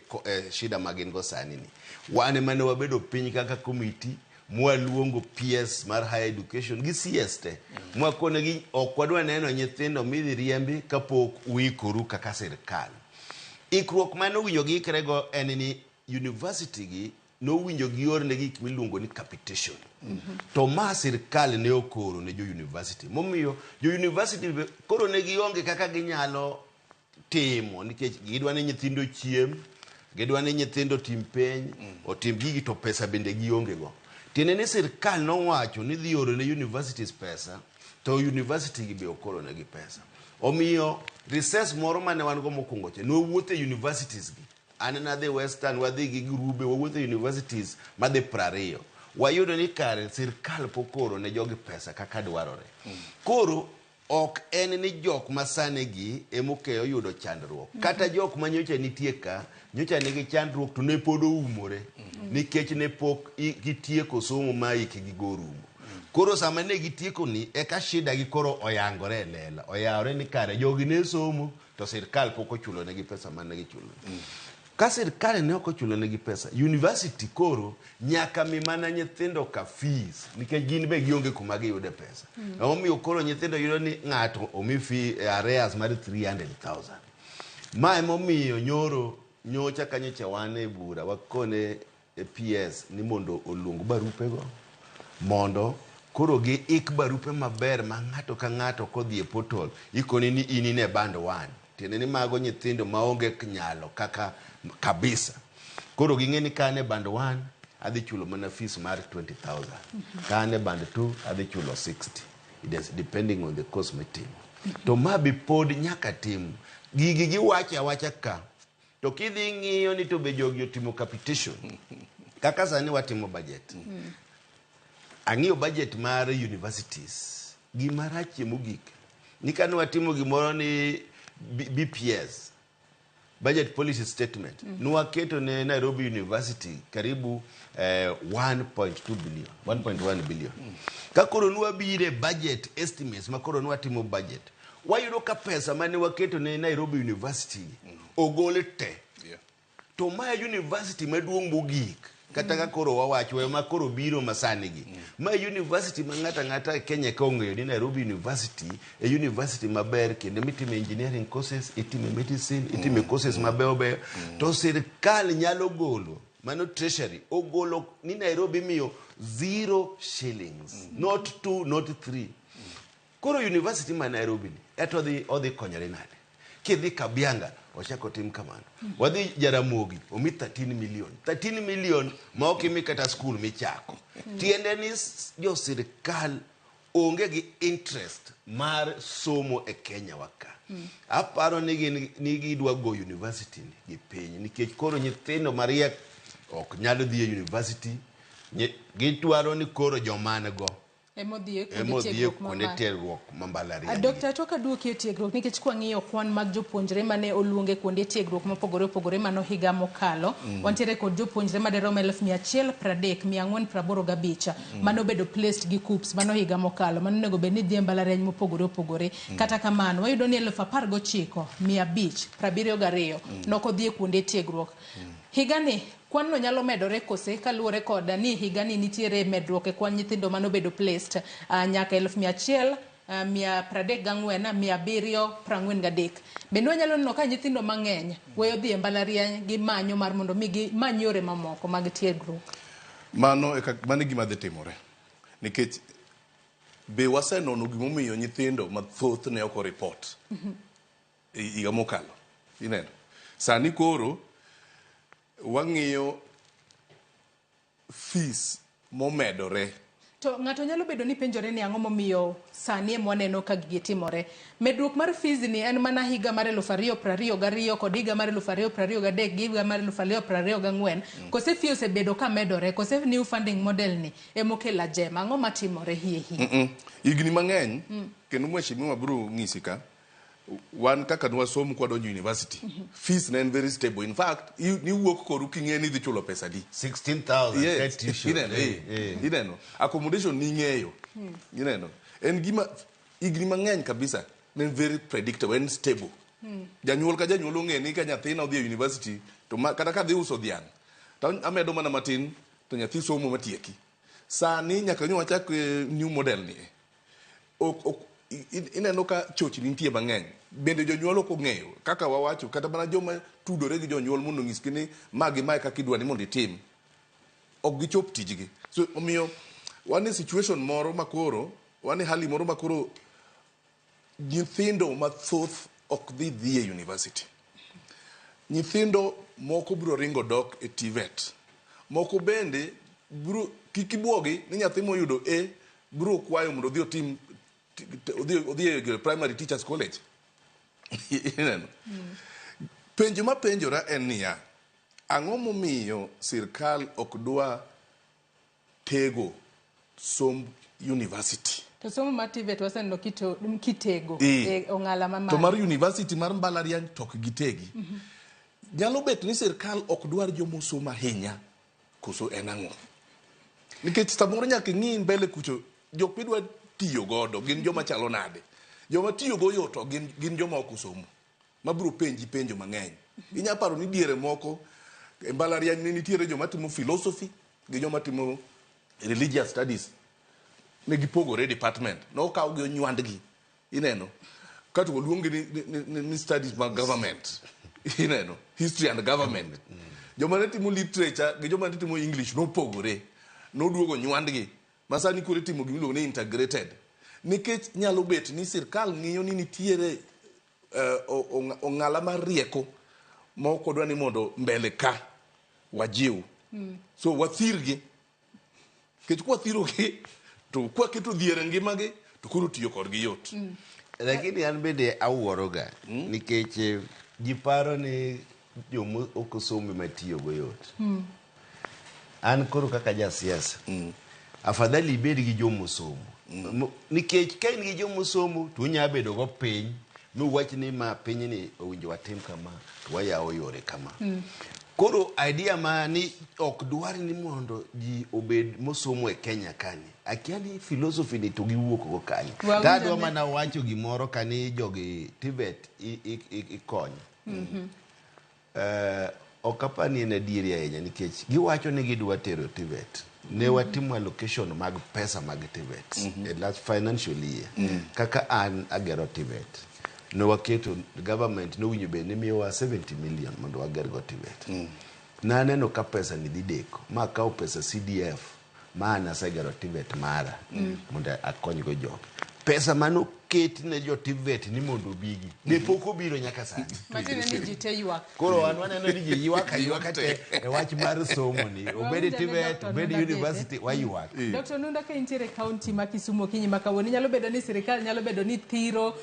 [SPEAKER 3] shida ma gin go sani ni. Wan ema ne wabedo piny kaka komiti, mwaluongo PS mar higher education gi CS te. Mwakonegi ok wadwa neno nyithindo midhi riembi kapok uikoru kaka sirkal. Ikruok mane owinjo giikrego en ni university gi nowinjo giorne gik miluongo ni capitation. To ma sirkal ne okoro ne jo university. Momiyo jo university be koro ne gionge kaka ginyalo timo nikech gidwa ni nyithindo ochiem, gidwa ni nyithindo otim penj, otim gigi to pesa bende gionge go. Tiende ni sirkal nowacho ni dhi oro ne universities pesa, to university gi be okoro negi pesa. Omiyo recess moro mane wan go mokwongo cha, nowuotho e universities gi. An nadhi Western, wadhi gi grube, wawuotho e universities madhi 20. Wayudo ni kare sirkal pok ooro ne jogi pesa kaka dwarore. Koro ok en ni jok masani gi emokeyo yudo chandruok. Kata jok ma nyocha nitie ka, nyocha nigi chandruok to ne pod oumore. Nikech ne pok gitieko somo ma hikgi go orumo. Koro sama ne gitieko ni, eka shida gi koro oyangore e lela. Oyawore ni kare jogi ne somo, to sirkal pok ochulo negi pesa mane gichulo. Ka sirkal ne ok ochulo negi pesa, university koro nyaka mi mana nyithindo ka fees, nikech gin be gionge kuma giyude pesa. Emomiyo koro nyithindo yudo ni ng'ato omi fee arrears mar 300,000. Ma emomiyo nyoro nyocha ka nyocha wan e bura wakone e PS ni mondo oluong barupego mondo koro giik barupe maber ma ng'ato ka ng'ato kodhi e portal ikone ni in in e band 1. Tiende ni mago nyithindo maonge nyalo kaka kabisa. Koro ging'e ni ka an e band 1 adhi chulo mana fees mar 20,000. Ka an e band 2 adhi chulo 60. It is depending on the course mitimo. To ma be pod nyaka tim. Gigi giwacho awacha ka. To kidhi ng'iyo ni to be jogi otimo capitation. Kaka sani watimo budget. Ang'iyo budget mar universities. Gima rachie mogik ni kane watimo gimoro ni BPS, Budget Policy Statement, nwaketo ne Nairobi University karibu 1.2 billion, 1.1 billion. Ka koro nwabire budget estimates ma koro nwatimo budget, wayudo ka pesa mane waketo ne Nairobi University ogol te. To ma university maduong' mogik kata ka koro wawacho we ma koro biro masani gi. Ma university ma ng'ato ang'ata e Kenya ka ong'eyo ni Nairobi University e university maber kendo mitime engineering courses, itime medicine, itime courses mabeyo beyo. To sirkal nyalo golo, mano treasury ogolo ni Nairobi miyo 0 shillings, not 2, not 3. Koro university ma Nairobi ni eto odhi odhi konyore nade? Kidhi Kabianga ochako tim kamano. Wadhi Jaramogi omi 13 million. 13 million ma ok imi kata skul michako. Tiende ni jo sirkal onge gi interest mar somo e Kenya wa ka. Aparo ni gin ni gidwa go university ni gi piny nikech koro nyithindo mariek ok nyal dhi e university. Gidwaro ni koro joma go
[SPEAKER 2] Emodhi e kuonde
[SPEAKER 3] emodhi e
[SPEAKER 2] tiegruok
[SPEAKER 3] kuonde
[SPEAKER 2] mamalo.
[SPEAKER 3] tiegruok ma mbalariany.
[SPEAKER 2] Dr. Tok aduoki e tiegruok nikech kwang'iyo kwan mag jopuonjre mane oluong e kuonde tiegruok mopogore opogore mano higa mokalo. Wantiere kod jopuonjre maderom 130,485 mane obedo placed gi KUCCPS mano higa mokalo mano onego bed ni dhi e mbalariany mopogore opogore. Kata kamano wayudo ni 19,572 nokodhi e kuonde tiegruok. Higani kwan no nyalo medore kose kaluwore kod ni higani nitiere medruok e kwan nyithindo manobedo placed nyaka 100,000 134,743. Bende wanyalo neno ka nyithindo mang'eny weyo dhi e mbalariany gi manyo mar mondo mi gimany yore mamoko mag tiegruok.
[SPEAKER 6] Mano e gima dhi timore. Nikech be wasenono gimomiyo nyithindo mathoth ne ok oripot higa mokalo. Ineno. Sani koro wang'iyo fees momedore.
[SPEAKER 2] To ng'ato nyalo bedo ni penjore ni ang'o momiyo sani ema waneno ka gigi timore. Medruok mar fees ni en mana higa mar 2022 kod higa mar 2023 gi higa mar 2024. Kose fee osebedo ka medore, kose new funding model ni emokelo ajema. Ang'o matimore hie hie?
[SPEAKER 6] Higni mang'eny, kendo mheshimiwa biro ng'isi ka, wan kaka nwasomo kwadonjo university, fees ne en very stable. In fact, niwuok koru king'e ni idhi chulo pesa di.
[SPEAKER 3] 16,000
[SPEAKER 6] Yes.
[SPEAKER 3] tuition.
[SPEAKER 6] Ineno, Ineno. Accommodation ning'eyo. Ineno. En gima higni mang'eny kabisa ne en very predictable, en stable. Janyuol ka janyuol ong'e ni ka nyathina odhi e university to kata ka dhi uso dhiang' to amedo mana matin to nyathi somo matieki. Sani nyaka nyo wachak new model ni. Ok ineno ka chochni nitie mang'eny. Bende jonyuol ok ong'eyo kaka wawacho kata mana joma tudore gi jonyuol mondo onyisgi ni ma gi mae kaka idwa ni mondo itim. Ok gichop tijgi. So omiyo wan e situation moro makoro, wan e hali moro makoro nyithindo mathoth ok dhi dhi e university. Nyithindo moko biro ringo dok e TVET. Moko bende biro kik ibuogi ni nyathi moyudo A biro kwayo mondo odhi otim odhi e primary teachers college. Ineno? Penjo mapenjora en niya, ang'o momiyo sirkal ok dwa tego somb university?
[SPEAKER 2] To somo mar TVET waseneno kitego e ong'ala mamalo.
[SPEAKER 6] To mar university mar mbalariany to ok gitegi. Nyalo bet ni sirkal ok dwar jomosomo ahinya, koso en ang'o? Nikech samoro nyaka ing'i mbele kucho, jok midwa tiyo godo gin joma chalo nade? Joma tiyo go yot to gin joma ok osomo, mabiro penji penjo mang'eny. Inya paro ni diere moko e mbalariany ne nitiere joma timo philosophy gi joma timo religious studies. Ne gipogore department. Nokawgi onywandgi. Ineno? Kato oluongi ni studies mag government. Ineno? History and government. Joma ne timo literature gi joma ne timo English nopogore. Noduogo nywandgi. Ma sani koro itimo gima iluongo ni integrated. Nikech nyalo bet ni sirkal ng'iyo ni nitiere ong'ala mar rieko ma ok odwa ni mondo mbele ka wajiw. So wathirgi. Nikech kwathirogi to kwaketo dhier e ngimagi to koro tiyo kodgi yot.
[SPEAKER 3] Lakini an bende awuoroga nikech ji paro ni joma ok osomo ema tiyogo yot. An koro kaka jasiasa, afadhali ibed gi jomosomo. Nikech ka in gi jomosomo to unya bedo go piny miwach ni ma pinyni owinjo watim kama to wayawo yore kama. Koro idea ma ni ok dwar ni mondo ji obed mosomo e Kenya kani. Akia ni philosophy ni to giwuok go kanye.
[SPEAKER 2] Wawinjo
[SPEAKER 3] Tadwa
[SPEAKER 2] ne-
[SPEAKER 3] mana wacho gimoro kani jogi TVET ikonyo. Ok apar ni en adieri ahinya nikech giwacho ni gidwa tero TVET. Ne watimo allocation mag pesa mag TVET e last financial year. Kaka an agero TVET. Ne waketo government nowinjo bed ni miyowa 70 million mondo wager go TVET. Naneno ka pesa ni dhi deko ma akawo pesa CDF ma an asegero TVET mara mondo akony go jogi. Pesa manoket ne jo TVET ni mondo obigi ne pok obiro nyaka sani.
[SPEAKER 2] Matiende ni ji te ywak.
[SPEAKER 3] Koro wan waneno ni ji ywak aywaka te e wach mar somo ni obed
[SPEAKER 2] Wawinjo ne
[SPEAKER 3] TVET,
[SPEAKER 2] Dr.
[SPEAKER 3] obed
[SPEAKER 2] Nunda
[SPEAKER 3] university, waywak.
[SPEAKER 2] Dr. Nunda, ka intiere e kaunti ma Kisumu okinyi ma kawuono, nyalo bedo ni sirikal nyalo bedo ni thiro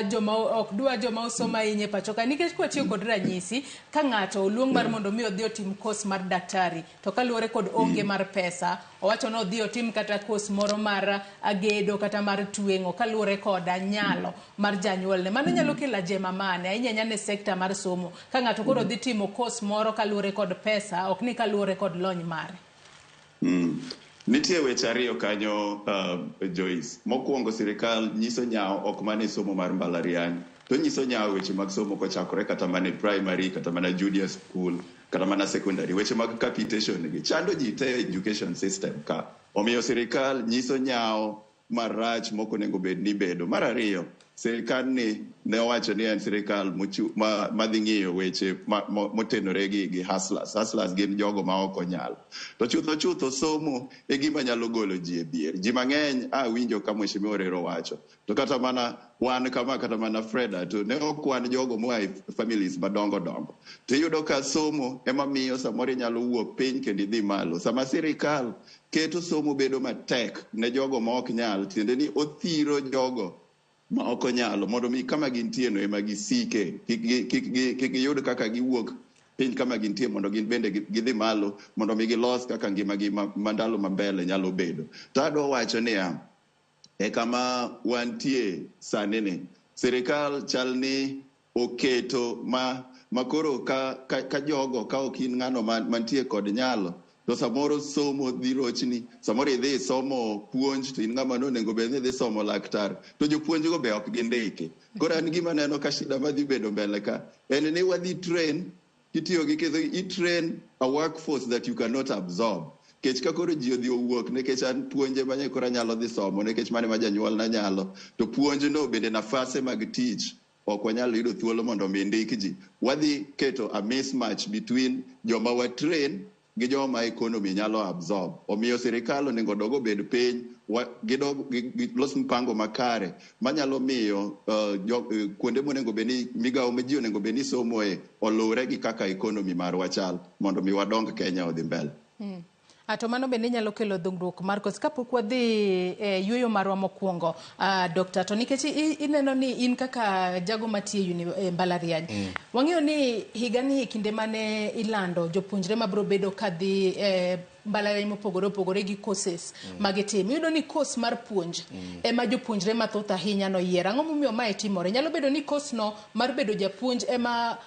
[SPEAKER 2] joma ok dwa joma osomo ahinya e pacho ka, nikech kwatiyo kod ranyisi ka ng'ato oluong mar mondo mi odhi otim kos mar daktari, to kaluwore kod onge mar pesa, owacho ni odhi otim kata kos moro mar gedo kata mar tweng'o kaluwore kod nyalo mar janyuolne. Mano nyalo kelo ajema mane ahinya ahinya ne sekta mar somo ka ng'ato koro dhi timo kos moro kaluwore kod pesa, ok ni kaluwore kod lony mare.
[SPEAKER 9] Nitie weche ariyo kanyo, Joyce. Mokwongo, sirikal nyiso nyawo ok mana e somo mar mbalariany, to nyiso nyawo weche mag somo kochakore kata mana e primary, kata mana junior school, kata mana secondary. Weche mag capitation gi chando ji te e education system ka. Omiyo sirikal nyiso nyawo marach mok onego bed ni bedo. Mar ariyo, sirikal ni ne owacho ni en sirikal madhi ng'iyo weche motenore gi hustlers. Hustlers gin jogo ma ok onyalo. To chutho chutho somo e gima nyalo golo ji e dhier. Ji mang'eny awinjo ka Mheshimiwa Orero wacho. To kata mana wan kama, kata mana Freda, to ne ok wan jogo moa e families madongo dongo. To iyudo ka somo ema miyo samoro inyalo wuok piny kendo idhi malo. Sama sirikal keto somo bedo matek ne jogo ma ok nyal, tiende ni othiro jogo ma ok onyalo mondo mi kama gintie no ema gisike, kik giyud kaka giwuok piny kama gintie mondo gin bende gidhi malo mondo mi gilos kaka ngimagi ma ndalo ma mbele nyalo bedo. To adwa wacho niya, e kama wantie sani ni, sirikal chal ni oketo ma koro ka jogo ka ok in ng'ano mantie kod nyalo, to samoro somo dhi rochni, samoro idhi somo puonj to in ng'ama nonego bed ni idhi somo laktar, to jopuonj go be ok gindiki. Koro an gima aneno ka shida madhi bedo mbele ka en ni wadhi train kitiyo gi kitho, i train a workforce that you cannot absorb. Kech ka koro ji odhi owuok nikech an puonje ma koro anyalo dhi somo nikech mane ma janyuolna nyalo, to puonj no bende nafase mag tich ok wanyal yudo thuolo mondo mi ndik ji. Wadhi keto a mismatch between joma wa train gi joma economy nyalo absorb. Omiyo sirikal onego odog obed piny, gidog gilos mpango makare manyalo miyo kuonde monego bed ni migawo ma ji onego bed ni somoe oluwre gi kaka economy marwa chal mondo mi wadong Kenya odhi mbele.
[SPEAKER 2] To mano bende nyalo kelo dhungruok mar kos. Kapok wadhi e yueyo marwa mokwongo, Dokta, to nikech ineno ni in kaka jago matiyo e mbalariany, wang'eyo ni higani e kinde mane ilando jopuonjre mabiro bedo kadhi e mbalariany mopogore opogore gi courses magitimo, iyudo ni course mar puonj ema jopuonjre mathoth ahinya noyiero. Ang'o momiyo mae timore? Nyalo bedo ni course no mar bedo japuonj ema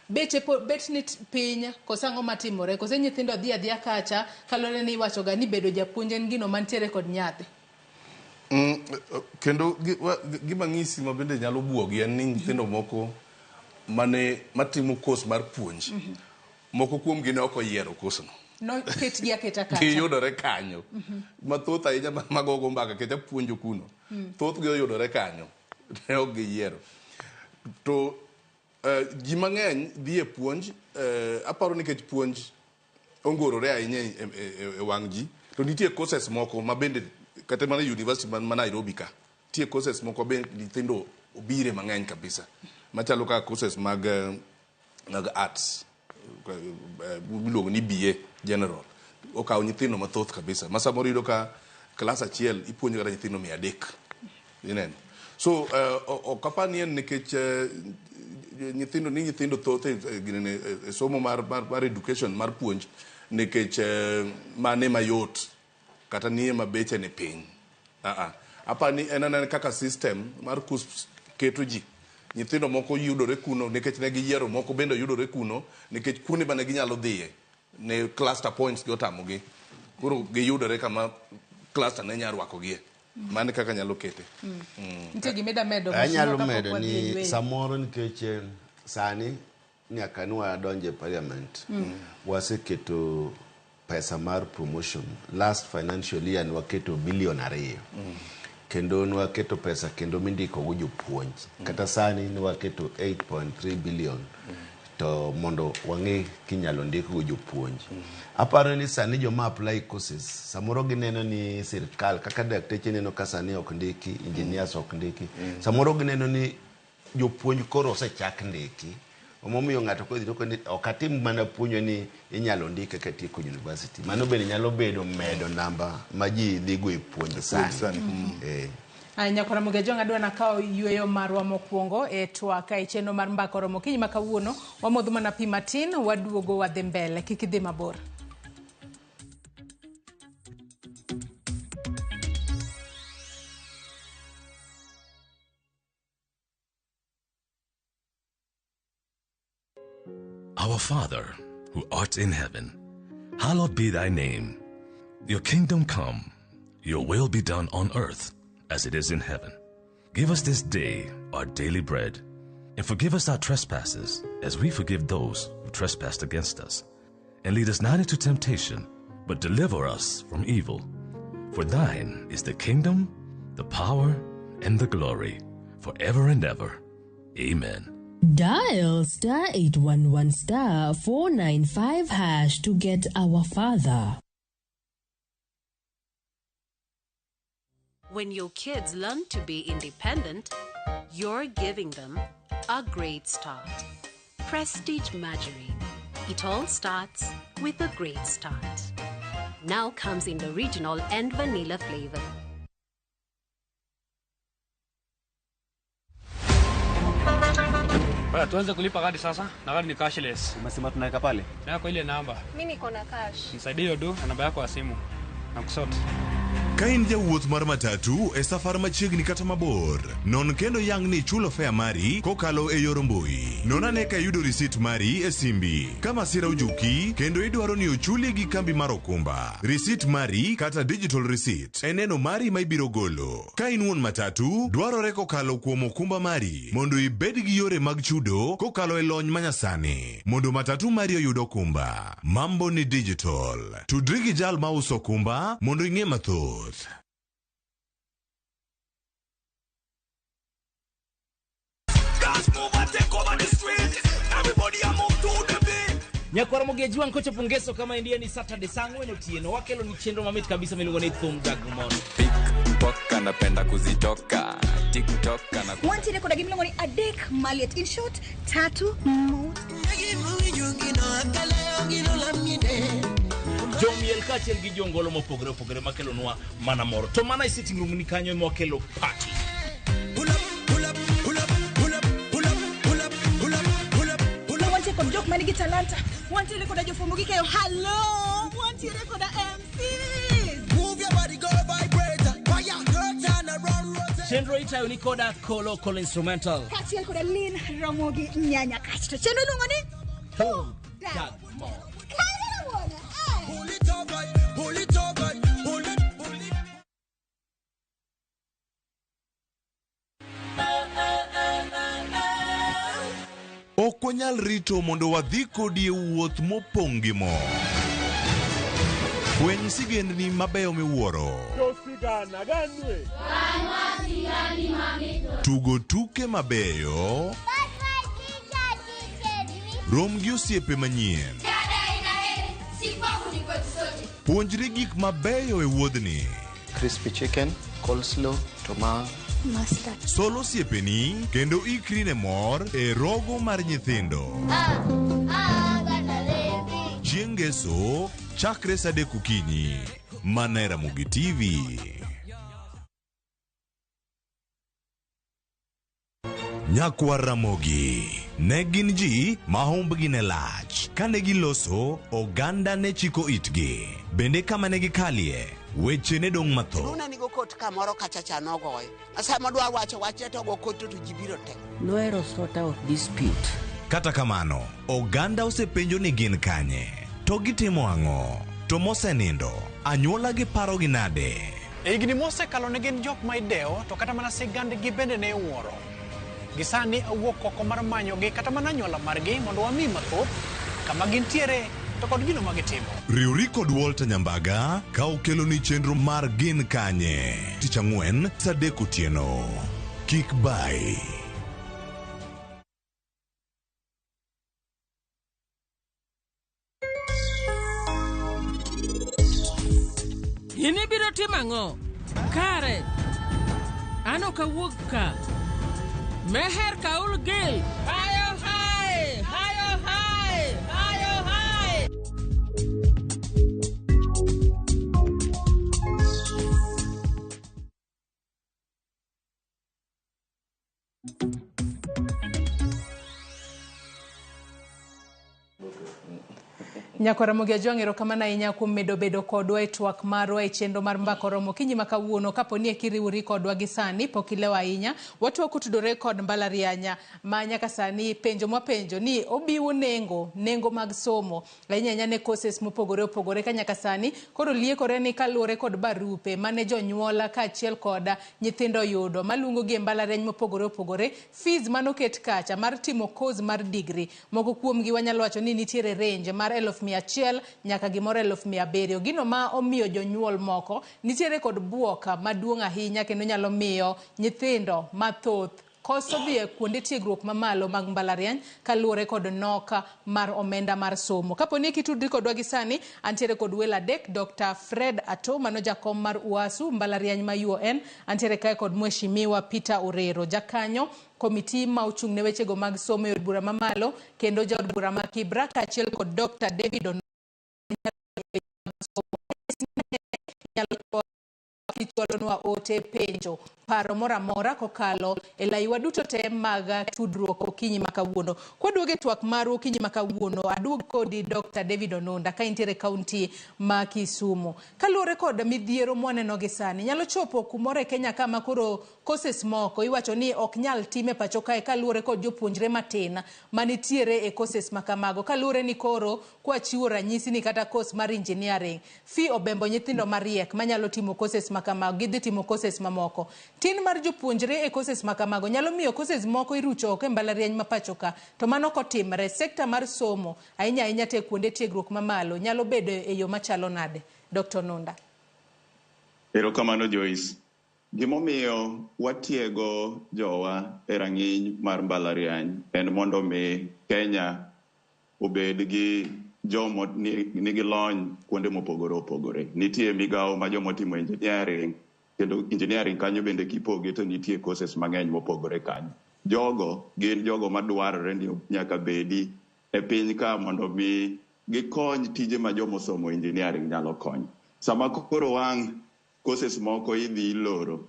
[SPEAKER 2] beche bet ni piny, koso ang'o matimore? Koso nyithindo dhi adhiya kacha kaluwore ni iwacho ga ni bedo japuonj en gino mantiere kod nyadhi?
[SPEAKER 6] Kendo gima ng'isi ma bende nyalo buogi en ni nyithindo moko mane matimo course mar puonj, moko kuom gi ne ok oyiero course no.
[SPEAKER 2] Noketgi aketa kacha.
[SPEAKER 6] Giyudore kanyo. Mathoth ahinya magogo mbaka kech apuonjo kuno. Thothgi oyudore kanyo. Ne ok giyiero. To ji mang'eny dhi e puonj, aparo nikech puonj ongorore ahinya e wang' ji, to nitie courses moko ma bende kata mana e university ma Nairobi ka, nitie courses moko be nyithindo obire mang'eny kabisa, machalo kaka courses mag arts, miluongo ni BA General. Okawo nyithindo mathoth kabisa, ma samoro iyudo ka klas achiel ipuonjo kata nyithindo 300. Ineno? So ok apar ni en nikech nyithindo ni nyithindo thoth e somo mar education mar puonj nikech mane mayot kata nie ma beche ni piny. Apar ni en anena kaka system mar KUCCPS keto ji. Nyithindo moko yudore kuno nikech ne giyiero, moko bende yudore kuno nikech kuonde mane ginyalo dhiye ne cluster points gi otamogi. Koro giyudore kama cluster ne nyalo rwakogie. Mano kaka nyalo kete.
[SPEAKER 2] Nitie gima ida medo?
[SPEAKER 3] Anyalo
[SPEAKER 2] Mheshimiwa, kapok
[SPEAKER 3] medo
[SPEAKER 2] wadhi e
[SPEAKER 3] ni
[SPEAKER 2] yueyo?
[SPEAKER 3] samoro nikech sani nyaka ne wadonje e parliament, waseketo pesa mar promotion. Last financial year nwaketo 2 billion. Kendo nwaketo pesa kendo mindiko go jopuonj. Kata sani nwaketo 8.3 billion. To mondo wang'e kinyalo ndikgo jopuonj. Aparo ni sani joma apply courses samoro gineno ni sirkal kaka dakteche neno ka sani ok ndiki, engineers ok ndiki. Samoro gineno ni jopuonj koro osechak ndiki. Omomiyo ng'ato kodhi to koni ok atim mana puonjo ni inyalo ndike katieko university. Mano bende nyalo bedo medo namba ma ji dhigo e puonj sani.
[SPEAKER 6] sani.
[SPEAKER 2] Aya, Nyakwar Ramogi Ajwang' adwa nakawo yueyo marwa mokwongo e twak e chenro mar mbaka oromo okinyi ma kawuono. Wamodho mana pi matin, waduogo wadhi mbele. Kik idhi mabor.
[SPEAKER 4] Our Father, who art in heaven, hallowed be thy name. Your kingdom come, your will be done on earth as it is in heaven. Give us this day our daily bread, and forgive us our trespasses as we forgive those who trespass against us. And lead us not into temptation, but deliver us from evil. For thine is the kingdom, the power, and the glory, forever and ever. Amen.
[SPEAKER 7] Dial star 811 star 495 hash to get our father.
[SPEAKER 12] When your kids learn to be independent, you're giving them a great start. Prestige Margarine. It all starts with a great start. Now comes in the original and vanilla flavor.
[SPEAKER 13] Baya, tuanze kulipa kadi sasa na kadi ni cashless.
[SPEAKER 15] Umesema tunaweka pale?
[SPEAKER 13] Tunaweka kwa ile namba.
[SPEAKER 16] Mi niko na cash.
[SPEAKER 13] Nisaidie hiyo do na namba yako ya simu. Na kusort.
[SPEAKER 8] Ka in jawuoth mar matatu e safar machiegni kata mabor, non kendo yang ni ichulo fare mari kokalo e yor mbui. Non ane ka iyudo risit mari e simbi. Ka masira ojuki kendo idwaro ni ochuli gi kambi mar okumba, risit mari kata digital receipt e neno mari ma ibiro golo. Ka in wuon matatu, dwarore kokalo kuom okumba mari mondo ibed gi yore mag chudo kokalo e lony manyasani mondo matatu mari oyud okumba. Mambo ni digital. Tudri gi jal mauso okumba mondo ing'e mathoth.
[SPEAKER 17] Dance move and take over the street. Everybody a move to the beat.
[SPEAKER 18] Nyakwar Ramogi Ajwang' kochopo ngeso kama endia ni Saturday saa ang'wen otieno wakelo ni chenro mamit kabisa miluongo ni Thum Dag Mor.
[SPEAKER 22] Poka napenda kuzitoka TikTok na
[SPEAKER 24] Wantiere koda gimiluongo ni adek maliet. In short, tatu mot.
[SPEAKER 18] Jomiel kaachiel gi jongolo mopogore opogore makelonwa mana mor. To mana e sitting room ni kanyo ema wakelo party.
[SPEAKER 24] Wantiere kod jok manigi talanta. Wantiere koda jofwambo gi keyo. Hello! Wantiere koda MCs.
[SPEAKER 17] Move your body, go vibrate. Fire, go turn around, rotate.
[SPEAKER 18] Chenro itayo ni koda Kolo Kolo Instrumental.
[SPEAKER 24] Kaachiel koda Lin Ramogi Nyanya Kasto. Chenro iluongo ni
[SPEAKER 18] Thum Dag Mor.
[SPEAKER 24] Kanyo wuon.
[SPEAKER 17] Pull it up, right. Pull it up, right. Pull it, pull it.
[SPEAKER 8] Ok wanyal rito mondo wadhi kodi e wuoth mopong' gi mor. Fweny sigendni mabeyo miwuoro. Tugo tuke mabeyo. Rom gi osiepe manyien. Puonjri gik mabeyo e wuodhni.
[SPEAKER 31] Crispy chicken, coleslaw, tomato.
[SPEAKER 8] Mustard. Sol osiepeni kendo ikri ne mor e rogo mar nyithindo. Chieng' ngeso chakre saa adek okinyi mana e Ramogi TV. Nyakwar Ramogi ne gin ji ma humbgi ne lach. Kane giloso, oganda ne chiko itgi. Bende kama ne gikalie, weche ne dong' mathoth.
[SPEAKER 32] Luna nigo kot kamoro kacha cha nogoyo. Sama dwa wacho wachne to go kot to ji biro te.
[SPEAKER 1] Nohero sort out dispute.
[SPEAKER 8] Kata kamano, oganda osepenjo ni gin kanye, to gitimo ang'o, to mosenindo, anyuola gi parogi nade?
[SPEAKER 33] E higni mosekalo ne gin jok ma idewo to kata mana sigandgi bende ne iwuoro. Gi sani awuok oko mar manyogi kata mana anyuola margi mondo wami mathoth kama gintiere to kod gino ma gitimo.
[SPEAKER 8] Riwri kod Walter Nyambaga ka okeloni chenro mar Gin Kanye tich ang'wen saa adek otieno. Kik bai.
[SPEAKER 10] In ibiro timo ang'o? Kare, an ok awuog ka. Meher Kaul Gil. Hayo hai! Hayo hai! Hayo hai!
[SPEAKER 2] Nyakwar Ramogi Ajwang', erokamano ahinya kuom medo bedo kodwa e twak marwa e chenro mar Mbaka Oromo okinyi ma kawuono. Kapo ni eki iriwori kodwa gi sani, pok ilewo ahinya, watwak kotudore kod mbalariany ma nyaka sani penjo mwapenjo ni obiwo nengo, nengo mag somo ahinya ahinya ne courses mopogore opogore ka nyaka sani koro liekore ni kaluwore kod barupe mane jonyuola kaachiel kod nyithindo oyudo maluongo gi e mbalariany mopogore opogore, fees manoket kacha mar timo course mar degree moko kuomgi wanyalo wacho ni nitiere range mar 100,000 nyaka gimoro 700,000. Gino ma omiyo jonyuol moko nitiere kod buok maduong' ahinya kendo nyalo miyo nyithindo mathoth koso dhi e kuonde tiegruok mamalo mag mbalariany kaluwore kod nok mar omenda mar somo. Kapo ni kitudri kodwa gi sani, antiere kod welo adek, Dr. Fred Ato, mano jakom mar UASU mbalariany ma UON, antiere kae kod Mheshimiwa Peter Orero, jakanyo komiti ma ochung' ne wechego mag somo e od bura mamalo kendo jaod bura ma Kibra, kaachiel kod Dr. David Onondo kichwalonwa ote, penjo, paro moro amora kokalo e laiwa duto te mag tudruok okinyi ma kawuono. Kwaduogo e twak marwa okinyi ma kawuono, aduog kodi Dr. David Onunda ka intiere kaunti ma Kisumu. Kaluwore kod midhiero mwaneno gi sani, nyalo chopo kumoro e Kenya kama koro courses moko iwacho ni ok nyal tim e pacho kae kaluwore kod jopuonjre matin manitiere e courses ma kamago. Kaluwore ni koro kwachiwo ranyisi ni kata course mar engineering, fee obembo nyithindo mariek manyalo timo courses ma kamago, gidhi timo courses mamoko. Tin mar jopuonjre e courses ma kamago nyalo miyo courses moko irucho oko e mbalariany ma pacho ka, to mano kotimre, sekta mar somo ahinya ahinya te kuonde tiegruok mamalo nyalo bedo e yo machalo nade? Dr. Nunda.
[SPEAKER 9] Erokamano Joyce. Gimomiyo watiego jowa e rang'iny mar mbalariany en mondo mi Kenya obed gi jomo nigi lony kuonde mopogore opogore. Nitie migawo ma jomotimo engineering, kendo engineering kanyo bende kipoge to nitie courses mang'eny mopogore kanyo. Jogo gin jogo madwarore ni nyaka bedi e piny ka mondo mi gikony tije ma jomosomo engineering nyalo konyo. Sama koro wang' courses moko idhi iloro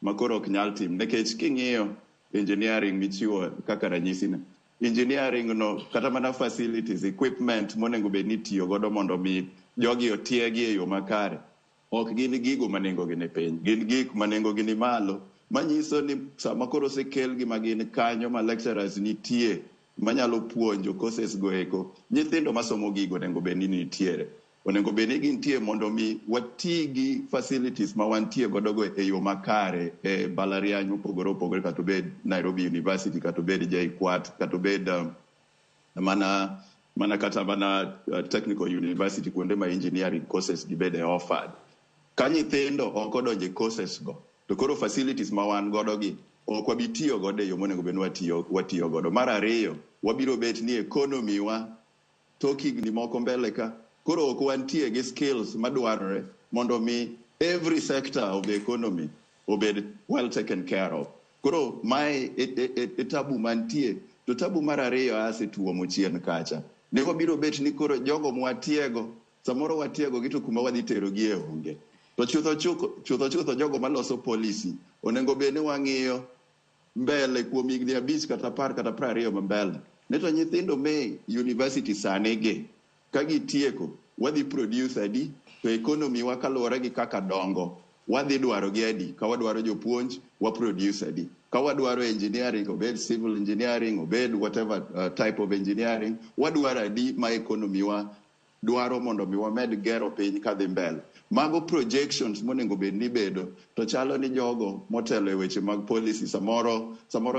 [SPEAKER 9] ma koro ok nyal tim nikech king'iyo engineering michiwo kaka ranyisi no, engineering no kata mana facilities, equipment monego bed ni itiyo godo mondo mi jogi otiegi e yo makare ok gin gigo ma nengogi ni piny, gin gik ma nengogi ni malo, manyiso ni sama koro osekelgi ma gin kanyo ma lecturers nitie manyalo puonjo courses go eko, nyithindo masomo gigo onego bed ni nitiere. Onego bed ni gintie mondo mi wati gi facilities ma wantie godo go e yo makare e mbalariany mopogore opogore, kata obed Nairobi University, kata obed JKUAT, kata obed mana kata mana Technical University, kuonde ma engineering courses gi bede offered. Ka nyithindo ok odonjo e courses go, to koro facilities ma wan godo gi ok wabi tiyo godo e yo monego bed ni watiyo godo. Mar ariyo, wabiro bet ni economy wa tok higni moko mbele ka koro ok wantie gi skills madwarore mondo mi every sector of the economy obed well taken care of. Koro mae e tabu mantie. To tabu mar ariyo asetuomo chien kacha. Ne wabiro bet ni koro jogo mwatiego, samoro watiego gi to kuma wadhi terogi e onge. To chutho chutho jogo maloso policy onego bed ni wang'iyo mbele kuom higni 5 kata 10 kata 20 ma mbele. Ne to nyithindo me university sani gi ka gitieko wadhi produce adi, to economy wa kaluwore gi kaka dongo wadhi dwaro gi adi. Ka wadwaro jopuonj wa produce adi, ka wadwaro engineering, obed civil engineering, obed whatever type of engineering, wadwaro adi ma economy wa dwaro mondo mi wamed gero piny kadhi mbele. Mago projections monego bed ni bedo, to chalo ni jogo motelo e weche mag policy samoro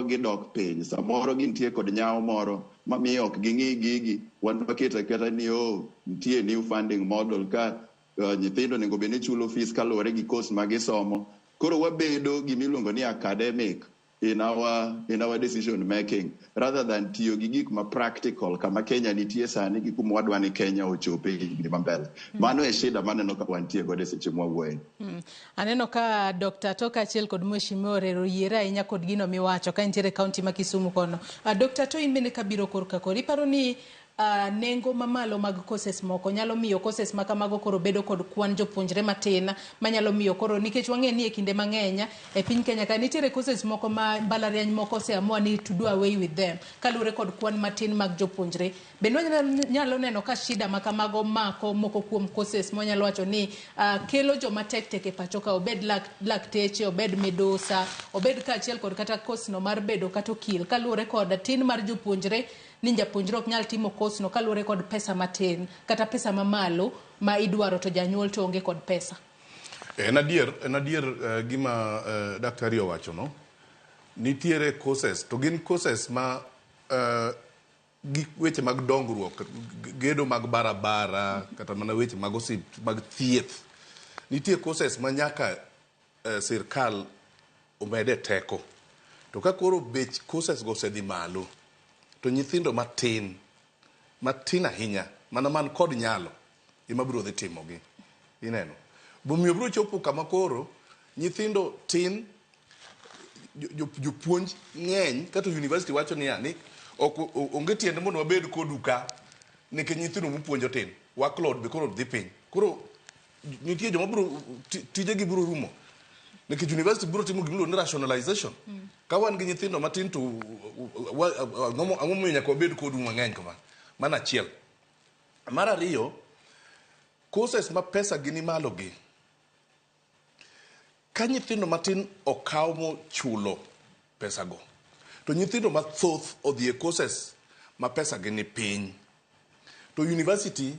[SPEAKER 9] gidok piny, samoro gintie kod nyawo moro mamiyo ok ging'i gigi. Wan waketo aketa ni oh, nitie new funding model ka nyithindo onego bed ni chulo fees kaluwore gi course ma gisomo. Koro wabedo gimiluongo ni academic in our decision making rather than tiyo gi gik ma practical kama Kenya nitie sani gi kuma wadwa ni Kenya ochope e higni mambele. Mano e shida maneno ka wantie godo e seche mwawuoye.
[SPEAKER 2] Aneno ka Dr. To kaachiel kod Mheshimiwa Orero oyiere ahinya kod gino miwacho ka nitiere kaunti ma Kisumu kono. Dr. To in bende kabiro korka kori, iparo ni nengo mamalo mag courses moko nyalo miyo courses ma kamago koro bedo kod kwan jopuonjre matin manyalo miyo koro, nikech wang'e ni e kinde mang'eny e piny Kenya ka nitiere courses moko ma mbalariany moko oseamua ni to do away with them kaluwore kod kwan matin mag jopuonjre. Bende wanyalo neno ka shida ma kamago mako moko kuom courses mwanyalo wacho ni kelo joma tek tek e pacho ka, obed lakteche, obed midusa, obed kaachiel kod kata course no mar bedo kata okil, kaluwore kod tin mar jopuonjre, ni japuonjre ok nyal timo course no kaluwore kod pesa matin kata pesa mamalo ma idwaro to janyuol to onge kod pesa.
[SPEAKER 6] En adier gima daktari owacho no. Nitiere courses to gin courses ma gi weche mag dongruok, gedo mag barabara, kata mana weche mag osip, mag thieth. Nitie courses ma nyaka sirkal omede teko. To ka koro bech courses go osedhi malo, to nyithindo matin, matin ahinya, mana man kod nyalo, ema biro dhi timogi. Ineno. Bomiyo biro chopo kama koro nyithindo tin, jopuonj ng'eny, kata university wacho niya ni ok onge tiende mondo wabed kodu ka nikech nyithindo mupuonjo tin, workload be koro dhi piny. Koro nitie joma biro tijegi biro rumo nikech university biro timo gimiluongo ni rationalization. Ka wan gi nyithindo matin to ang'o momiyo nyaka wabed kodu mang'eny kama? Mano achiel. Mar ariyo, courses ma pesa gi ni malo gi, ka nyithindo matin okaw mochulo pesago, to nyithindo mathoth odhi e courses ma pesa gi ni piny, to university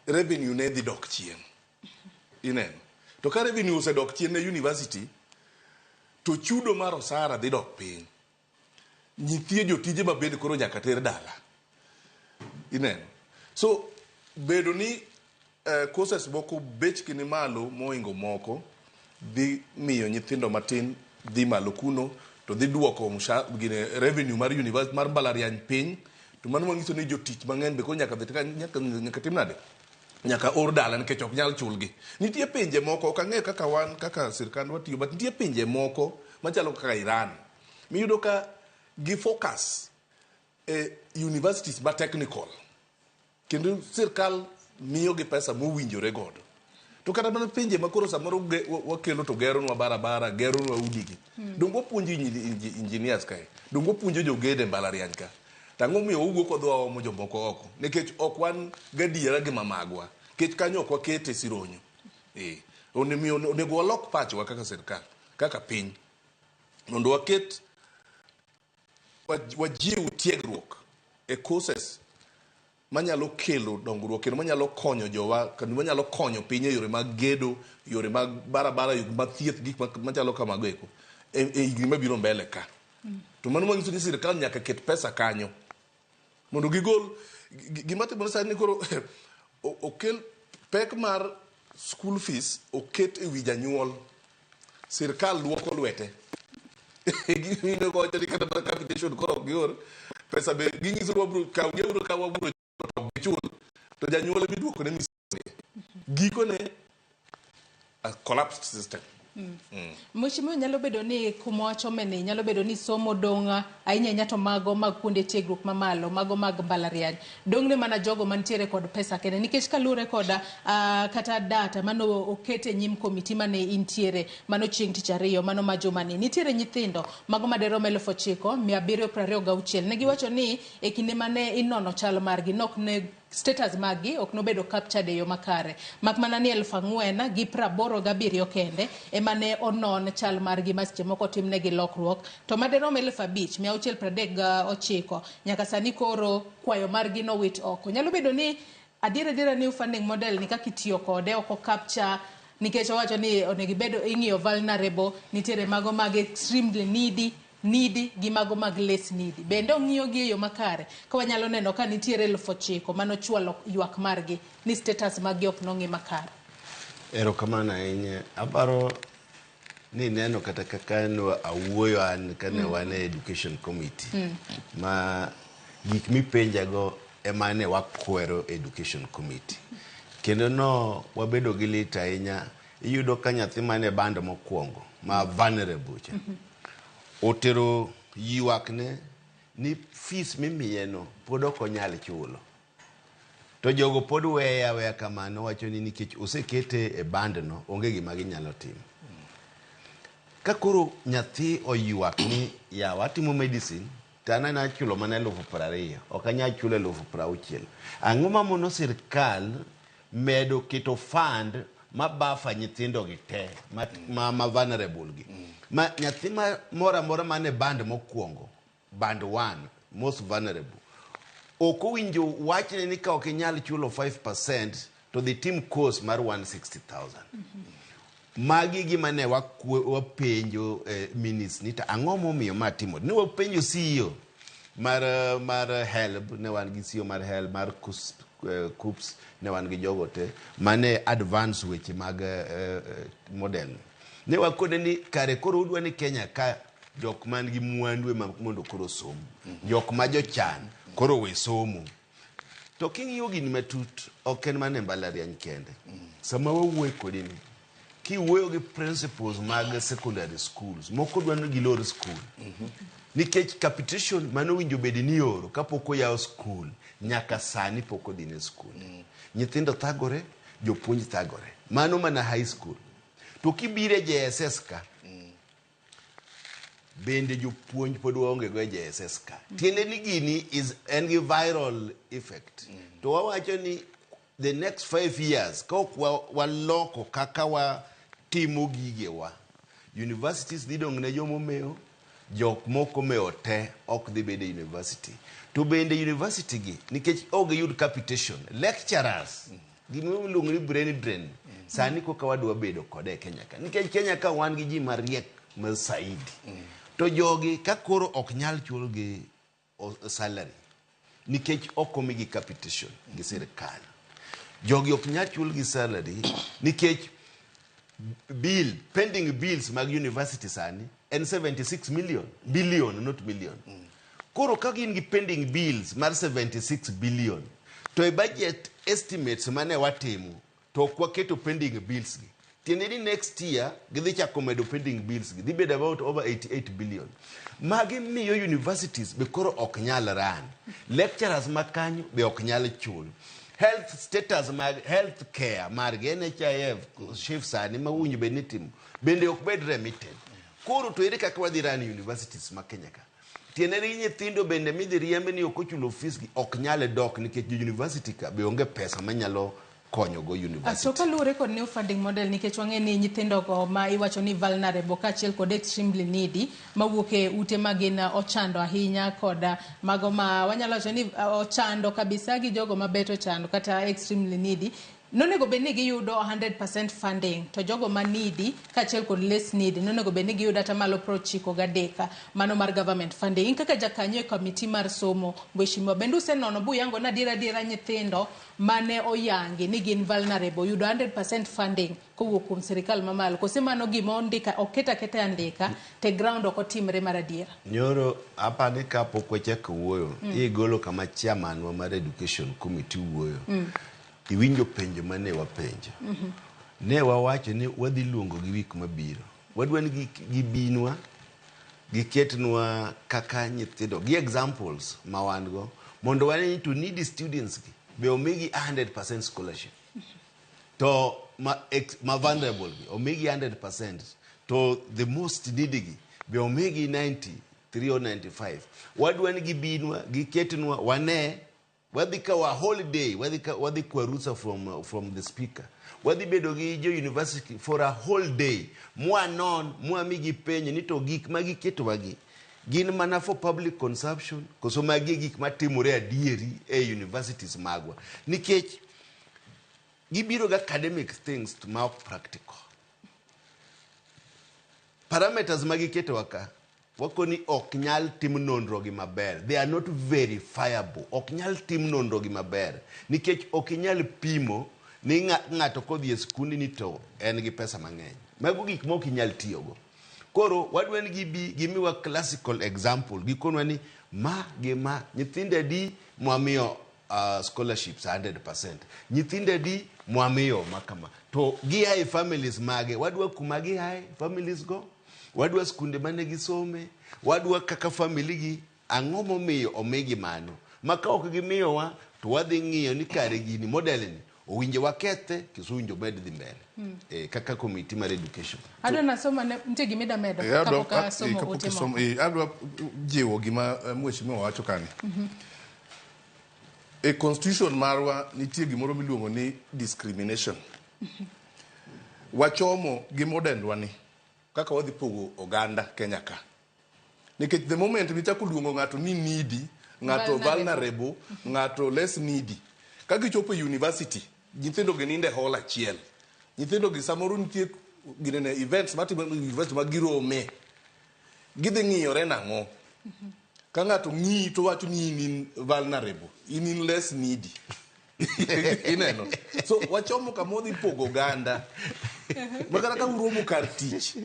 [SPEAKER 6] revenue ne dhi dok chien. Ineno. To ka revenue osedok chien ne university, to chudo mar osara dhi dok piny. Nitie jotije ma bende koro nyaka ter dala. Ineno. So, bedo ni courses moko bechgi ni malo mohingo moko dhi miyo nyithindo matin dhi malo kuno, to dhi duoko gine revenue mar university mar mbalariany piny, to mano manyiso ni jotich mang'eny be koro nyaka dhi nyaka tim nade, nyaka or dala nikech ok nyal chulgi. Nitie pinje moko, ok ang'eyo kaka wan kaka sirkand watiyo, but nitie pinje moko machalo kaka Iran miyudo ka gi focus e universities ma technical, kendo sirkal miyogi pesa mowinjore godo. To kata mana pinje ma koro samoro wakelo to geronwa barabara, geronwa udigi, donge wapuonjo engineers kae, donge wapuonjo jogedo e mbalariany ka? To ang'o miyo wawuok wadhi waomo jomoko oko? Nikech ok wan gadiera gi mamagwa, nikech kanyo ok wakete sironyo. Omiyo onego walok pachwa kaka sirkal, kaka piny, mondo waket wajiw tiegruok e courses manyalo kelo dongruok kendo manyalo konyo jowa kendo manyalo konyo piny e yore mag gedo, yore mag barabara, yore mag thieth, gik machalo kamago eko e higni mabiro mbele ka. To mano manyiso ni sirkal nyaka ket pesa kanyo mondo gigol gima timore sani ni koro okel pek mar school fees, oket e wi janyuol, sirkal luoko lwete. Giwinjo kowacho ni kata mana capitation koro ok gior pesa, be ginyiso ni wabiro kaw giuru ka wabiro chulo, to ok gichul, to janyuol ema iduoko ne misone. Gikone a collapsed system.
[SPEAKER 2] Mheshimiwa, nyalo bedo ni kuma wachome nyalo bedo ni somo dong' ahinya ahinya to mago mag kuonde tiegruok mamalo, mago mag mbalariany dong' ne mana jogo mantiere kod pesa kende, nikech kaluwore kod kata data mano oket e nyim komiti mane intiere mano chieng' tich ariyo mano ma jumani, nitiere nyithindo mago maderom 9726. Ne giwacho ni e kinde mane inono chal margi nok ne status maggi ok nobedo captured e yo makare, mak mana ni 4087 kende ema ne onon chal margi ma seche moko otimnegi lokruok, to maderom 5639 nyaka sani koro kwayo margi nowit oko. Nyalo bedo ni adier adiera new funding model ni kaka itiyo kode ok o capture, nikech owacho ni onego ibed ing'iyo vulnerable, nitiere mago mag extremely needy, needy gi mago mag less needy. Bende ong'iyo gi e yo makare ka wanyalo neno ka nitiere 9000 manochwalo ywak margi ni status maggi ok nong'i makare?
[SPEAKER 3] Erokamano ahinya. Aparo Ni neno kata kaka ne awuoyo an kane wan e education committee ma gik mipenjago ema ne wakwero education committee. Kendo no wabedo gi lit ahinya iyudo ka nyathi mane band mokwongo ma vulnerable cha otero ywakne ni fees mimiyeno pod ok onyal chulo to jogo pod weye aweya kamano wacho ni nikech osekete e band no onge gima ginyalo timo ka koro nyathi oywak ni yawa atimo medicine to an ana chulo mana 20,000 ok anyal chulo 60,000 ang'o mamono sirkal medo keto fund ma buffer nyithindo gi te ma vulnerable gi ma nyathi ma moro amora man e band mokwongo band 1 most vulnerable ok owinjo wachne ni ka ok inyal chulo 5% to dhi tim course mar 160,000 magi gima ne wapenjo minister ni to ang'o momiyo ma timore ne wapenjo CEO mar HELB ne wan gi CEO mar HELB mar KUCCPS ne wan gi jogo te mane advance weche mag model ne wakone ni kare koro udwa ni Kenya ka jok man gi mwandu ema mondo koro som jok ma jochan koro we somo to king'iyo gini matut ok en mana e mbalariany kende sama wawuoyo kodi ni kiwuoyo gi principals mag secondary schools moko dwa ni gilor school nikech capitation mane owinjo bed ni ioro kapok oyaw school nyaka sani pok odhi ne school nyithindo thagore jopuonj thagore mano mana high school to kibiro e JSS ka bende jopuonj pod waonge go e JSS ka tiende ni gini is en gi viral effect to wawacho ni the next 5 years ka ok waloko kaka watimo gigewa universities dhi dong' ne jomomewo jok mok omewo te ok dhi bedo e university to bende university gi nikech ok giyud capitation lecturers gima iluongo ni brain drain sani koka wadwa bedo kode e Kenya ka nikech Kenya ka wan gi ji mariek ma saidi to jogi ka koro ok nyal chulgi salary nikech ok omigi capitation gi sirikal jogi ok nyal chulgi salary nikech bill pending bills mag university sani en 76 million billion not million koro ka gin gi pending bills mar 76 billion to e budget estimates mane watimo to ok waketo pending bills gi tiende ni next year gidhi chako medo pending bills gi dhi bedo about over 88 billion magi miyo universities be koro ok nyal run lecturers ma kanyo be ok nyal chul health status mag health care margi NHIF SHIF sani ma winjo bed ni timo bende ok bed remitted koro to ere kaka wadhi run universities ma Kenya ka tiende ni nyithindo bende midhi riembe ni ok ochulo fees gi ok nyal dok nikech jo university ka be onge pesa manyalo konyogo university
[SPEAKER 2] To kaluwore kod new funding model nikech wang'e ni nyithindo go ma iwacho ni vulnerable kaachiel kod extremely needy mawuok e ute ma gin ochando ahinya kod mago ma wanyalo wacho ni ochando kabisa gi jogo mabet ochando kata extremely needy nonego bed ni giyudo 100% funding to jogo ma needy kaachiel kod less needy nonego bed ni giyudo atamalo 93 mano mar government funding in kaka jakanyo e committee mar somo mheshimiwa bende usenono buyango ni adiera adiera nyithindo mane oyangi ni gin vulnerable yudo 100% funding kowuok kuom sirikal mamalo kose mano gima ondika oket aketa e andika te ground ok otimre mar adiera
[SPEAKER 3] nyoro apani kapok wachako wuoyo igolo kama chairman wa mar education committee wuoyo iwinjo penjo mane wapenjo ne wawacho ni wadhi luongo gi wik mabiro wadwa ni gibinwa giketnwa kaka nyithindo gi examples ma wan go mondo wane ni to needy students gi be omigi 100% scholarship to ma vulnerable gi omigi 100% to the most needy gi be omigi 93 or 95 wadwa ni gibinwa giketnwa wane wadhi kawo a holiday wadhi kwa rusa from the speaker wadhi bedo gi jo university for a whole day mwanon mwamigi penjo ni to gik ma giketowagi gin mana for public consumption koso magi e gik matimore adieri e universities magwa nikech gibiro gi academic things to ma ok practical parameters ma giketowa ka wakoni ok nyal tim nonro gi maber they are not verifiable ok nyal tim nonro gi maber nikech ok inyal pimo ni ng'ato kodhi e skundi ni to en gi pesa mang'eny Mago gik ma ok inyal tiyogo. Koro wadwa ni gibi gimiwa classical example gikonwa ni ma gi ma nyithindo adi mwamiyo scholarships 100%. Nyithindo adi mwamiyo ma kama. To gia e families mage, wadwa kuma giae families go, wadwa skunde mane gisome, wadwa kaka family gi ang'o momiyo omigi mano. Ma ka ok gimiyowa to wadhi ng'iyo ni kare gini model ni owinjo wakethe koso owinjo med dhi mbele. Kaka committee mar education.
[SPEAKER 2] Adwa nasoma ne nitie gima ida medo kapok asomo
[SPEAKER 6] kapok
[SPEAKER 2] ote
[SPEAKER 6] isomo,
[SPEAKER 2] moko.
[SPEAKER 6] Adwa jiwo gima mheshimiwa wacho kani. E constitution marwa nitie gimoro miluongo ni discrimination. Wachomo gi modendwa ni kaka wadhi pogo oganda Kenya ka. Nikech the moment michako luongo ng'ato ni needy, ng'ato
[SPEAKER 2] Vulnerable.
[SPEAKER 6] vulnerable, ng'ato less needy. Ka gichopo e university, nyithindo gi nindo e hall achiel. Nyithindo gi samoro nitie ginene events matimo e university ma girome. Gidhi ng'iyore nang'o? Ka ng'ato ng'iyi to wacho ni in in vulnerable, in in less needy. Ineno? So wachomo kama wadhi pogo oganda. Ma kata ka uromo kar tich,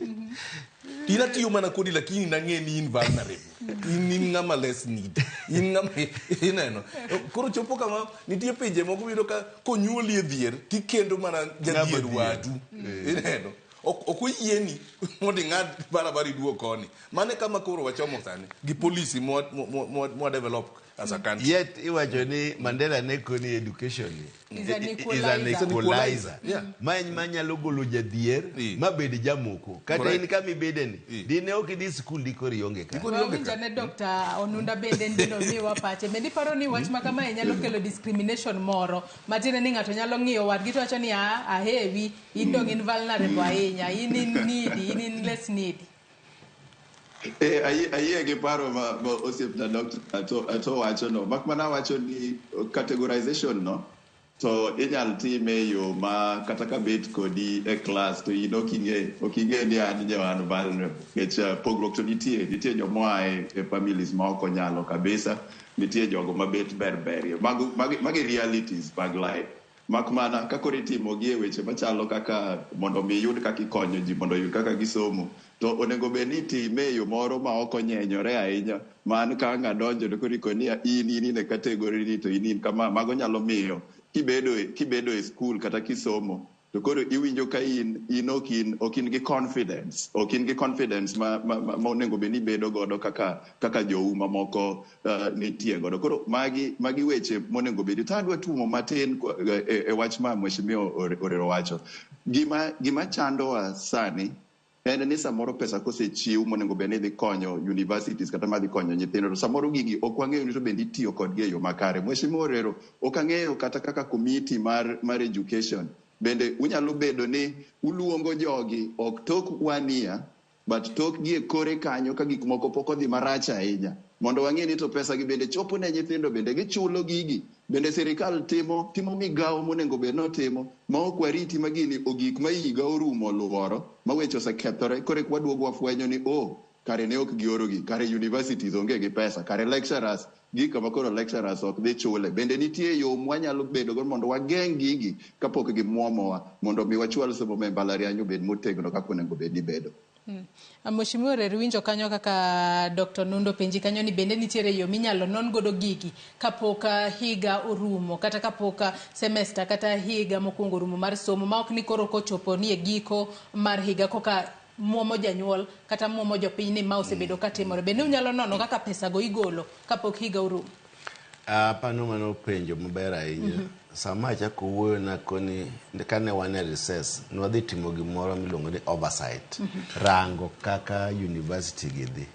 [SPEAKER 6] in atiyo mana kodi lakini nang'e ni in vulnerable. In in ng'ama less needy. In ng'ama ineno. Koro chopo kama nitie pinje moko miyudo ka konyuoli e dhier tikendo mana jadhier
[SPEAKER 3] Ng'ama dhier.
[SPEAKER 6] wadu. Ineno. Ok oyieni mondo ing'ad barabara iduog koni. Mano e kama koro wachomo sani gi policy mwa develop as a country.
[SPEAKER 3] Yet iwacho ni Mandela ne koni education ni
[SPEAKER 2] Is an
[SPEAKER 3] is an
[SPEAKER 2] equalizer.
[SPEAKER 3] equalizer.
[SPEAKER 6] Yeah.
[SPEAKER 3] Ma en manyalo golo jadhier mabed jamoko. Kata
[SPEAKER 6] Correct.
[SPEAKER 3] in kama ibede ni, dine ok idhi skul dikoro ionge ka.
[SPEAKER 2] Wawinjo ane Dr. Onunda bende ndino miwa pache. Bende iparo ni wach ma kamae nyalo kelo discrimination moro? Matiende ni ng'ato nyalo ng'iyo wadgi to wacho ni "Ah, ahewi, in dong in vulnerable ahinya, in in needy, in in less needy."
[SPEAKER 9] Ayie gi paro ma osiepna Dr. Ato wacho no. Mak mana wacho ni categorization no, to inyal time e yo ma kata ka bet kodi e class to in ok ing'e ni an nyo an vulnerable. Nikech pogruok to nitie, nitie joma e families ma ok onyalo kabisa, nitie jogo mabet berberie. Magi realities mag life. Mak mana ka koro itimo gi e weche machalo kaka mondo mi iyud kaka ikonyo ji mondo oyud kaka gisomo, to onego bed ni itime e yo moro ma ok onyenyore ahinya, ma an ka ang' adonjo to koro ikoni niya, in e category ni to in kama. Mago nyalo miyo kibedo e school kata kisomo to koro iwinjo ka in ok in gi confidence, ok in gi confidence ma onego bed ni ibedo godo kaka jou mamoko nitie godo. Koro magi weche monego bed. To adwa tumo matin e wach ma Mheshimiwa Orero wacho. Gima chandowa sani en ni samoro pesa kosechiw monego bed ni dhi konyo universities kata madhi konyo nyithindo, to samoro gigi ok wang'eyo ni to bende itiyo kodgi e yo makare. Mheshimiwa Orero, ok ang'eyo kata kaka committee mar education bende unyalo bedo ni uluongo jogi ok tok 1 year but tok gi e kore kanyo ka gik moko pok odhi marach ahinya, mondo wang'e ni to pesa gi bende chopo ne nyithindo, bende gichulo gigi, bende sirikal timo migawo monego bed ni otimo, ma ok wariti ma gini ogik ma higa orumo luoro ma weche osekethore, koro eka waduogo wafwenyo ni oh, kare ne ok gioro gi, kare universities onge gi pesa, kare lecturers gi kama koro lecturers ok dhi chule. Bende nitie yo mwanyalo bedo go mondo wageng' gigi kapok gimwomowa, mondo mi wachwal somo e mbalariany obed motegno kaka onego bed ni bedo.
[SPEAKER 2] Mheshimiwa Orero, winjo kanyo kaka Dr. Nundo penji kanyo ni bende nitiere yo minyalo non godo gigi kapok higa orumo, kata kapok semester kata higa mokwongo orumo mar somo, ma ok ni koro kochopo ni e giko mar higa koka muomo janyuol kata muomo jopiny ni ma osebedo katimore. Bende unyalo nono kaka pesa go igolo kapok higa orumo?
[SPEAKER 3] Pano mano penjo maber ahinya. Sama achako wuoyo nakoni kane wan e recess, nwadhi timo gimoro miluongo ni oversight. Rango kaka university gi dhi.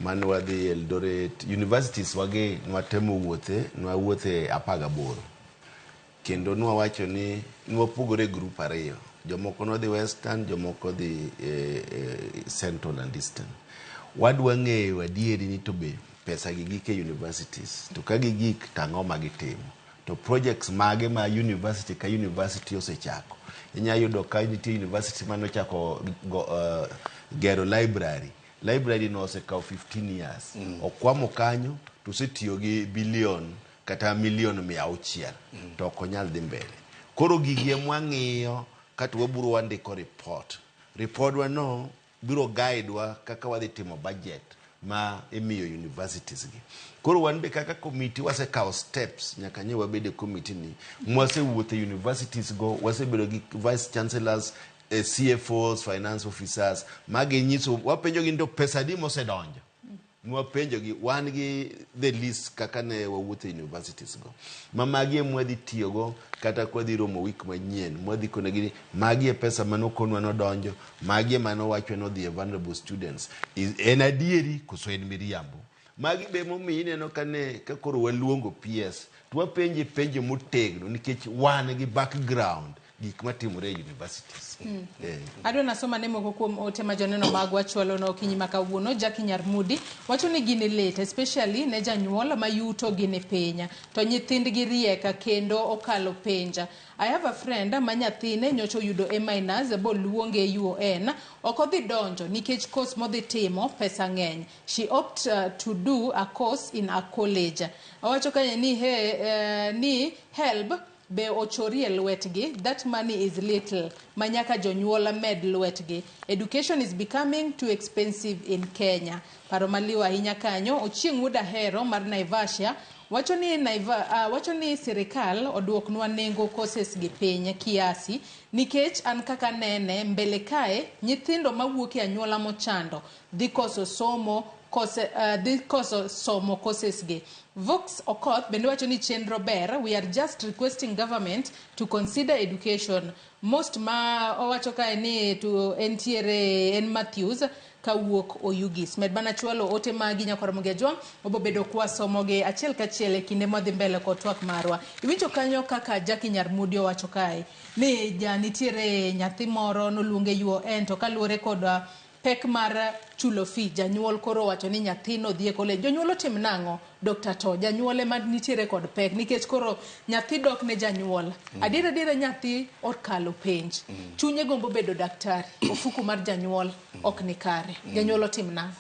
[SPEAKER 3] Mane wadhi Eldoret, universities wagi nwatemo wuothe, nwawuothe 18. Kendo nwawacho ni nwapogore group ariyo. Jomoko nodhi Western, jomoko dhi Central and Eastern. Wadwa ng'eyo adieri ni to be pesa gi gik e universities, to ka gigik to ang'o ma gitimo, to projects mage ma university ka university osechako. Inya yudo ka nitie university manochako gero library. Library no osekawo 15 years. Okwamo kanyo to osetiyo gi bilion kata milion 600 to ok onyal dhi mbele. Koro gigi ema wang'iyo kato wabiro wandiko report. Ripodwa no biro guide wa kaka wadhi timo budget ma imiyo universities gi. Koro wan be kaka committee wasekawo steps nyaka nye wabed e committee ni mwasewuotho e universities go, wasebedo gi vice chancellors, CFOs, finance officers, maginyiso wapenjogi ni to pesa adi mosedonjo. Nwapenjogi wan gi the list kaka ne wawuotho e universities go ma magi e mwadhi tiyogo kata kwadhi romo week manyien mwadhi konegi ni magi e pesa manokonwa nodonjo magi e manowachwa nodhi e vulnerable students en adieri koso en miriambo magi be momiyo ineno kane ka koro waluongo PS to wapenje penjo motegno nikech wan gi background gik matimore e universities.
[SPEAKER 2] Adwa nasoma ne moko kuom ote ma joneno magwa chwalo no okinyi ma kawuono. Jackie Nyarmudi wacho ni gini lit, especially ne janyuol ma yuto gi ni piny to nyithindgi riek kendo okalo penj. I have a friend ma nyathine nyocha oyudo A minus boluonge UON, ok odhi donjo nikech course modhi timo pesa ng'eny. She opt to do a course in a college. Owacho kanyo ni he, ni HELB be ochorie lwetgi, that money is little ma nyaka jonyuol med lwetgi. Education is becoming too expensive in Kenya. Paro maliw ahinya kanyo. Ochieng' Wuod Ahero mar Naivasha wacho ni wacho ni sirikal oduoknwa nengo courses gi piny kiasi nikech an kaka nene mbele kae nyithindo mawuok e anyuola mochando dhi koso somo kose, dhi koso somo courses gi. Vox Okoth bende wacho ni chenro ber, we are just requesting government to consider education. Most ma owacho kae ni to entiere en Matthews kawuok Oyugis. Med mana chwalo ote magi nyakwa Ramogi Ajwang', wabobedo kwasomogi achiel kachiel e kinde mwadhi mbele kod twak marwa. Iwinjo kanyo kaka Jackie Nyarmudi owacho kae ni ja nitiere nyathi moro noluonge UON to kaluwore kod pek mar chulo fee janyuol koro owacho ni nyathino dhi e college. Jonyuol otim nang'o? Dr. To janyuol ema nitiere kod pek nikech koro nyathi dok ne janyuol. Adier adiera nyathi okalo penj. Chunye gombo bedo daktari. Ofuku mar janyuol ok ni kare. Janyuol otim nang'o?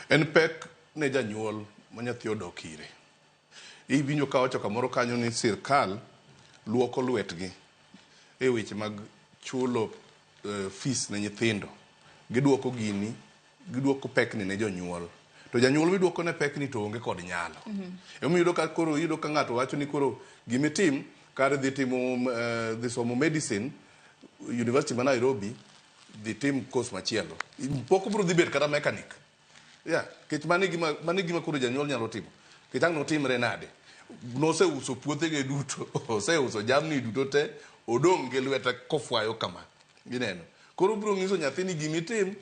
[SPEAKER 6] En pek ne janyuol ma nyathi odok ire. Iwinjo ka wacho kamoro kanyo ni sirkal luoko lwetgi e weche mag chulo fees ne nyithindo. Giduoko gini, giduoko pekni ne jonyuol. To janyuol miduoko ne pekni to onge kod nyalo. Emomiyo iyudo ka koro iyudo ka ng'ato wacho ni koro gimitim kar dhi timo dhi somo medicine university ma Nairobi dhi tim course machielo. Pok obiro dhi bet kata mechanic. Yeah, kech mano e gima koro janyuol nyalo timo. Kech ang' notimre nade? Noseuso puothege duto, oseuso jamni duto te, odong' gi lwete kofwayo kama. Ineno. Koro obiro nyiso nyathi ni gimitim,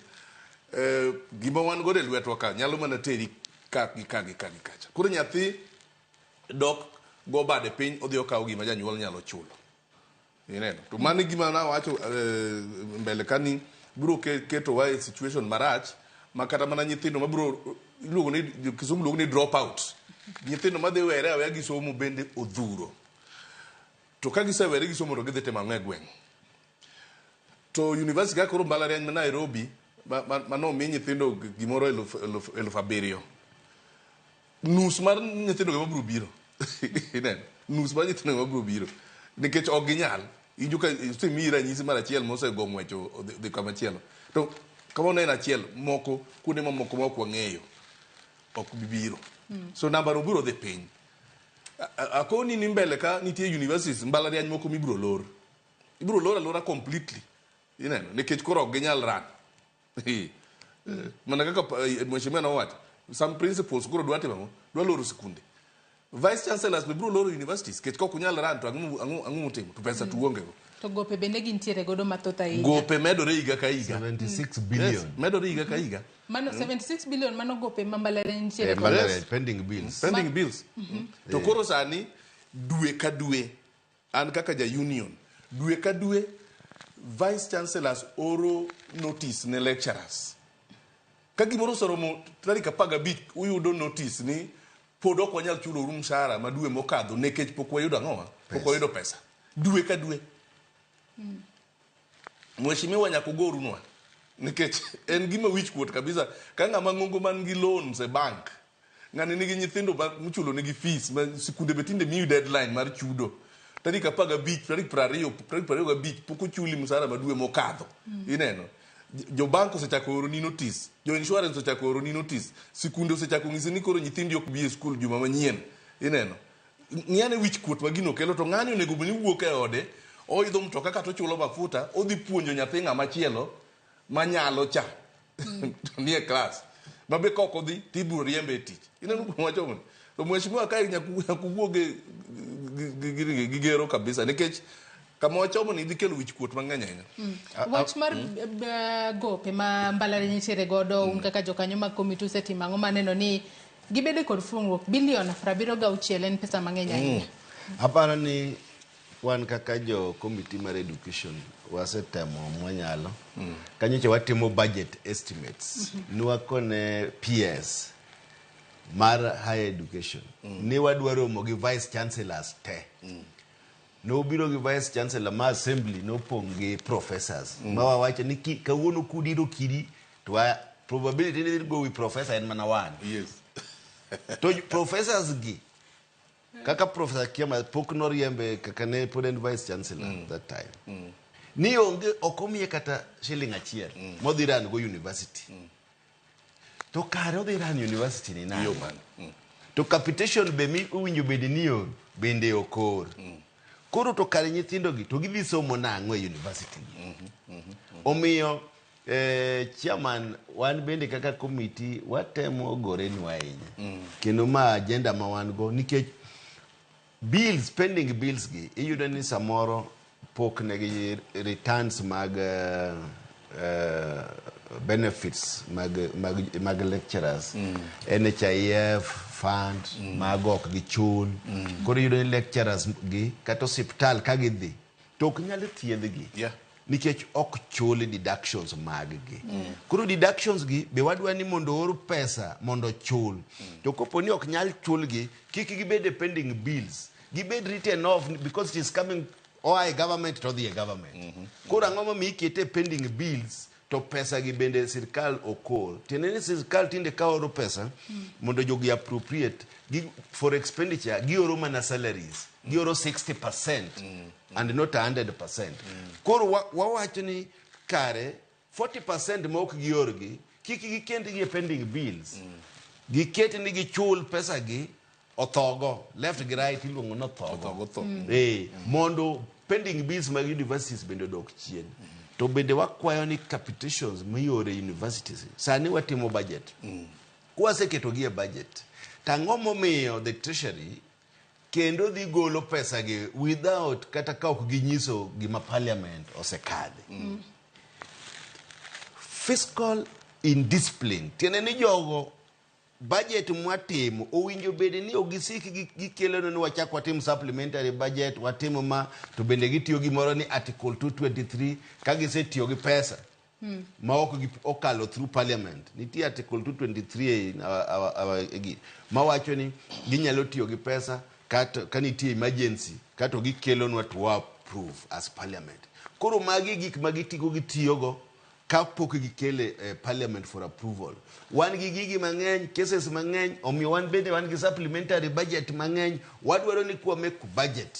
[SPEAKER 6] gima wan godo e lwetwa ka nyalo mana teri ka gi ka gi ka gi kacha. Koro nyathi dok go bade piny odhi okawo gima janyuol nyalo chulo. Ineno. To mano e gima nawacho mbele ka ni biro ketowa e situation marach ma kata mana nyithindo mabiro iluongo ni Kisumu luongo ni drop out. Nyithindo madhi were aweya gi somo bende odhuro. To ka gisewere gi somo to gidhi timo ang'o e gweng'? To university kaka koro mbalariany ma Nairobi manomi nyithindo gimoro 7,000. Nus mar nyithindo go mabiro biro. Ineno? Nus mar nyithindo go mabiro biro. Nikech ok ginyal. Iwinjo ka osemiyi ranyisi mar achiel mosego ng'wech odhi kama chielo. To kamano en achiel moko kuonde mamoko ma ok wang'eyo ok bi biro. So namba no biro dhi piny. Akoni ni mbele ka nitie universities mbalariany moko mibiro lor. Ibiro lor alora completely. Ineno? Nikech koro ok ginyal run. Mana kaka mheshimiwa nowacho, some principals koro dwa timo ang'o? Dwa loro sikunde. Vice chancellors be biro loro universities nikech kok unyal run to ang'o mutimo? To pesa to uonge go.
[SPEAKER 2] To gope bende gintiere godo mathoth ahinya.
[SPEAKER 6] Gope medore higa ka higa.
[SPEAKER 3] 76 billion.
[SPEAKER 6] Yes, medore higa ka higa.
[SPEAKER 2] Mano 76 billion mano gope ma mbalariany nitiere godo.
[SPEAKER 3] Mbalariany, pending bills.
[SPEAKER 6] Pending bills. To koro sani dwe ka dwe an kaka ja union dwe ka dwe vice chancellors oro notice ne lecturers. Ka gimoro oseromo tarik 15 uyudo notice ni pod ok wanyal chulo uru mshahara ma dwe mokadho nikech pok wayudo ang'owa? Pok wayudo pesa. Dwe ka dwe. Mheshimiwa nyaka ugorunwa nikech en gima wich kuot kabisa ka ng'ama ng'ongo man gi loans e bank ng'ani nigi nyithindo michulo nigi fees ma sikunde be tinde miyi deadline mar chudo Tarik 15, tarik 20, tarik 25 pok ochuli msara ma dwe mokadho. Ineno? Jo bank osechako oroni notice, jo insurance osechako oroni notice, sikunde osechako ng'isi ni koro nyithindi ok bi e skul juma manyien. Ineno? Ng'iyane wich kuot ma gino kelo to ng'ani onego bed ni wuok e ode, oidho mtoka kata ochulo mafuta, odhi puonjo nyathi ng'ama chielo manyalo cha to nie klas. Ma be kok odhi tibiro riembe e tich. Ineno kuma wachomo ni? To mheshimiwa kae nyaka wuog gi gero kabisa nikech kama wachomo ni dhi kelo wich kuot mang'eny ahinya.
[SPEAKER 2] Wach mar gope ma mbalariany nitiere godo un kaka jokanyo mag komiti usetimo ang'o maneno ni gibedo kod fungruok bilion 76 en pesa mang'eny ahinya.
[SPEAKER 3] Aparo ni wan kaka jo komiti mar education wasetemo mwanyalo. Kanyocha watimo budget estimates. Nwakone PS mar higher education ni wadwa romo gi vice chancellors te. Nobiro gi vice chancellor ma assembly nopong' gi professors. Ma wawacho ni kawuono kudiro kidi to probability ni go wi professor en mana one.
[SPEAKER 6] Yes.
[SPEAKER 3] To professors gi kaka Professor Kiama pok noriembe kaka ne pod en vice chancellor that time. Ni onge ok omiye kata shilling achiel modhi run go university. To kare odhi run university ni nade? To capitation be mi owinjo bed ni or bende ok or. Koro to kare nyithindo gi to gidhi somo nang'o e university gi? Omiyo chairman wan bende kaka committee watemo gorenwa ahinya. Kendo ma agenda ma wan go nikech bills, pending bills gi iyudo ni samoro pok negi returns mag benefits mag lecturers. NHIF fund mago ok gichul. Koro iyudo ni lecturers gi kata osiptal ka gidhi to ok nyal thiedhgi. Nikech ok chul deductions mag gi. Koro deductions gi be wadwa ni mondo or pesa mondo chul. To kopo ni ok nyal chulgi, kik gibed e pending bills. Gibed written off because it is coming oa e government to odhi e government. Koro ang'o momiyo ikete e pending bills to pesa gi bende sirkal ok or. Tiende ni sirkal tinde ka oro pesa mondo jogi appropriate gi, for expenditure gioro mana salaries. Gioro 60% and not 100%. Koro wawacho ni kare 40% ma ok giorgi kik gikend gi e pending bills. Giket ni gichul pesa gi othogo left gi right iluongo ni othogo. Mondo pending bills mag universities bende odok chien. To bende wakwayo ni capitations mioro e universities. Sani watimo budget. Kwaseketogi e budget, to ang'o momiyo the treasury kendo dhi golo pesa gi without kata ka ok ginyiso gima parliament osekadhe. Fiscal indiscipline. Tiende ni jogo budget mwatimo owinjo bed ni ok gisik gikelo ni wachak watim supplementary budget watimo ma to bende gitiyo gimoro ni article 223 ka gisetiyo gi pesa ma ok okalo through parliament. Nitie article 223 in our mawacho ni ginyalo tiyo gi pesa ka nitie emergency kato gikelonwa to approve as parliament. Koro magi gik ma gitigo gitiyogo kapok gikele parliament for approval. Wan gi gigi mang'eny, cases mang'eny, omiyo wan bende wan gi supplementary budget mang'eny. Wadwaro ni kwa make budget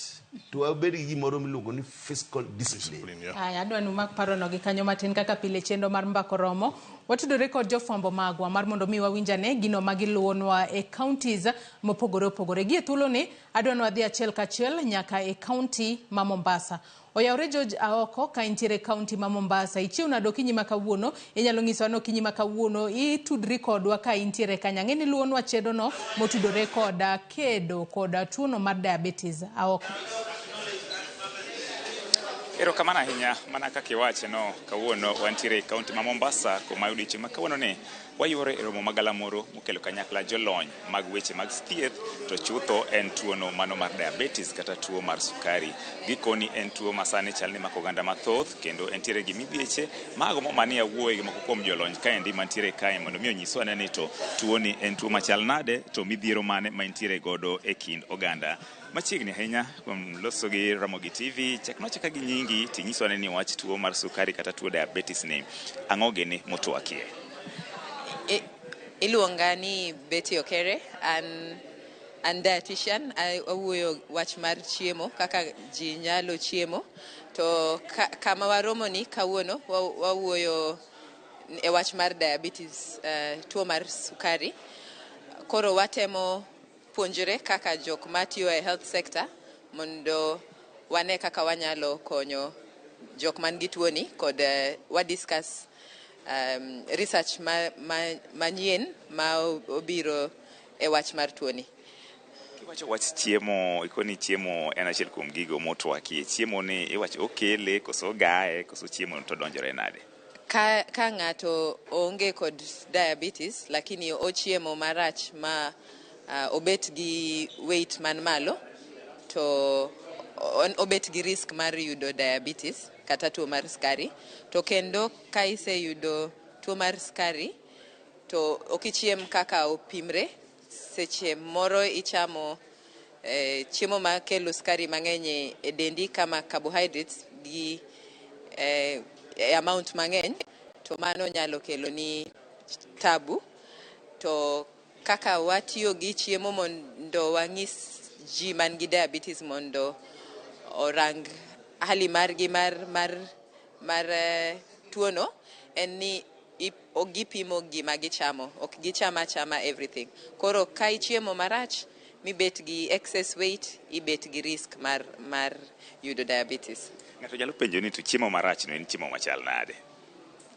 [SPEAKER 3] to wabed gi gimoro miluongo ni fiscal discipline.
[SPEAKER 2] Aya, adwa ni umak parono gi kanyo matin kaka pile chenro mar Mbaka Oromo. Watudore kod jofwambo magwa mar mondo mi wawinj ane gino ma giluwonwa e counties mopogore opogore. Gi e thuoloni, adwa ni wadhi achiel kachiel nyaka e county ma Mombasa. Oyawre George Aoko ka intiere e county ma Mombasa. Ichiew nade okinyi ma kawuono? Inyalo nyisowa ni okinyi ma kawuono itudri kodwa ka intiere kanyo. Ang'e ni iluwonwa chenrono motudore kod kedo kod tuono mar diabetes. Aoko.
[SPEAKER 22] Erokamano ahinya mana kaka iwache no kawuono wantiere e kaunti ma Mombasa kuma odiochieng' ma kawuono ni wayuore e romo magalamoro mokelo kanyakla jolony mag weche mag thieth to chutho en tuono mano mar diabetes kata tuo mar sukari. Gikoni en tuo ma sani chal ni mako oganda mathoth kendo entiere gi midhieche mago mani awuoye gi moko kuom jolony kaendi mantiere kae mondo mi onyiswa ane ni to tuoni en tuo machal nade to midhiero mane ma entiere godo e kind oganda. Machiegni ahinya kuom loso gi Ramogi TV, chakna achaka gi nyingi tinyiswa ane ni wach tuo mar sukari kata tuo diabetes ni ang'o gini motwakie.
[SPEAKER 11] Iluonga ni Betty Okere, an An dietitian, awuoyo wach mar chiemo, kaka ji nyalo chiemo. To kama waromo ni kawuono, wawuoyo e wach mar diabetes, tuo mar sukari. Koro watemo puonjore kaka jok matiyo e health sector mondo wane kaka wanyalo konyo jok man gi tuoni kod wa discuss research manyien ma obiro e wach mar tuoni.
[SPEAKER 22] Kiwacho wach chiemo, ikoni chiemo en achiel kuom gigo motwakie. Chiemo ni iwacho okele koso gaye koso chiemo to donjore nade?
[SPEAKER 11] Ka ng'ato onge kod diabetes lakini ochiemo marach ma obet gi weight man malo, to obet gi risk mar yudo diabetes kata tuo mar sukari. To kendo ka iseyudo tuo mar sukari to ok ichiem kaka opimre, seche moro ichamo chiemo makelo sukari mang'eny e dendi kama carbohydrates gi amount mang'eny, to mano nyalo kelo ni tabu. To kaka watiyo gi chiemo mondo wang'is ji man gi diabetes mondo orang hali margi mar tuono en ni gipimo gima gichamo, ok gicham achama everything. Koro ka ichiemo marach mibet gi excess weight, ibet gi risk mar yudo diabetes.
[SPEAKER 22] Ng'ato nyalo penjo ni to chiemo marach no en chiemo machal nade?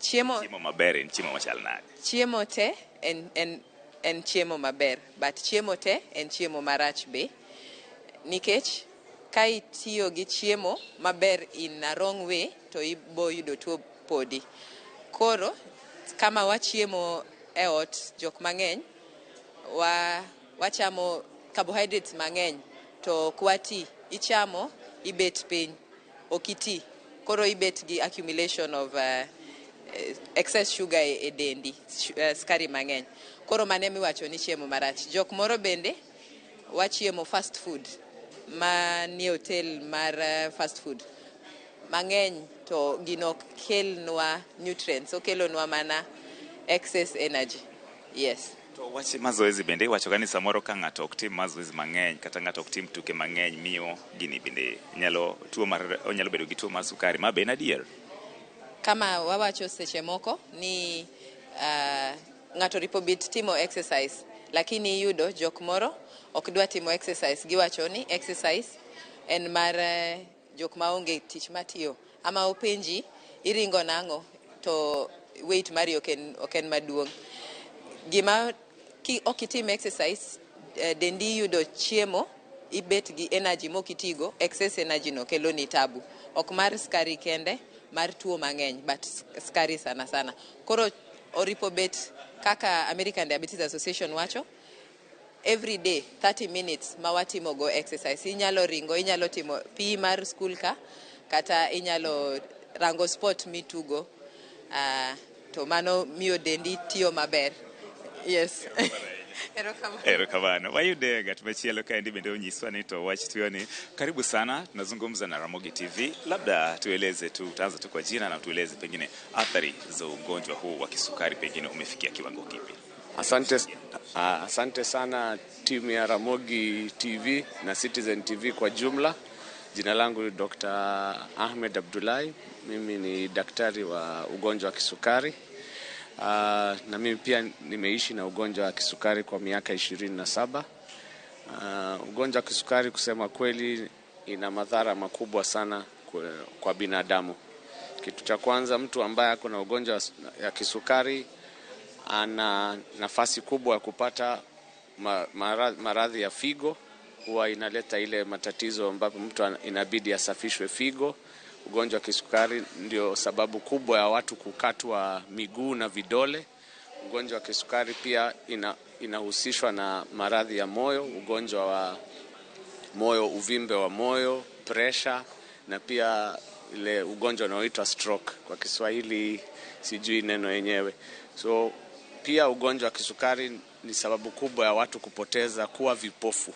[SPEAKER 22] Chiemo maber en chiemo machal nade?
[SPEAKER 11] Chiemo te en chiemo maber, but chiemo te en chiemo marach be, nikech ka itiyo gi chiemo maber in a wrong way to ibo yudo tuo podi. Koro kama wachiemo e ot, jok mang'eny wachamo carbohydrates mang'eny to ok wati. Ichamo ibet piny, ok iti, koro ibet gi accumulation of excess sugar e dendi, sukari mang'eny. Koro mano emiwacho ni chiemo marach. Jok moro bende wachiemo fast food manie hotel mar fast food mang'eny, to gino ok kelnwa nutrients, okelonwa mana excess energy. Yes.
[SPEAKER 22] To wach mazoezi bende iwacho ga ni samoro ka ng'ato ok tim mazoezi mang'eny kata ng'ato ok tim tuke mang'eny miyo gini bende nyalo tuo mar onyalo bedo gi tuo mar sukari, ma be en adier?
[SPEAKER 11] Kama wawacho seche moko ni ng'ato ripo bit timo exercise, lakini iyudo jok moro ok dwa timo exercise. Giwacho ni exercise en mar jok maonge tich matiyo, ama openji iringo nang'o to weight mari ok en maduong'. Gima ok itim exercise, dendi yudo chiemo, ibet gi energy mokitigo, excess energy no kelo ni tabu. Ok mar sukari kende, mar tuo mang'eny, but sukari sana sana. Koro oripo bet kaka American Diabetes Association wacho, every day 30 minutes ma watimo go exercise. Inyalo ringo, inyalo timo PE mar school ka, kata inyalo rango sport mitugo, to mano miyo dendi tiyo maber. Yes.
[SPEAKER 22] Erokamano. Wayude ng'at machielo kaendi bende onyiswa ni to wach tuoni. Karibu sana, tunazungumza na Ramogi TV. Labda tueleze tu, utaanza tu kwa jina na tueleze pengine athari za ugonjwa huu wa kisukari pengine umefikia kiwango kipi?
[SPEAKER 14] Asante sana timu ya Ramogi TV na Citizen TV kwa jumla. Jina langu ni Dr. Ahmed Abdullahi. Mimi ni daktari wa ugonjwa wa kisukari. Na mimi pia nimeishi na ugonjwa wa kisukari kwa miaka 27. Ugonjwa wa kisukari kusema kweli ina madhara makubwa sana kwa binadamu. Kitu cha kwanza, mtu ambaye ako na ugonjwa wa kisukari ana nafasi kubwa ya kupata maradhi ya figo. Huwa inaleta ile matatizo ambapo mtu inabidi asafishwe figo. Ugonjwa wa kisukari ndio sababu kubwa ya watu kukatwa miguu na vidole. Ugonjwa wa kisukari pia inahusishwa na maradhi ya moyo, ugonjwa wa moyo, uvimbe wa moyo, pressure, na pia ile ugonjwa unaoitwa stroke. Kwa Kiswahili sijui neno yenyewe. So pia ugonjwa wa kisukari ni sababu kubwa ya watu kupoteza kuwa vipofu,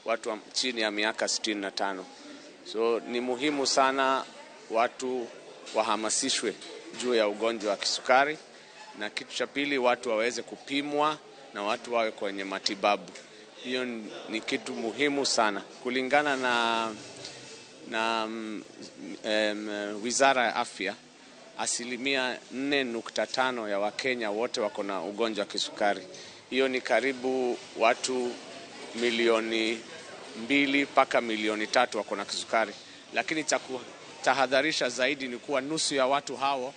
[SPEAKER 14] watu chini ya miaka 65. So ni muhimu sana watu wahamasishwe juu ya ugonjwa wa kisukari, na kitu cha pili watu waweze kupimwa na watu wawe kwenye matibabu. Hiyo ni kitu muhimu sana kulingana na Wizara ya Afya. 4.5% ya Wakenya wote wako na ugonjwa wa kisukari. Hiyo ni karibu watu 2 milioni mpaka 3 milioni wako na kisukari, lakini cha kutahadharisha zaidi ni kuwa nusu ya watu hao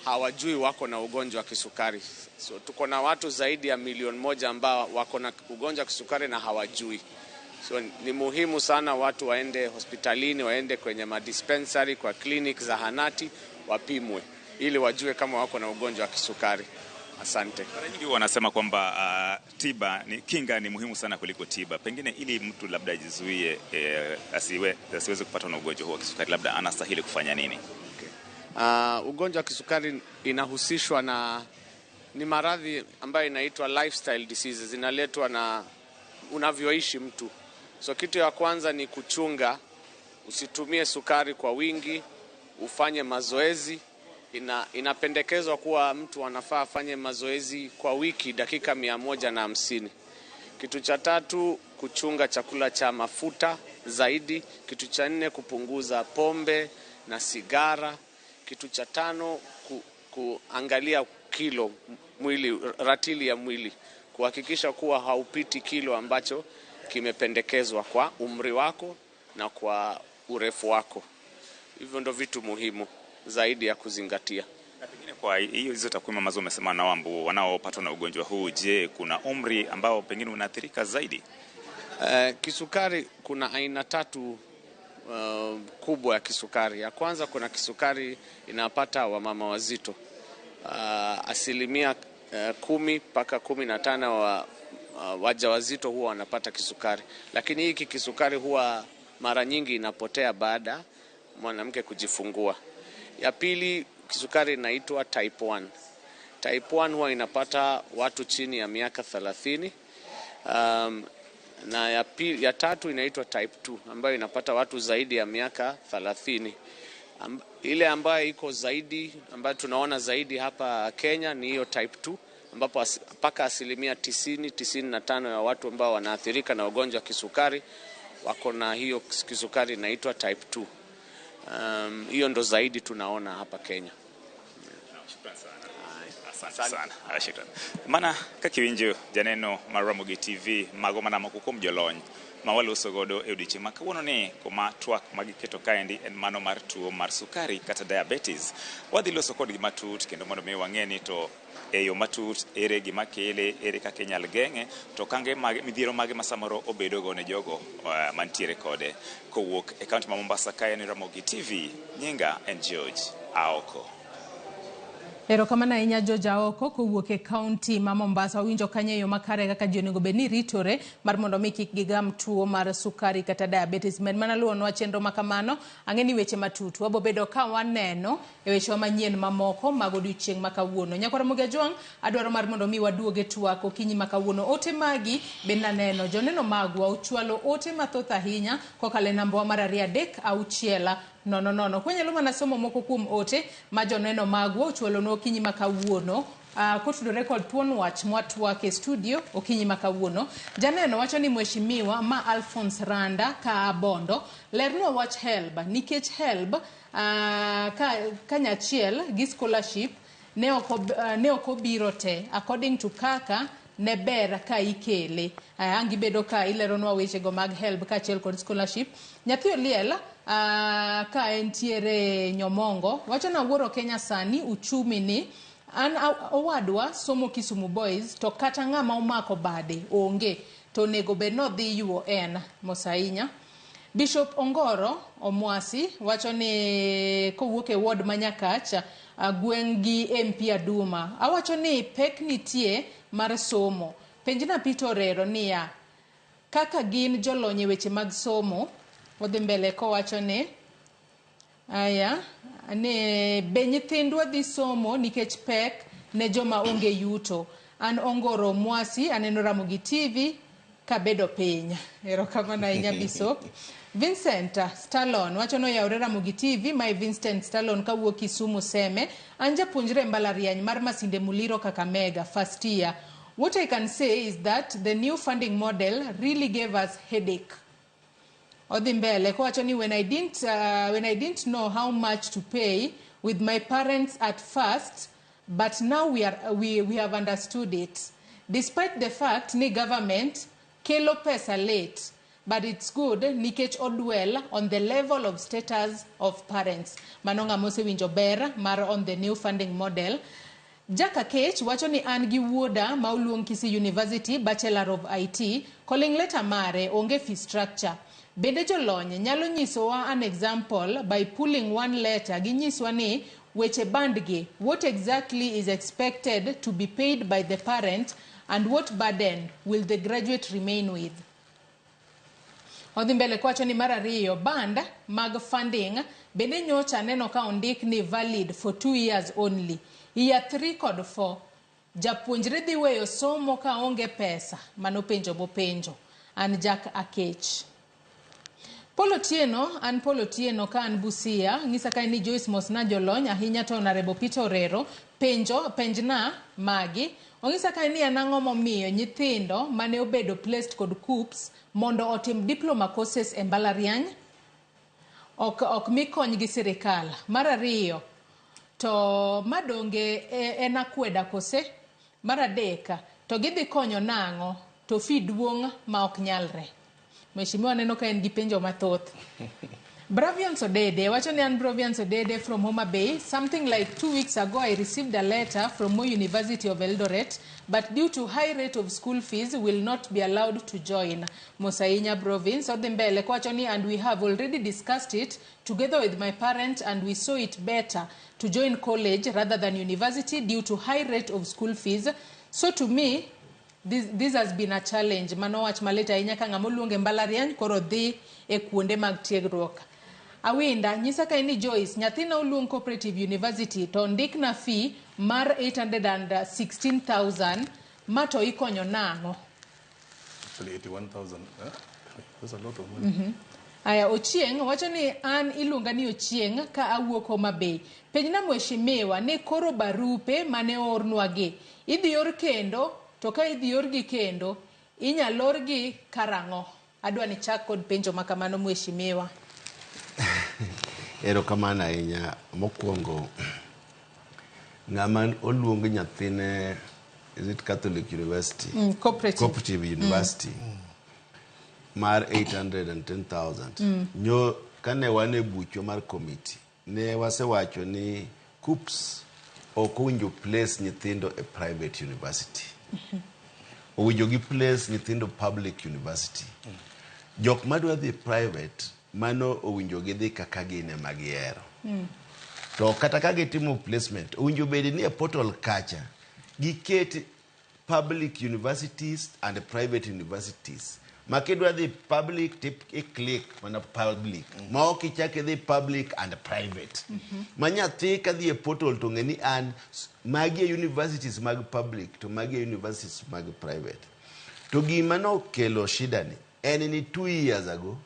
[SPEAKER 14] hawajui wako na ugonjwa wa kisukari. So tuko na watu zaidi ya 1 milioni ambao wako na ugonjwa wa kisukari na hawajui. So ni muhimu sana watu waende hospitalini, waende kwenye madispensary, kwa clinic, zahanati, wapimwe ili wajue kama wako na ugonjwa wa kisukari. Asante.
[SPEAKER 22] Mara nyingi huwa wanasema kwamba tiba ni kinga ni muhimu sana kuliko tiba. Pengine ili mtu labda ajizuie asiweze kupatwa na ugonjwa huu wa kisukari, labda anastahili kufanya nini?
[SPEAKER 14] Ugonjwa wa kisukari inahusishwa na ni maradhi ambayo inaitwa lifestyle diseases, zinaletwa na unavyoishi mtu. So kitu ya kwanza ni kuchunga, usitumie sukari kwa wingi, ufanye mazoezi. Inapendekezwa kuwa mtu anafaa afanye mazoezi kwa wiki dakika 150. Kitu cha tatu, kuchunga chakula cha mafuta zaidi. Kitu cha nne, kupunguza pombe na sigara. Kitu cha tano, kuangalia kilo mwili, ratili ya mwili, kuhakikisha kuwa haupiti kilo ambacho kimependekezwa kwa umri wako na kwa urefu wako. Hivyo ndo vitu muhimu zaidi ya kuzingatia.
[SPEAKER 22] Na pengine kwa hiyo hizo takwimu ambazo umesema na ambao wanaopatwa na ugonjwa huu, je, kuna umri ambao pengine unaathirika zaidi?
[SPEAKER 14] Kisukari kuna aina tatu kubwa ya kisukari. Ya kwanza, kuna kisukari inapata wamama wazito. 10% mpaka 15 wa wajawazito huwa wanapata kisukari, lakini hiki kisukari huwa mara nyingi inapotea baada mwanamke kujifungua. Ya pili, kisukari inaitwa type 1. Type 1 huwa inapata watu chini ya miaka 30. Na ya tatu inaitwa type 2 ambayo inapata watu zaidi ya miaka 30. Ile ambayo iko zaidi, ambayo tunaona zaidi hapa Kenya ni hiyo type 2, ambapo mpaka 90, 95 ya watu ambao wanaathirika na ugonjwa wa kisukari wako na hiyo kisukari inaitwa type 2. Hiyo ndo zaidi tunaona hapa Kenya.
[SPEAKER 22] Shukran sana. Asante sana. Ah, shukran. Mana kaka iwinjo janeno mar Ramogi TV, mago mana moko kuom jolony ma waloso godo e odiochieng' ma kawuono ni, kuma twak magiketo kaendi en mano mar tuo mar sukari kata diabetes. Wadhi loso kodgi matut kendo mondo mi wang'e ni to e yo matut ere gima kele, ere kaka inyal geng'e, to kange mage, midhiero mage ma samoro obedogo ne jogo mantiere kode. Kowuok e kaunti ma Mombasa, kae en Ramogi TV, nyinga en George Aoko.
[SPEAKER 2] Erokamano ahinya, George Aoko, kowuok e kaunti ma Mombasa. Wawinjo kanyo e yo makare kaka ji onego bed ni ritore mar mondo mi kik gigam tuo mar sukari kata diabetes. Med mana luwonwa chenro ma kamano. Ang'e ni weche matut wabo bedo ka waneno e wechewa manyien mamoko mag odiochieng' ma kawuono. Nyakwar Ramogi Ajwang', adwaro mar mondo mi waduog e twak okinyi ma kawuono. Ote magi be naneno, joneno magwa ochwalo ote mathoth ahinya kokalo e nambawa mar 23600. Kwanyalo mana somo moko kuom ote ma joneno magwa ochwalonwa okinyi ma kawuono kotudore kod thuon wach mwatwak e studio okinyi ma kawuono. Janeno wacho ni, "Mheshimiwa ma Alphonse Randa ka Abondo, lernwa wach HELB, nikech HELB kanyachiel gi scholarship ne ok obiro te according to kaka ne ber ka ikele." Ang' gibedo ka ileronwa wechego mag HELB kaachiel kod scholarship. Nyathi oliel ka entiere Nyomongo wacho ni, "Awuoro Kenya sani, uchumi ni an owadwa somo Kisumu Boys to kata ng'ama omako bade onge, to onego bed nodhi UoN." Mos ahinya. Bishop Ongoro Omwasi wacho ni kowuok e ward ma Nyakach, gweng' gi MP Aduma, awacho ni pek nitie mar somo. Penjna Peter Orero niya, kaka gin jolony e weche mag somo. Odhi mbele kowacho ni aya ni be nyithindwa dhi somo nikech pek ne joma onge yuto. An Ongoro Mwasi, aneno Ramogi TV kabedo piny. Erokamano ahinya, Bishop. Vincent Stallone wacho ni oyawre Ramogi TV. Mae Vincent Stallone kawuok Kisumu Seme. An japuonjre e mbalariany mar Masinde Muliro, Kakamega, first year. What I can say is that the new funding model really gave us headache. Odhi mbele kowacho ni when I didn't know how much to pay with my parents at first, but now we have understood it. Despite the fact ni government kelo pesa late, but it's good nikech odwell on the level of status of parents. Mano ng'ama osewinjo ber mar on the new funding model. Jack Akech wacho ni an gi wuoda ma oluong Kisii University, Bachelor of IT, calling letter mare onge fee structure. Bende jolony nyalo nyisowa an example by pulling one letter ginyiswa ni weche band gi, what exactly is expected to be paid by the parent and what burden will the graduate remain with? Odhi mbele kowacho ni mar ariyo, band mag funding bende nyocha aneno ka ondik ni valid for 2 years only. Year 3 kod 4 japuonjre dhi weyo somo ka onge pesa. Mano penjo mopenjo. An Jack Akech. Paul Otieno, an Paul Otieno ka an Busia, ng'isa kae ni Joyce mosna jolony ahinya to Honorable Peter Orero, penjo penjna magi. Ong'isa kae ni an ang'o momiyo nyithindo mane obedo placed kod KUCCPS mondo otim diploma courses e mbalariany ok mi kony gi sirikal. Mar ariyo, to madonge en akweda kose? Mar adek, to gidhi konyo nang'o to fee duong' ma ok nyalre? Mheshimiwa neno ka en gi penjo mathoth. Bravians Odede wacho ni an Bravians Odede from Homa Bay. Something like 2 weeks ago, I received a letter from Moi University of Eldoret, but due to high rate of school fees, will not be allowed to join. Mosainya Province. Odhi mbele kowacho ni and we have already discussed it together with my parent and we saw it better to join college rather than university due to high rate of school fees. So to me, this has been a challenge. Mano wach malit ahinya ka ng'ama oluonge mbalariany koro dhi e kuonde mag tiegruok. Awinda, nyisa kae ni Joyce, nyathina oluong Cooperative University to ondikna fee mar 816,000 ma to ikonyo nang'o?
[SPEAKER 6] Actually, 81,000. Eh? That's a lot of money.
[SPEAKER 2] Aya, Ochieng' wacho ni an iluonga ni Ochieng' ka awuok Homa Bay. Penjna mheshimiwa ni koro barupe mane oornwa gi idhi or kendo, to ka idhi orgi kendo inyalo orgi karang'o? Adwa ni chak kod penjo ma kamano, mheshimiwa.
[SPEAKER 3] Erokamano ahinya. Mokwongo, ng'ama oluong nyathine, is it Catholic University?
[SPEAKER 2] Cooperative.
[SPEAKER 3] Cooperative University. Mar 810,000. Nyo kane wan e buchwa mar committee, ne wasewacho ni KUCCPS ok owinjo place nyithindo e private university. Owinjo gi place nyithindo public university. Jok madwa dhi private, mano owinjo gidhi kaka gin ema gihero. To kata ka gitimo placement, owinjo bed ni e portal kacha giket public universities and private universities. Ma kidwa dhi public to i click mana public. Ma ok ichak idhi public and private. Ma nyathi ka dhi e portal to ng'e ni an magi e universities mag public to magi e universities mag private. To gima nokelo shida ni en ni 2 years ago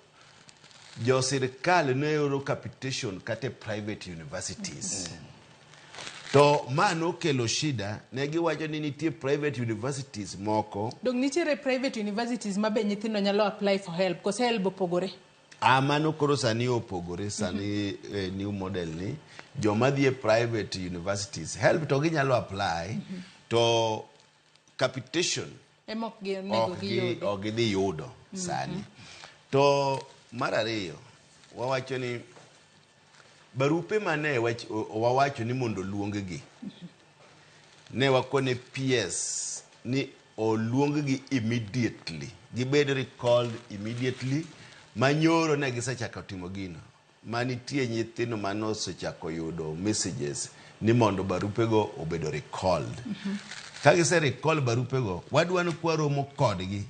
[SPEAKER 3] jo sirikal ne oro capitation kata e private universities. To ma nokelo shida, ne giwacho ni nitie private universities moko.
[SPEAKER 2] Dong nitiere private universities ma be nyithindo nyalo apply for HELB, kose HELB opogore?
[SPEAKER 3] A mano koro sani opogore sani, new model ni joma dhi e private universities, HELB to ginyalo apply, to capitation
[SPEAKER 2] ema ok onego
[SPEAKER 3] ok gi
[SPEAKER 2] giyudi.
[SPEAKER 3] Ok gidhi yudo sani. To mar ariyo, wawacho ni barupe mane wawacho ni mondo oluong-gi, ne wakone PS ni oluong-gi immediately, gibed recalled immediately. Manyoro ne gisechako timo gino manitie nyithindo mane osechako yudo messages ni mondo barupego obedo recalled. Ka gise recall barupego, wadwa ni kwaromo kodgi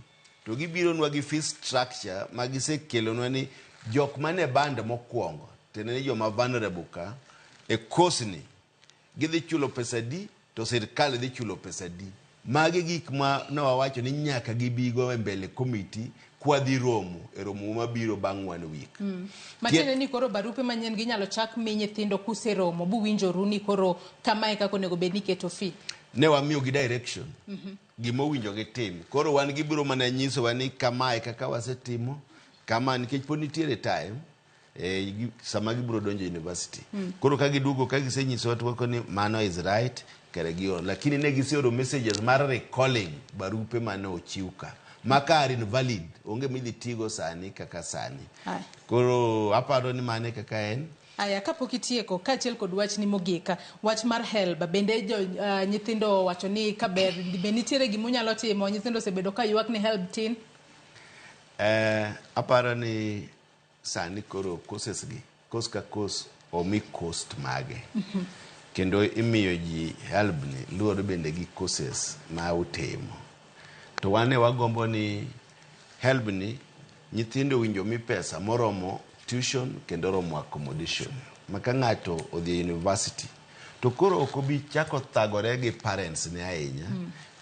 [SPEAKER 3] to gibironwa gi fee structure ma gisekelonwa ni jok mane band mokwongo, tiende ni joma vulnerable ka e course ni gidhi chulo pesa di to sirkal dhi chulo pesa di. Magi gik ma ne wawacho ni nyaka gibigo e mbele committee kwadhi romo e romo mabiro bang' one week.
[SPEAKER 2] Matiende ni koro barupe manyien ginyalo chak mi nyithindo kuseromo buwinjoru ni koro kamae kaka onego bed ni iketo fee.
[SPEAKER 3] Ne wamiyogi direction gima owinjo gitim. Koro wan gibiro mana nyisowa ni kamae kaka wasetimo, kama nikech pod nitiere time sama gibiro donjo university. Koro ka giduogo ka gisenyisowa to wako ni mano is right kare gioro. Lakini ne giseoro messages mar recalling barupe mane ochiw ka. Maka are invalid, onge midhi tigo sani kaka sani.
[SPEAKER 2] Aya.
[SPEAKER 3] Koro aparo ni mane kaka en.
[SPEAKER 2] Aya, kapok itieko, kaachiel kod wachni mogik, wach mar HELB, bende jo nyithindo wacho ni kaber, be nitiere gimunyalo timo? Nyithindo osebedo ka ywak ni HELB tin.
[SPEAKER 3] Aparo ni sani koro courses gi, course ka course omi cost mage. Kendo imiyo ji HELB ni luwore bende gi courses ma utimo. To wan ne wagombo ni HELB ni nyithindo owinjo mi pesa moromo tuition kendo romo accommodation. Ma ka ng'ato odhi e university to koro ok obi chako thagore gi parents ne ahinya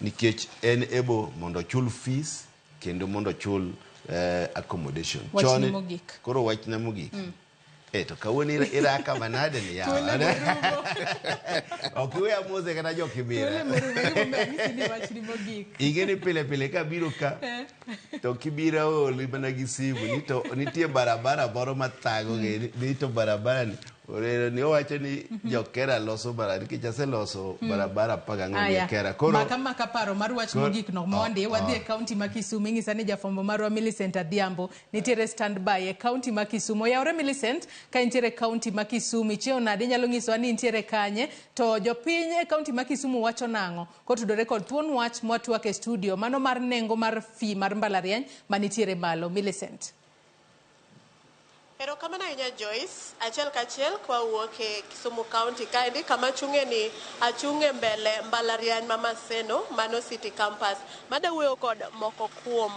[SPEAKER 3] nikech en able mondo ochul fees kendo mondo ochul accommodation.
[SPEAKER 2] Wachni
[SPEAKER 3] Chon-
[SPEAKER 2] mogik.
[SPEAKER 3] Koro wachna mogik. To kawuono iraka manade ni yawa.
[SPEAKER 2] Thuolo morumo.
[SPEAKER 3] Ok iwe amose kata jo Kibera.
[SPEAKER 2] Thuolo morumo, gimomiyo anyisi ni wachni mogik.
[SPEAKER 3] Ing'e ni pile pile kabiro ka to Kibira ooli mana gi simu ni to nitie barabara moro mathago gi ni to barabara ni orero ni owacho ni jokera loso barabara nikech aseloso barabara 14
[SPEAKER 2] Aya,
[SPEAKER 3] e Kera. Koro
[SPEAKER 2] maka maka paro mar wach mogik no mondi wadhi e kaunti ma Kisumu ing'isa ni jafwambo marwa Millicent Adhiambo nitiere standby e kaunti ma Kisumu. Oyawre Millicent, ka intiere e kaunti ma Kisumu, ichiewo nade? Inyalo nyisowa ni intiere kanye? To jopiny e kaunti ma Kisumu wacho nang'o kotudore kod thuon wach mwatwak e studio mano mar nengo mar fee mar mbalariany manitiere malo. Millicent.
[SPEAKER 5] Erokamano ahinya Joyce. Achiel kachiel kwawuok e Kisumu County kaendi kama achung'e ni achung' e mbele mbalariany ma Maseno mano City Campus. Mada wuoyo kod moko kuom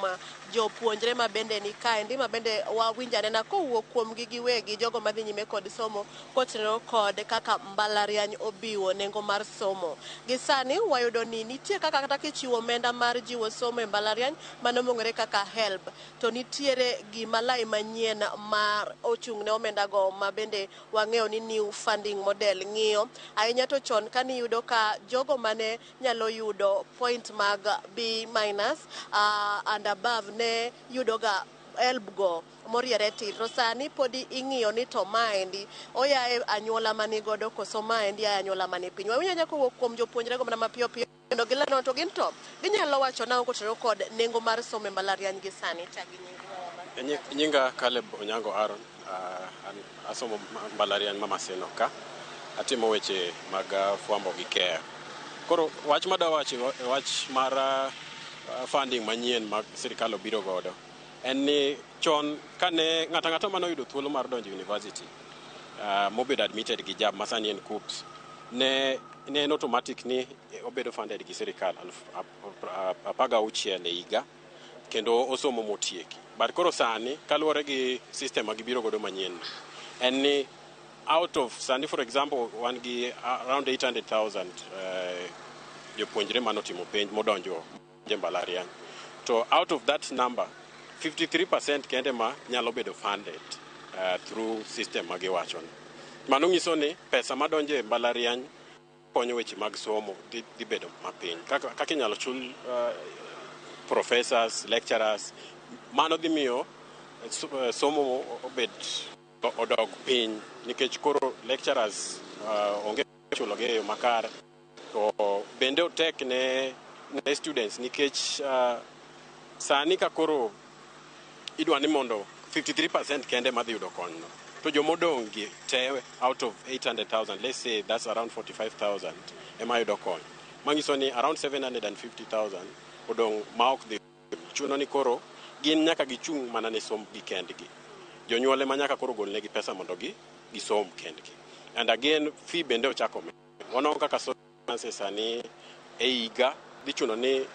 [SPEAKER 5] jopuonjre ma bende ni kaendi ma bende wawinjo anena kowuok kuomgi giwegi jogo madhi nyime kod somo kotenore kod kaka mbalariany obiwo nengo mar somo. Gi sani wayudo ni nitie kaka kata kichiwo omenda mar jiwo somo e mbalariany mano mong'ere kaka HELB to nitiere gima lai manyien mar ochung' ne omenda go ma bende wang'eyo ni new funding model ng'iyo ahinya. To chon kaniyudo ka jogo mane nyalo yudo point mag B minus and above ne yudoga HELB go moriere tir, to sani podi ing'iyo ni to maendi oya e anyuola manigodo koso maendi a e anyuola mani piny. Wawinjo anya kowuok kuom jopuonjre go mana mapiyo piyo kendo gilero to gin to ginyalo wacho nang'o kotenore kod nengo mar somo e mbalariany gi sani. Chak gi nying.
[SPEAKER 15] Nyinga Caleb Onyango Aaron, an asomo mbalariany ma Maseno ka. Atimo weche mag fwambo gi keyo. Koro wach madawacho e wach mar funding manyien mag sirikal obiro godo en ni chon kane ng'ato ang'ata mane oyudo thuolo mar donjo university mobedo admitted gi JAB masani en KUCCPS ne en automatic ni obedo funded gi sirikal 16,000 e higa kendo osomo motieki. But koro sani kaluwore gi system ma gibiro godo manyien en ni out of sani, for example, wan gi around 800,000 jopuonjre manotimo penj modonjo e mbalariany, to out of that number 53% kende ma nyalo bedo funded through system ma giwacho ni. Mano nyiso ni pesa madonjo e mbalariany konyo weche mag somo dhi bedo mapiny. Kaka inyalo chul professors, lecturers, mano dhi miyo somo obed odog piny nikech koro lecturers onge chulogi e yo makare. To bende otek ne students nikech sani ka koro idwa ni mondo 53% kende madhi yudo konyno, to jomodong' gi te out of 800,000, let's say that's around 45,000 ema yudo kony, manyiso ni around 750,000 odong' ma ok dhi. Chuno ni koro gin nyaka gichung' mana ne sombgi kendgi. Jonyuol ema nyaka koro golnegi pesa mondo gi gisom kendgi. And again, fee bende ochako med. Waneno kaka sani e higa dhi chuno ni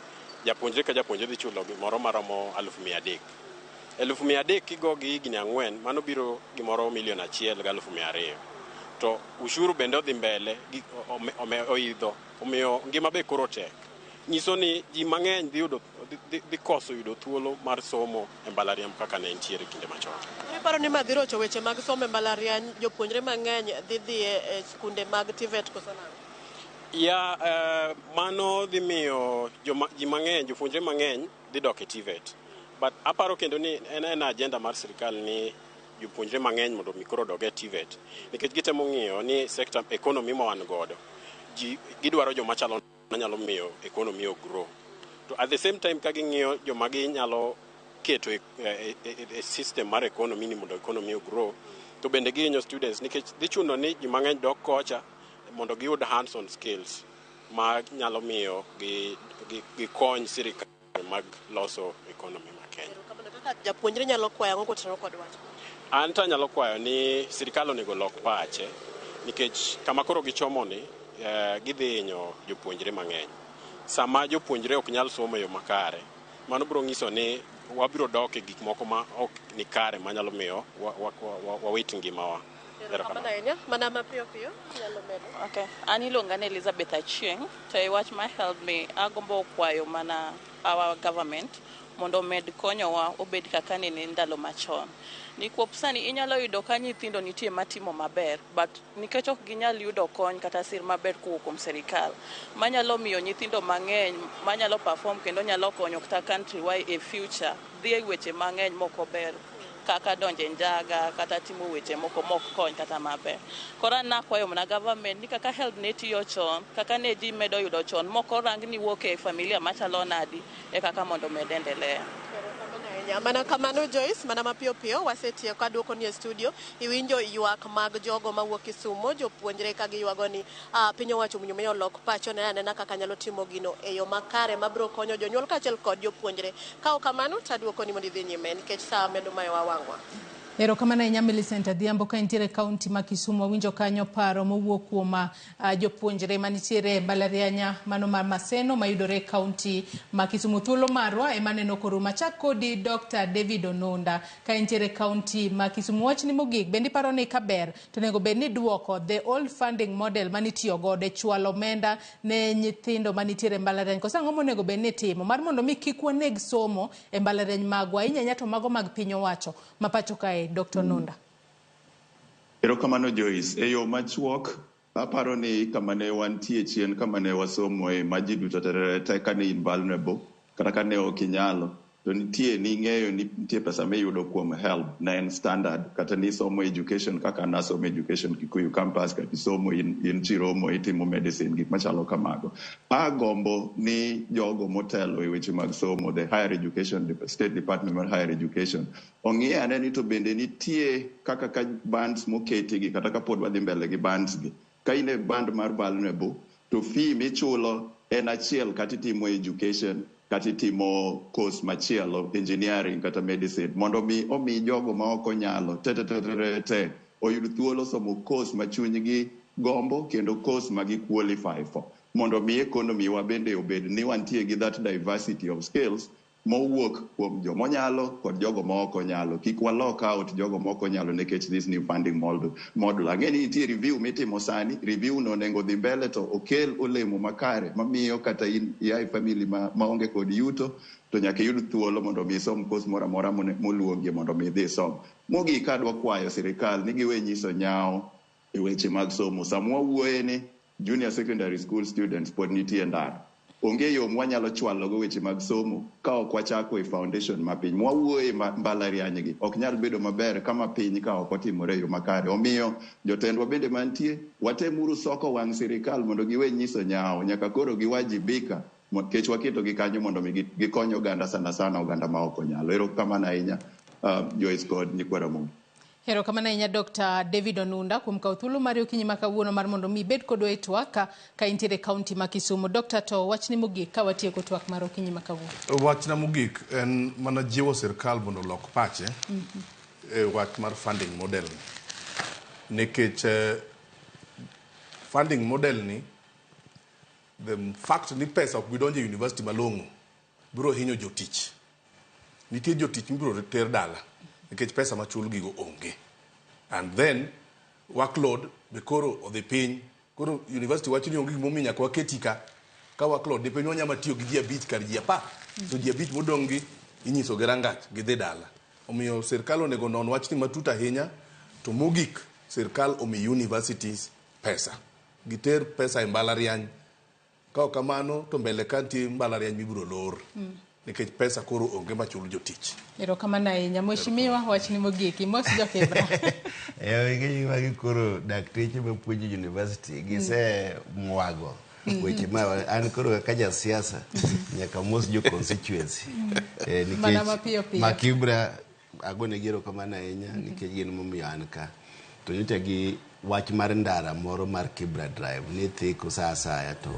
[SPEAKER 15] japuonjre ka japuonjre dhi chulo gimoro maromo 300,000. 300,000 kigo gi higni 4 mano biro gimoro 1,200,000. To ushuru bende odhi mbele gi oidho, omiyo ngima be koro tek. Nyiso ni ji mang'eny dhi koso yudo thuolo mar somo e mbalariany kaka ne nitiere kinde machon.
[SPEAKER 5] Iparo ni ma dhi rocho weche mag somo e mbalariany, jopuonjre mang'eny dhi e skunde mag TVET koso nang'o?
[SPEAKER 15] Ya, mano dhi miyo ji mang'eny, jopuonjre mang'eny dhi dok e TVET. But aparo kendo ni en agenda mar sirikal ni jopuonjre mang'eny mondo mi koro odog e TVET, nikech gitemo ng'iyo ni sector economy ma wan godo, ji gidwaro joma chalo manyalo miyo economy o grow. To at the same time ka ging'iyo joma ginyalo keto e system mar economy ni mondo economy o grow, to bende gihinyo students, nikech dhi chuno ni ji mang'eny dok kocha mondo giyud hands on skills ma nyalo miyo gikony sirikal mag loso economy ma Kenya.
[SPEAKER 5] Kaka japuonjre nyalo kwayo ang'o kotenore kod wach?
[SPEAKER 15] An to anyalo kwayo ni sirikal onego lok pache, nikech kama koro gichomo ni gidhi hinyo jopuonjre mang'eny. Sama jopuonjre ok nyal somo e yo makare, mano biro nyiso ni wabiro dok e gik moko ma ok ni kare manyalo miyo wawit ngimawa.
[SPEAKER 5] Erokamano ahinya. Mana mapiyo piyo nyalo medo.
[SPEAKER 4] Okay. An iluonga ni Elizabeth Achieng', to e wach mar HELB ni agombo kwayo mana our government mondo omed konyowa obed kaka nene ndalo machon. Nikwop sani inyalo yudo ka nyithindo nitie matimo maber, but nikech ok ginyal yudo kony kata sir maber kowuok kuom sirikal, manyalo miyo nyithindo mang'eny manyalo perform kendo nyalo konyo kata country wa e future dhi e weche mang'eny mok ober, kaka donjo e njaga kata timo weche moko mok kony kata maber. Koro an nakwayo mana government ni kaka HELB ne tiyo chon, kaka ne ji medo yudo chon, mok orang ni wuok e familia machalo nadi, e kaka mondo med endelea.
[SPEAKER 5] Mana kamano Joyce, mana mapiyo piyo wasetieko aduoko ni e studio. Iwinjo ywak mag jogo mawuok Kisumo, jopuonjre ka giywago ni piny owacho owinjo mi olok pacho ne anena kaka nyalo timo gino e yo makare mabiro konyo jonyuol kaachiel kod jopuonjre. Ka ok kamano to aduoko ni mondo idhi nyime nikech sa medo mayowa wang'wa.
[SPEAKER 2] Erokamano ahinya Millicent Adhiambo ka intiere e kaunti ma Kisumu. Wawinjo kanyo paro mowuok kuom jopuonjre manitiere e mbalariany mano mar Maseno mayudore e kaunti ma Kisumu. Thuolo marwa ema neno korumo. Achak kodi Dr. David Onunda ka intiere e kaunti ma Kisumu. Wachni mogik, bende iparo ni kaber to onego bed ni duoko the old funding model manitiyo godo e chwalo omenda ne nyithindo manitiere e mbalariany, koso ang'o monego bed ni itimo mar mondo mi kik waneg somo e mbalariany magwa, ahinya ahinya to mago mag piny owacho ma pacho kae? Dr. Nunda.
[SPEAKER 9] Erokamano Joyce. E yo machuok, aparo ni kama ne wantie chien, kama ne wasomoe, ma ji duto te kane in vulnerable, kata kane ok inyalo, to nitie ning'eyo ni nitie pesa miyudo kuom HELB, ne en standard, kata nisomo education kaka nasomo education Kikuyu campus, kata isomo in Chiromo, itimo medicine, gik machalo kamago. Agombo ni jogo motelo e weche mag somo, the higher education, State Department mar Higher Education, ong'i ane ni to bende nitie kaka ka bands moketi gi, kata kapod wadhi mbele gi bands gi. Ka in e band mar vulnerable, to fee michulo en achiel kata itimo education, kata itimo course machielo, engineering kata medicine, mondo mi omi jogo ma ok onyalo te te te te te oyud thuolo somo course ma chunygi gombo kendo course ma gi qualify for, mondo mi economy wa bende obed ni wantie gi that diversity of skills mowuok kuom jomonyalo kod jogo ma ok onyalo. Kik walok out jogo ma ok onyalo nikech this new funding model. Ang'e ni nitie review mitimo sani, review no onego dhi mbele to okel olemo makare mamiyo kata in ia e family maonge kod yuto to nyaka iyud thuolo mondo mi isom course moro amora moluongi mondo mi idhi isom. Mogik adwa kwayo sirikal ni giwe nyiso nyawo e weche mag somo. Sama wawuoye ni junior secondary school students pod nitie ndara. Onge yo mwanyalo chwalogo weche mag somo ka ok wachako e foundation mapiny. Mwawuoye mbalariany gi ok nyal bedo maber kama piny ka ok otimore e yo makare. Omiyo jotendwa bende mantie, watemuru soko wang' sirikal mondo giwe nyiso nyawo. Nyaka koro giwajibika nikech waketogi kanyo mondo mi gikony oganda, sana sana oganda ma ok onyalo. Erokamano ahinya, Joyce kod nyikwa Ramogi.
[SPEAKER 2] Erokamano ahinya Dr. David Onunda kuom kawo thuolo mari okinyi ma kawuono mar mondo mi ibed kodwa e twak ka intiere e kaunti ma Kisumu. Dr. to wachni mogik ka watieko twak mar okinyi ma kawuono.
[SPEAKER 6] Wachna mogik en mana jiwo sirkal mondo olok pache e wach mar funding model ni. Nikech funding model ni, the fact ni pesa ok bi donjo e university malong'o biro hinyo jotich. Nitie jotich mibiro ter dala nikech pesa machul gigo onge. And then workload be koro odhi piny. Koro university wacho ni onge gimomiyo nyaka waketi ka workload ni piny, wanyalo tiyo gi ji 5 kar ji 10. To ji 5 modong' gi inyiso gi rangach gidhi dala. Omiyo sirkal onego non wachni matut ahinya, to mogik sirkal omi universities pesa. Giter pesa e mbalariany. Ka ok kamano to mbele ka nitie mbalariany mibiro lor nikech pesa koro onge machul jotich.
[SPEAKER 2] Erokamano ahinya. Mheshimiwa, wachni mogik. Imos jokibra.
[SPEAKER 3] Ing'e magi koro dakteche mapuonjo university gise mwago weche ma an koro kaka jasiasa nyaka mos jo constituency
[SPEAKER 2] Mana
[SPEAKER 3] nikech
[SPEAKER 2] mapiyo piyo.
[SPEAKER 3] ma Kibra agonegi erokamano ahinya nikech gin momiyo an ka to nyocha gi wach mar ndara moro mar Kibra Drive ni thiko sa asaya to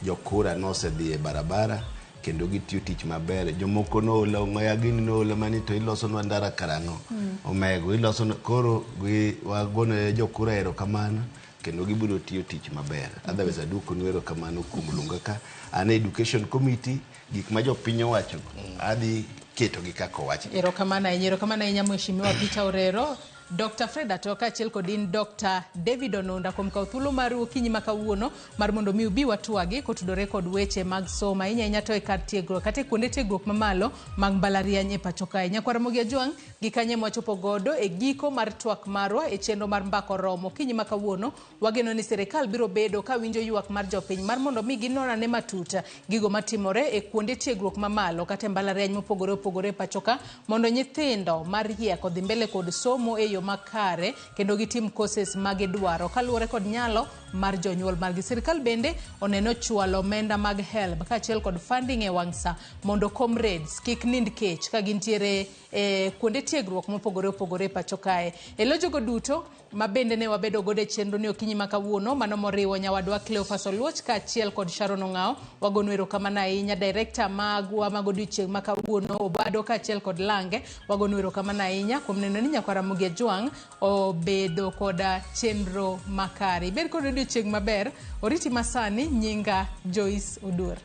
[SPEAKER 3] jokura nosedhi e barabara kendo gitiyo tich maber jomoko noola ong'oya gini noola mani to ilosonwa ndara karang'o omego iloso koro gi wagone jokura erokamano kendo gibiro tiyo tich maber otherwise aduokonu erokamano kuom luonga ka an e education committee gik ma jopiny owacho adhi ketogi kaka owachgi
[SPEAKER 2] Erokamano ahinya, erokamano ahinya Mheshimiwa Peter Orero. Dr. Fred Atoka kaachiel kod in Dr. David Onunda kuom kawo thuolo maru okinyi ma kawuono mar mondo mi ubi watwagi kotudore kod weche mag somo ahinya ahinya to e kar tiegruok kata e kuonde tiegruok mamalo mag mbalariany e pacho kae. Nyakwar Ramogi Ajwang' gi kanye mwachopo godo e giko mar twak marwa e chenro mar Mbaka Oromo okinyi ma kawuono. Wageno ni sirikal biro bedo ka winjo ywak mar jopiny mar mondo mi ginon ane matut gigo matimore e kuonde tiegruok mamalo kata e mbalariany mopogore opogore e pacho ka mondo nyithindo mariek odhi mbele kod somo e yo makare kendo gitim courses magidwaro kaluwore kod nyalo mar jonyuol margi. Sirikal bende oneno chwalo omenda mag HELB kaachiel kod funding e wang' sa mondo comrades kik nind kech ka gintiere e kuonde tiegruok mopogore opogore e pacho kae. E lo jogo duto ma bende ne wabedo godo e chenro ni okinyi ma kawuono mano moriwo nyawadwa Cleophas Oluoch kaachiel kod Sharon Ong'ao wagonu erokamano ahinya director magwa mag odiochieng' ma kawuono Obado kaachiel kod Lange wagonu erokamano ahinya kuom neno ni nyakwar Ramogi Ajwang' obedo koda chenro makare. Ibed kod odiochieng' maber, oriti masani nyinga Joyce Oduor.